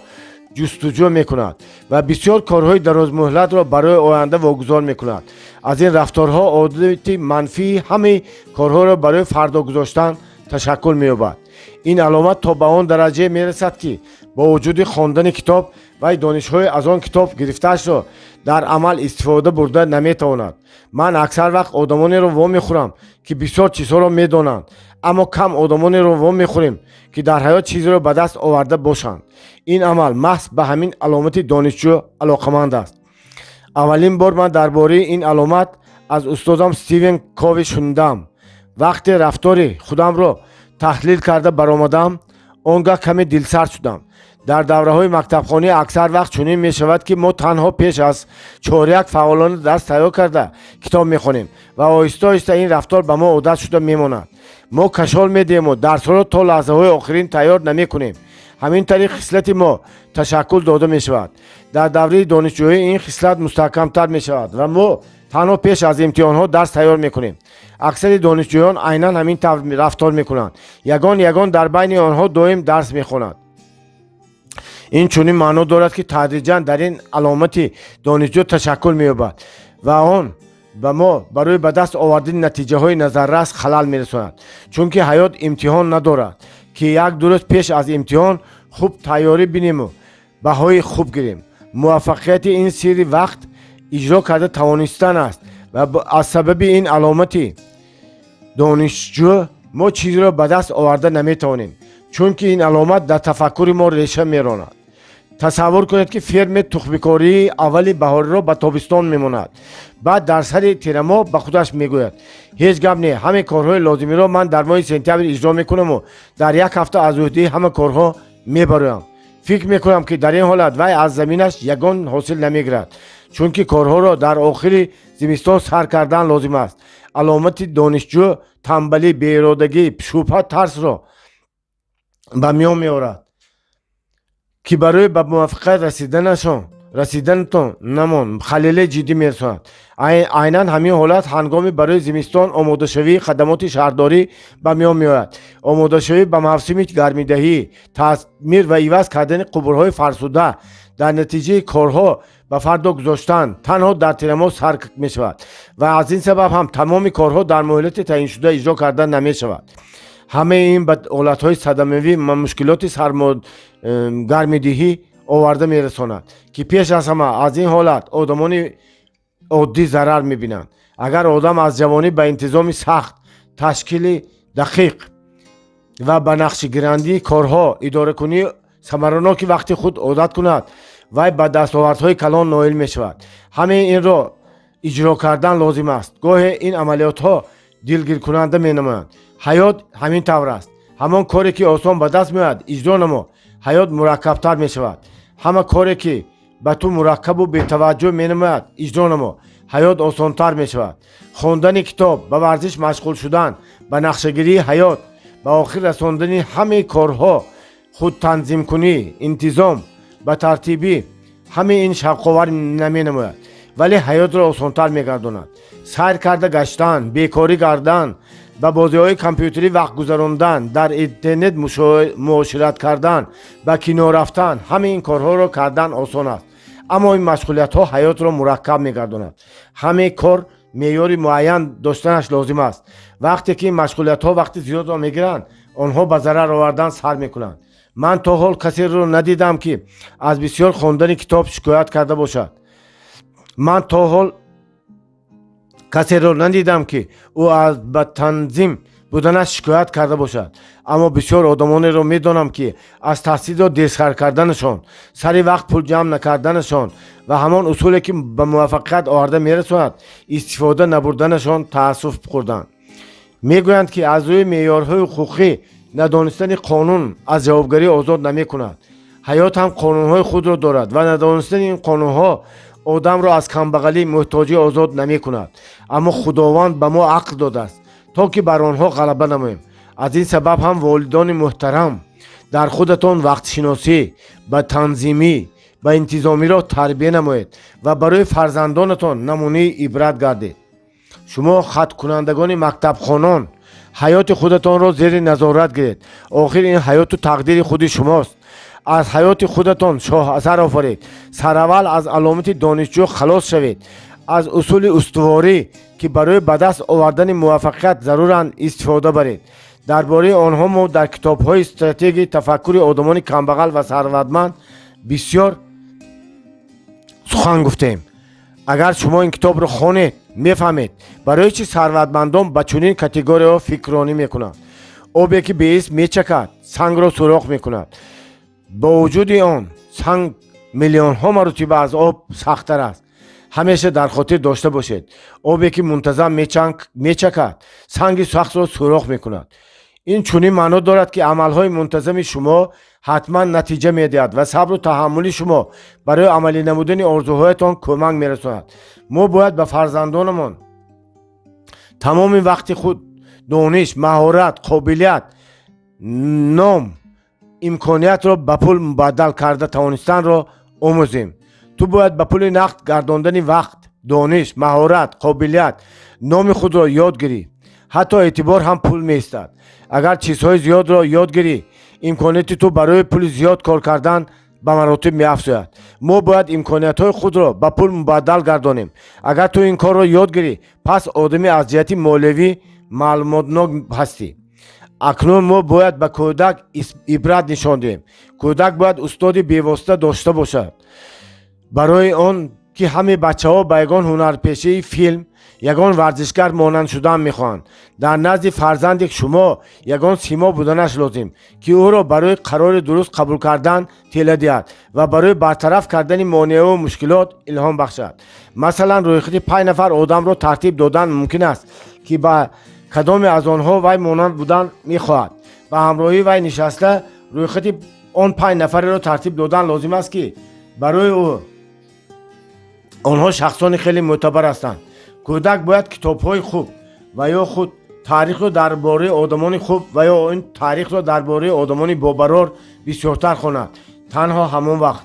ҷустуҷӯ мекунад ва бисёр корҳои дарозмуҳлатро барои оянда вогузор мекунад. Аз ин рафторҳо одати манфии ҳамаи корҳоро барои фардо гузоштан ташаккул меёбад. Ин аломат то ба он дараҷае мерасад, ки бо вуҷуди хондани китоб вай донишҳои аз он китоб гирифтаашро дар амал истифода бурда наметавонад. Ман аксар вақт одамонеро вомехӯрам, ки бисёр чизҳоро медонанд, аммо кам одамонеро вомехӯрем, ки дар ҳаёт чизеро ба даст оварда бошанд. Ин амал маҳз ба ҳамин аломати донишҷӯ алоқаманд аст. Аввалин бор ман дар бораи ин аломат аз устодам Стивен Кови шунидам. Вақте рафтори худамро таҳлил карда баромадам, он гаҳ каме дилсард шудам. Дар давраҳои мактабхонӣ аксар вақт чунин мешавад, ки мо танҳо пеш аз чоряк фаъолона дарс тайёр карда китоб мехонем ва оҳиста оҳиста ин рафтор ба мо одат шуда мемонад. Мо кашол медиҳему дарсҳоро то лаҳзаҳои охирин тайёр намекунем. Ҳамин тариқ хислати мо ташаккул дода мешавад. Дар давраи донишҷӯӣ ин хислат мустаҳкамтар мешавад ва мо танҳо пеш аз имтиҳонҳо дарс тайёр мекунем. Аксари донишҷӯён айнан ҳамин тавр рафтор мекунанд. Ягон ягон дар байни онҳо доим дарс мехонад. Ин чунин маъно дорад, ки тадриҷан дар ин аломати донишҷӯ ташаккул меёбад ва он ба мо барои ба даст овардани натиҷаҳои назаррас халал мерасонад, чунки ҳаёт имтиҳон надорад, ки як ду рӯз пеш аз имтиҳон хуб тайёрӣ бинему баҳои хуб гирем. Муваффақияти ин сири вақт иҷро карда тавонистан аст ва аз сабаби ин аломати донишҷӯ мо чизеро ба даст оварда наметавонем, чунки ин аломат дар тафаккури мо реша меронад. Тасаввур кунед, ки фермер тухмикории аввали баҳориро ба тобистон мемонад. Баъд дар сари тирамоҳ ба худаш мегӯяд: ҳеҷ гап не, ҳамаи корҳои лозимиро ман дар моҳи сентябр иҷро мекунаму дар як ҳафта аз ӯҳдаи ҳама корҳо мебароям. Фикр мекунам, ки дар ин ҳолат вай аз заминаш ягон ҳосил намегирад, чунки корҳоро дар охири зимистон сар кардан лозим аст. Аломати донишҷӯ тамбалӣ, беиродагӣ, шубҳа, тарсро ба миён меорад, ки барои ба муваффақият расиданатон намон халале ҷиддӣ мерасонад. Айнан ҳамин ҳолат ҳангоми барои зимистон омодашавии хадамоти шаҳрдорӣ ба миён меояд. Омодашавӣ ба мавсими гармидаҳӣ, таъмир ва иваз кардани қубурҳои фарсуда, дар натиҷаи корҳо ба фардо гузоштан танҳо дар тирамоҳ сар мешавад ва аз ин сабаб ҳам тамоми корҳо дар муҳлати таъиншуда иҷро карда намешавад. Ҳамаи ин ба ҳолатҳои садамавӣ ва мушкилоти гармидиҳӣ оварда мерасонад, ки пеш аз ҳама аз ин ҳолат одамони оддӣ зарар мебинанд. Агар одам аз ҷавонӣ ба интизоми сахт, ташкили дақиқ ва ба нақшагирандии корҳо, идоракунии самараноки вақти худ одат кунад, вай ба дастовардҳои калон ноил мешавад. Ҳамаи инро иҷро кардан лозим аст. Гоҳе ин амалиётҳо дилгиркунанда менамоянд. Ҳаёт ҳамин тавр аст. Ҳамон коре, ки осон ба даст меояд, иҷро намо, ҳаёт мураккабтар мешавад. Ҳама коре, ки ба ту мураккабу бетаваҷҷӯҳ менамояд, иҷро намо, ҳаёт осонтар мешавад. Хондани китоб, ба варзиш машғул шудан, ба нақшагирии ҳаёт, ба охир расондани ҳамаи корҳо, худтанзимкунӣ, интизом ба тартибӣ, ҳамаи ин шавқовар наменамояд, вале ҳаётро осонтар мегардонад. Сайр карда гаштан, бекорӣ кардан, ба бозиҳои компютерӣ вақт гузарондан, дар интернет муошират кардан, ба кино рафтан, ҳамаи ин корҳоро кардан осон аст, аммо ин машғулиятҳо ҳаётро мураккаб мегардонад. Ҳамаи кор меъёри муайян доштанаш лозим аст. Вақте ки ин машғулиятҳо вақти зиёдро мегиранд, онҳо ба зарар овардан сар мекунанд. Ман то ҳол касеро надидам, ки аз бисёр хондани китоб шикоят карда бошад. Ман то ҳол Касеро надидам, ки ӯ аз ба танзим буданаш шикоят карда бошад, аммо бисёр одамонеро медонам, ки аз таҳсилро дерсар карданашон, сари вақт пул ҷамъ накарданашон ва ҳамон усуле, ки ба муваффақият оварда мерасонад, истифода набурданашон таассуф хӯрданд. Мегӯянд, ки аз рӯи меъёрҳои ҳуқуқӣ надонистани қонун аз ҷавобгарӣ озод намекунад. Ҳаёт ҳам қонунҳои худро дорад ва надонистани ин қонунҳо одамро аз камбағалӣ, муҳтоҷӣ озод намекунад. Аммо Худованд ба мо ақл додааст, то ки бар онҳо ғалаба намоем. Аз ин сабаб ҳам, волидони муҳтарам, дар худатон вақтшиносӣ, ба танзимӣ, ба интизомиро тарбия намоед ва барои фарзандонатон намунаи ибрат гардед. Шумо, хаткунандагони мактабхонон, ҳаёти худатонро зери назорат гиред. Охир ин ҳаёту тақдири худи шумост. Аз ҳаёти худатон шоҳасар офаред. Сараввал аз аломати донишҷӯ халос шавед. Аз усули устуворӣ, ки барои ба даст овардани муваффақият заруранд, истифода баред. Дар бораи онҳо мо дар китобҳои стратегияи тафаккури одамони камбағал ва сарватманд бисёр сухан гуфтем. Агар шумо ин китобро хонед, мефаҳмед, барои чӣ сарватмандон ба чунин категорияҳо фикрронӣ мекунанд. Обе, ки беист мечакад, сангро сӯрох мекунад. Бо вуҷуди он, санг миллионҳо маротиба аз об сахттар аст. Ҳамеша дар хотир дошта бошед: обе, ки мунтазам мечакад, санги сахтро сӯрох мекунад. Ин чунин маъно дорад, ки амалҳои мунтазами шумо ҳатман натиҷа медиҳад ва сабру таҳаммули шумо барои амалӣ намудани орзуҳоятон кӯмак мерасонад. Мо бояд ба фарзандонамон тамоми вақти худ, дониш, маҳорат, қобилият, ном, имкониятро ба пул мубаддал карда тавонистанро омӯзем. Ту бояд ба пули нақд гардондани вақт, дониш, маҳорат, қобилият, номи худро ёд гирӣ. Ҳатто эътибор ҳам пул меистад. Агар чизҳои зиёдро ёд гирӣ, имконияти ту барои пули зиёд кор кардан ба маротиб меафзояд. Мо бояд имкониятҳои худро ба пул мубаддал гардонем. Агар ту ин корро ёд гирӣ, пас одами аз ҷиҳати молиявӣ маълумотнок ҳастӣ. Акнун мо бояд ба кӯдак ибрат нишон диҳем. Кӯдак бояд устоди бевосита дошта бошад. Барои он ки ҳамаи бачаҳо ба ягон ҳунарпешаи филм, ягон варзишгар монанд шудан мехоҳанд, дар назди фарзанди шумо ягон симо буданаш лозим, ки ӯро барои қарори дуруст қабул кардан тела диҳад ва барои бартараф кардани монеаҳову мушкилот илҳом бахшад. Масалан, рӯйхати 5 нафар одамро тартиб додан мумкин аст, ки ба кадоме аз онҳо вай монанд будан мехоҳад. Ба ҳамроҳии вай нишаста, рӯйхати он 5 нафареро тартиб додан лозим аст, ки барои ӯ онҳо шахсони хеле мӯътабар ҳастанд. Кӯдак бояд китобҳои хуб ва ё худ таърихро дар бораи одамони хуб ва ё ин таърихро дар бораи одамони бобарор бисёртар хонад. Танҳо ҳамон вақт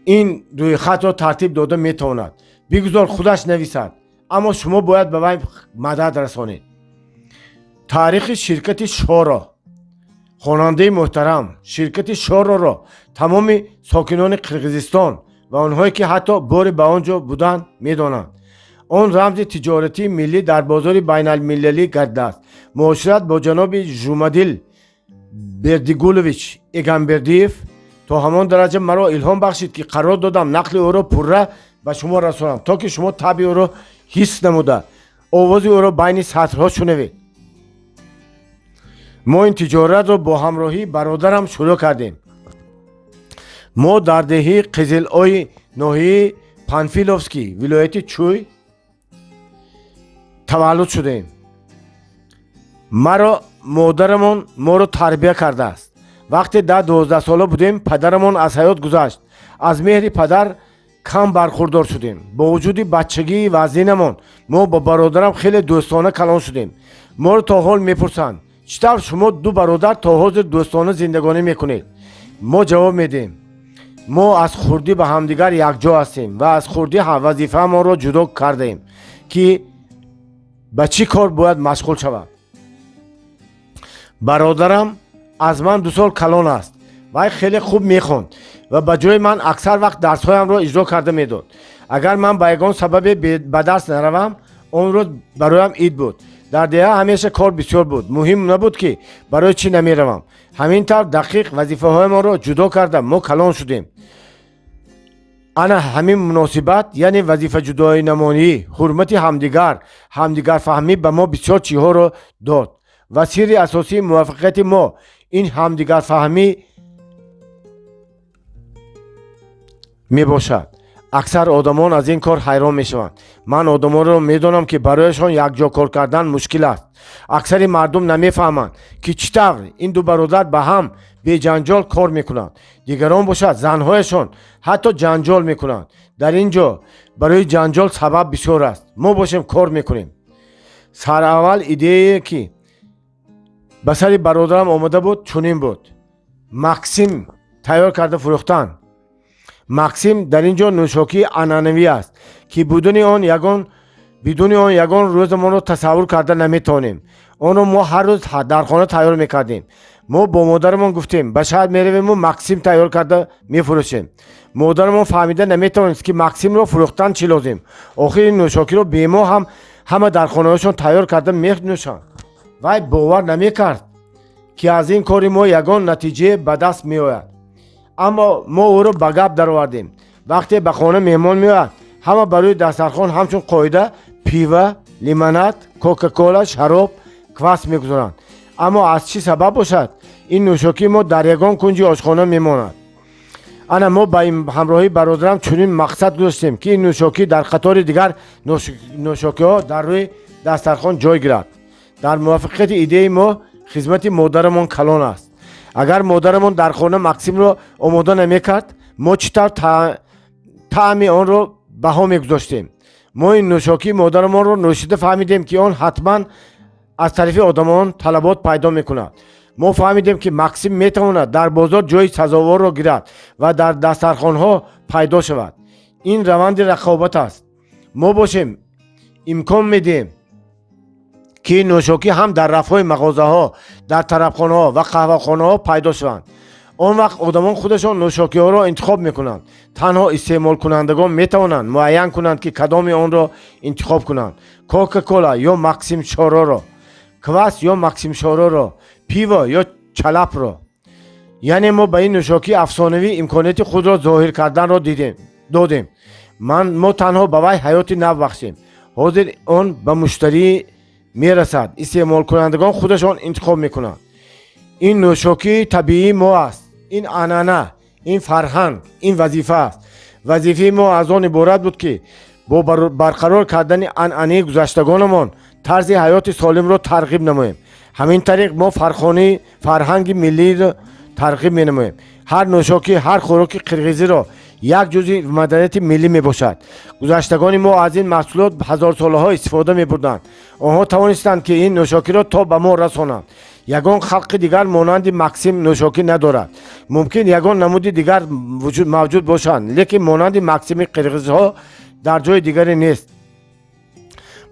ин рӯйхатро тартиб дода метавонад. Бигузор худаш нависад, аммо шумо бояд ба вай мадад расонед. Таърихи ширкати Шоро. Хонандаи муҳтарам, ширкати Шороро тамоми сокинони Қирғизистон ва онҳое, ки ҳатто боре ба он ҷо буданд, медонанд. Он рамзи тиҷоратии миллӣ дар бозори байналмилалӣ гардидааст. Муошират бо ҷаноби Жумадил Бердигулович Эгамбердиев то ҳамон дараҷа маро илҳом бахшид, ки қарор додам нақли ӯро пурра ба шумо расонам, то ки шумо табъи ӯро ҳисс намуда, овози ӯро байни сатрҳо шунавед. Мо ин тиҷоратро бо ҳамроҳии бародарам шурӯъ кардем. Мо дар деҳаи Қизилои ноҳияи Панфиловский, вилояти Чӯй таваллуд шудаем. Маро модарамон моро тарбия кардааст. Вақте дар 12сола будем, падарамон аз ҳаёт гузашт. Аз меҳри падар кам бархурдор шудем. Бо вуҷуди бачагии вазнинамон, мо бо бародарам хеле дӯстона калон шудем. Моро то ҳол мепурсанд: «Чӣ тавр шумо ду бародар то ҳозир дӯстона зиндагонӣ мекунед?» Мо ҷавоб медиҳем: мо аз хурдӣ ба ҳамдигар якҷо ҳастем ва аз хурдӣ вазифаамонро ҷудо кардаем, ки ба чӣ кор бояд машғул шавад. Бародарам аз ман 2 сол калон аст. Вай хеле хуб мехонд ва ба ҷои ман аксар вақт дарсҳоямро иҷро карда медод. Агар ман ба ягон сабабе ба дарс наравам, он рӯз бароям ид буд. Дар деҳа ҳамеша кор бисёр буд. Муҳим набуд, ки барои чӣ намеравам. Ҳамин тавр дақиқ вазифаҳоямонро ҷудо карда, мо калон шудем. Ана ҳамин муносибат, яъне вазифаҷудоинамоӣ, ҳурмати ҳамдигар, ҳамдигарфаҳмӣ ба мо бисёр чизҳоро дод ва сирри асосии муваффақияти мо ин ҳамдигарфаҳмӣ мебошад. Аксар одамон аз ин кор ҳайрон мешаванд. Ман одамонро медонам, ки барояшон якҷо кор кардан мушкил аст. Аксари мардум намефаҳманд, ки чӣ тавр ин ду бародар ба ҳам беҷанҷол кор мекунанд. Дигарон бошад, занҳояшон ҳатто ҷанҷол мекунанд. Дар ин ҷо барои ҷанҷол сабаб бисёр аст. Мо бошем, кор мекунем. Сараввал идеяе, ки ба сари бародарам омада буд, чунин буд: Максим тайёр карда фурӯхтан. Максим дар ин ҷо нӯшокии анъанавӣ аст, ки будани он ягон бидуни он ягон рӯзамонро тасаввур карда наметавонем. Онро мо ҳар рӯз дар хона тайёр мекардем. Мо бо модарамон гуфтем, ба шаҳр меравему Максим тайёр карда мефурӯшем. Модарамон фаҳмида наметавонист, ки Максимро фурӯхтан чӣ лозим. Охир ин нӯшокиро бе мо ҳам ҳама дар хонаҳояшон тайёр карда менӯшанд. Вай бовар намекард, ки аз ин кори мо ягон натиҷае ба даст меояд. Аммо мо ӯро ба гап даровардем. Вақте ба хона меҳмон меояд, ҳама ба рӯи дастархон ҳамчун қоида пиво, лимонад, кока-кола, шароб, квас мегузоранд. Аммо аз чӣ сабаб бошад, ин нӯшокии мо дар ягон кунҷи ошхона мемонад. Ана мо ба ҳамроҳии бародарам чунин мақсад гузоштем, ки ин нӯшокӣ дар қатори дигар нӯшокиҳо дар рӯи дастархон ҷой гирад. Дар муваффақияти идеяи мо хизмати модарамон калон аст. Агар модарамон дар хона Максимро омода намекард, мо чӣ тавр таъми онро баҳо мегузоштем? Мо ин нӯшокии модарамонро нӯшида фаҳмидем, ки он ҳатман аз тарафи одамон талабот пайдо мекунад. Мо фаҳмидем, ки Максим метавонад дар бозор ҷои сазоворро гирад ва дар дастархонҳо пайдо шавад. Ин раванди рақобат аст. Мо бошем, имкон медиҳем, ки ин нӯшокӣ ҳам дар рафҳои мағозаҳо, дар тарабхонаҳо ва қаҳвахонаҳо пайдо шаванд. Он вақт одамон худашон нӯшокиҳоро интихоб мекунанд. Танҳо истеъмолкунандагон метавонанд муайян кунанд, ки кадоми онро интихоб кунанд: кока-кола ё Максим Шороро, квас ё Максим Шороро, пиво ё чалапро. Яъне мо ба ин нӯшокии афсонавӣ имконияти худро зоҳир карданро дидем, додем. Ман мо танҳо ба вай ҳаёти нав бахшем. Ҳозир он ба муштарӣ мерасад, истеъмолкунандагон худашон интихоб мекунанд. Ин нӯшокии табиии мо аст, ин анъана, ин фарҳанг, ин вазифа аст. Вазифаи мо аз он иборат буд, ки бо барқарор кардани анъанаи гузаштагонамон тарзи ҳаёти солимро тарғиб намоем. Ҳамин тариқ мо фархонӣ фарҳанги миллиро тарғиб менамоем. Ҳар нӯшокӣ, ҳар хӯроки қирғизиро як ҷузъи маданияти миллӣ мебошад. Гузаштагони мо аз ин маҳсулот ҳазорсолаҳо истифода мебурданд. Онҳо тавонистанд, ки ин нӯшокиро то ба мо расонанд. Ягон халқи дигар монанди Максим нӯшокӣ надорад. Мумкин, ягон намуди дигар мавҷуд бошанд, лекин монанди Максими қирғизҳо дар ҷои дигаре нест.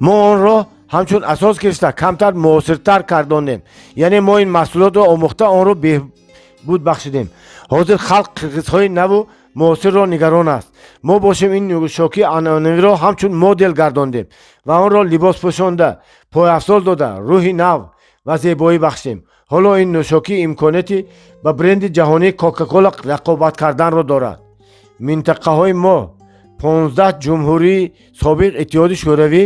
Мо онро ҳамчун асос гирифта, камтар муосиртар гардондем. Яъне мо ин маҳсулотро омӯхта, онро беҳбуд бахшидем. Ҳозир халқ қирғизҳои наву муосирро нигарон аст. Мо бошем, ин нӯшокии анъанавиро ҳамчун модел гардондем ва онро либос пӯшонда, пойафзол дода, рӯҳи нав ва зебоӣ бахшидем. Ҳоло ин нӯшокӣ имконияти ба бренди ҷаҳонии кока-кола рақобат карданро дорад. Минтақаҳои мо, 15 ҷумҳурии собиқ Иттиҳоди Шӯравӣ,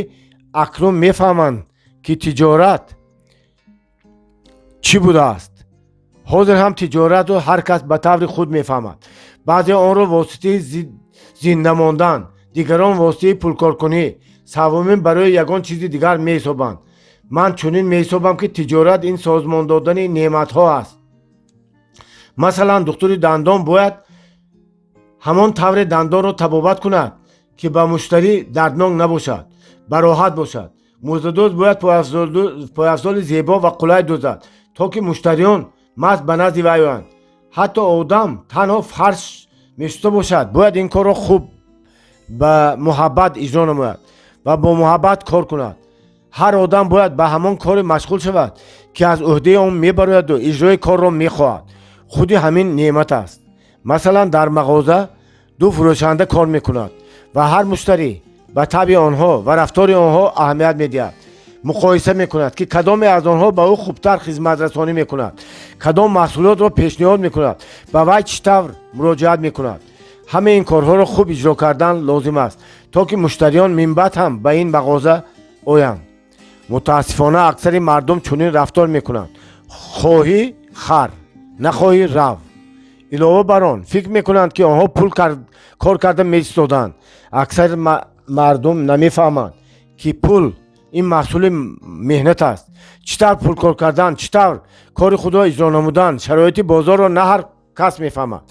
акнун мефаҳманд, ки тиҷорат чӣ будааст. Ҳозир ҳам тиҷоратро ҳар кас ба таври худ мефаҳмад. Баъзе онро воситаи зинда мондан, дигарон воситаи пулкоркунӣ, севумин барои ягон чизи дигар меҳисобанд. Ман чунин меҳисобам, ки тиҷорат ин созмон додани неъматҳо аст. Масалан, духтури дандон бояд ҳамон тавре дандонро табобат кунад, ки ба муштарӣ дарднок набошад, бароҳат бошад. Мӯзадӯз бояд пойафзоли зебо ва қулай дӯзад, то ки муштариён маҳз ба назди вай оянд. Ҳатто одам танҳо фарш мешуста бошад, бояд ин корро хуб, ба муҳаббат иҷро намояд ва бо муҳаббат кор кунад. Ҳар одам бояд ба ҳамон коре машғул шавад, ки аз ӯҳдаи он мебарояду иҷрои корро мехоҳад. Худи ҳамин неъмат аст. Масалан, дар мағоза ду фурӯшанда кор мекунад ва ҳар муштарӣ ба табъи онҳо ва рафтори онҳо аҳамият медиҳад, муқоиса мекунад, ки кадоме аз онҳо ба ӯ хубтар хизматрасонӣ мекунад, кадом маҳсулотро пешниҳод мекунад, ба вай чӣ тавр муроҷиат мекунад. Ҳамаи ин корҳоро хуб иҷро кардан лозим аст, то ки муштариён минбаъд ҳам ба ин мағоза оянд. Мутаассифона, аксари мардум чунин рафтор мекунанд: хоҳӣ хар, нахоҳӣ рав. Илова бар он, фикр мекунанд, ки онҳо пул кор карда меистоданд. Аксари мардум намефаҳманд, ки пул ин маҳсули меҳнат аст. Чӣ тавр пул кор кардан, чӣ тавр кори худро иҷро намудан, шароити бозорро на ҳар кас мефаҳмад.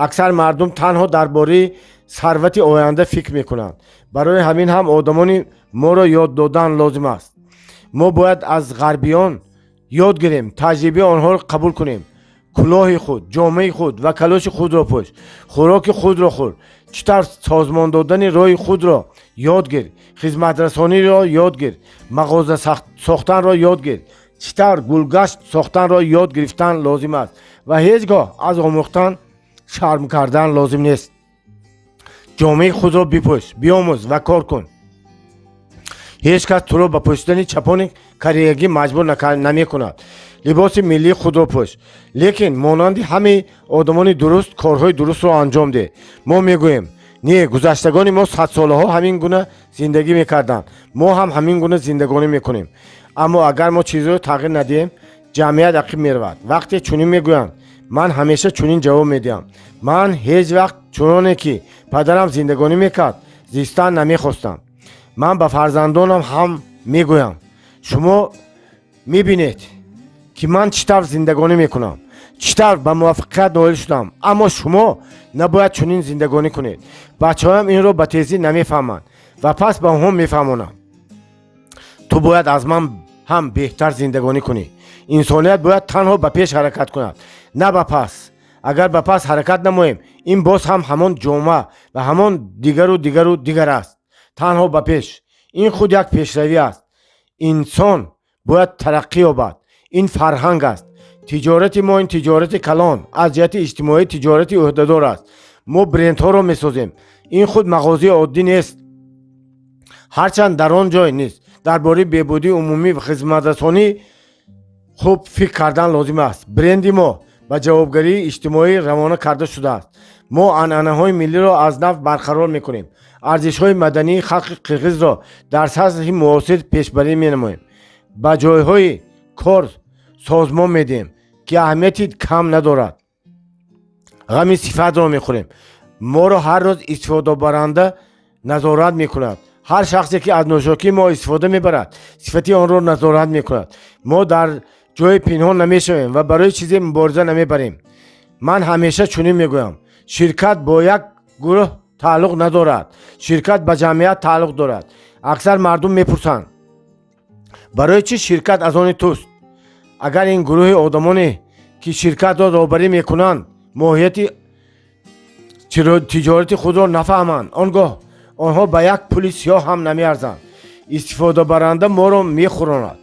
Аксар мардум танҳо дар бораи сарвати оянда фикр мекунанд. Барои ҳамин ҳам одамони моро ёд додан лозим аст. Мо бояд аз ғарбиён ёд гирем, таҷрибаи онҳоро қабул кунем. Кулоҳи худ, ҷомаи худ ва калоши худро пӯш, хӯроки худро хӯр, чӣ тавр созмон додани роҳи худро ёд гир, хизматрасониро ёд гир, мағоза сохтанро ёд гир, чӣ тавр гулгашт сохтанро ёд гирифтан лозим аст ва ҳеҷ гоҳ аз омӯхтан шарм кардан лозим нест. Ҷомаи худро бипӯш, биомӯз ва кор кун. Ҳеҷ кас туро ба пӯшидани чапони кореягӣ маҷбур намекунад. Либоси миллии худро пӯш, лекин монанди ҳамаи одамони дуруст корҳои дурустро анҷом деҳ. Мо мегӯем: не, гузаштагони мо садсолаҳо ҳамин гуна зиндагӣ мекарданд, мо ҳам ҳамин гуна зиндагонӣ мекунем. Аммо агар мо чизеро тағйир надиҳем, ҷамъият ақиб меравад. Вақте чунин мегӯянд, ман ҳамеша чунин ҷавоб медиҳам: ман ҳеҷ вақт чуноне ки падарам зиндагонӣ мекард, зистан намехостам. Ман ба фарзандонам ҳам мегӯям: шумо мебинед, ки ман чӣ тавр зиндагонӣ мекунам, чӣ тавр ба муваффақият ноил шудам, аммо шумо набояд чунин зиндагонӣ кунед. Бачаҳоям инро ба тезӣ намефаҳманд ва пас ба онҳо мефаҳмонам: ту бояд аз ман ҳам беҳтар зиндагонӣ кунӣ. Инсоният бояд танҳо ба пеш ҳаракат кунад, на ба пас. Агар ба пас ҳаракат намоем, ин боз ҳам ҳамон ҷома ва ҳамон дигару дигару дигар аст. Танҳо ба пеш, ин худ як пешравӣ аст. Инсон бояд тараққӣ ёбад. Ин фарҳанг аст. Тиҷорати мо ин тиҷорати калон, аз ҷиҳати иҷтимоӣ тиҷорати ӯҳдадор аст. Мо брендҳоро месозем. Ин худ мағозаи оддӣ нест. Ҳарчанд дар он ҷой низ дар бораи беҳбудии умумӣ ва хизматрасонӣ хуб фикр кардан лозим аст. Бренди мо ба ҷавобгарии иҷтимоӣ равона карда шудааст. Мо анъанаҳои миллиро аз нав барқарор мекунем, арзишҳои мадании халқи қирғизро дар сатҳи муосир пешбарӣ менамоем, ба ҷойҳои кор созмон медиҳем, ки аҳамияти кам надорад. Ғами сифатро мехӯрем. Моро ҳар рӯз истифодабаранда назорат мекунад. Ҳар шахсе, ки аз нӯшокии мо истифода мебарад, сифати онро назорат мекунад. Мо дар ҷое пинҳон намешавем ва барои чизе мубориза намебарем. Ман ҳамеша чунин мегӯям: ширкат бо як гурӯҳ тааллуқ надорад, ширкат ба ҷамъият тааллуқ дорад. Аксар мардум мепурсанд: барои чӣ ширкат аз они туст? Агар ин гурӯҳи одамоне, ки ширкатро роҳбарӣ мекунанд, моҳияти тиҷорати худро нафаҳманд, он гоҳ онҳо ба як пули сиёҳ ҳам намеарзанд. Истифодабаранда моро мехӯронад.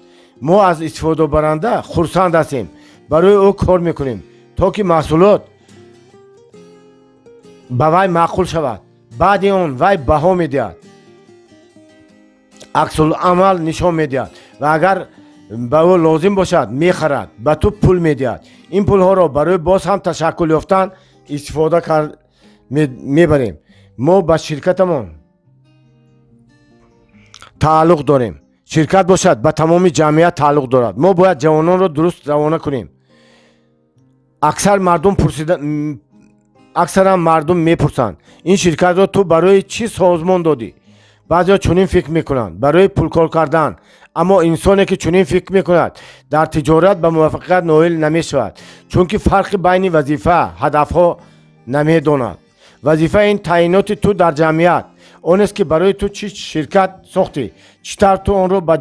Мо аз истифодабаранда хурсанд ҳастем, барои ӯ кор мекунем, то ки маҳсулот ба вай маъқул шавад. Баъди он вай баҳо медиҳад, аксуламал нишон медиҳад ва агар ба ӯ лозим бошад, мехарад, ба ту пул медиҳад. Ин пулҳоро барои боз ҳам ташаккул ёфтан истифода мебарем. Мо ба ширкатамон тааллуқ дорем, ширкат бошад, ба тамоми ҷамъият тааллуқ дорад. Мо бояд ҷавононро дуруст равона кунем. Аксаран мардум мепурсанд: ин ширкатро ту барои чӣ созмон додӣ? Баъзеҳо чунин фикр мекунанд: барои пулкор кардан. Аммо инсоне, ки чунин фикр мекунад, дар тиҷорат ба муваффақият ноил намешавад, чунки фарқи байни вазифа, ҳадафҳо намедонад. Вазифа ин таъиноти ту дар ҷамъият, он аст, ки барои ту чӣ ширкат сохтӣ, чӣ тавр ту онро ба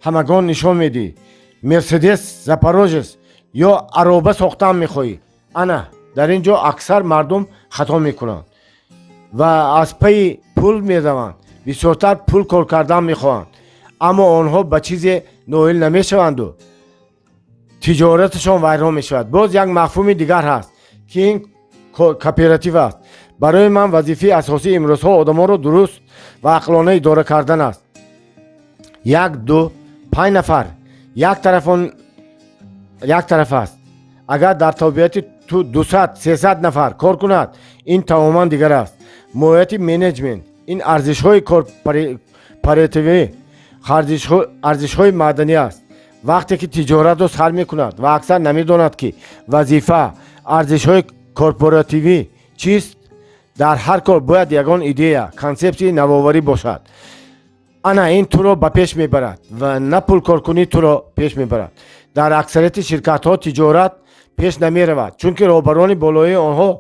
ҳамагон нишон медиҳӣ. Мерседес, Запорожец ё ароба сохтан мехоҳӣ? Ана дар ин ҷо аксар мардум хато мекунанд ва аз пайи пул мераванд, бисёртар пул кор кардан мехоҳанд, аммо онҳо ба чизе ноил намешаванду тиҷораташон вайрон мешавад. Боз як мафҳуми дигар ҳаст, ки ин кооператив аст. Барои ман вазифаи асосии имрӯзҳо одамонро дуруст ва ақлона идора кардан аст. Як, ду, панҷ нафар як тараф аст. Агар дар тобеияти ту 200-300 нафар кор кунад, ин тамоман дигар аст. Моҳияти менеҷмент ин арзишҳои корпоративӣ, арзишҳои маданӣ аст. Вақте ки тиҷоратро сар мекунад ва аксар намедонад, ки вазифа, арзишҳои корпоративӣ чист. Дар ҳар кор бояд ягон идея, консепсияи навоварӣ бошад. Ана ин туро ба пеш мебарад ва на пулкоркунӣ туро пеш мебарад. Дар аксарияти ширкатҳо тиҷорат пеш намеравад, чунки роҳбарони болоии онҳо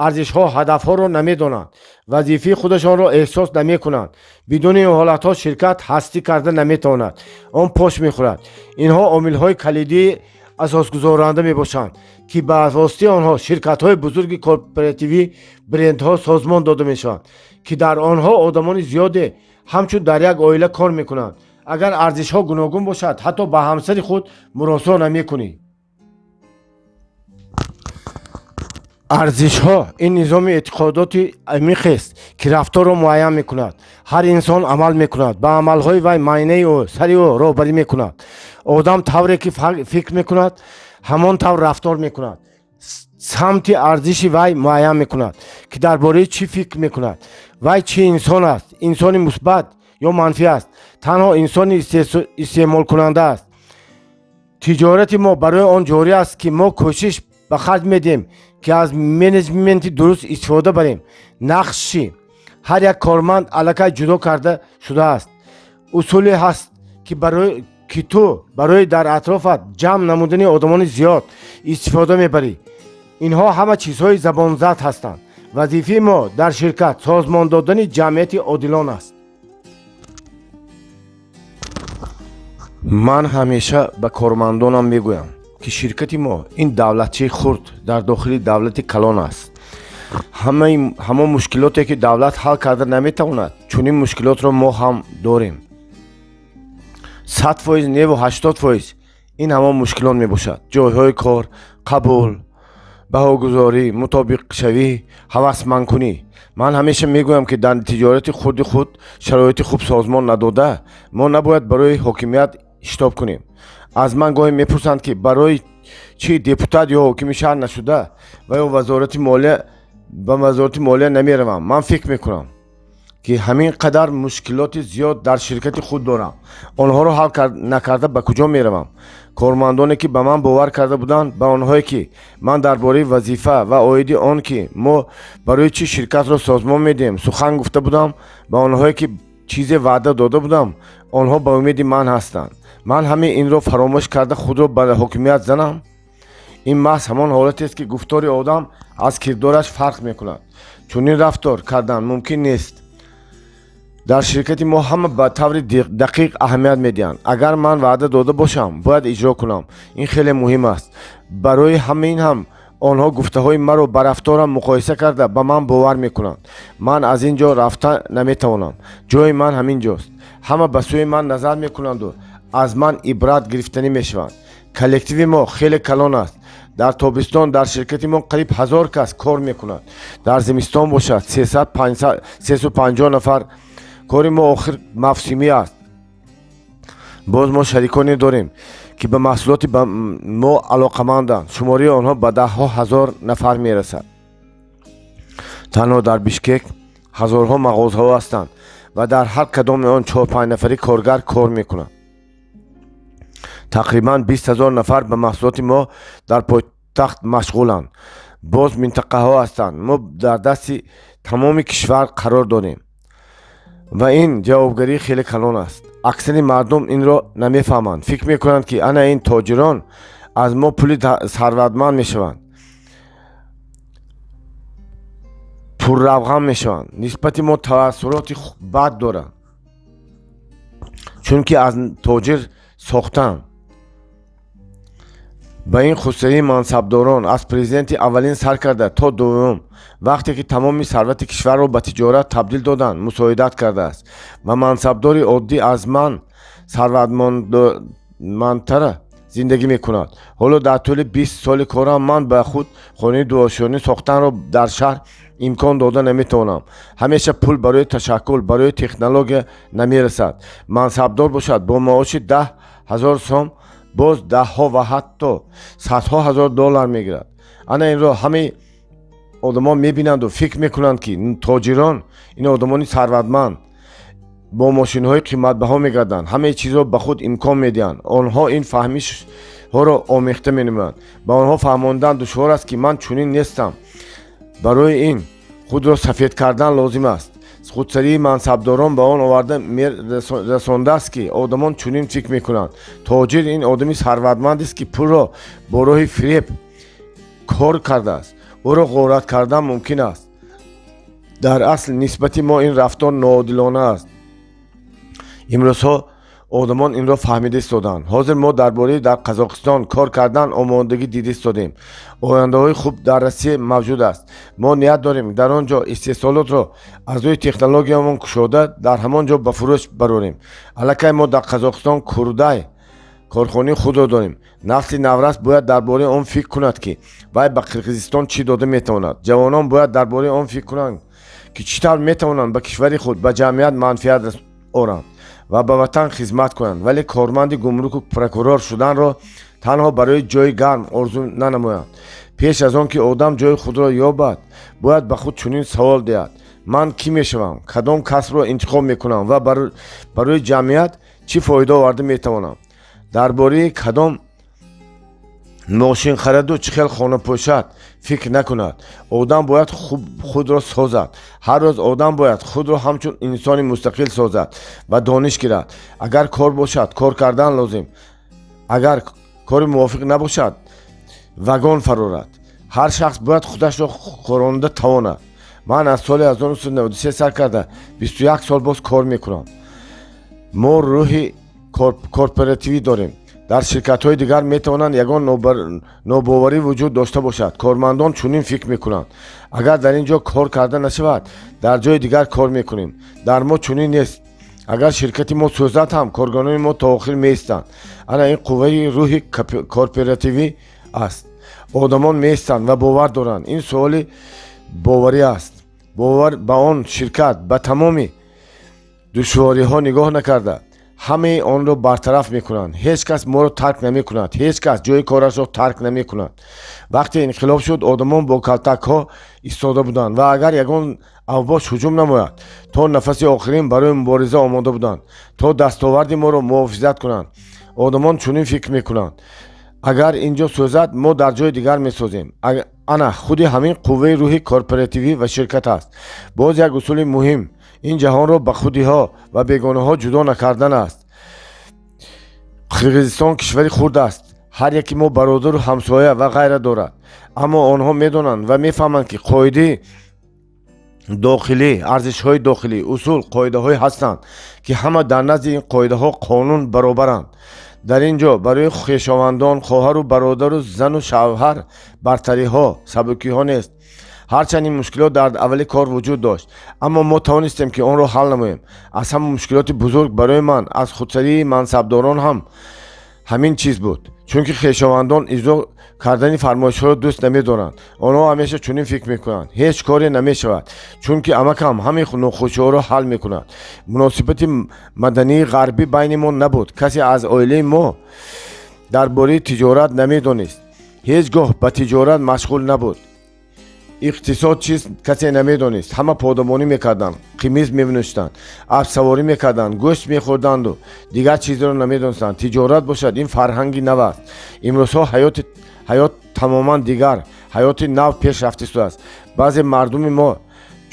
арзишҳо, ҳадафҳоро намедонанд, вазифаи худашонро эҳсос намекунанд. Бидуни ин ҳолатҳо ширкат ҳастӣ карда наметавонад, он пош мехӯрад. Инҳо омилҳои калидии асосгузоранда мебошанд, ки ба воситаи онҳо ширкатҳои бузурги корпоративӣ, брендҳо созмон дода мешаванд, ки дар онҳо одамони зиёде ҳамчун дар як оила кор мекунанд. Агар арзишҳо гуногун бошад, ҳатто ба ҳамсари худ муросо намекунӣ. Арзишҳо ин низоми эътиқодоти амиқест, ки рафторро муайян мекунад. Ҳар инсон амал мекунад, ба амалҳои вай майнаи ӯ, сари ӯ роҳбарӣ мекунад. Одам тавре ки фикр мекунад, ҳамон тавр рафтор мекунад. Самти арзиши вай муайян мекунад, ки дар бораи чӣ фикр мекунад, вай чӣ инсон аст, инсони мусбат ё манфӣ аст, танҳо инсони истеъмолкунанда аст. Тиҷорати мо барои он ҷорӣ аст, ки мо кӯшиш ба харҷ медиҳем, ки аз менеҷменти дуруст истифода барем. Нақши ҳар як корманд аллакай ҷудо карда шудааст. Усуле ҳаст, ки ту барои дар атрофат ҷамъ намудани одамони зиёд истифода мебарӣ. Инҳо ҳама чизҳои забонзад ҳастанд. Вазифаи мо дар ширкат созмон додани ҷамъияти одилон аст. Ман ҳамеша ба кормандонам мегӯям, ки ширкати мо ин давлатчаи хурд дар дохили давлати калон аст. Ҳамон мушкилоте, ки давлат ҳал карда наметавонад, чунин мушкилотро мо ҳам дорем. 100% неву 80% ин ҳамон мушкилот мебошад: ҷойҳои кор, қабул, баҳогузорӣ, мутобиқшавӣ, ҳавасмандкунӣ. Ман ҳамеша мегӯям, ки дар тиҷорати хурди худ шароити хуб созмон надода, мо набояд барои ҳокимият шитоб кунем. Аз ман гоҳе мепурсанд, ки барои чӣ депутат ё ҳокими шаҳр нашуда ва ё вазорати молия ба вазорати молия намеравам. Ман фикр мекунам, ки ҳамин қадар мушкилоти зиёд дар ширкати худ дорам, онҳоро ҳал накарда ба куҷо меравам? Кормандоне, ки ба ман бовар карда буданд, ба онҳое, ки ман дар бораи вазифа ва оиди он, ки мо барои чӣ ширкатро созмон медиҳем, сухан гуфта будам, ба онҳое, ки чизе ваъда дода будам, онҳо ба умеди ман ҳастанд. Ман ҳамин инро фаромӯш карда, худро ба ҳокимият занам? Ин маҳз ҳамон ҳолатест, ки гуфтори одам аз кирдораш фарқ мекунад. Чунин рафтор кардан мумкин нест. Дар ширкати мо ҳама ба таври дақиқ аҳамият медиҳанд. Агар ман ваъда дода бошам, бояд иҷро кунам. Ин хеле муҳим аст. Барои ҳамин ҳам онҳо гуфтаҳои маро ба рафторам муқоиса карда, ба ман бовар мекунанд. Ман аз ин ҷо рафта наметавонам, ҷои ман ҳамин ҷост. Ҳама ба сӯи ман назар мекунанду аз ман ибрат гирифтанӣ мешаванд. Коллективи мо хеле калон аст. Дар тобистон дар ширкати мо қариб 1000 кас кор мекунад, дар зимистон бошад 350 нафар. Кори мо охир мавсимӣ аст. Боз мо шариконе дорем, ки ба маҳсулоти мо алоқаманданд. Шумораи онҳо ба даҳҳо ҳазор нафар мерасад. Танҳо дар Бишкек ҳазорҳо мағозаҳо ҳастанд ва дар ҳар кадоми он чор-панҷ нафари коргар кор мекунад. Тақрибан 20 000 нафар ба маҳсулоти мо дар пойтахт машғуланд. Боз минтақаҳо ҳастанд. Мо дар дасти тамоми кишвар қарор дорем ва ин ҷавобгарии хеле калон аст. Аксари мардум инро намефаҳманд, фикр мекунанд, ки ана ин тоҷирон аз мо пули сарватманд мешаванд, пурравған мешаванд, нисбати мо таассуроти бад доранд, чунки аз тоҷир сохтанд. Ба ин хусусияти мансабдорон аз президенти аввалин сар карда то дуввум, вақте ки тамоми сарвати кишварро ба тиҷорат табдил доданд, мусоидат кардааст ва мансабдори оддӣ аз ман сарватмандтара зиндагӣ мекунад. Ҳоло дар тӯли 20 соли корам ман ба худ хонаи дуошёнӣ сохтанро дар шаҳр имкон дода наметавонам. Ҳамеша пул барои ташаккул, барои технология намерасад. Мансабдор бошад, бо маоши 10 000 сом боз даҳҳо ва ҳатто садҳо ҳазор доллар мегирад. Ана инро ҳамаи одамон мебинанду фикр мекунанд, ки тоҷирон ин одамони сарватманд, бо мошинҳои қиматбаҳо мегарданд, ҳамаи чизро ба худ имкон медиҳанд. Онҳо ин фаҳмишҳоро омехта менамоянд. Ба онҳо фаҳмондан душвор аст, ки ман чунин нестам. Барои ин худро сафед кардан лозим аст. Худсарии мансабдорон ба он оварда расондааст, ки одамон чунин фикр мекунанд: тоҷир ин одами сарватмандест, ки пулро бо роҳи фиреб кор кардааст, ӯро ғорат кардан мумкин аст. Дар асл нисбати мо ин рафтор ноодилона аст. Имрӯзҳо одамон инро фаҳмида истодаанд. Ҳозир мо дар бораи дар Қазоқистон кор кардан омодагӣ дида истодем. Ояндаҳои хуб дар Россия мавҷуд аст. Мо ният дорем дар он ҷо истеҳсолотро аз рӯи технологиямон кушода, дар ҳамон ҷо ба фурӯш барорем. Аллакай мо дар Қазоқистон Курдай корхонаи худро дорем. Насли наврас бояд дар бораи он фикр кунад, ки вай ба Қирғизистон чӣ дода метавонад. Ҷавонон бояд дар бораи он фикр кунанд, ки чӣ тавр метавонанд ба кишвари худ, ба ҷамъият манфиат оранд ва ба ватан хизмат кунанд, вале корманди гумруку прокурор шуданро танҳо барои ҷои гарм орзу нанамоянд. Пеш аз он ки одам ҷои худро ёбад, бояд ба худ чунин савол диҳад: ман кӣ мешавам, кадом касбро интихоб мекунам ва барои ҷамъият чӣ фоида оварда метавонам? Дар бораи кадом мошин хараду чӣ хел хона пӯшад фикр накунад. Одам бояд хуб худро созад. Ҳар рӯз одам бояд худро ҳамчун инсони мустақил созад ва дониш гирад. Агар кор бошад, кор кардан лозим, агар кори мувофиқ набошад, вагон фарорад. Ҳар шахс бояд худашро хӯронда тавонад. Ман аз соли 1993 сар карда 21 сол боз кор мекунам. Мо рӯҳи корпоративӣ дорем. Дар ширкатҳои дигар метавонанд ягон нобоварӣ вуҷуд дошта бошад. Кормандон чунин фикр мекунанд: агар дар ин ҷо кор карда нашавад, дар ҷои дигар кор мекунем. Дар мо чунин нест. Агар ширкати мо сӯзад ҳам, коргарони мо то охир меистанд. Ана ин қувваи рӯҳи корпоративӣ аст. Одамон меистанд ва бовар доранд. Ин суоли боварӣ аст, бовар ба он ширкат. Ба тамоми душвориҳо нигоҳ накарда, ҳамаи онро бартараф мекунанд. Ҳеҷ кас моро тарк намекунад, ҳеҷ кас ҷои корашро тарк намекунад. Вақте инқилоб шуд, одамон бо калтакҳо истода буданд ва агар ягон авбош ҳуҷум намояд, то нафаси охирин барои мубориза омода буданд, то дастоварди моро муҳофизат кунанд. Одамон чунин фикр мекунанд: агар ин ҷо сӯзад, мо дар ҷои дигар месозем. Ана худи ҳамин қувваи рӯҳи корпоративӣ ва ширкат аст. Боз як усули муҳим ин ҷаҳонро ба худиҳо ва бегонаҳо ҷудо накардан аст. Қирғизистон кишвари хурд аст, ҳар яки мо бародару ҳамсоя ва ғайра дорад. Аммо онҳо медонанд ва мефаҳманд, ки қоидаи дохилӣ, арзишҳои дохилӣ, усул, қоидаҳое ҳастанд, ки ҳама дар назди ин қоидаҳо, қонун баробаранд. Дар ин ҷо барои хешовандон, хоҳару бародару зану шавҳар бартариҳо, сабукиҳо нест. Ҳарчанд ин мушкилот дар аввали кор вуҷуд дошт, аммо мо тавонистем, ки онро ҳал намоем. Аз ҳама мушкилоти бузург барои ман аз худсарии мансабдорон ҳам ҳамин чиз буд, чунки хешовандон иҷро кардани фармоишҳоро дӯст намедоранд. Онҳо ҳамеша чунин фикр мекунанд: ҳеҷ коре намешавад, чунки амакам ҳамин нохушиҳоро ҳал мекунад. Муносибати мадании ғарбӣ байни мо набуд. Касе аз оилаи мо дар бораи тиҷорат намедонист, ҳеҷ гоҳ ба тиҷорат машғул набуд. Иқтисод чист, касе намедонист. Ҳама подабонӣ мекарданд, қимиз менӯшиданд, аспсаворӣ мекарданд, гӯшт мехӯрданду дигар чизеро намедонистанд. Тиҷорат бошад, ин фарҳанги нав аст. Имрӯзҳо ҳаёт тамоман дигар, ҳаёти нав пеш рафта истодааст. Баъзе мардуми мо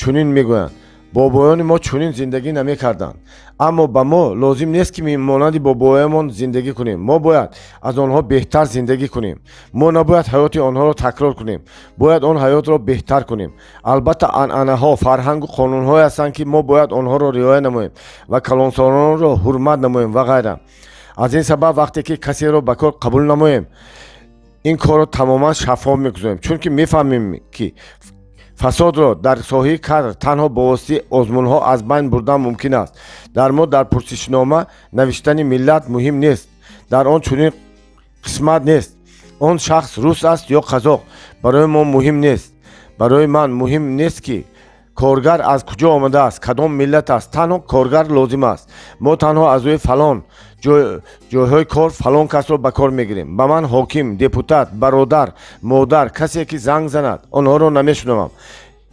чунин мегӯянд: бобоёни мо чунин зиндагӣ намекарданд. Аммо ба мо лозим нест, ки монанди бобоёнамон зиндагӣ кунем. Мо бояд аз онҳо беҳтар зиндагӣ кунем. Мо набояд ҳаёти онҳоро такрор кунем, бояд он ҳаётро беҳтар кунем. Албатта, анъанаҳо, фарҳангу қонунҳое ҳастанд, ки мо бояд онҳоро риоя намоем ва калонсолонро ҳурмат намоем ва ғайра. Аз ин сабаб, вақте ки касеро ба кор қабул намоем, ин корро тамоман шаффоф мегузорем, чунки мефаҳмем, ки фасодро дар соҳаи кадр танҳо бо воситаи озмунҳо аз байн бурдан мумкин аст. Дар мо дар пурсишнома навиштани миллат муҳим нест. Дар он чунин қисмат нест: он шахс рус аст ё қазоқ, барои мо муҳим нест. Барои ман муҳим нест, ки Коргар аз куҷо омадааст, кадом миллат аст, танҳо коргар лозим аст. Мо танҳо аз рӯи фалон ҷойҳои кор фалон касро ба кор мегирем. Ба ман ҳоким, депутат, бародар, модар, касе ки занг занад, онҳоро намешунавам.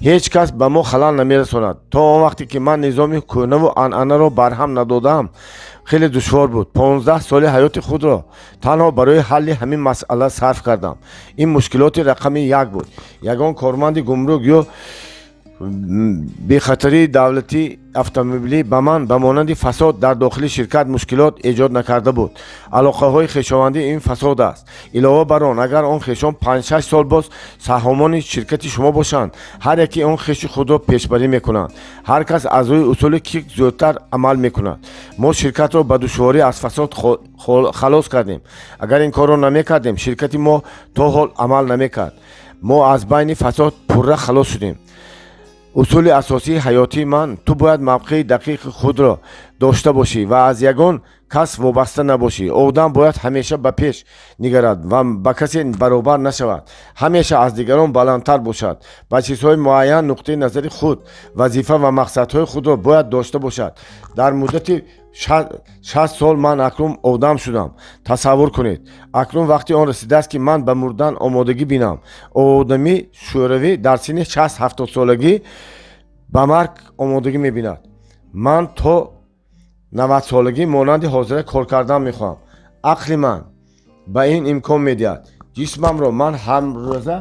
Ҳеҷ кас ба мо халал намерасонад. То он вақте ки ман низоми кӯҳнаву анъанаро барҳам надодаам, хеле душвор буд. 15 соли ҳаёти худро танҳо барои ҳалли ҳамин масъала сарф кардам. Ин мушкилоти рақами як буд. Ягон корманди гумрук ё бехатарии давлатии автомобилӣ ба ман ба монанди фасод дар дохили ширкат мушкилот эҷод накарда буд. Алоқаҳои хешовандӣ ин фасод аст. Илова бар он, агар он хешон 5-6 сол боз саҳомони ширкати шумо бошанд, ҳар яке он хеши худро пешбарӣ мекунанд. Ҳар кас аз рӯи усули ки зудтар амал мекунад. Мо ширкатро ба душворӣ аз фасод халос кардем. Агар ин корро намекардем, ширкати мо то ҳол амал намекард. Мо аз байни фасод пурра халос шудем. Усули асосии ҳаётии ман: ту бояд мавқеи дақиқи худро дошта бошӣ ва аз ягон кас вобаста набошӣ. Одам бояд ҳамеша ба пеш нигарад ва ба касе баробар нашавад, ҳамеша аз дигарон баландтар бошад. Ба чизҳои муайян нуқтаи назари худ, вазифа ва мақсадҳои худро бояд дошта бошад. Дар муддати 60 сол ман акнун одам шудам. Тасаввур кунед, акнун вақти он расидааст, ки ман ба мурдан омодагӣ бинам. Одами шӯравӣ дар синни 60-70 солагӣ ба марг омодагӣ мебинад. Ман то 90-солагӣ монанди ҳозира кор кардан мехоҳам. Ақли ман ба ин имкон медиҳад. Ҷисмамро ман ҳамрӯза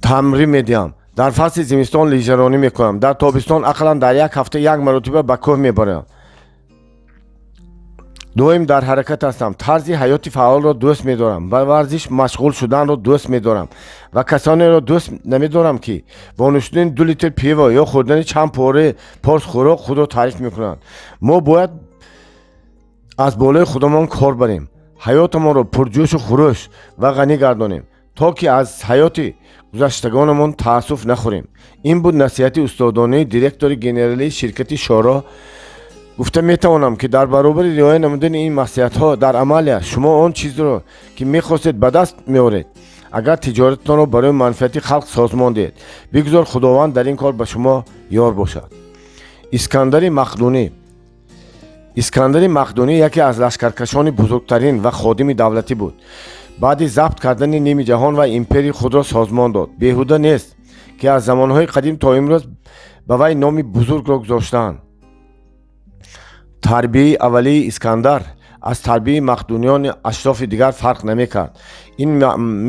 тамрин медиҳам. Дар фасли зимистон лижаронӣ мекунам, дар тобистон ақаллан дар як ҳафта як маротиба ба кӯҳ мебарам. Доим дар ҳаракат ҳастам. Тарзи ҳаёти фаъолро дӯст медорам, ба варзиш машғул шуданро дӯст медорам ва касонеро дӯст намедорам, ки бо нӯшидани 2 литр пиво ё хӯрдани чанд пораи порс хӯрок худро таъриф мекунанд. Мо бояд аз болои худамон кор барем, ҳаётамонро пурҷӯшу хурӯш ва ғанӣ гардонем, то ки аз ҳаёти гузаштагонамон таассуф нахӯрем. Ин буд насиҳати устодонаи директори генералии ширкати Шоро. Гуфта метавонам, ки дар баробари риоя намудани ин маслиҳатҳо дар амалия шумо он чизро, ки мехостед, ба даст меоред, агар тиҷорататонро барои манфиати халқ созмон диҳед. Бигузор Худованд дар ин кор ба шумо ёр бошад. Искандари Мақдунӣ. Искандари Мақдунӣ яке аз лашкаркашони бузургтарин ва ходими давлатӣ буд. Баъди забт кардани ними ҷаҳон ва империяи худро созмон дод. Беҳуда нест, ки аз замонҳои қадим то имрӯз ба вай номи бузургро гузоштаанд. Тарбияи аввалии Искандар аз тарбияи мақдуниёни ашрофи дигар фарқ намекард. Ин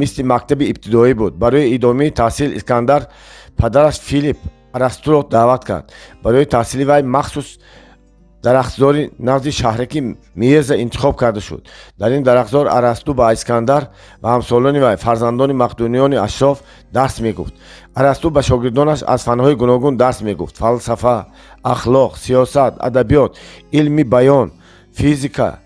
мисли мактаби ибтидоӣ буд. Барои идомаи таҳсил Искандар падараш Филипп Арастуро даъват кард. Барои таҳсили вай махсус дарахтзори назди шаҳраки Миеза интихоб карда шуд. Дар ин дарахтзор Арасту ба Искандар ва ҳамсолони вай, фарзандони мақдуниёни ашроф, дарс мегуфт. Арасту ба шогирдонаш аз фанҳои гуногун дарс мегуфт: фалсафа, ахлоқ, сиёсат, адабиёт, илми баён, физика,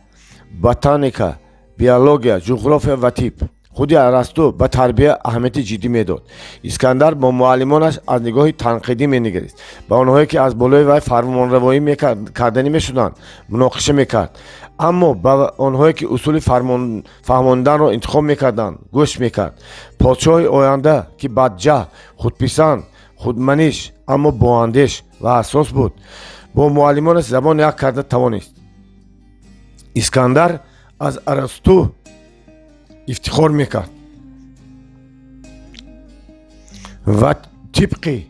ботаника, биология, ҷуғрофия ва тиб. Худи Арасту ба тарбия аҳамияти ҷиддӣ медод. Искандар бо муаллимонаш аз нигоҳи танқидӣ менигарист. Ба онҳое, ки аз болои вай фармонравоӣ карданӣ мешуданд, муноқиша мекард, аммо ба онҳое, ки усули фаҳмониданро интихоб мекарданд, гӯш мекард. Подшоҳи оянда, ки бадҷаҳд, худписанд, худманиш, аммо боандеш ва ҳассос буд, бо муаллимонаш забон як карда тавонист. Искандар аз Арасту ифтихор мекард ва тибқи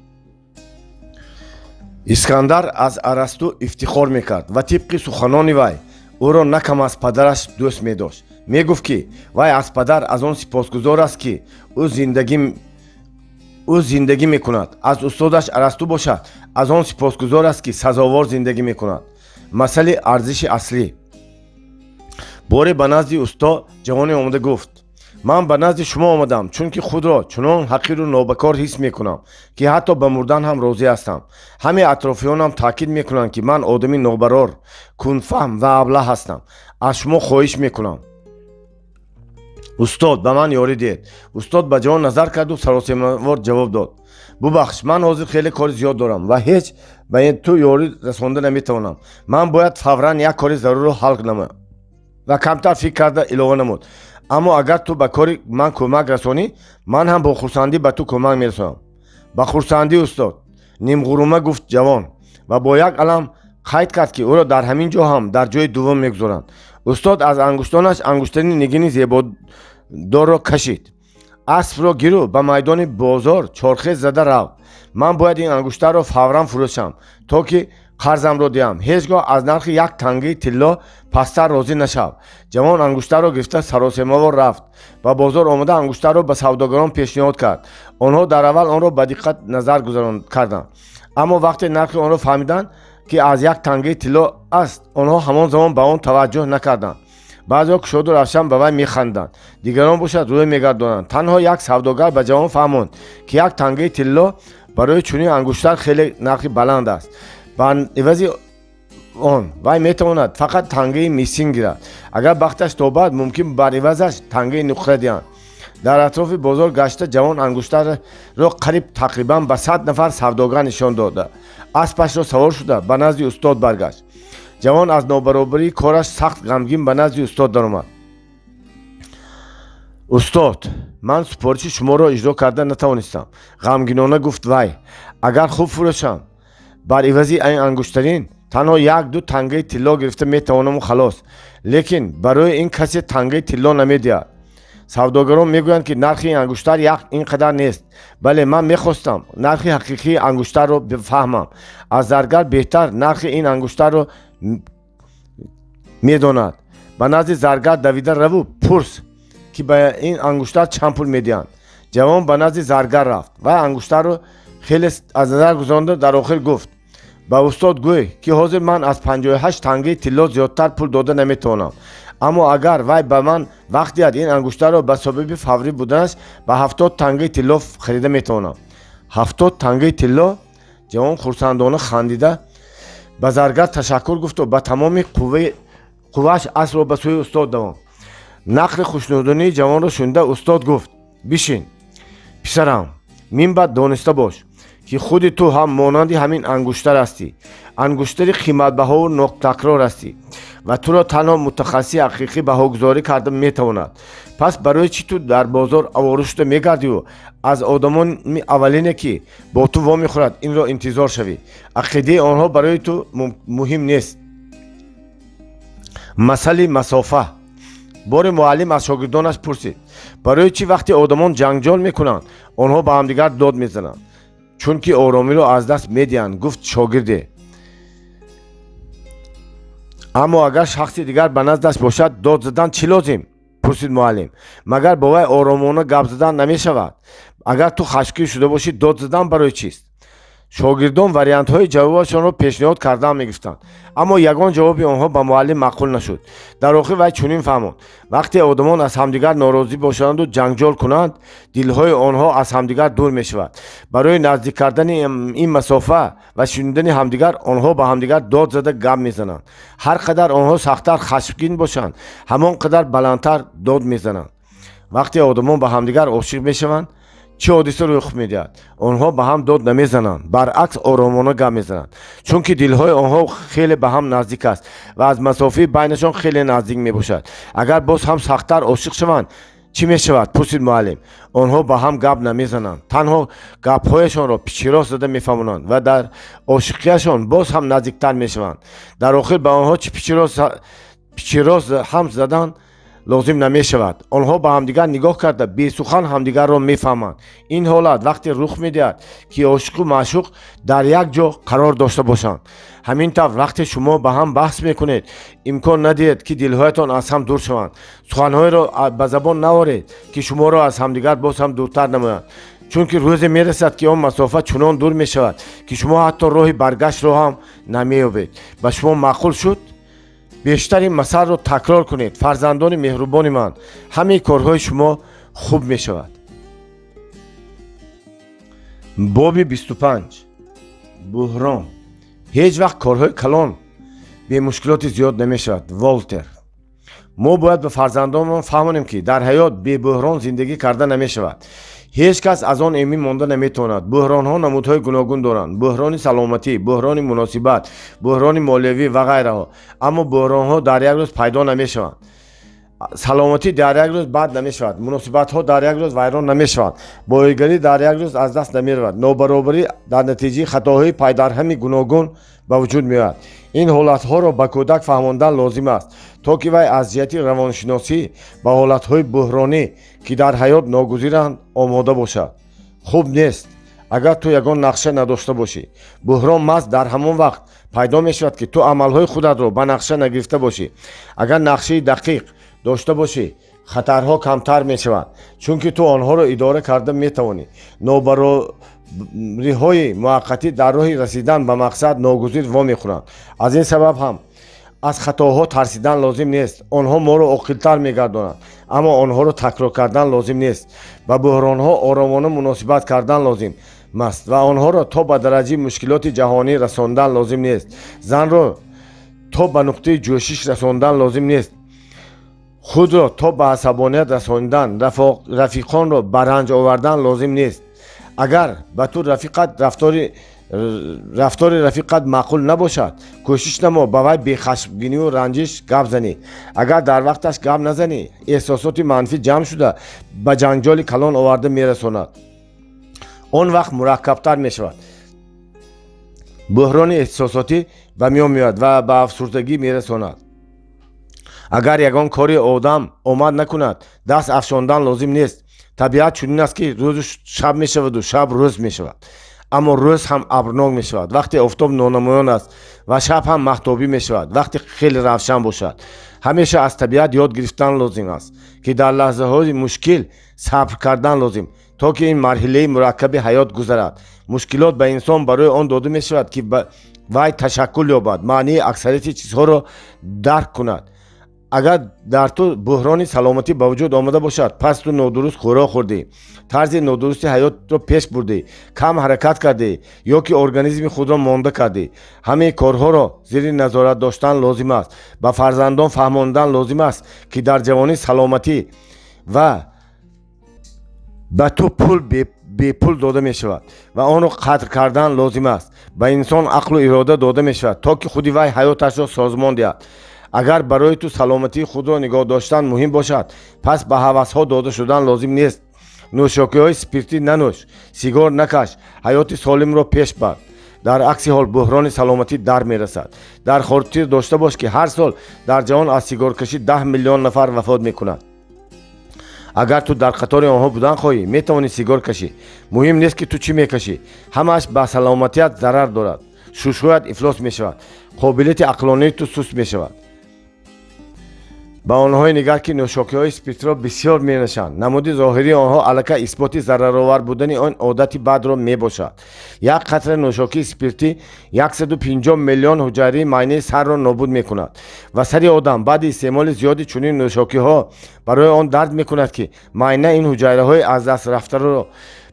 Искандар аз Арасту ифтихор мекард ва тибқи суханони вай ӯро на кам аз падараш дӯст медошт. Мегуфт, ки вай аз падар аз он сипосгузор аст, ки ӯ зиндагӣ мекунад. Аз устодаш Арасту бошад, аз он сипосгузор аст, ки сазовор зиндагӣ мекунад. Масъали арзиши аслӣ. Боре ба назди усто ҷавоне омада гуфт: «Ман ба назди шумо омадам, чунки худро чунон ҳақиру нобакор ҳис мекунам, ки ҳатто ба мурдан ҳам розӣ ҳастам. Ҳамаи атрофиёнам таъкид мекунанд, ки ман одами нобарор, кундфаҳм ва аблаҳ ҳастам. Аз шумо хоҳиш мекунам, устод, ба ман ёрӣ диҳед». Устод ба ҷавон назар карду саросемавор ҷавоб дод: «Бубахш, ман ҳозир хеле кори зиёд дорам ва ҳеҷ ба ту ёрӣ расонда наметавонам. Ман бояд фавран як кори зарурро ҳал намоям». Ва камтар фикр карда илова намуд: Аммо агар ту ба кори ман кӯмак расонӣ, ман ҳам бо хурсандӣ ба ту кӯмак мерасонам. Ба хурсандӣ, устод, нимғурума гуфт ҷавон ва бо як алам қайд кард, ки ӯро дар ҳамин ҷо ҳам дар ҷои дуввум мегузоранд. Устод аз ангуштонаш ангуштари нигини зебодорро кашид. Аспро гиру ба майдони бозор чорхез зада рав. Ман бояд ин ангуштарро фавран фурӯшам, то ки қарзамро диҳам. Ҳеҷ гоҳ аз нархи як тангаи тилло пасттар розӣ нашав. Ҷавон ангуштарро гирифта саросемавор рафт. Ба бозор омада, ангуштарро ба савдогарон пешниҳод кард. Онҳо дар аввал онро ба диққат назар карданд, аммо вақте нархи онро фаҳмиданд, ки аз як тангаи тилло аст, онҳо ҳамон замон ба он таваҷҷӯҳ накарданд. Баъзеҳо кушоду равшан ба вай механданд, дигарон бошад, рӯй мегардонанд. Танҳо як савдогар ба ҷавон фаҳмонд, ки як тангаи тилло барои чунин ангуштар хеле нархи баланд аст. Ба ивази он вай метавонад фақат тангаи мисин гирад. Агар бахташ тобад, мумкин бар ивазаш тангаи нуқра диҳанд. Дар атрофи бозор гашта, ҷавон ангуштарро қариб тақрибан ба 100 нафар савдогар нишон дода, аспашро савор шуда, ба назди устод баргашт. Ҷавон аз нобаробарии кораш сахт ғамгин ба назди устод даромад. Устод, ман супориши шуморо иҷро карда натавонистам, ғамгинона гуфт вай. Агар хуб фурӯшам, бар ивази ин ангуштарин танҳо як ду тангаи тилло гирифта метавонаму халос. Лекин барои ин касе тангаи тилло намедиҳад. Савдогарон мегӯянд, ки нархи ин ангуштар як ин қадар нест. Бале, ман мехостам нархи ҳақиқии ангуштарро фаҳмам. Аз заргар беҳтар нархи ин ангуштарро медонад. Ба назди заргар давида раву пурс, ки ба ин ангуштар чанд пул медиҳанд. Ҷавон ба назди заргар рафт. Вай ангуштарро хеле аз назар гузаронда, дар охир гуфт: ба устод гӯй, ки ҳозир ман аз 58 тангаи тилло зиёдтар пул дода наметавонам. Аммо агар вай ба ман вақт диҳад, ин ангуштарро ба сабаби фаврӣ буданаш ба 70 тангаи тилло харида метавонам. 70 тангаи тилло! Ҷавон хурсандона хандида ба заргар ташаккур гуфту ба тамоми қуввааш аспро ба сӯи устод давонд. Нақли хушнудонии ҷавонро шунида, устод гуфт: бишин, писарам. Минбаъд дониста бош, ки худи ту ҳам монанди ҳамин ангуштар ҳастӣ. Ангуштари қиматбаҳову нотакрор ҳастӣ ва туро танҳо мутахассиси ҳақиқӣ баҳогузорӣ карда метавонад. Пас барои чӣ ту дар бозор овора шуда мегардиву аз одамони аввалине, ки бо ту вомехӯрад, инро интизор шавӣ? Ақидаи онҳо барои ту муҳим нест. Масали масофа. Боре муаллим аз шогирдонаш пурсид: барои чӣ вақте одамон ҷанҷол мекунанд, онҳо ба ҳамдигар дод мезананд? Чунки оромиро аз даст медиҳанд, гуфт шогирде. Аммо агар шахси дигар ба наздаш бошад, дод задан чӣ лозим? Пурсид муаллим. Магар бо вай оромона гап задан намешавад? Агар ту хашмгин шуда бошӣ, дод задан барои чист? Шогирдон вариантҳои ҷавобашонро пешниҳод кардан мегирифтанд, аммо ягон ҷавоби онҳо ба муаллим маъқул нашуд. Дар охир вай чунин фаҳмонд: вақте одамон аз ҳамдигар норозӣ бошанду ҷанҷол кунанд, дилҳои онҳо аз ҳамдигар дур мешавад. Барои наздик кардани ин масофа ва шунидани ҳамдигар, онҳо ба ҳамдигар дод зада гап мезананд. Ҳар қадар онҳо сахттар хашмгин бошанд, ҳамон қадар баландтар дод мезананд. Вақте одамон ба ҳамдигар ошиқ мешаванд, чӣ ҳодиса рӯй медиҳад? Онҳо ба ҳам дод намезананд, баръакс, оромона гап мезананд, чунки дилҳои онҳо хеле ба ҳам наздик аст ва аз масофаи байнашон хеле наздик мебошад. Агар боз ҳам сахттар ошиқ шаванд, чӣ мешавад? Пурсид муаллим. Онҳо ба ҳам гап намезананд, танҳо гапҳояшонро пичирост зада мефаҳмонанд ва дар ошиқияшон боз ҳам наздиктар мешаванд. Дар охир ба онҳо чӣ пичирост ҳам задан лозим намешавад. Онҳо ба ҳамдигар нигоҳ карда, бесухан ҳамдигарро мефаҳманд. Ин ҳолат вақте рух медиҳад, ки ошиқу маъшуқ дар як ҷо қарор дошта бошанд. Ҳамин тавр, вақте шумо ба ҳам баҳс мекунед, имкон надиҳед, ки дилҳоятон аз ҳам дур шаванд. Суханҳоеро ба забон наоред, ки шуморо аз ҳамдигар боз ҳам дуртар намоянд, чунки рӯзе мерасад, ки он масофа чунон дур мешавад, ки шумо ҳатто роҳи баргаштро ҳам намеёбед. Ба шумо маъқул шуд? Бештар ин масалро такрор кунед, фарзандони меҳрубони ман. Ҳамаи корҳои шумо хуб мешавад. Боби 25. Буҳрон. Ҳеҷ вақт корҳои калон бемушкилоти зиёд намешавад. Волтер. Мо бояд ба фарзандонмон фаҳмонем, ки дар ҳаёт бебуҳрон зиндагӣ карда намешавад. Ҳеҷ кас аз он эмин монда наметавонад. Буҳронҳо намудҳои гуногун доранд: буҳрони саломатӣ, буҳрони муносибат, буҳрони молиявӣ ва ғайраҳо. Аммо буҳронҳо дар як рӯз пайдо намешаванд. Саломатӣ дар як рӯз бад намешавад, муносибатҳо дар як рӯз вайрон намешаванд, боигарӣ дар як рӯз аз даст намеравад. Нобаробарӣ дар натиҷаи хатоҳои пайдарҳами гуногун ба вуҷуд меояд. Ин ҳолатҳоро ба кӯдак фаҳмондан лозим аст, то ки вай аз ҷиҳати равоншиносӣ ба ҳолатҳои буҳронӣ, ки дар ҳаёт ногузиранд, омода бошад. Хуб нест, агар ту ягон нақша надошта бошӣ. Буҳрон маҳз дар ҳамон вақт пайдо мешавад, ки ту амалҳои худатро ба нақша нагирифта бошӣ. Агар нақшаи дақиқ дошта бошӣ, хатарҳо камтар мешаванд, чунки ту онҳоро идора карда метавонӣ. Нобаробариҳои муваққатӣ дар роҳи расидан ба мақсад ногузир вомехӯранд. Аз ин сабаб ҳам аз хатоҳо тарсидан лозим нест. Онҳо моро оқилтар мегардонанд, аммо онҳоро такрор кардан лозим нест. Ба буҳронҳо оромона муносибат кардан лозим аст ва онҳоро то ба дараҷаи мушкилоти ҷаҳонӣ расондан лозим нест. Занро то ба нуқтаи ҷӯшиш расондан лозим нест, худро то ба асабоният расонидан, рафиқонро ба ранҷ овардан лозим нест. Агар ба ту рафиқат рафтори рафиқат маъқул набошад, кӯшиш намо ба вай бехашмгинию ранҷиш гап занӣ. Агар дар вақташ гап назанӣ, эҳсосоти манфӣ ҷамъ шуда, ба ҷанҷоли калон оварда мерасонад. Он вақт мураккабтар мешавад, буҳрони эҳсосотӣ ба миён меояд ва ба афсурдагӣ мерасонад. Агар ягон кори одам омад накунад, даст афшондан лозим нест. Табиат чунин аст, ки рӯзу шаб мешаваду шаб рӯз мешавад, аммо рӯз ҳам абрнок мешавад, вақте офтоб нонамоён аст, ва шаб ҳам маҳтобӣ мешавад, вақте хеле равшан бошад. Ҳамеша аз табиат ёд гирифтан лозим аст, ки дар лаҳзаҳои мушкил сабр кардан лозим, то ки ин марҳилаи мураккаби ҳаёт гузарад. Мушкилот ба инсон барои он дода мешавад, ки вай ташаккул ёбад, маънии аксарияти чизҳоро дарк кунад. Агар дар ту буҳрони саломатӣ ба вуҷуд омада бошад, пас ту нодуруст хӯрок хӯрдӣ, тарзи нодурусти ҳаётро пеш бурдӣ, кам ҳаракат кардӣ ё ки организми худро монда кардӣ. Ҳамаи корҳоро зери назорат доштан лозим аст. Ба фарзандон фаҳмондан лозим аст, ки дар ҷавонӣ саломатӣ ва ба ту пул бепул дода мешавад ва онро қадр кардан лозим аст. Ба инсон ақлу ирода дода мешавад, то ки худи вай ҳаёташро созмон диҳад. Агар барои ту саломатии худро нигоҳ доштан муҳим бошад, пас ба ҳавасҳо дода шудан лозим нест. Нӯшокиҳои спиртӣ нанӯш, сигор накаш, ҳаёти солимро пеш бар. Дар акси ҳол буҳрони саломатӣ дар мерасад. Дар хотир дошта бош, ки ҳар сол дар ҷаҳон аз сигоркашӣ 10 миллион нафар вафот мекунад. Агар ту дар қатори онҳо будан хоҳӣ, метавонӣ сигор кашӣ. Муҳим нест, ки ту чӣ мекашӣ, ҳамааш ба саломатият зарар дорад. Шушҳоят ифлос мешавад, қобилияти ақлонии ту суст мешавад. Ба онҳое нигар, ки нӯшокиҳои спиртиро бисёр менӯшанд. Намуди зоҳирии онҳо аллакай исботи зараровар будани он одати бадро мебошад. Як қатра нӯшокии спиртӣ 150 миллион ҳуҷайраи майнаи сарро нобуд мекунад ва сари одам баъди истеъмоли зиёди чунин нӯшокиҳо барои он дард мекунад, ки майна ин ҳуҷайраҳои аз даст рафтаро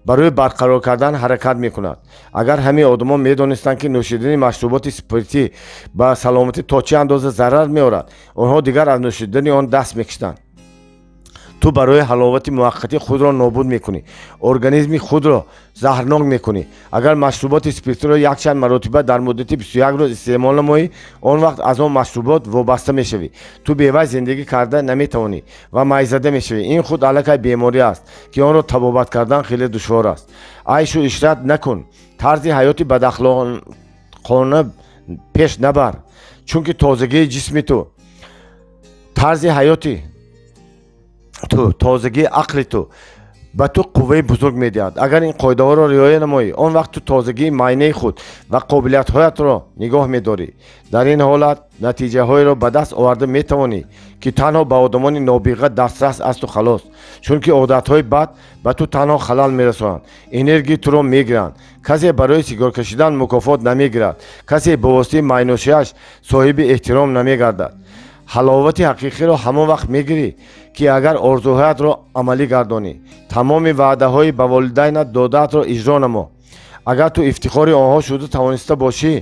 барои барқарор кардан ҳаракат мекунад. Агар ҳамаи одамон медонистанд, ки нӯшидани машруботи спиртӣ ба саломатӣ то чӣ андоза зарар меорад, онҳо дигар аз нӯшидани он даст мекашиданд. Ту барои ҳаловати муваққатӣ худро нобуд мекунӣ, организми худро заҳрнок мекунӣ. Агар машруботи спиртиро якчанд маротиба дар муддати 21 рӯз истеъмол намоӣ, он вақт аз он машрубот вобаста мешавӣ. Ту бевай зиндагӣ карда наметавонӣ ва майзада мешавӣ. Ин худ аллакай беморӣ аст, ки онро табобат кардан хеле душвор аст. Айшу ишрат накун, тарзи ҳаёти бадахлоқона пеш набар, чунки тозагии ҷисми ту, тарзи ҳаёти ту, тозагии ақли ту ба ту қувваи бузург медиҳад. Агар ин қоидаҳоро риоя намоӣ, он вақт ту тозагии майнаи худ ва қобилиятҳоятро нигоҳ медорӣ. Дар ин ҳолат натиҷаҳоеро ба даст оварда метавонӣ, ки танҳо ба одамони нобиға дастрас асту халос, чунки одатҳои бад ба ту танҳо халал мерасонанд, энергияи туро мегиранд. Касе барои сигоркашидан мукофот намегирад, касе ба воситаи майнӯшиаш соҳиби эҳтиром намегардад. Ҳаловати ҳақиқиро ҳамон вақт мегирӣ, ки агар орзуҳоятро амалӣ гардонӣ. Тамоми ваъдаҳои ба волидайнат додаатро иҷро намо. Агар ту ифтихори онҳо шуда тавониста бошӣ,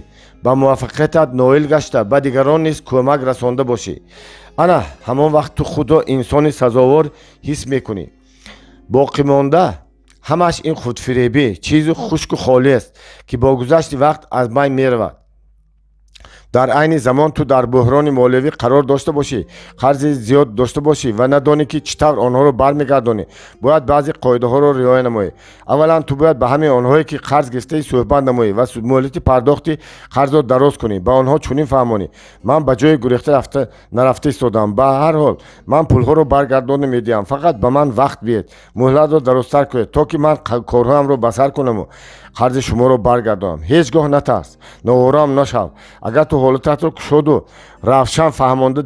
ба муваффақиятат ноил гашта, ба дигарон низ кӯмак расонда бошӣ, ана ҳамон вақт ту худро инсони сазовор ҳис мекунӣ. Боқимонда ҳамааш ин худфиребӣ, чизи хушку холиест, ки бо гузашти вақт аз байн меравад. Дар айни замон ту дар буҳрони молиявӣ қарор дошта бошӣ, қарзи зиёд дошта бошӣ ва надонӣ, ки чӣ тавр онҳоро бармегардонӣ, бояд баъзе қоидаҳоро риоя намоӣ. Аввалан, ту бояд ба ҳамаи онҳое, ки қарз гирифтаӣ, суҳбат намоӣ ва муҳлати пардохти қарзро дароз кунӣ. Ба онҳо чунин фаҳмонӣ: «Ман ба ҷое гурехта рафта нарафта истодам. Ба ҳар ҳол ман пулҳоро баргардонда медиҳам. Фақат ба ман вақт диҳед, муҳлатро дарозтар кунед, то ки ман корҳоямро ба сар кунаму қарзи шуморо баргардонам». Ҳеҷ гоҳ натарс, ноором нашав. Агар ту ҳолататро кушоду равшан фаҳмонда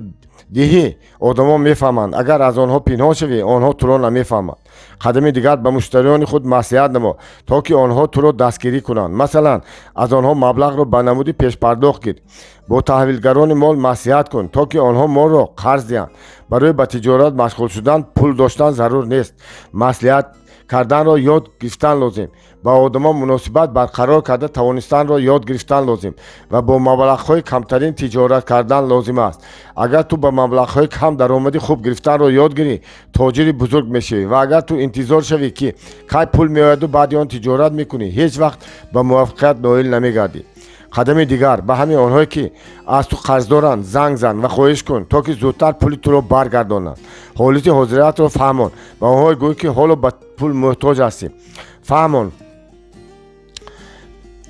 диҳӣ, одамон мефаҳманд. Агар аз онҳо пинҳон шавӣ, онҳо туро намефаҳманд. Қадами дигар: ба муштариёни худ маслиҳат намо, то ки онҳо туро дастгирӣ кунанд. Масалан, аз онҳо маблағро ба намуди пешпардохт гир. Бо таҳвилгарони мол маслиҳат кун, то ки онҳо молро қарз диҳанд. Барои ба тиҷорат машғул шудан пул доштан зарур нест, маслиҳат карданро ёд гирифтан лозим, ба одамон муносибат барқарор карда тавонистанро ёд гирифтан лозим ва бо маблағҳои камтарин тиҷорат кардан лозим аст. Агар ту ба маблағҳои кам даромади хуб гирифтанро ёд гирӣ, тоҷири бузург мешавӣ. Ва агар ту интизор шавӣ, ки кай пул меояду баъди он тиҷорат мекунӣ, ҳеҷ вақт ба муваффақият ноил намегардӣ. Қадами дигар: ба ҳамаи онҳое, ки аз ту қарздоранд, занг зан ва хоҳиш кун, то ки зудтар пули туро баргардонанд. Ҳолати ҳозираатро фаҳмон. Ба онҳо гӯй, ки ҳоло ба пул муҳтоҷ ҳастӣ. Фаҳмон,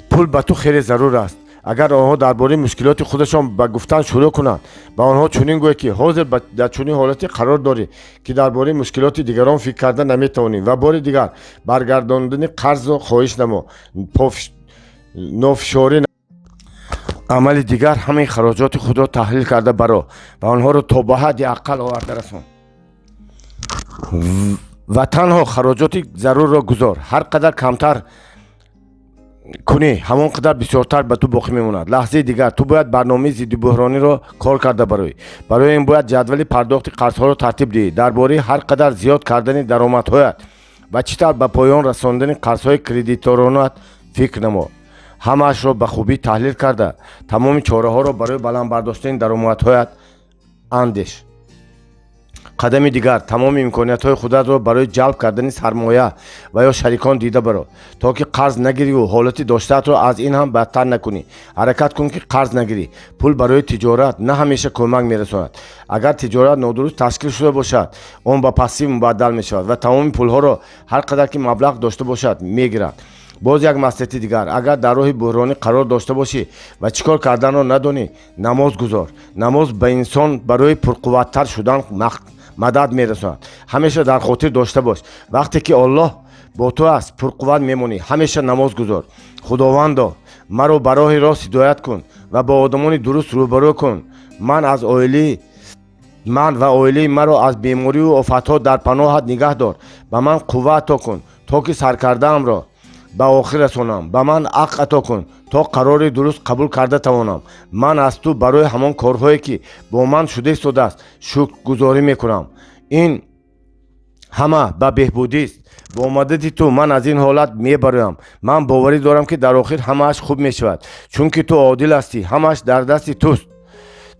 пул ба ту хеле зарур аст. Агар онҳо дар бораи мушкилоти худашон ба гуфтан шурӯъ кунанд, ба онҳо чунин гӯй, ки ҳозир дар чунин ҳолате қарор дорӣ, ки дар бораи мушкилоти дигарон фикр карда наметавонӣ, ва бори дигар баргардондани қарзро хоҳиш намо. Нофишорӣ. Амали дигар: ҳамаи хароҷоти худро таҳлил карда баро ва онҳоро то ба ҳадди аққал оварда расон ва танҳо хароҷоти зарурро гузор. Ҳар қадар камтар кунӣ, ҳамон қадар бисёртар ба ту боқӣ мемонад. Лаҳзаи дигар: ту бояд барномаи зиддибӯҳрониро кор карда бароӣ. Барои ин бояд ҷадвали пардохти қарзҳоро тартиб диҳӣ. Дар бораи ҳар қадар зиёд кардани даромадҳоят ва чӣ тавр ба поён расондани қарзҳои кредиторонат фикр намо. Ҳамаашро ба хубӣ таҳлил карда, тамоми чораҳоро барои баланд бардоштани даромадҳоят андеш. Қадами дигар: тамоми имкониятҳои худатро барои ҷалб кардани сармоя ва ё шарикон дида баро, то ки қарз нагириву ҳолати доштаатро аз ин ҳам бадтар накунӣ. Ҳаракат кун, ки қарз нагирӣ. Пул барои тиҷорат на ҳамеша кӯмак мерасонад. Агар тиҷорат нодуруст ташкил шуда бошад, он ба пастӣ мубаддал мешавад ва тамоми пулҳоро, ҳар қадар ки маблағ дошта бошад, мегирад. Боз як маслиҳати дигар: агар дар роҳи буҳронӣ қарор дошта бошӣ ва чӣ кор карданро надонӣ, намоз гузор. Намоз ба инсон барои пурқувваттар шудан мадад мерасонад. Ҳамеша дар хотир дошта бош: вақте ки Оллоҳ бо ту аст, пурқувват мемонӣ. Ҳамеша намоз гузор. Худовандо, маро ба роҳи рост ҳидоят кун ва бо одамони дуруст рӯбарӯ кун. Ман ва оилаи маро аз беморию офатҳо дар паноҳат нигаҳ дор. Ба ман қувва ато кун, то ки саркардаамро ба охир расонам. Ба ман ақл ато кун, то қарори дуруст қабул карда тавонам. Ман аз ту барои ҳамон корҳое, ки бо ман шуда истодааст, шукргузорӣ мекунам. Ин ҳама ба беҳбудист. Бо мадади ту ман аз ин ҳолат мебароям. Ман боварӣ дорам, ки дар охир ҳамааш хуб мешавад, чунки ту одил ҳастӣ. Ҳамааш дар дасти туст.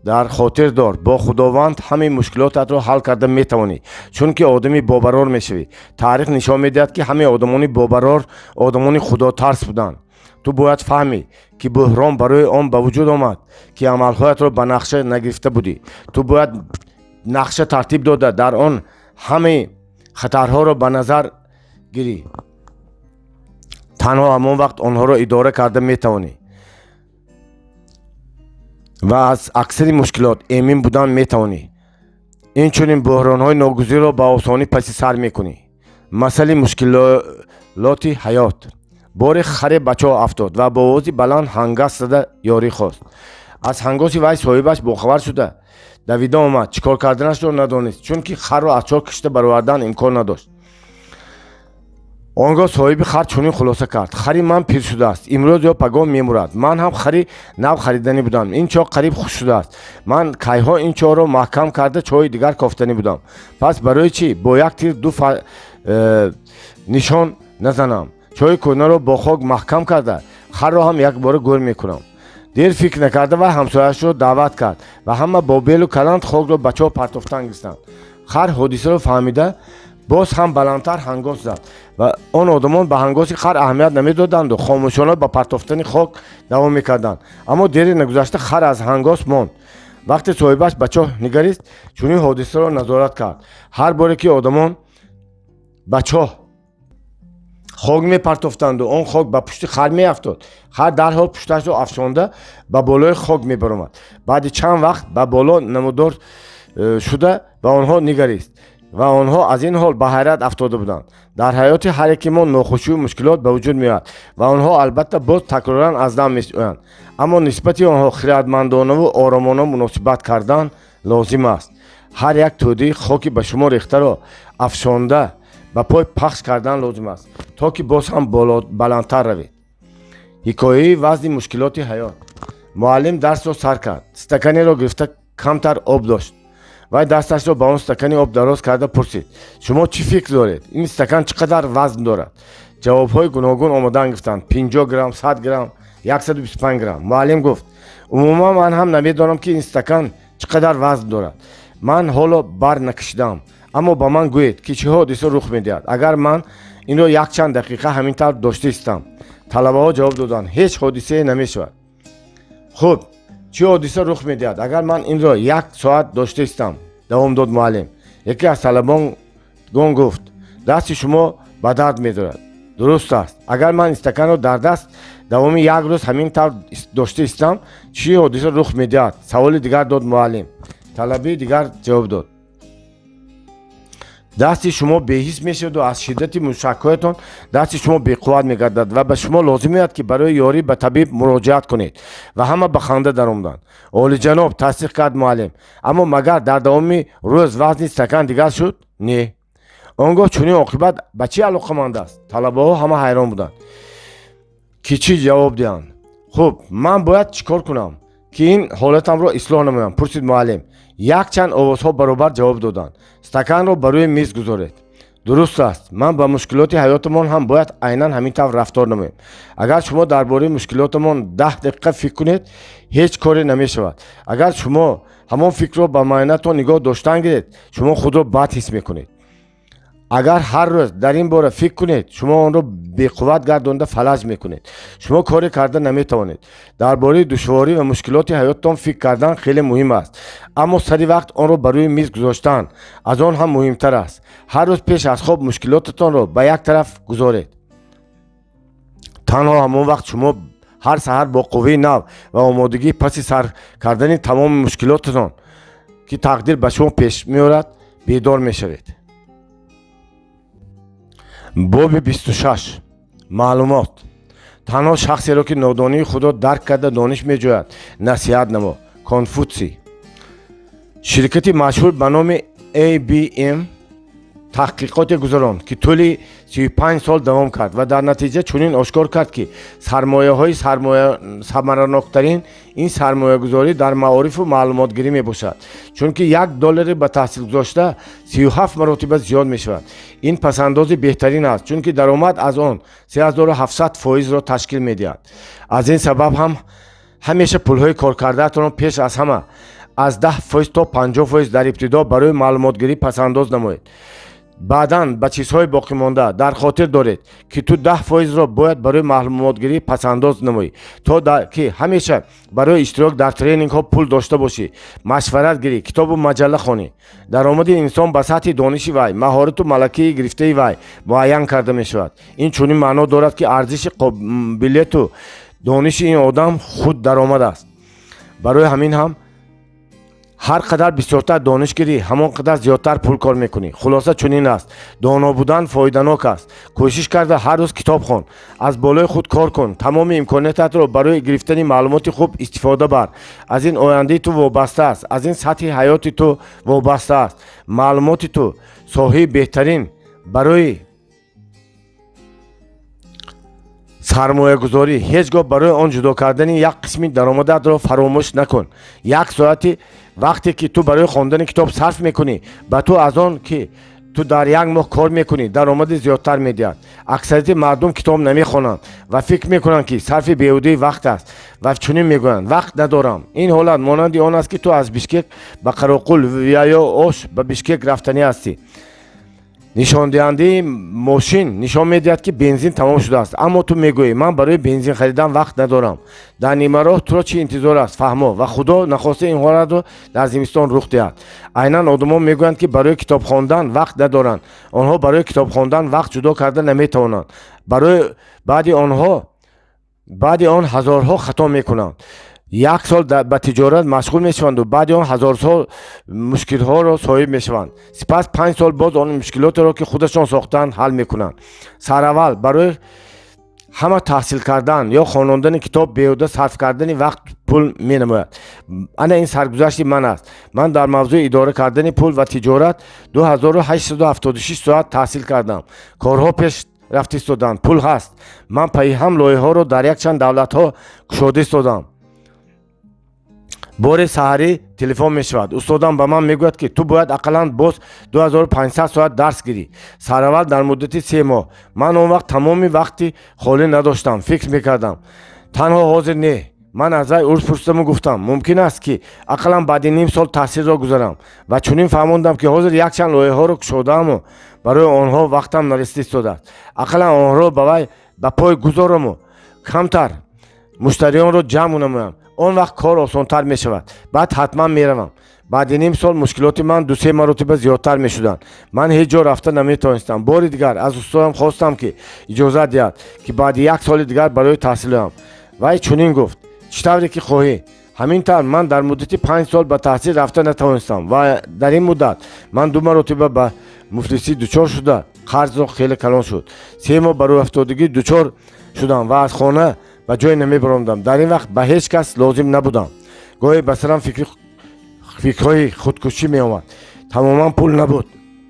Дар хотир дор, бо Худованд ҳамаи мушкилотатро ҳал карда метавонӣ, чунки одами бобарор мешавӣ. Таърих нишон медиҳад, ки ҳамаи одамони бобарор одамони худотарс буданд. Ту бояд фаҳмӣ, ки буҳрон барои он ба вуҷуд омад, ки амалҳоятро ба нақша нагирифта будӣ. Ту бояд нақша тартиб дода, дар он ҳамаи хатарҳоро ба назар гирӣ. Танҳо ҳамон вақт онҳоро идора карда метавонӣ ва аз аксари мушкилот эмин будан метавонӣ. Инчунин буҳронҳои ногузирро ба осонӣ паси сар мекунӣ. Масъали мушкилоти ҳаёт. Боре харе ба чоҳ афтод ва бо овози баланд ҳангас зада ёрӣ хост. Аз ҳангоси вай соҳибаш бохабар шуда, давида омад. Чӣ кор карданашро надонист, чунки харро аз чоҳ кишта баровардан имкон надошт. Он гоҳ соҳиби хар чунин хулоса кард: «Хари ман пир шудааст, имрӯз ё пагоҳ мемурад. Ман ҳам хари нав хариданӣ будам. Ин чоҳ қариб хушк шудааст. Ман кайҳо ин чоҳро маҳкам карда, чоҳи дигар кофтанӣ будам. Пас барои чӣ бо як тир ду нишон назанам? Чоҳи кӯҳнаро бо хок маҳкам карда, харро ҳам якбора гӯр мекунам». Дер фикр накарда, вай ҳамсояашро даъват кард ва ҳама бо белу каланд хокро ба чоҳ партофтан гирифтанд. Хар ҳодисаро фаҳмида Боз ҳам баландтар ҳангос зад ва он одамон ба ҳангоси хар аҳамият намедоданду хомӯшона ба партофтани хок давом мекарданд. Аммо дери нагузашта хар аз ҳангос монд. Вақте соҳибаш ба чоҳ нигарист, чунин ҳодисаро назорат кард: ҳар боре ки одамон ба чоҳ хок мепартофтанду он хок ба пушти хар меафтод, хар дарҳол пушташро афшонда, ба болои хок мебаромад. Баъди чанд вақт ба боло намудор шуда, ба онҳо нигарист ва онҳо аз ин ҳол ба ҳайрат афтода буданд. Дар ҳаёти ҳар яки мо нохушию мушкилот ба вуҷуд меояд ва онҳо, албатта, боз такроран аз дам меоянд, аммо нисбати онҳо хиратмандонаву оромона муносибат кардан лозим аст. Ҳар як тӯдаи хоки ба шумо рехтаро афшонда, ба пой пахш кардан лозим аст, то ки боз ҳам баландтар равед. Ҳикояи вазни мушкилоти ҳаёт. Муаллим дарсро сар кард. Стаканеро гирифта, камтар об дошт. Вай дасташро ба он стакани об дароз карда пурсид: «Шумо чӣ фикр доред, ин стакан чӣ қадар вазн дорад?» Ҷавобҳои гуногун омодан гирифтанд: 50 грамм, 100 грамм, 125 грамм. Муаллим гуфт: «Умуман ман ҳам намедонам, ки ин стакан чӣ қадар вазн дорад. Ман ҳоло бар накашидаам. Аммо ба ман гӯед, ки чӣ ҳодиса рух медиҳад, агар ман инро якчанд дақиқа ҳамин тавр дошта истам?» Талабаҳо ҷавоб доданд: «Ҳеҷ ҳодисае намешавад». «Хуб, чӣ ҳодиса рух медиҳад, агар ман инро як соат дошта истам?» — давом дод муаллим. Яке аз талабагон гуфт: «Дасти шумо ба дард медорад». «Дуруст аст. Агар ман истаканро дар даст давоми як рӯз ҳамин тавр дошта истам, чӣ ҳодиса рух медиҳад?» — саволи дигар дод муаллим. Талабаи дигар ҷавоб дод: «Дасти шумо беҳис мешаваду аз шиддати мушакҳоятон дасти шумо беқувват мегардад ва ба шумо лозим меояд, ки барои ёрӣ ба табиб муроҷиат кунед». Ва ҳама ба ханда даромаданд. «Олиҷаноб», — тасдиқ кард муаллим. «Аммо магар дар давоми рӯз вазни стакан дигар шуд? Не. Он гоҳ чунин оқибат ба чӣ алоқаманд аст?» Талабаҳо ҳама ҳайрон буданд, ки чӣ ҷавоб диҳанд. «Хуб, ман бояд чӣ кор кунам, ки ин ҳолатамро ислоҳ намоям?» — пурсид муаллим. Якчанд овозҳо баробар ҷавоб доданд: «Стаканро ба рӯи миз гузоред». Дуруст аст. Ман ба мушкилоти ҳаётамон ҳам бояд айнан ҳамин тавр рафтор намоем. Агар шумо дар бораи мушкилотамон 10 дақиқа фикр кунед, ҳеҷ коре намешавад. Агар шумо ҳамон фикрро ба муайнатон нигоҳ доштан гиред, шумо худро бад ҳис мекунед. Агар ҳар рӯз дар ин бора фикр кунед, шумо онро беқувват гардонда, фалаҷ мекунед. Шумо коре карда наметавонед. Дар бораи душворӣ ва мушкилоти ҳаётатон фикр кардан хеле муҳим аст, аммо сари вақт онро ба рӯи миз гузоштан аз он ҳам муҳимтар аст. Ҳар рӯз пеш аз хоб мушкилотатонро ба як тараф гузоред. Танҳо ҳамон вақт шумо ҳар саҳар бо қувваи нав ва омодагӣ паси сар кардани тамоми мушкилотатон, ки тақдир ба шумо пеш меорад, бедор мешавед. Боби 26. Маълумот. Танҳо шахсеро, ки нодонии худро дарк карда, дониш меҷӯяд, насиҳат намо. Конфутсий. Ширкати машҳур ба номи IBM таҳқиқоте гузаронд, ки тӯли 35 сол давом кард ва дар натиҷа чунин ошкор кард, ки сармояҳои самараноктарин ин сармоягузорӣ дар маорифу маълумотгирӣ мебошад, чунки як доллари ба таҳсил гузошта 37 маротиба зиёд мешавад. Ин пасандози беҳтарин аст, чунки даромад аз он 3700 фоизро ташкил медиҳад. Аз ин сабаб ҳам ҳамеша пулҳои коркардаатонро пеш аз ҳама аз 10% то 50% дар ибтидо барои маълумотгирӣ пасандоз намоед, баъдан ба чизҳои боқимонда. Дар хотир доред, ки ту 10 фоизро бояд барои маълумотгирӣ пасандоз намоӣ, то ки ҳамеша барои иштирок дар тренингҳо пул дошта бошӣ, машварат гирӣ, китобу маҷалла хонӣ. Даромади инсон ба сатҳи дониши вай, маҳорату малакаи гирифтаи вай муайян карда мешавад. Ин чунин маъно дорад, ки арзиши қобилияту дониши ин одам худ даромад аст. Барои ҳамин ҳам ҳар қадар бисёртар дониш гирӣ, ҳамон қадар зиёдтар пул кор мекунӣ. Хулоса чунин аст: доно будан фоиданок аст. Кӯшиш карда ҳар рӯз китоб хон, аз болои худ кор кун, тамоми имкониятатро барои гирифтани маълумоти хуб истифода бар. Аз ин ояндаи ту вобаста аст, аз ин сатҳи ҳаёти ту вобаста аст. Маълумоти ту соҳаи беҳтарин барои сармоягузорӣ. Ҳеҷ гоҳ барои он ҷудо кардани як қисми даромадатро фаромӯш накун. Як соати вақте ки ту барои хондани китоб сарф мекунӣ, ба ту аз он ки ту дар як моҳ кор мекунӣ, даромади зиёдтар медиҳад. Аксарияти мардум китоб намехонанд ва фикр мекунанд, ки сарфи беҳудаи вақт аст, ва чунин мегӯянд: «Вақт надорам». Ин ҳолат монанди он аст, ки ту аз Бишкек ба Қароқул ё Ош ба Бишкек рафтанӣ ҳастӣ. Нишондиҳандаи мошин нишон медиҳад, ки бензин тамом шудааст, аммо ту мегӯӣ: «Ман барои бензин харидан вақт надорам». Дар нимароҳ туро чӣ интизор аст? Фаҳмо. Ва худо нахоста ин ҳолатро дар зимистон рух диҳад. Айнан одамон мегӯянд, ки барои китоб хондан вақт надоранд. Онҳо барои китоб хондан вақт ҷудо карда наметавонанд. Барои баъди онҳо баъди он ҳазорҳо хато мекунанд. Як сол ба тиҷорат машғул мешаванду баъди он ҳазорҳо мушкилҳоро соҳиб мешаванд. Сипас 5 сол боз он мушкилотеро, ки худашон сохтаанд, ҳал мекунанд. Сараввал барои ҳама таҳсил кардан ё хонондани китоб беҳуда сарф кардани вақт, пул менамояд. Ана ин саргузашти ман аст. Ман дар мавзӯи идора кардани пул ва тиҷорат 2876 соат таҳсил кардам. Корҳо пеш рафта истоданд, пул ҳаст. Ман пайҳам лоиҳаҳоро дар якчанд давлатҳо кушода истодам. Боре саҳарӣ телефон мешавад. Устодам ба ман мегӯяд, ки ту бояд ақаллан боз 2500 соат дарс гирӣ, сараввал дар муддати 3 моҳ. Ман он вақт тамоми вақти холӣ надоштам, фикр мекардам. Танҳо ҳозир не. Ман аз вай узр пурсидаму гуфтам, мумкин аст, ки ақаллан баъди ним сол таҳсилро гузарам, ва чунин фаҳмондам, ки ҳозир якчанд лоиҳаҳоро кушодааму барои онҳо вақтам нарасида истодааст. Ақаллан онҳоро ба вай ба пой гузораму камтар муштариёнро ҷамъ намоям, он вақт кор осонтар мешавад. Баъд ҳатман меравам. Баъди ним сол мушкилоти ман дусе маротиба зиёдтар мешуданд. Ман ҳеҷ ҷо рафта наметавонистам. Бори дигар аз устодам хостам, ки иҷозат диҳад, ки баъди як соли дигар барои таҳсил оям. Вай чунин гуфт: «Чӣ тавре ки хоҳӣ». Ҳамин тавр ман дар муддати 5 сол ба таҳсил рафта натавонистам ва дар ин муддат ман ду маротиба ба муфлисӣ дучор шуда, қарзро хеле калон шуд. 3 моҳ ба рӯҳафтодагӣ дучор шудам ва аз хона ба ҷое намебаромадам. Дар ин вақт ба ҳеҷ кас лозим набудам. Гоҳе ба сарам фикрҳои худкушӣ меомад. Тамоман пул набуд.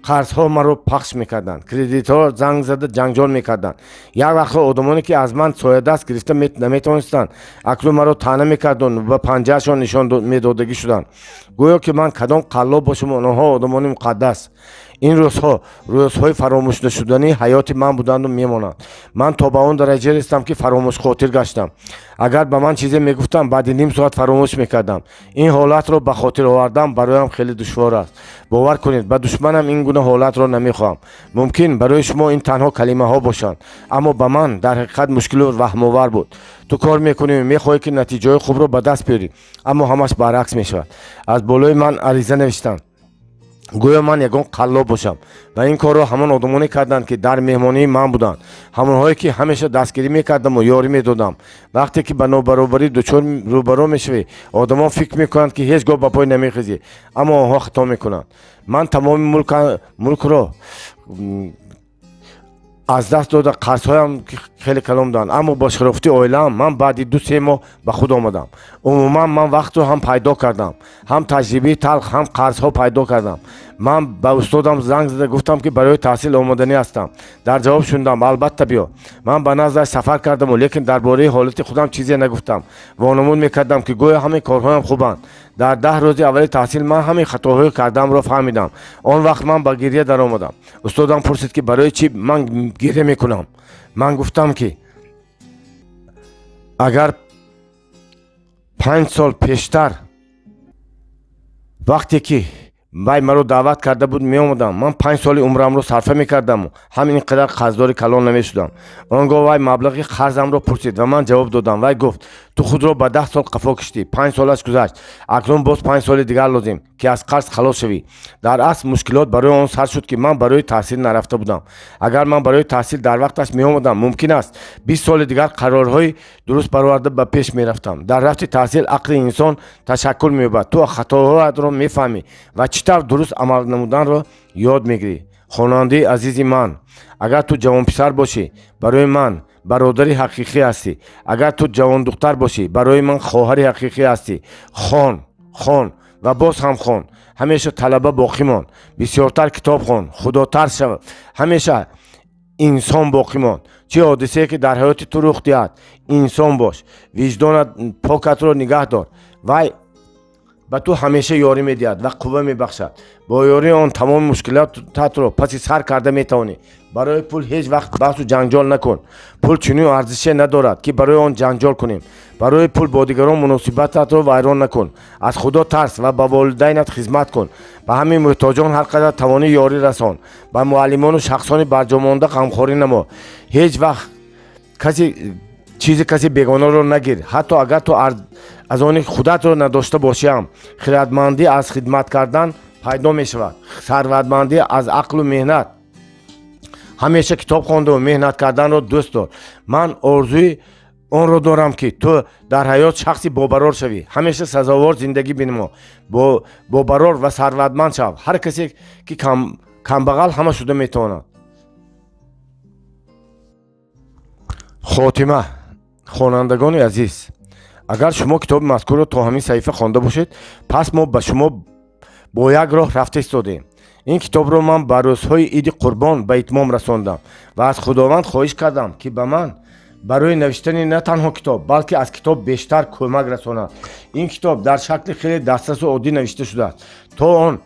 Қарзҳо маро пахш мекарданд, кредитҳо занг зада ҷанҷол мекарданд. Як вақтҳо одамоне, ки аз ман соядаст гирифта наметавонистанд, акнун маро таъна мекарданд ва панҷаашон нишон медодагӣ шуданд, гӯё ки ман кадом қаллоб бошам, онҳо одамони муқаддас. Ин рӯзҳо рӯзҳои фаромӯшнашудании ҳаёти ман буданду мемонанд. Ман то ба он дараҷа рестам, ки фаромӯшхотир гаштам. Агар ба ман чизе мегуфтам, баъди ним соат фаромӯш мекардам. Ин ҳолатро ба хотир овардан бароям хеле душвор аст. Бовар кунед, ба душманам ин гуна ҳолатро намехоҳам. Мумкин, барои шумо ин танҳо калимаҳо бошанд, аммо ба ман дар ҳақиқат мушкилу ваҳмовар буд. Ту кор мекунӣ, мехоҳӣ, ки натиҷаҳои хубро ба даст биёрӣ, аммо ҳамаш баръакс мешавад. Аз болои ман ариза навиштанд, гӯё ман ягон қаллоб бошам, ва ин корро ҳамон одамоне карданд, ки дар меҳмонии ман буданд, ҳамонҳое, ки ҳамеша дастгирӣ мекардаму ёрӣ медодам. Вақте ки ба нобаробарӣ дучор рӯбаро мешавӣ, одамон фикр мекунанд, ки ҳеҷ гоҳ ба пой намехезӣ, аммо онҳо хато мекунанд. Ман тамоми мулкро аз даст дода, қарзҳоям хеле калон буданд, аммо бо шарофати оилаам ман баъди 2-3 моҳ ба худ омадам. Умуман ман вақтро ҳам пайдо кардам, ҳам таҷрибаи талх, ҳам қарзҳо пайдо кардам. Ман ба устодам занг зада гуфтам, ки барои таҳсил омоданӣ ҳастам. Дар ҷавоб шунидам: «Албатта, биё». Ман ба наздаш сафар кардаму лекин дар бораи ҳолати худам чизе нагуфтам. Вонамуд мекардам, ки гӯё ҳамаи корҳоям хубанд. Дар 10 рӯзи аввали таҳсил ман ҳамаи хатоҳои кардаамро фаҳмидам. Он вақт ман ба гирья даромадам. Устодам пурсид, ки барои чӣ ман гирья мекунам. Ман гуфтам, ки агар 5 сол пештар, вақте ки вай маро даъват карда буд, меомадам, ман 5 соли умрамро сарфа мекардаму ҳам ин қадар қарздори калон намешудам. Он гоҳ вай маблағи қарзамро пурсид ва ман ҷавоб додам. Вай гуфт: «Ту худро ба 10 сол қафо киштӣ. 5 солаш гузашт, акнун боз 5 соли дигар лозим, ки аз қарз халос шавӣ». Дар асл мушкилот барои он сар шуд, ки ман барои таҳсил нарафта будам. Агар ман барои таҳсил дар вақташ меомадам, мумкин аст, 20 соли дигар қарорҳои дуруст бароварда ба пеш мерафтам. Дар рафти таҳсил ақли инсон ташаккул меёбад. Ту хатоҳоятро мефаҳмӣ ва чӣ тавр дуруст амал намуданро ёд мегирӣ. Хонандаи азизи ман, агар ту ҷавонписар бошӣ, барои ман бародари ҳақиқӣ ҳастӣ. Агар ту ҷавондухтар бошӣ, барои ман хоҳари ҳақиқӣ ҳастӣ. Хон, хон ва боз ҳам хон. Ҳамеша талаба боқӣ мон. Бисёртар китоб хон. Худотарс шав, ҳамеша инсон боқӣ мон. Чӣ ҳодисае ки дар ҳаёти ту рух диҳад, инсон бош, виҷдонат покатро нигаҳ дор. Вай ба ту ҳамеша ёрӣ медиҳад ва қувва мебахшад. Бо ёрии он тамоми мушкилотатро паси сар карда метавонӣ. Барои пул ҳеҷ вақт баҳсу ҷанҷол накун. Пул чунин арзише надорад, ки барои он ҷанҷол кунем. Барои пул бо дигарон муносибататро вайрон накун. Аз Худо тарс ва ба волидайнат хизмат кун. Ба ҳамаи муҳтоҷон ҳар қадар тавонӣ ёрӣ расон. Ба муаллимону шахсони барҷомонда ғамхорӣ намо. Ҳеҷ вақт каси чизи каси бегонаро нагир, ҳатто агар ту аз они худатро надошта бошиам. Хиратмандӣ аз хидмат кардан пайдо мешавад, сарватмандӣ аз ақлу меҳнат. Ҳамеша китоб хонду меҳнат карданро дӯст дор. Ман орзуи онро дорам, ки ту дар ҳаёт шахси бобарор шавӣ. Ҳамеша сазовор зиндагӣ бинамо, бобарор ва сарватманд шав. Ҳар касе ки камбағал, ҳама шуда метавонад. Хотима. Хонандагони азиз, агар шумо китоби мазкурро то ҳамин саҳифа хонда бошед, пас мо ба шумо бо як роҳ рафта истодем. Ин китобро ман ба рӯзҳои Иди Қурбон ба итмом расондам ва аз Худованд хоҳиш кардам, ки ба ман барои навиштани на танҳо китоб, балки аз китоб бештар кӯмак расонад. Ин китоб дар шакли хеле дастрасу оддӣ навишта шудааст, то он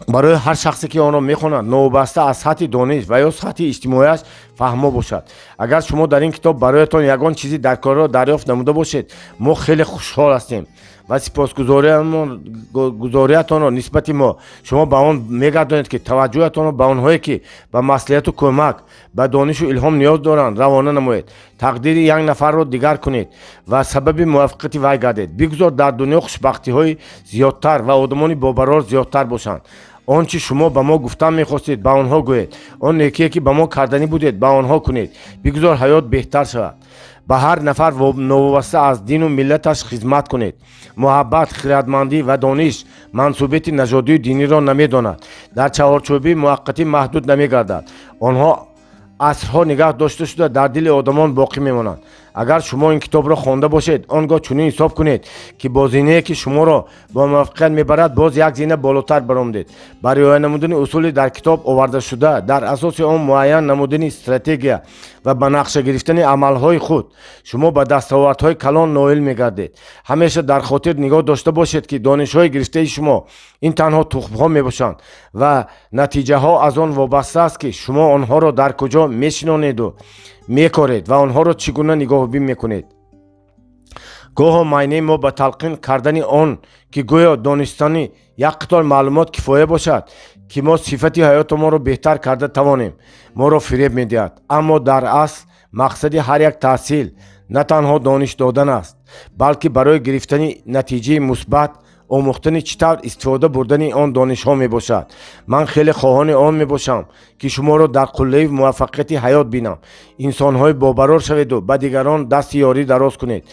барои ҳар шахсе, ки онро мехонад, новобаста аз сатҳи дониш ва ё сатҳи иҷтимоияш, фаҳмо бошад. Агар шумо дар ин китоб бароятон ягон чизи даркорро дарёфт намуда бошед, мо хеле хушҳол ҳастем ва сипосгузориятонро нисбати мо шумо ба он мегардонед, ки таваҷҷӯҳатонро ба онҳое, ки ба маслиҳату кӯмак, ба донишу илҳом ниёз доранд, равона намоед. Тақдири як нафарро дигар кунед ва сабаби муваффақияти вай гардед. Бигузор дар дунё хушбахтиҳои зиёдтар ва одамони бобарор зиёдтар бошанд. Он чи шумо ба мо гуфтан мехостед, ба онҳо гӯед. Он некие, ки ба мо карданӣ будед, ба онҳо кунед. Бигузор ҳаёт беҳтар шавад. Ба ҳар нафар новобаста аз дину миллаташ хизмат кунед. Муҳаббат, хиратмандӣ ва дониш мансубияти нажодию диниро намедонад, дар чаҳорчӯбии муваққатӣ маҳдуд намегардад. Онҳо асрҳо нигаҳ дошта шуда, дар дили одамон боқӣ мемонанд. Агар шумо ин китобро хонда бошед, он гоҳ чунин ҳисоб кунед, ки бо зинае, ки шуморо бо муваффақият мебарад, боз як зина болотар баромадед. Ба риоя намудани усули дар китоб овардашуда, дар асоси он муайян намудани стратегия ва ба нақша гирифтани амалҳои худ, шумо ба дастовардҳои калон ноил мегардед. Ҳамеша дар хотир нигоҳ дошта бошед, ки донишҳои гирифтаи шумо ин танҳо тухмҳо мебошанд ва натиҷаҳо аз он вобаста аст, ки шумо онҳоро дар куҷо мешинонеду мекоред ва онҳоро чӣ гуна нигоҳубин мекунед. Гоҳо майнаи мо ба талқин кардани он, ки гӯё донистани як қатор маълумот кифоя бошад, ки мо сифати ҳаётамонро беҳтар карда тавонем, моро фиреб медиҳад. Аммо дар асл мақсади ҳар як таҳсил на танҳо дониш додан аст, балки барои гирифтани натиҷаи мусбат омӯхтани чӣ тавр истифода бурдани он донишҳо мебошад. Ман хеле хоҳони он мебошам, ки шуморо дар қуллаи муваффақияти ҳаёт бинам. Инсонҳои бобарор шаведу ба дигарон дасти ёрӣ дароз кунед.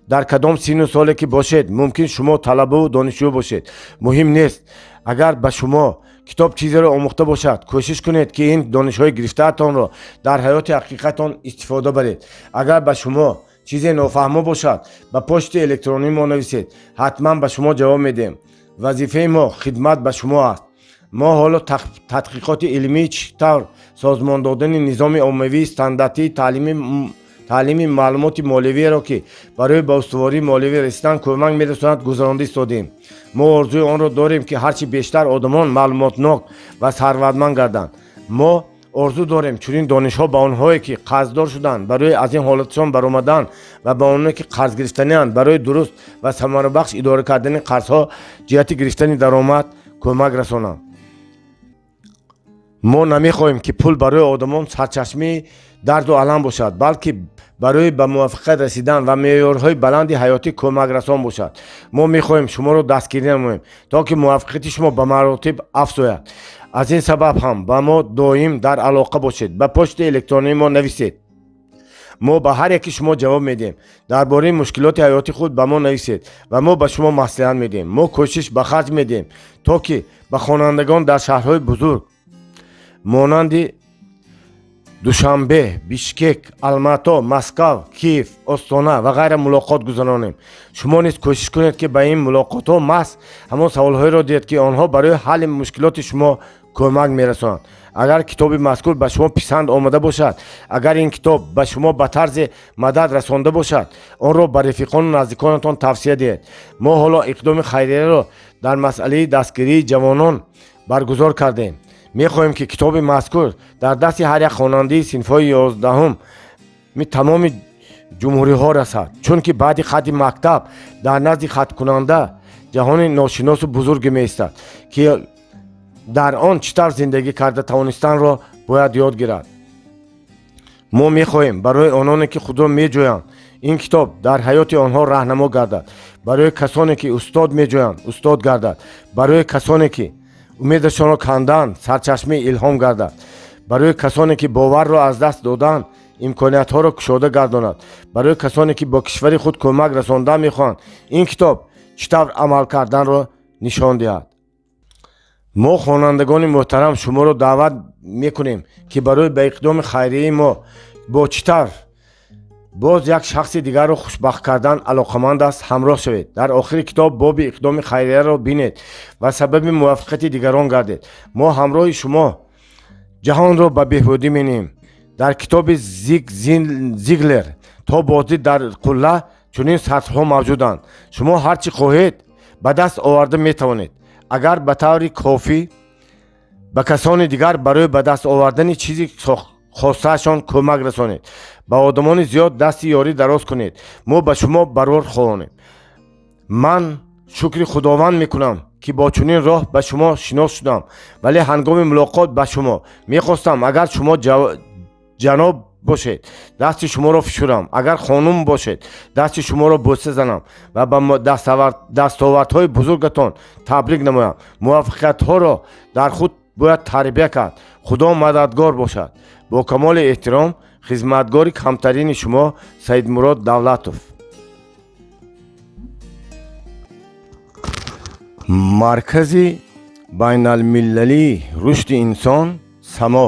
Дар кадом синну соле ки бошед, мумкин шумо талабаву донишҷӯ бошед, муҳим нест, агар ба шумо китоб чизеро омӯхта бошад, кӯшиш кунед, ки ин донишҳои гирифтаатонро дар ҳаёти ҳақиқатон истифода баред. Агар ба шумо чизе нофаҳмо бошад, ба почти электронии мо нависед, ҳатман ба шумо ҷавоб медиҳем. Вазифаи мо хидмат ба шумо аст. Мо ҳоло тадқиқоти илмии чӣ тавр созмон додани низоми оммавии стандартии таълими маълумоти молиявиеро, ки барои ба устувории молиявӣ расидан кӯмак мерасонад, гузаронда истодем. Мо орзуи онро дорем, ки ҳарчи бештар одамон маълумотнок ва сарватманд гарданд. Мо орзу дорем чунин донишҳо ба онҳое, ки қарздор шуданд, барои аз ин ҳолатшон баромадан ва ба онҳое, ки қарз гирифтанианд, барои дуруст ва самарабахш идора кардани қарзҳо ҷиҳати гирифтани даромад кӯмак расонанд. Мо намехоҳем, ки пул барои одамон сарчашмаи дарду алам бошад, балки барои ба муваффақият расидан ва меъёрҳои баланди ҳаётӣ кӯмакрасон бошад. Мо мехоҳем шуморо дастгирӣ намоем, то ки муваффақияти шумо ба маротиб афзояд. Аз ин сабаб ҳам ба мо доим дар алоқа бошед, ба почтаи электронии мо нависед, мо ба ҳар яки шумо ҷавоб медиҳем. Дар бораи мушкилоти ҳаёти худ ба мо нависед ва мо ба шумо маслиҳат медиҳем. Мо кӯшиш ба харҷ медиҳем, то ки ба хонандагон дар шаҳрҳои бузург монанди Душанбе, Бишкек, Алмато, Москав, Киев, Остона ва ғайра мулоқот гузаронем. Шумо низ кӯшиш кунед, ки ба ин мулоқотҳо маҳз ҳамон саволҳоеро диҳед, ки онҳо барои ҳалли мушкилоти шумо кӯмак мерасонанд. Агар китоби мазкур ба шумо писанд омада бошад, агар ин китоб ба шумо ба тарзе мадад расонда бошад, онро ба рафиқону наздиконатон тавсия диҳед. Мо ҳоло иқдоми хайрияро дар масъалаи дастгирии ҷавонон баргузор кардем. Мехоҳем, ки китоби мазкур дар дасти ҳар як хонандаи синфҳои 11-уми тамоми ҷумҳуриҳо расад, чунки баъди хатми мактаб дар назди хаткунанда ҷаҳони ношиносу бузурге меистад, ки дар он чӣ тавр зиндагӣ карда тавонистанро бояд ёд гирад. Мо мехоҳем, барои ононе, ки худро меҷӯянд, ин китоб дар ҳаёти онҳо раҳнамо гардад, барои касоне, ки устод меҷӯянд, устод гардад, барои касоне, ки умедашонро канданд, сарчашмаи илҳом гардад, барои касоне, ки боварро аз даст доданд, имкониятҳоро кушода гардонад, барои касоне, ки бо кишвари худ кӯмак расондан мехоҳанд, ин китоб чӣ тавр амал карданро нишон диҳад. Мо, хонандагони муҳтарам, шуморо даъват мекунем, ки барои ба иқдоми хайрияи мо, бо чӣ тавр боз як шахси дигарро хушбахт кардан алоқаманд аст, ҳамроҳ шавед. Дар охири китоб боби иқдоми хайрияро бинед ва сабаби муваффақияти дигарон гардед. Мо ҳамроҳи шумо ҷаҳонро ба беҳбудӣ менеҳем. Дар китоби Зиг Зиглер «То боздид дар қулла» чунин сатрҳо мавҷуданд: «Шумо ҳар чӣ хоҳед, ба даст оварда метавонед, агар ба таври кофӣ ба касони дигар барои ба даст овардани чизи хостаашон кӯмак расонед. Ба одамони зиёд дасти ёрӣ дароз кунед. Мо ба шумо барор хоҳонем. Ман шукри Худованд мекунам, ки бо чунин роҳ ба шумо шинос шудам, вале ҳангоми мулоқот ба шумо мехостам, агар шумо ҷаноб бошед, дасти шуморо фишурам, агар хонум бошед, дасти шуморо бӯса занам ва ба дастовардҳои бузургатон табрик намоям. Муваффақиятҳоро дар худ бояд тарбия кард. Худо мададгор бошад. Бо камоли эҳтиром, хизматгори камтарини шумо, Саидмурод Давлатов». Маркази байналмилалии рушди инсон «Само».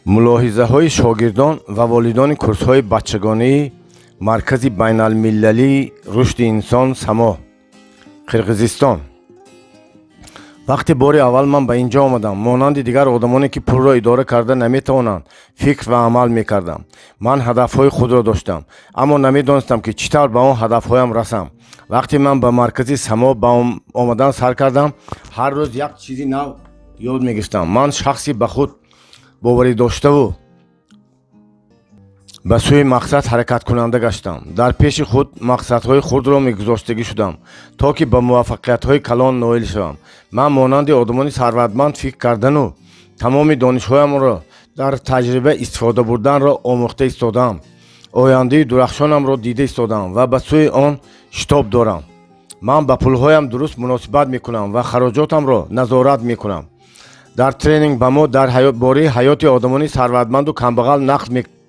Мулоҳизаҳои шогирдон ва волидони курсҳои бачагонии Маркази байналмилалии рушди инсон «Само», Қирғизистон. Вақте бори аввал ман ба ин ҷо омадам, монанди дигар одамоне, ки пулро идора карда наметавонанд, фикр ва амал мекардам. Ман ҳадафҳои худро доштам, аммо намедонистам, ки чӣ тавр ба он ҳадафҳоям расам. Вақте ман ба маркази «Само» ба омадан сар кардам, ҳар рӯз як чизи нав ёд мегирифтам. Ман шахси ба худ боварӣ доштаву ба сӯи мақсад ҳаракаткунанда гаштам. Дар пеши худ мақсадҳои хурдро мегузоштагӣ шудам, то ки ба муваффақиятҳои калон ноил шавам. Ман монанди одамони сарватманд фикр кардану тамоми донишҳоямро дар таҷриба истифода бурданро омӯхта истодаам. Ояндаи дурахшонамро дида истодаам ва ба сӯи он шитоб дорам. Ман ба пулҳоям дуруст муносибат мекунам ва хароҷотамро назорат мекунам. Дар тренинг ба мо дар бораи ҳаёти одамони сарватманду камбағал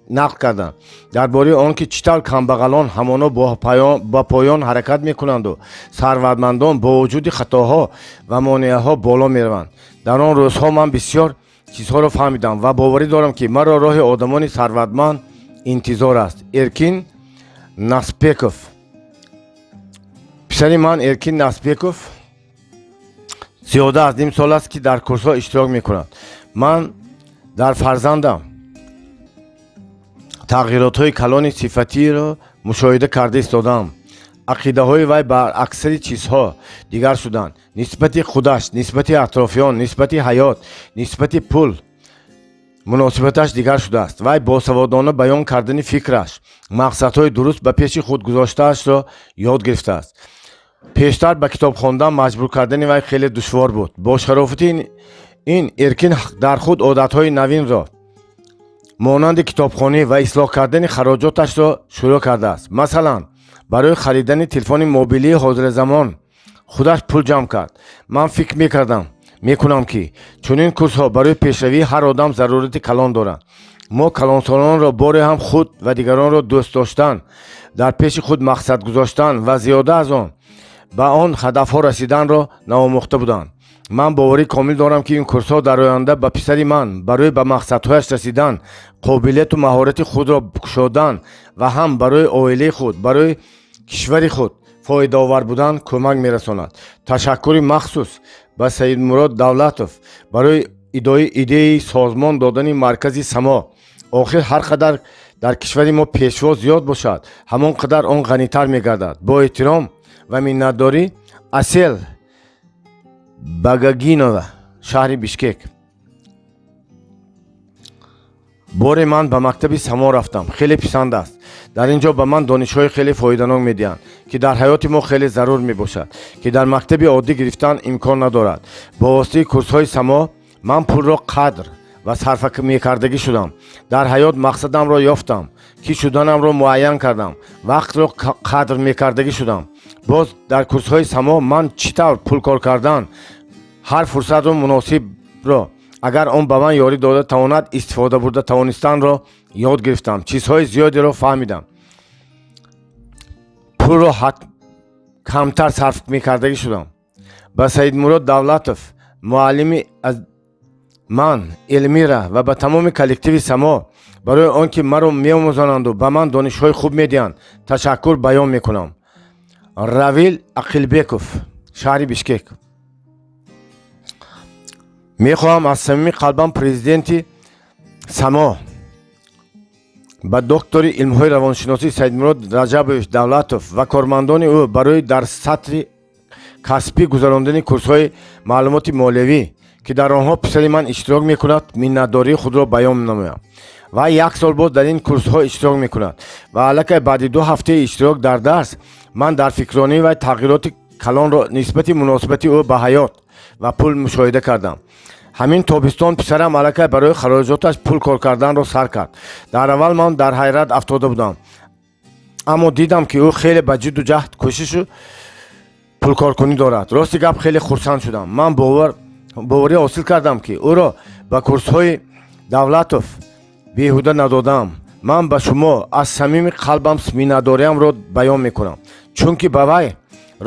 нақл карданд, дар бораи он ки чӣ тавр камбағалон ҳамоно ба поён ҳаракат мекунанду сарватмандон бо вуҷуди хатоҳо ва монеаҳо боло мераванд. Дар он рӯзҳо ман бисёр чизҳоро фаҳмидам ва боварӣ дорам, ки маро роҳи одамони сарватманд интизор аст. Эркин Наспеков. Писари ман Эркин Наспеков зиёда аз ним сол аст, ки дар курсҳо иштирок мекунад. Ман дар фарзандам тағйиротҳои калони сифатиро мушоҳида карда истодаам. Ақидаҳои вай бар аксари чизҳо дигар шуданд: нисбати худаш, нисбати атрофиён, нисбати ҳаёт, нисбати пул муносибаташ дигар шудааст. Вай босаводона баён кардани фикраш, мақсадҳои дуруст ба пеши худ гузоштаашро ёд гирифтааст. Пештар ба китоб хондан маҷбур кардани вай хеле душвор буд. Бо шарофати ин Эркин дар худ одатҳои навинро, монанди китобхонӣ ва ислоҳ кардани хароҷоташро шурӯъ кардааст. Масалан, барои харидани телефони мобилии ҳозиразамон худаш пул ҷамъ кард. Ман фикр мекардам, мекунам, ки чунин курсҳо барои пешравии ҳар одам зарурати калон доранд. Мо калонсолонро боре ҳам худ ва дигаронро дӯст доштан, дар пеши худ мақсад гузоштан ва зиёда аз он ба он ҳадафҳо расиданро наомӯхта буданд. Ман боварии комил дорам, ки ин курсҳо дар оянда ба писари ман барои ба мақсадҳояш расидан, қобилияту маҳорати худро кушодан ва ҳам барои оилаи худ, барои кишвари худ фоидаовар будан кӯмак мерасонад. Ташаккури махсус ба Саидмурод Давлатов барои идеяи созмон додани маркази «Само». Охир ҳар қадар дар кишвари мо пешво зиёд бошад, ҳамон қадар он ғанитар мегардад. Бо эҳтиром ва миннатдорӣ, Асел Багагинова, Шаҳри Бишкек. Боре ман ба мактаби Само рафтам. Хеле писанд аст. Дар ин ҷо ба ман донишҳои хеле фоиданок медиҳанд, ки дар ҳаёти мо хеле зарур мебошад, ки дар мактаби оддӣ гирифтан имкон надорад. Бо воситаи курсҳои Само ман пулро қадр ва сарфа мекардагӣ шудам. Дар ҳаёт мақсадамро ёфтам, кӣ шуданамро муайян кардам, вақтро қадр мекардагӣ шудам. Боз дар курсҳои Само ман чӣ тавр пул кор кардан, ҳар фурсатро муносибро, агар он ба ман ёрӣ дода тавонад, истифода бурда тавонистанро ёд гирифтам. Чизҳои зиёдеро фаҳмидам. Пулро камтар сарф мекардагӣ шудам. Ба Саидмурод Давлатов, муаллими аз ман Элмира, ва ба тамоми коллективи Само барои он ки маро меомӯзонанду ба ман донишҳои хуб медиҳанд, ташаккур баён мекунам. Равил Ақилбеков, шаҳри Бишкек. Мехоҳам аз самими қалбам президенти Само ба доктори илмҳои равоншиносӣ Саидмурод Раҷабович Давлатов ва кормандони ӯ барои дар сатҳи касбӣ гузарондани курсҳои маълумоти молиявӣ, ки дар онҳо писари ман иштирок мекунад, миннатдории худро баён намоям. Вай як сол боз дар ин курсҳо иштирок мекунад ва аллакай баъди 2 ҳафтаи иштирок дар дарс ман дар фикронии вай тағйироти калонро нисбати муносибати ӯ ба ҳаёт ва пул мушоҳида кардам. Ҳамин тобистон писарам аллакай барои хароҷоташ пул кор карданро сар кард. Дар аввал ман дар ҳайрат афтода будам, аммо дидам, ки ӯ хеле ба ҷидду ҷаҳд кӯшишу пулкоркунӣ дорад. Рости гап, хеле хурсанд шудам. Ман боварӣ ҳосил кардам, ки ӯро ба курсҳои Давлатов беҳуда надодам. Ман ба шумо аз самими қалбам миннатдориамро баён мекунам, чунки ба вай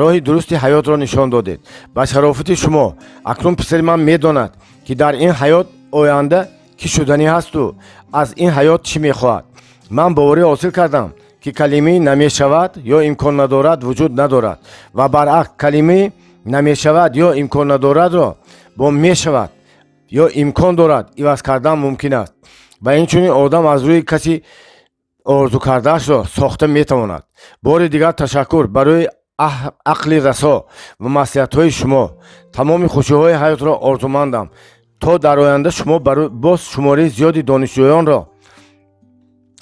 роҳи дурусти ҳаётро нишон додед. Ба шарофати шумо акнун писари ман медонад, ки дар ин ҳаёт оянда кӣ шуданӣ ҳасту аз ин ҳаёт чӣ мехоҳад. Ман боварӣ ҳосил кардам, ки калимаи намешавад ё имкон надорад вуҷуд надорад ва баръакс, калимаи намешавад ё имкон надорадро бо мешавад ё имкон дорад иваз кардан мумкин аст ва инчунин одам аз рӯи каси орзу кардаашро сохта метавонад. Бори дигар ташаккур барои ақли расо ва маслиҳатҳои шумо. Тамоми хушиҳои ҳаётро орзумандам, то дар оянда шумо боз шумораи зиёди донишҷӯёнро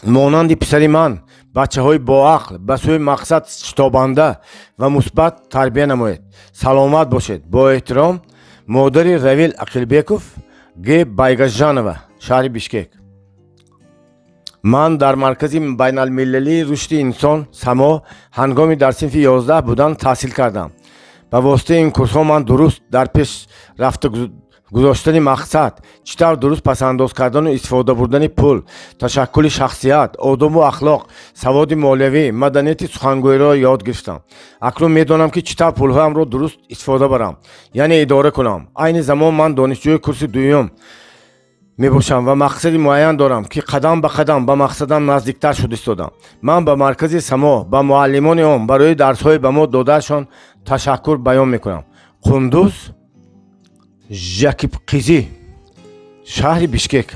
монанди писари ман, бачаҳои боақл, ба сӯи мақсад шитобанда ва мусбат тарбия намоед. Саломат бошед. Бо эҳтиром, модари Равил Ақилбеков, Г Байгажанова, шаҳри Бишкек. Ман дар Маркази байналмилалии рушди инсон Само ҳангоми дар синфи 11 будан таҳсил кардам. Ба воситаи ин курсҳо ман дуруст дар пеш рафта гузоштани мақсад, чӣ тавр дуруст пасандоз кардану истифода бурдани пул, ташаккули шахсият, одобу ахлоқ, саводи молиявӣ, маданияти сухангӯиро ёд гирифтам. Акнун медонам, ки чӣ тавр пулҳоямро дуруст истифода барам, яъне идора кунам. Айни замон ман донишҷӯи курси дуюм мебошам ва мақсади муайян дорам, ки қадам ба қадам ба мақсадам наздиктар шуда истодам. Ман ба маркази Само, ба муаллимони он барои дарсҳои ба мо додаашон ташаккур баён мекунам. Қундуз Жакибқизӣ, шаҳри Бишкек.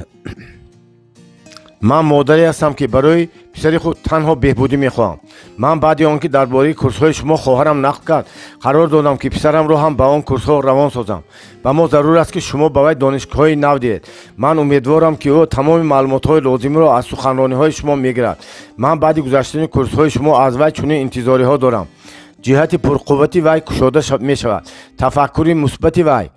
Ман модаре ҳастам, ки барои писари худ танҳо беҳбудӣ мехоҳам. Ман баъди он ки дар бораи курсҳои шумо хоҳарам нақл кард, қарор додам, ки писарамро ҳам ба он курсҳо равон созам. Ба мо зарур аст, ки шумо ба вай донишҳои нав диҳед. Ман умедворам, ки ӯ тамоми маълумотҳои лозимиро аз суханрониҳои шумо мегирад. Ман баъди гузаштани курсҳои шумо аз вай чунин интизориҳо дорам: ҷиҳати пурқуввати вай кушода мешавад, тафаккури мусбати вай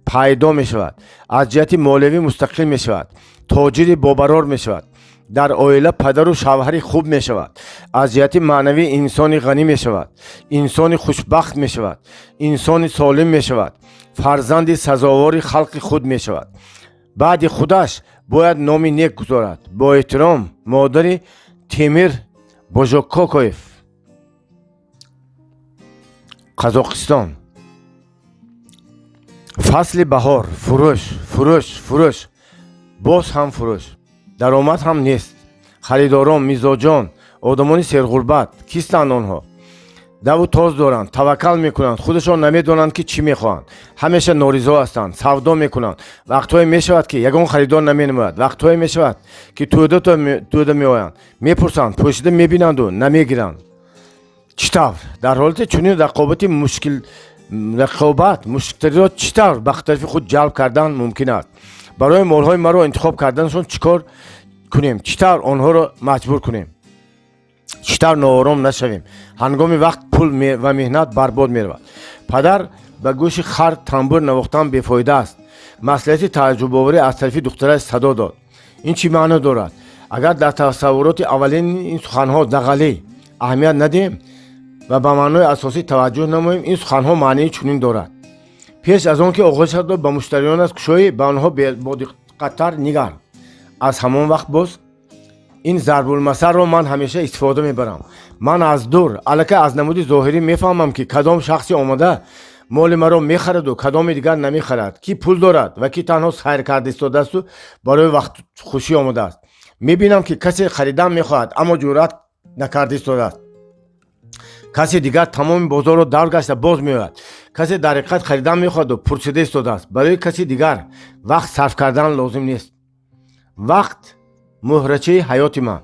пайдо мешавад, аз ҷиҳати молиявӣ мустақил мешавад, тоҷири бобарор мешавад, дар оила падару шавҳари хуб мешавад, аз ҷиҳати маънавӣ инсони ғанӣ мешавад, инсони хушбахт мешавад, инсони солим мешавад, фарзанди сазовори халқи худ мешавад, баъди худаш бояд номи нек гузорад. Бо эҳтиром, модари Темир Божококоев, Қазоқистон. Фасли баҳор. Фурӯш, фурӯш, фурӯш, боз ҳам фурӯш. Даромад ҳам нест. Харидорон, мизоҷон одамони серғурбат. Кистанд онҳо? Даву тоз доранд, таваккал мекунанд, худашон намедонанд, ки чӣ мехоҳанд, ҳамеша норизо ҳастанд. Савдо мекунанд, вақтҳое мешавад, ки ягон харидор наменамояд, вақтҳое мешавад, ки тӯда тӯда меоянд, мепурсанд, пӯшида мебинанду намегиранд. Чӣ тавр дар ҳолати чунин рақобати мушкил Рақобат муштариро чӣ тавр ба тарафи худ ҷалб кардан мумкин аст? Барои молҳои маро интихоб карданашон чӣ кор кунем? Чӣ тавр онҳоро маҷбур кунем? Чӣ тавр ноором нашавем, ҳангоми вақт, пул ва меҳнат барбод меравад? Падар, ба гӯши хар тамбур навохтан бефоида аст. Маслиҳати тааҷҷубоварӣ аз тарафи духтараш садо дод. Ин чӣ маъно дорад? Агар дар тасаввуроти аввалини ин суханҳо дағалӣ аҳамият надиҳем ва ба маънои асосӣ таваҷҷӯҳ намоем, ин суханҳо маънии чунин дорад: пеш аз он ки оғӯшатро ба муштариёнат кушоӣ, ба онҳо бодиққаттар нигар. Аз ҳамон вақт боз ин зарбулмасалро ман ҳамеша истифода мебарам. Ман аз дур аллакай аз намуди зоҳирӣ мефаҳмам, ки кадом шахсе омада моли маро мехараду кадоми дигар намехарад, ки пул дорад ва ки танҳо сайр карда истодаасту барои вақтхушӣ омадааст. Мебинам, ки касе харидан мехоҳад, аммо ҷуръат накарда истодааст. Касе дигар тамоми бозорро давр гашта боз меояд. Касе дар ҳақиқат харидан мехоҳаду пурсида истодааст. Барои каси дигар вақт сарф кардан лозим нест. Вақт муҳрачаи ҳаёти ман.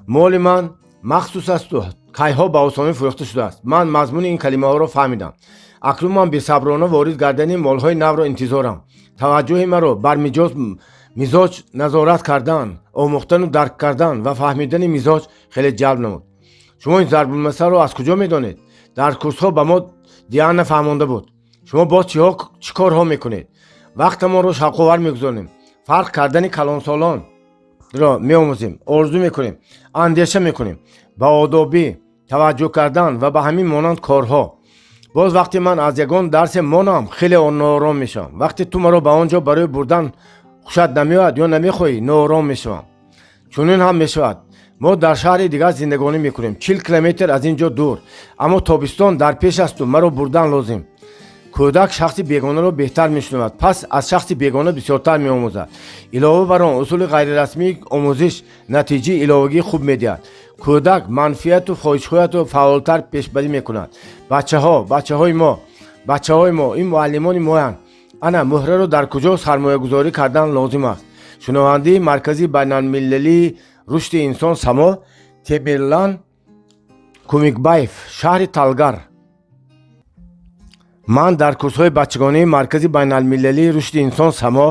Моли ман махсус асту кайҳо ба осонӣ фурӯхта шудааст. Ман мазмуни ин калимаҳоро фаҳмидам. Акнун ман бесаброна ворид гардани молҳои навро интизорам. Таваҷҷӯҳи маро бар мизоҷ назорат кардан, омӯхтану дарк кардан ва фаҳмидани мизоҷ хеле ҷалб намуд. Шумо ин зарбулмасалро аз куҷо медонед? Дар курсҳо ба мо Диана фаҳмонда буд. Шумо боз чӣ корҳо мекунед? Вақтамонро шавқовар мегузорем. Фарқ кардани калонсолонро меомӯзем, орзу мекунем, андеша мекунем, ба одобӣ таваҷҷӯҳ кардан ва ба ҳамин монанд корҳо. Боз вақте ман аз ягон дарсе монам, хеле ноором мешавам. Вақте ту маро ба он ҷо барои бурдан хушат намеояд ё намехоҳӣ, ноором мешавам. Чунин ҳам мешавад. Мо дар шаҳри дигар зиндагонӣ мекунем, 40 километр аз ин ҷо дур, аммо тобистон дар пеш асту маро бурдан лозим. Кӯдак шахси бегонаро беҳтар мешунавад, пас аз шахси бегона бисёртар меомӯзад. Илова бар он, усули ғайрирасмии омӯзиш натиҷаи иловагии хуб медиҳад. Кӯдак манфиату хоҳишҳоятро фаъолтар пешбарӣ мекунад. Бачаҳо, бачаҳои мо, бачаҳои мо ин муаллимони моянд. Ана муҳраро дар куҷо сармоягузорӣ кардан лозим аст? Шунавандаи Маркази байналмилалии рушди инсон Само, Темирлан Кумикбаев, шаҳри Талгар. Ман дар курсҳои бачагонии Маркази байналмилалии рушди инсон Само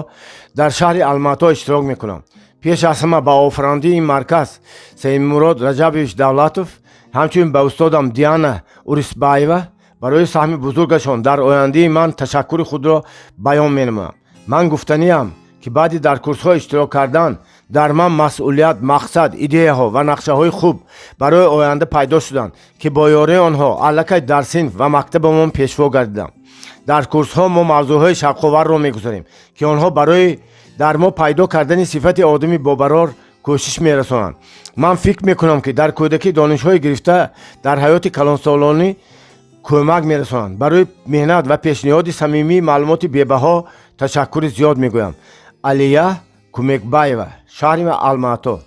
дар шаҳри Алмато иштирок мекунам. Пеш аз ҳама ба офарандаи ин марказ Саидмурод Раҷабович Давлатов, ҳамчунин ба устодам Диана Урисбаева барои саҳми бузургашон дар ояндаи ман ташаккури худро баён менамоям. Ман гуфтаниам, ки баъди дар курсҳо иштирок кардан дар ман масъулият, мақсад, идеяҳо ва нақшаҳои хуб барои оянда пайдо шуданд, ки бо ёрии онҳо аллакай дар синф ва мактабамон пешво гардидам. Дар курсҳо мо мавзӯъҳои шавқоварро мегузарем, ки онҳо барои дар мо пайдо кардани сифати одами бобарор кӯшиш мерасонанд. Ман фикр мекунам, ки дар кӯдакӣ донишҳои гирифта дар ҳаёти калонсолонӣ кӯмак мерасонанд. Барои меҳнат ва пешниҳоди самимии маълумоти бебаҳо ташаккури зиёд мегӯям. Алия Кумекбаева, шаҳри Алмато.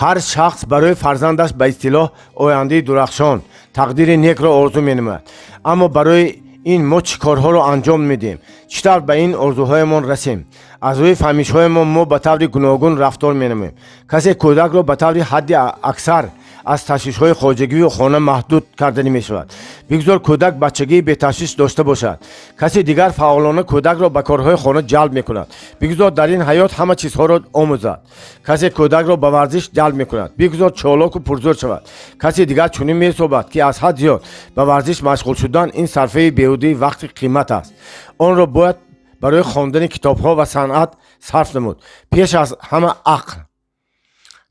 Ҳар шахс барои фарзандаш ба истилоҳ ояндаи дурахшон, тақдири некро орзу менамояд. Аммо барои ин мо чӣ корҳоро анҷом медиҳем? Чӣ тавр ба ин орзуҳоямон расем? Аз рӯи фаҳмишҳоямон мо ба таври гуногун рафтор менамоем. Касе кӯдакро ба таври ҳадди аксар аз ташвишҳои хоҷагиву хона маҳдуд карданӣ мешавад: бигзор кӯдак бачагии беташвиш дошта бошад. Каси дигар фаъолона кӯдакро ба корҳои хона ҷалб мекунад: бигзор дар ин ҳаёт ҳама чизҳоро омӯзад. Касе кӯдакро ба варзиш ҷалб мекунад: бигзор чолоку пурзӯр шавад. Каси дигар чунин меҳисобад, ки аз ҳад зиёд ба варзиш машғул шудан ин сарфаи беҳудаи вақти қимат аст, онро бояд барои хондани китобҳо ва санъат сарф намуд, пеш аз ҳама ақл.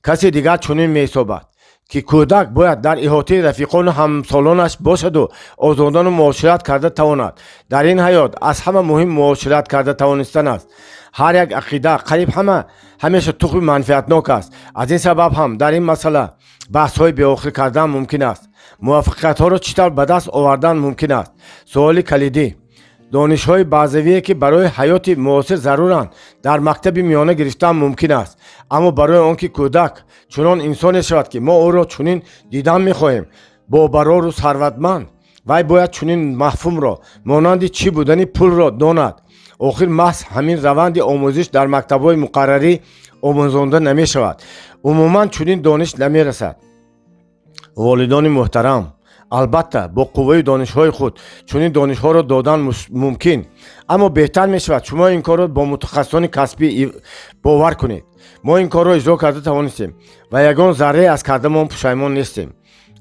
Каси дигар чунин меҳисобад, ки кӯдак бояд дар иҳотаи рафиқону ҳамсолонаш бошаду озодану муошират карда тавонад. Дар ин ҳаёт аз ҳама муҳим муошират карда тавонистан аст. Ҳар як ақида қариб ҳама ҳамеша тухми манфиатнок аст. Аз ин сабаб ҳам дар ин масъала баҳсҳои беохир кардан мумкин аст. Муваффақиятҳоро чӣ тавр ба даст овардан мумкин аст? Суоли калидӣ. Донишҳои баъзавие, ки барои ҳаёти муосир заруранд, дар мактаби миёна гирифтан мумкин аст. Аммо барои он ки кӯдак чунон инсоне шавад, ки мо ӯро чунин дидан мехоҳем, бобарору сарватманд, вай бояд чунин мафҳумро, монанди чӣ будани пулро, донад. Охир маҳз ҳамин раванди омӯзиш дар мактабҳои муқаррарӣ омӯзонда намешавад, умуман чунин дониш намерасад. Волидони муҳтарам, Албатта, бо қувваи донишҳои худ чунин донишҳоро додан мумкин, аммо беҳтар мешавад шумо ин корро бо мутахассисони касбӣ бовар кунед. Мо ин корро иҷро карда тавонистем ва ягон заррае аз кардамон пушаймон нестем.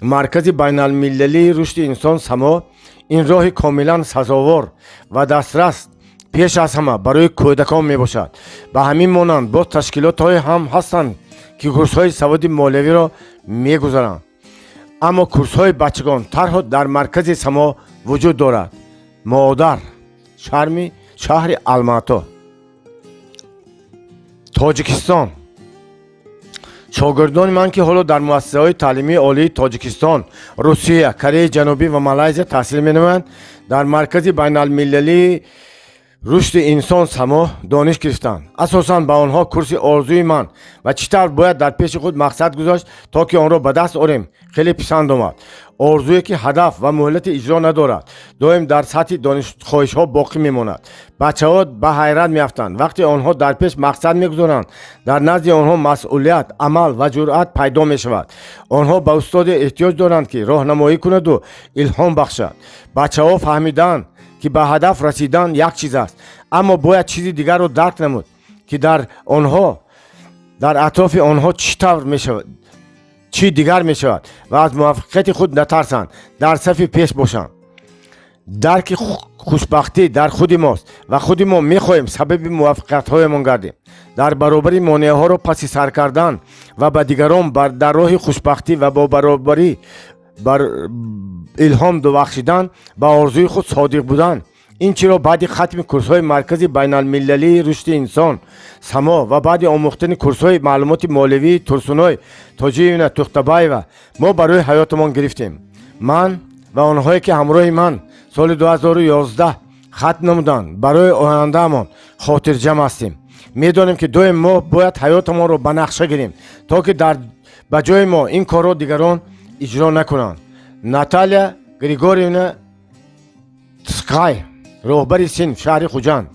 Маркази байналмилалии рушди инсон Само ин роҳи комилан сазовор ва дастрас пеш аз ҳама барои кӯдакон мебошад. Ба ҳамин монанд боз ташкилотҳое ҳам ҳастанд, ки курсҳои саводи молиявиро мегузаранд, аммо курсҳои бачагон танҳо дар маркази Само вуҷуд дорад. Модар, шарми шаҳри Алмато, Тоҷикистон. Шогирдони ман, ки ҳоло дар муассисаҳои таълимии олии Тоҷикистон, Русия, Кореяи Ҷанубӣ ва Малайзия таҳсил менамоянд, дар Маркази байналмилалии рушди инсон Само дониш гирифтанд. Асосан ба онҳо курси «Орзуи ман ва чӣ тавр бояд дар пеши худ мақсад гузошт, то ки онро ба даст орем» хеле писанд омад. Орзуе, ки ҳадаф ва муҳлати иҷро надорад, доим дар сатҳи хоҳишҳо боқӣ мемонад. Бачаҳо ба ҳайрат меафтанд. Вақте онҳо дар пеш мақсад мегузоранд, дар назди онҳо масъулият, амал ва ҷуръат пайдо мешавад. Онҳо ба устоде эҳтиёҷ доранд, ки роҳнамоӣ кунаду илҳом бахшад. Бачаҳо фаҳмидаанд, ки ба ҳадаф расидан як чиз аст, аммо бояд чизи дигарро дарк намуд, ки дар онҳо дар атрофи онҳо чӣ тавр мешавад, чӣ дигар мешавад, ва аз муваффақияти худ натарсанд, дар сафи пеш бошанд. Дарки хушбахтӣ дар худи мост ва худи мо мехоҳем сабаби муваффақиятҳоямон гардем. Дар баробари монеаҳоро паси сар кардан ва ба дигарон дар роҳи хушбахтӣ ва бо баробарӣ бар илҳом бахшидан, ба орзуи худ содиқ будан, ин чиро баъди хатми курсҳои Маркази байналмилалии рушди инсон Само ва баъди омӯхтани курсҳои маълумоти молиявии Турсуной Тоҷиевна Тухтабаева мо барои ҳаётамон гирифтем. Ман ва онҳое, ки ҳамроҳи ман соли 2011 хатм намуданд, барои ояндаамон хотирҷам ҳастем. Медонем, ки доим мо бояд ҳаётамонро ба нақша гирем, то ки дар ба ҷои мо ин корро дигарон иҷро накунанд. Наталья Григорьевна Цкай, роҳбари синф, шаҳри Хуҷанд.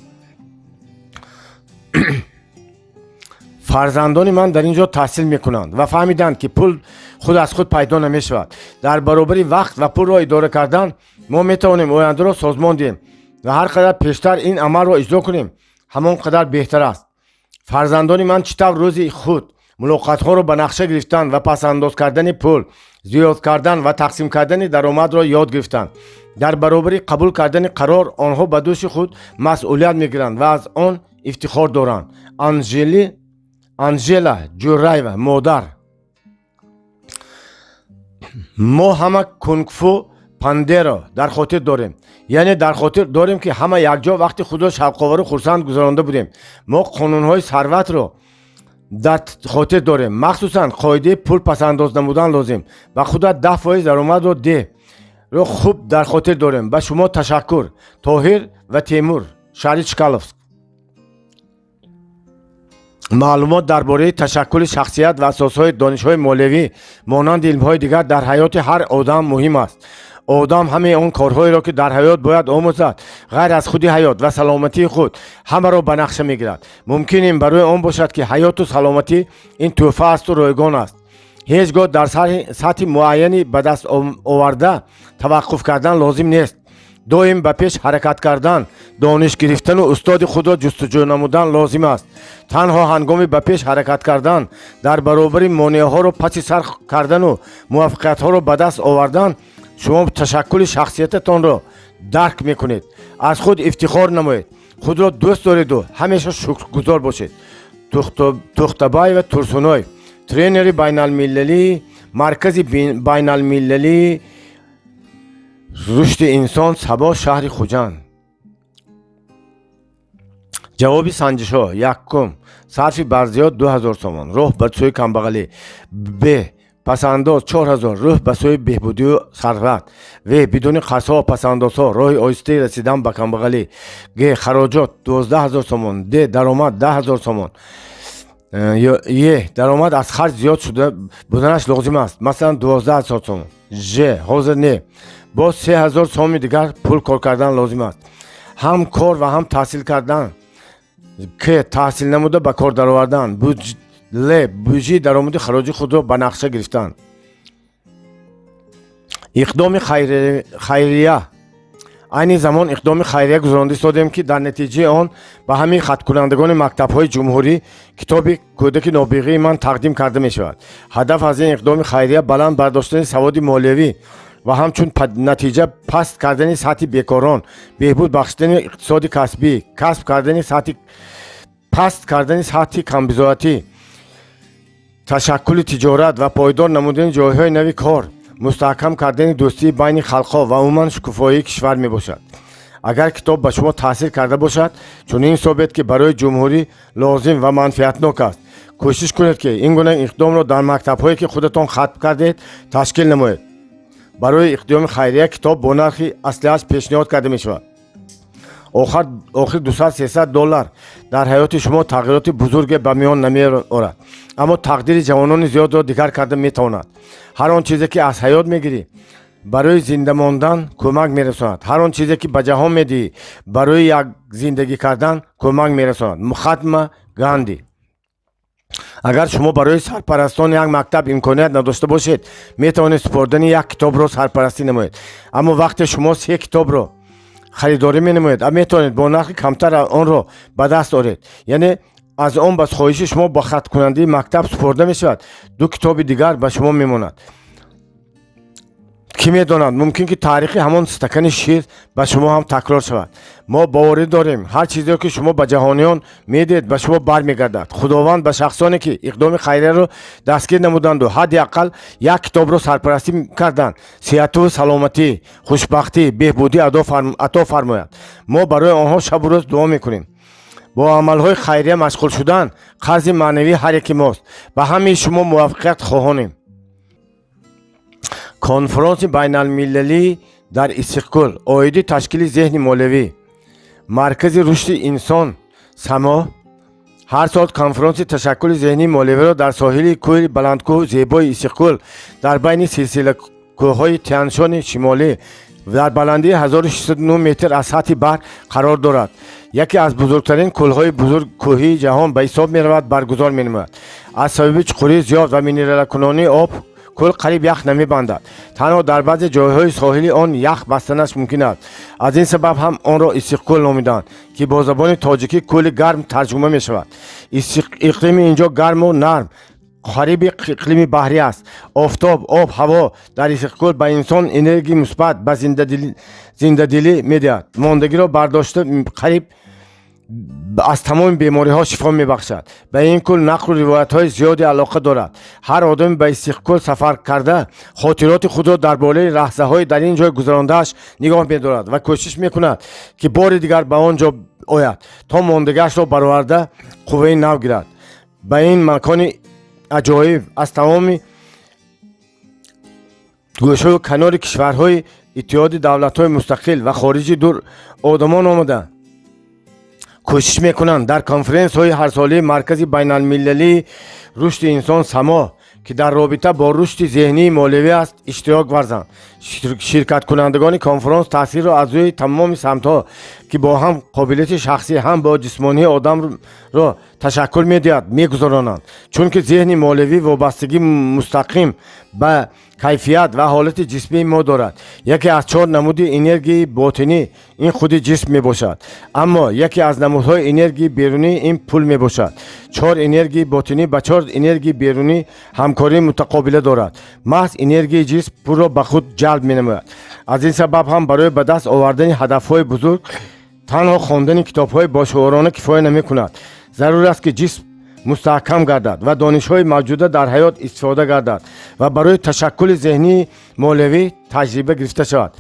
Фарзандони ман дар ин ҷо таҳсил мекунанд ва фаҳмиданд, ки пул худ аз худ пайдо намешавад. Дар баробари вақт ва пулро идора кардан мо метавонем ояндаро созмон диҳем ва ҳар қадар пештар ин амалро иҷро кунем, ҳамон қадар беҳтар аст. Фарзандони ман чӣ тавр рӯзи худ, мулоқотҳоро ба нақша гирифтан ва пасандоз кардани пул, зиёд кардан ва тақсим кардани даромадро ёд гирифтанд. Дар баробари қабул кардани қарор онҳо ба дӯши худ масъулият мегиранд ва аз он ифтихор доранд. Анжели Анжела Ҷурраева, модар. Мо ҳама Кунгфу Пандаро дар хотир дорем, яъне дар хотир дорем, ки ҳама якҷо вақти худро шавқовару хурсанд гузаронда будем. Мо қонунҳои сарватро дар хотир дорем, махсусан қоидаи пул пасандоз намудан лозим ба худат 10% даромадро деҳ ро хуб дар хотир дорем. Ба шумо ташаккур. Тоҳир ва Темур, шаҳри Чкаловск. Маълумот дар бораи ташаккули шахсият ва асосҳои донишҳои молиявӣ, монанди илмҳои дигар, дар ҳаёти ҳар одам муҳим аст. Одам ҳамаи он корҳоеро, ки дар ҳаёт бояд омӯзад, ғайр аз худи ҳаёт ва саломатии худ, ҳамаро ба нақша мегирад. Мумкин ин барои он бошад, ки ҳаёту саломатӣ ин тӯҳфа асту ройгон аст. Ҳеҷ гоҳ дар сатҳи муайяни ба даст оварда таваққуф кардан лозим нест. Доим ба пеш ҳаракат кардан, дониш гирифтану устоди худро ҷустуҷӯ намудан лозим аст. Танҳо ҳангоми ба пеш ҳаракат кардан, дар баробари монеаҳоро паси сар кардану муваффақиятҳоро ба даст овардан, шумо ташаккули шахсиятатонро дарк мекунед. Аз худ ифтихор намоед, худро дӯст дореду ҳамеша шукргузор бошед. Тухтабаева Турсуной, тренери байналмилалии Маркази байналмилалии рушди инсон Сабо, шаҳри Хуҷанд. Ҷавоби санҷишҳо: якум, сарфи барзиёд 2000 сомон, роҳ ба сӯи камбағалӣ. Б, пасандоз 4000, рӯҳ ба сӯи беҳбудию сарват. В, бидуни қарзҳо, пасандозҳо, роҳи оҳистаи расидан ба камбағалӣ. Г, хароҷот 12 000 сомон. Д, даромад 10 000 сомон. Е, даромад аз харҷ зиёд шуда буданаш лозим аст, масалан, 12 000 сомон. Ж, ҳозир не, боз 3000 соми дигар пул кор кардан лозим аст, ҳам кор ва ҳам таҳсил кардан. К, таҳсил намуда ба кор даровардан. Л, буҷаи даромади хароҷи худро ба нақша гирифтан. Иқдоми хайрия. Айни замон иқдоми хайрия гузаронда истодем, ки дар натиҷаи он ба ҳамаи хаткунандагони мактабҳои ҷумҳурӣ китоби «Кӯдаки нобиғаи ман» тақдим карда мешавад. Ҳадаф аз ин иқдоми хайрия баланд бардоштани саводи молиявӣ ва ҳамчун натиҷа паст кардани сатҳи бекорон, беҳбуд бахшидани иқтисоди касбӣ, касб кардани сатҳи паст кардани сатҳи камбизоатӣ, ташаккули тиҷорат ва пойдор намудани ҷойҳои нави кор, мустаҳкам кардани дӯстии байни халқҳо ва умуман шукуфоии кишвар мебошад. Агар китоб ба шумо таъсир карда бошад, чунин ҳисобед, ки барои ҷумҳурӣ лозим ва манфиатнок аст. Кӯшиш кунед, ки ин гуна иқдомро дар мактабҳое, ки худатон хатм кардед, ташкил намоед. Барои иқдоми хайрия китоб бо нархи аслиаш пешниҳод карда мешавад. Охир 200-300 доллар дар ҳаёти шумо тағйироти бузурге ба миён намеорад, аммо тақдири ҷавонони зиёдро дигар карда метавонад. Ҳар он чизе, ки аз ҳаёт мегирӣ, барои зинда мондан кӯмак мерасонад. Ҳар он чизе, ки ба ҷаҳон медиҳӣ, барои як зиндагӣ кардан кӯмак мерасонад. Махатма Ганди. Агар шумо барои сарпарастони як мактаб имконият надошта бошед, метавонед супордани як китобро сарпарастӣ намоед. Аммо вақте шумо се китобро харидорӣ менамоед, метавонед бо нархи камтар онро ба даст оред, яъне аз он ба хоҳиши шумо ба хаткунандаи мактаб супорда мешавад, ду китоби дигар ба шумо мемонад. Кӣ медонад, мумкин ки таърихи ҳамон стакани шир ба шумо ҳам такрор шавад. Мо боварӣ дорем, ҳар чизеро, ки шумо ба ҷаҳониён медиҳед, ба шумо бармегардад. Худованд ба шахсоне, ки иқдоми хайрияро дастгир намуданду ҳадди ақал як китобро сарпарастӣ карданд, сиҳату саломатӣ, хушбахтӣ, беҳбудӣ ато фармояд. Мо барои онҳо шабу рӯз дуо мекунем. Бо амалҳои хайрия машғул шудан қарзи маънавии ҳар яки мост. Ба ҳамаи шумо муваффақият хоҳонем. Конфронси байналмилалӣ дар Иссиқкӯл оиди ташкили зеҳни молиявӣ. Маркази рушди инсон «Само» ҳар сол конфронси ташаккули зеҳнии молиявиро дар соҳили кӯли баландкӯҳу зебои Иссиқкӯл, дар байни силсилакӯҳҳои Тяншони шимолӣ, дар баландии 1609 метр аз сатҳи баҳр қарор дорад, яке аз бузургтарин кӯлҳои бузург кӯҳии ҷаҳон ба ҳисоб меравад, баргузор менамояд. Аз сабаби чуқурии зиёд ва минералкунонии об кӯл қариб ях намебандад. Танҳо дар баъзе ҷойҳои соҳили он ях бастанаш мумкин аст. Аз ин сабаб ҳам онро Иссиқкӯл номиданд, ки бо забони тоҷикӣ кӯли гарм тарҷума мешавад. Иқлими ин ҷо гарму нарм, қариби иқлими баҳрӣ аст. Офтоб, об, ҳаво дар Иссиқкӯл ба инсон энергияи мусбат ба зиндадилӣ медиҳад, мондагиро бардошта, қариб аз тамоми бемориҳо шифо мебахшад. Ба ин кӯл нақлу ривоятҳои зиёде алоқа дорад. Ҳар одаме ба Иссиқкӯл сафар карда, хотироти худро дар бораи лаҳзаҳои дар ин ҷой гузарондааш нигоҳ медорад ва кӯшиш мекунад, ки бори дигар ба он ҷо ояд, то мондагиашро бароварда, қувваи нав гирад. Ба ин макони аҷоиб аз тамоми гӯшаву канори кишварҳои Иттиҳоди Давлатҳои Мустақил ва хориҷи дур одамон омада, кӯшиш мекунанд дар конференсҳои ҳарсолаи Маркази байналмилалии рушди инсон «Само», ки дар робита бо рушди зеҳнии молиявӣ аст, иштирок варзанд. Ширкаткунандагони конфронс таҳсилро аз рӯи тамоми самтҳо, ки бо ҳам қобилияти шахсӣ, ҳам бо ҷисмонии одамро ташаккул медиҳад, мегузаронанд, чунки зеҳни молиявӣ вобастагии мустақим ба кайфият ва ҳолати ҷисмии мо дорад. Яке аз чор намуди энергияи ботинӣ ин худи ҷисм мебошад, аммо яке аз намудҳои энергияи берунӣ ин пул мебошад. Чор энергияи ботинӣ ба чор энергияи берунӣ ҳамкории мутақобила дорад. Маҳз энергияи ҷисм пулро ба худ ҷалб менамояд. Аз ин сабаб ҳам барои ба даст овардани ҳадафҳои бузург танҳо хондани китобҳои бошуурона кифоя намекунад. Зарур аст, ки ҷисм мустаҳкам гардад ва донишҳои мавҷуда дар ҳаёт истифода гардад ва барои ташаккули зеҳнии молиявӣ таҷриба гирифта шавад.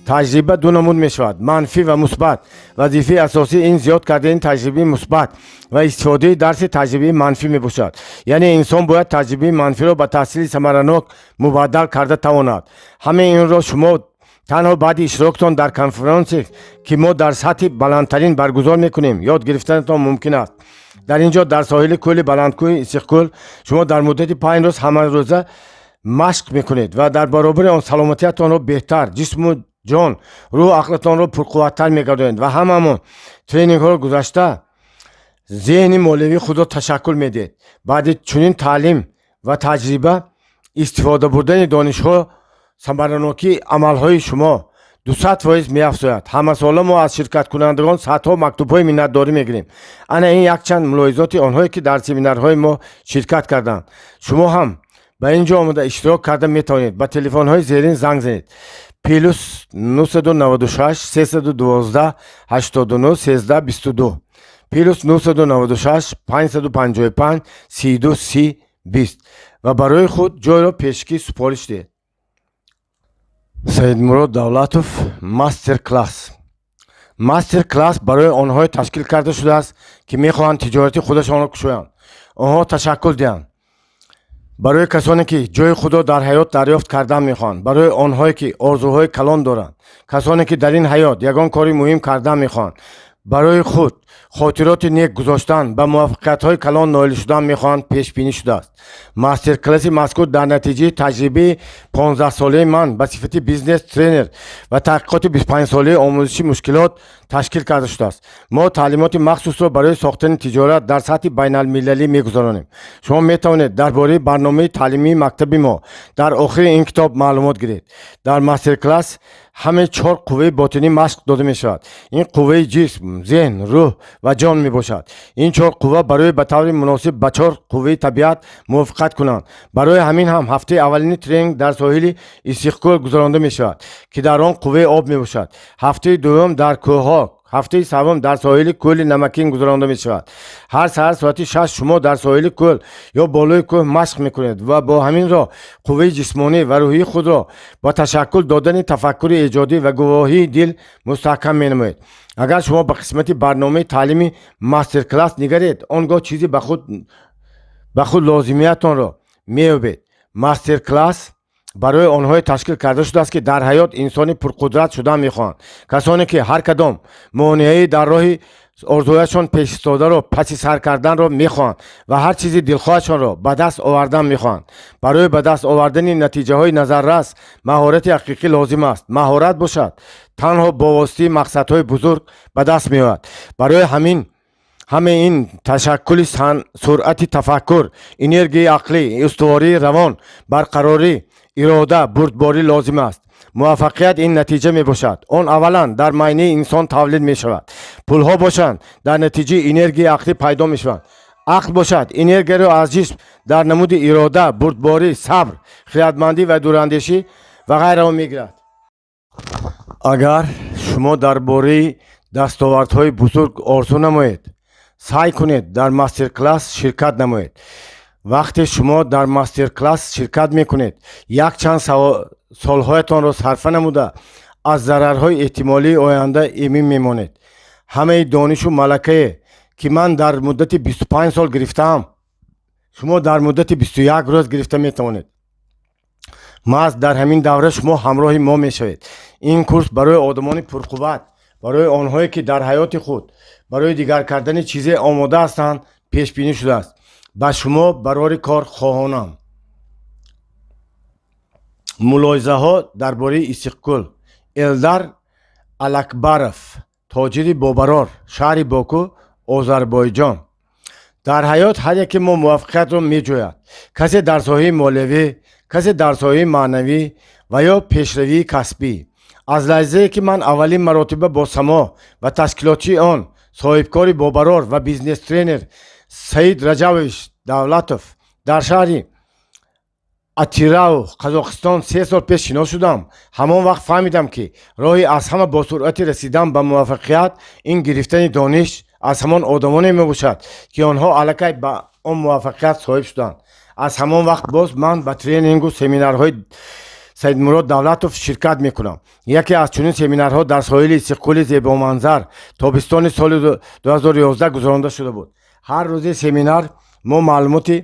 Таҷриба ду намуд мешавад: манфӣ ва мусбат. Вазифаи асосӣ ин зиёд кардани таҷрибаи мусбат ва истифодаи дарси таҷрибаи манфӣ мебошад. Яъне инсон бояд таҷрибаи манфиро ба таҳсили самаранок мубаддал карда тавонад. Ҳамаи инро шумо танҳо баъди иштироктон дар конфронсе, ки мо дар сатҳи баландтарин баргузор мекунем, ёд гирифтанатон мумкин аст. Дар ин ҷо, дар соҳили кӯли баландкӯҳи Иссиқкӯл, шумо дар муддати 5 рӯз ҳамарӯза машқ мекунед ва дар баробари он саломатиятонро беҳтар, ҷисму ҷон, рӯҳу ақлатонро пурқувваттар мегардонед ва ҳамамон тренингҳоро гузашта, зеҳни молиявии худро ташаккул медиҳед. Баъди чунин таълим ва таҷриба, истифода бурдани донишҳо Самаранокии амалҳои шумо 200% меафзояд. Ҳамасола мо аз ширкаткунандагон садҳо мактубҳои миннатдорӣ мегирем. Ана ин якчанд мулоҳизоти онҳое, ки дар семинарҳои мо ширкат карданд. Шумо ҳам ба ин ҷо омода иштирок карда метавонед. Ба телефонҳои зерин занг занед: плюс 996 312 89 13 22, плюс 996 555 32 30 20 ва барои худ ҷойро пешакӣ супориш диҳед. Саидмурод Давлатов. Мастер класс. Мастер класс барои онҳое ташкил карда шудааст, ки мехоҳанд тиҷорати худашонро кушоянд, онҳо ташаккул диҳанд, барои касоне, ки ҷои худро дар ҳаёт дарёфт кардан мехоҳанд, барои онҳое, ки орзуҳои калон доранд, касоне, ки дар ин ҳаёт ягон кори муҳим кардан мехоҳанд, барои худ хотироти нек гузоштан, ба муваффақиятҳои калон ноил шудан мехоҳанд, пешбинӣ шудааст. Мастер-класси мазкур дар натиҷаи таҷрибаи 15-солаи ман ба сифати бизнес тренер ва таҳқиқоти 25-солаи омӯзиши мушкилот ташкил карда шудааст. Мо таълимоти махсусро барои сохтани тиҷорат дар сатҳи байналмилалӣ мегузаронем. Шумо метавонед дар бораи барномаи таълимии мактаби мо дар охири ин китоб маълумот гиред. Дар мастер-класс ҳамаи чор қувваи ботинӣ машқ дода мешавад. Ин қувваи ҷисм, зеҳн, рӯҳ ва ҷон мебошад. Ин чор қувва барои ба таври муносиб ба чор қувваи табиат мувофиқат кунанд. Барои ҳамин ҳам ҳафтаи аввалини тренинг дар соҳили Истиқкӯл гузаронда мешавад, ки дар он қувваи об мебошад. Ҳафтаи дуюм дар кӯҳҳо, ҳафтаи севум дар соҳили кӯли Намакин гузаронда мешавад. Ҳар саҳар соати 6 шумо дар соҳили кӯл ё болои кӯҳ машқ мекунед ва бо ҳамин роҳ қувваи ҷисмонӣ ва рӯҳии худро бо ташаккул додани тафаккури эҷодӣ ва гувоҳии дил мустаҳкам менамоед. Агар шумо ба қисмати барномаи таълими мастер-класс нигаред, он гоҳ чизи ба худ лозимиятонро меёбед. Мастер-класс барои онҳое ташкил карда шудааст, ки дар ҳаёт инсони пурқудрат шудан мехоҳанд, касоне, ки ҳар кадом монеаи дар роҳи орзуяшон пешистодаро паси сар карданро мехоҳанд ва ҳар чизи дилхоҳашонро ба даст овардан мехоҳанд. Барои ба даст овардани натиҷаҳои назаррас маҳорати ҳақиқӣ лозим аст. Маҳорат бошад, танҳо бо воситаи мақсадҳои бузург ба даст меояд. Барои ҳамин ҳамаи ин ташаккули суръати тафаккур, энергияи ақлӣ, устувории равон, барқарорӣ, ирода, бурдборӣ лозим аст. Муваффақият ин натиҷа мебошад. Он аввалан дар майнаи инсон тавлид мешавад. Пулҳо бошанд, дар натиҷаи энергияи ақлӣ пайдо мешаванд. Ақл бошад, энергияро аз ҷисм дар намуди ирода, бурдборӣ, сабр, хиратмандӣ ва дурандешӣ ва ғайрао мегирад. Агар шумо дар бораи дастовардҳои бузург орзу намоед, саъй кунед дар мастер-класс ширкат намоед. Вақте шумо дар мастер-класс ширкат мекунед, якчанд солҳоятонро сарфа намуда, аз зарарҳои эҳтимолии оянда эмин мемонед. Ҳамаи донишу малакае, ки ман дар муддати 25 сол гирифтаам, шумо дар муддати 21 рӯз гирифта метавонед. Маҳз дар ҳамин давра шумо ҳамроҳи мо мешавед. Ин курс барои одамони пурқувват, барои онҳое, ки дар ҳаёти худ барои дигар кардани чизе омода ҳастанд, пешбинӣ шудааст. Ба шумо барори кор хоҳонам. Мулоҳизаҳо дар бораи Истиқкӯл. Элдар Алакбаров, тоҷири бобарор, шаҳри Боку, Озарбойҷон. Дар ҳаёт ҳар яке мо муваффақиятро меҷӯяд: касе дар соҳаи молиявӣ, касе дар соҳаи маънавӣ ва ё пешравии касбӣ. Аз лаҳзае, ки ман аввалин маротиба бо Само ва ташкилотчии он, соҳибкори бобарор ва бизнес-тренер Саид Раҷабович Давлатов дар шаҳри Атирау, Қазоқистон, 3 сол пеш шинос шудам, ҳамон вақт фаҳмидам, ки роҳи аз ҳама босуръати расидан ба муваффақият ин гирифтани дониш аз ҳамон одамоне мебошад, ки онҳо аллакай ба он муваффақият соҳиб шуданд. Аз ҳамон вақт боз ман ба тренингу семинарҳои Саидмурод Давлатов ширкат мекунам. Яке аз чунин семинарҳо дар соҳили Истиқкӯли зебоманзар тобистони соли 2011 гузаронда шуда буд. Ҳар рӯзи семинар мо маълумоти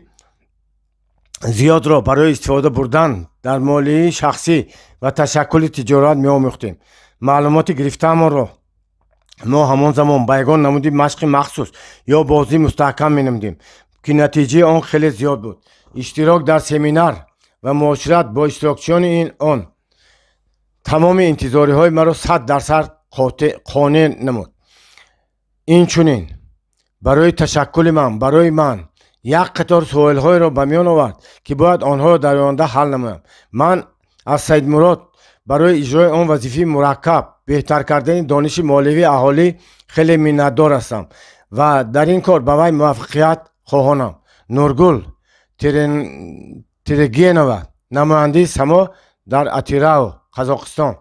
зиёдро барои истифода бурдан дар молияи шахсӣ ва ташаккули тиҷорат меомӯхтем. Маълумоти гирифтаамонро мо ҳамон замон ба ягон намуди машқи махсус ё бозӣ мустаҳкам менамудем, ки натиҷаи он хеле зиёд буд. Иштирок дар семинар ва муошират бо иштирокчиёни ин он тамоми интизориҳои маро 100% қонеъ намуд. Инчунин барои ташаккули ман барои ман як қатор суолҳоеро ба миён овард, ки бояд онҳоро дар оянда ҳал намоям. Ман Аз Саидмурод барои иҷрои он вазифаи мураккаб, беҳтар кардани дониши молиявии аҳолӣ, хеле миннатдор ҳастам ва дар ин кор ба вай муваффақият хоҳонам. Нургул Терегенова, намояндаи Само дар Атирау, Қазоқистон.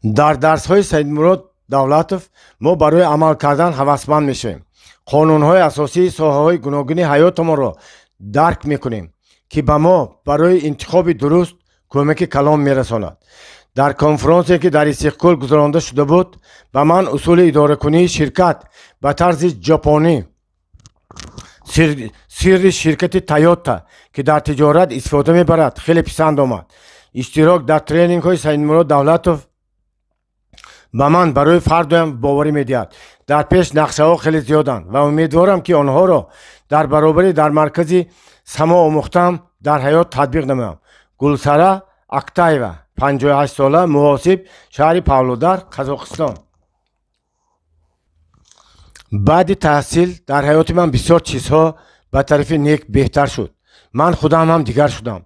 Дар дарсҳои Саидмурод Давлатов мо барои амал кардан ҳавасманд мешавем, қонунҳои асосии соҳаҳои гуногуни ҳаётамонро дарк мекунем, ки ба мо барои интихоби дуруст кӯмаки калон мерасонад. Дар конфронсе, ки дар Истиқкӯл гузаронда шуда буд, ба ман усули идоракунии ширкат ба тарзи ҷопонӣ, сирри ширкати Тойота, ки дар тиҷорат истифода мебарад, хеле писанд омад. Иштирок дар тренингҳои Саидмурод Давлатов ба ман барои фардоям боварӣ медиҳад. Дар пеш нақшаҳо хеле зиёданд ва умедворам, ки онҳоро дар баробари дар маркази Само омӯхтаам дар ҳаёт татбиқ намоям. Гулсара Актаева, 58 сола, муҳосиб, шаҳри Павлодар, Қазоқистон. Баъди таҳсил дар ҳаёти ман бисёр чизҳо ба тарафи нек беҳтар шуд. Ман худам ҳам дигар шудам.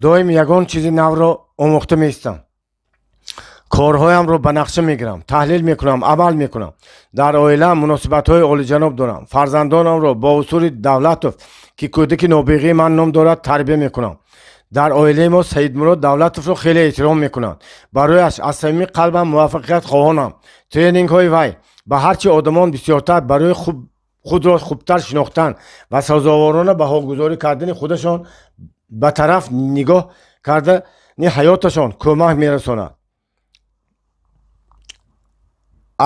Доим ягон чизи навро омӯхта меистам, корҳоямро ба нақша мегирам, таҳлил мекунам, амал мекунам. Дар оилаам муносибатҳои олиҷаноб дорам. Фарзандонамро бо усули Давлатов, ки кӯдаки нобиғии ман ном дорад, тарбия мекунам. Дар оилаи мо Саидмурод Давлатовро хеле эҳтиром мекунанд. Барояш аз самими қалбам муваффақият хоҳонам. Тренингҳои вай ба ҳарчи одамон бисёртар барои худро хубтар шинохтан ва сазоворона баҳогузорӣ кардани худашон, ба тараф нигоҳ кардани ҳаёташон кӯмак мерасонад.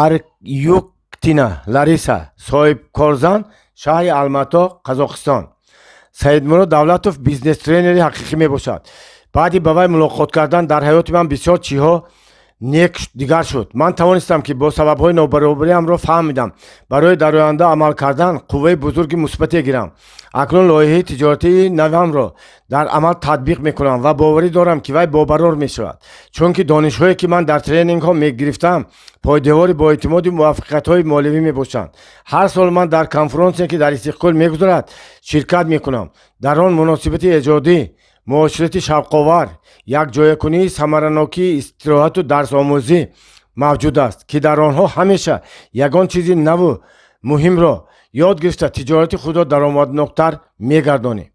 Арюктина Лариса, соҳибкорзан, шаҳри Алмато, Қазоқистон. Саидмурод Давлатов бизнес-тренери ҳақиқӣ мебошад. Баъди ба вай мулоқот кардан дар ҳаёти ман бисёр чизҳо нек дигар шуд. Ман тавонистам, ки бо сабабҳои нобаробариамро фаҳмидам, барои дар оянда амал кардан қувваи бузурги мусбате гирам. Акнун лоиҳаи тиҷоратии навамро дар амал татбиқ мекунам ва боварӣ дорам, ки вай бобарор мешавад, чунки донишҳое, ки ман дар тренингҳо мегирифтам, пойдевори боэътимоди муваффақиятҳои молиявӣ мебошанд. Ҳар сол ман дар конфронсе, ки дар Истиқкӯл мегузарад, ширкат мекунам. Дар он муносибати эҷодӣ, муоширати шавқовар, якҷоякунии самаранокии истироҳату дарсомӯзӣ мавҷуд аст, ки дар онҳо ҳамеша ягон чизи наву муҳимро ёд гирифта, тиҷорати худро даромадноктар мегардонӣ.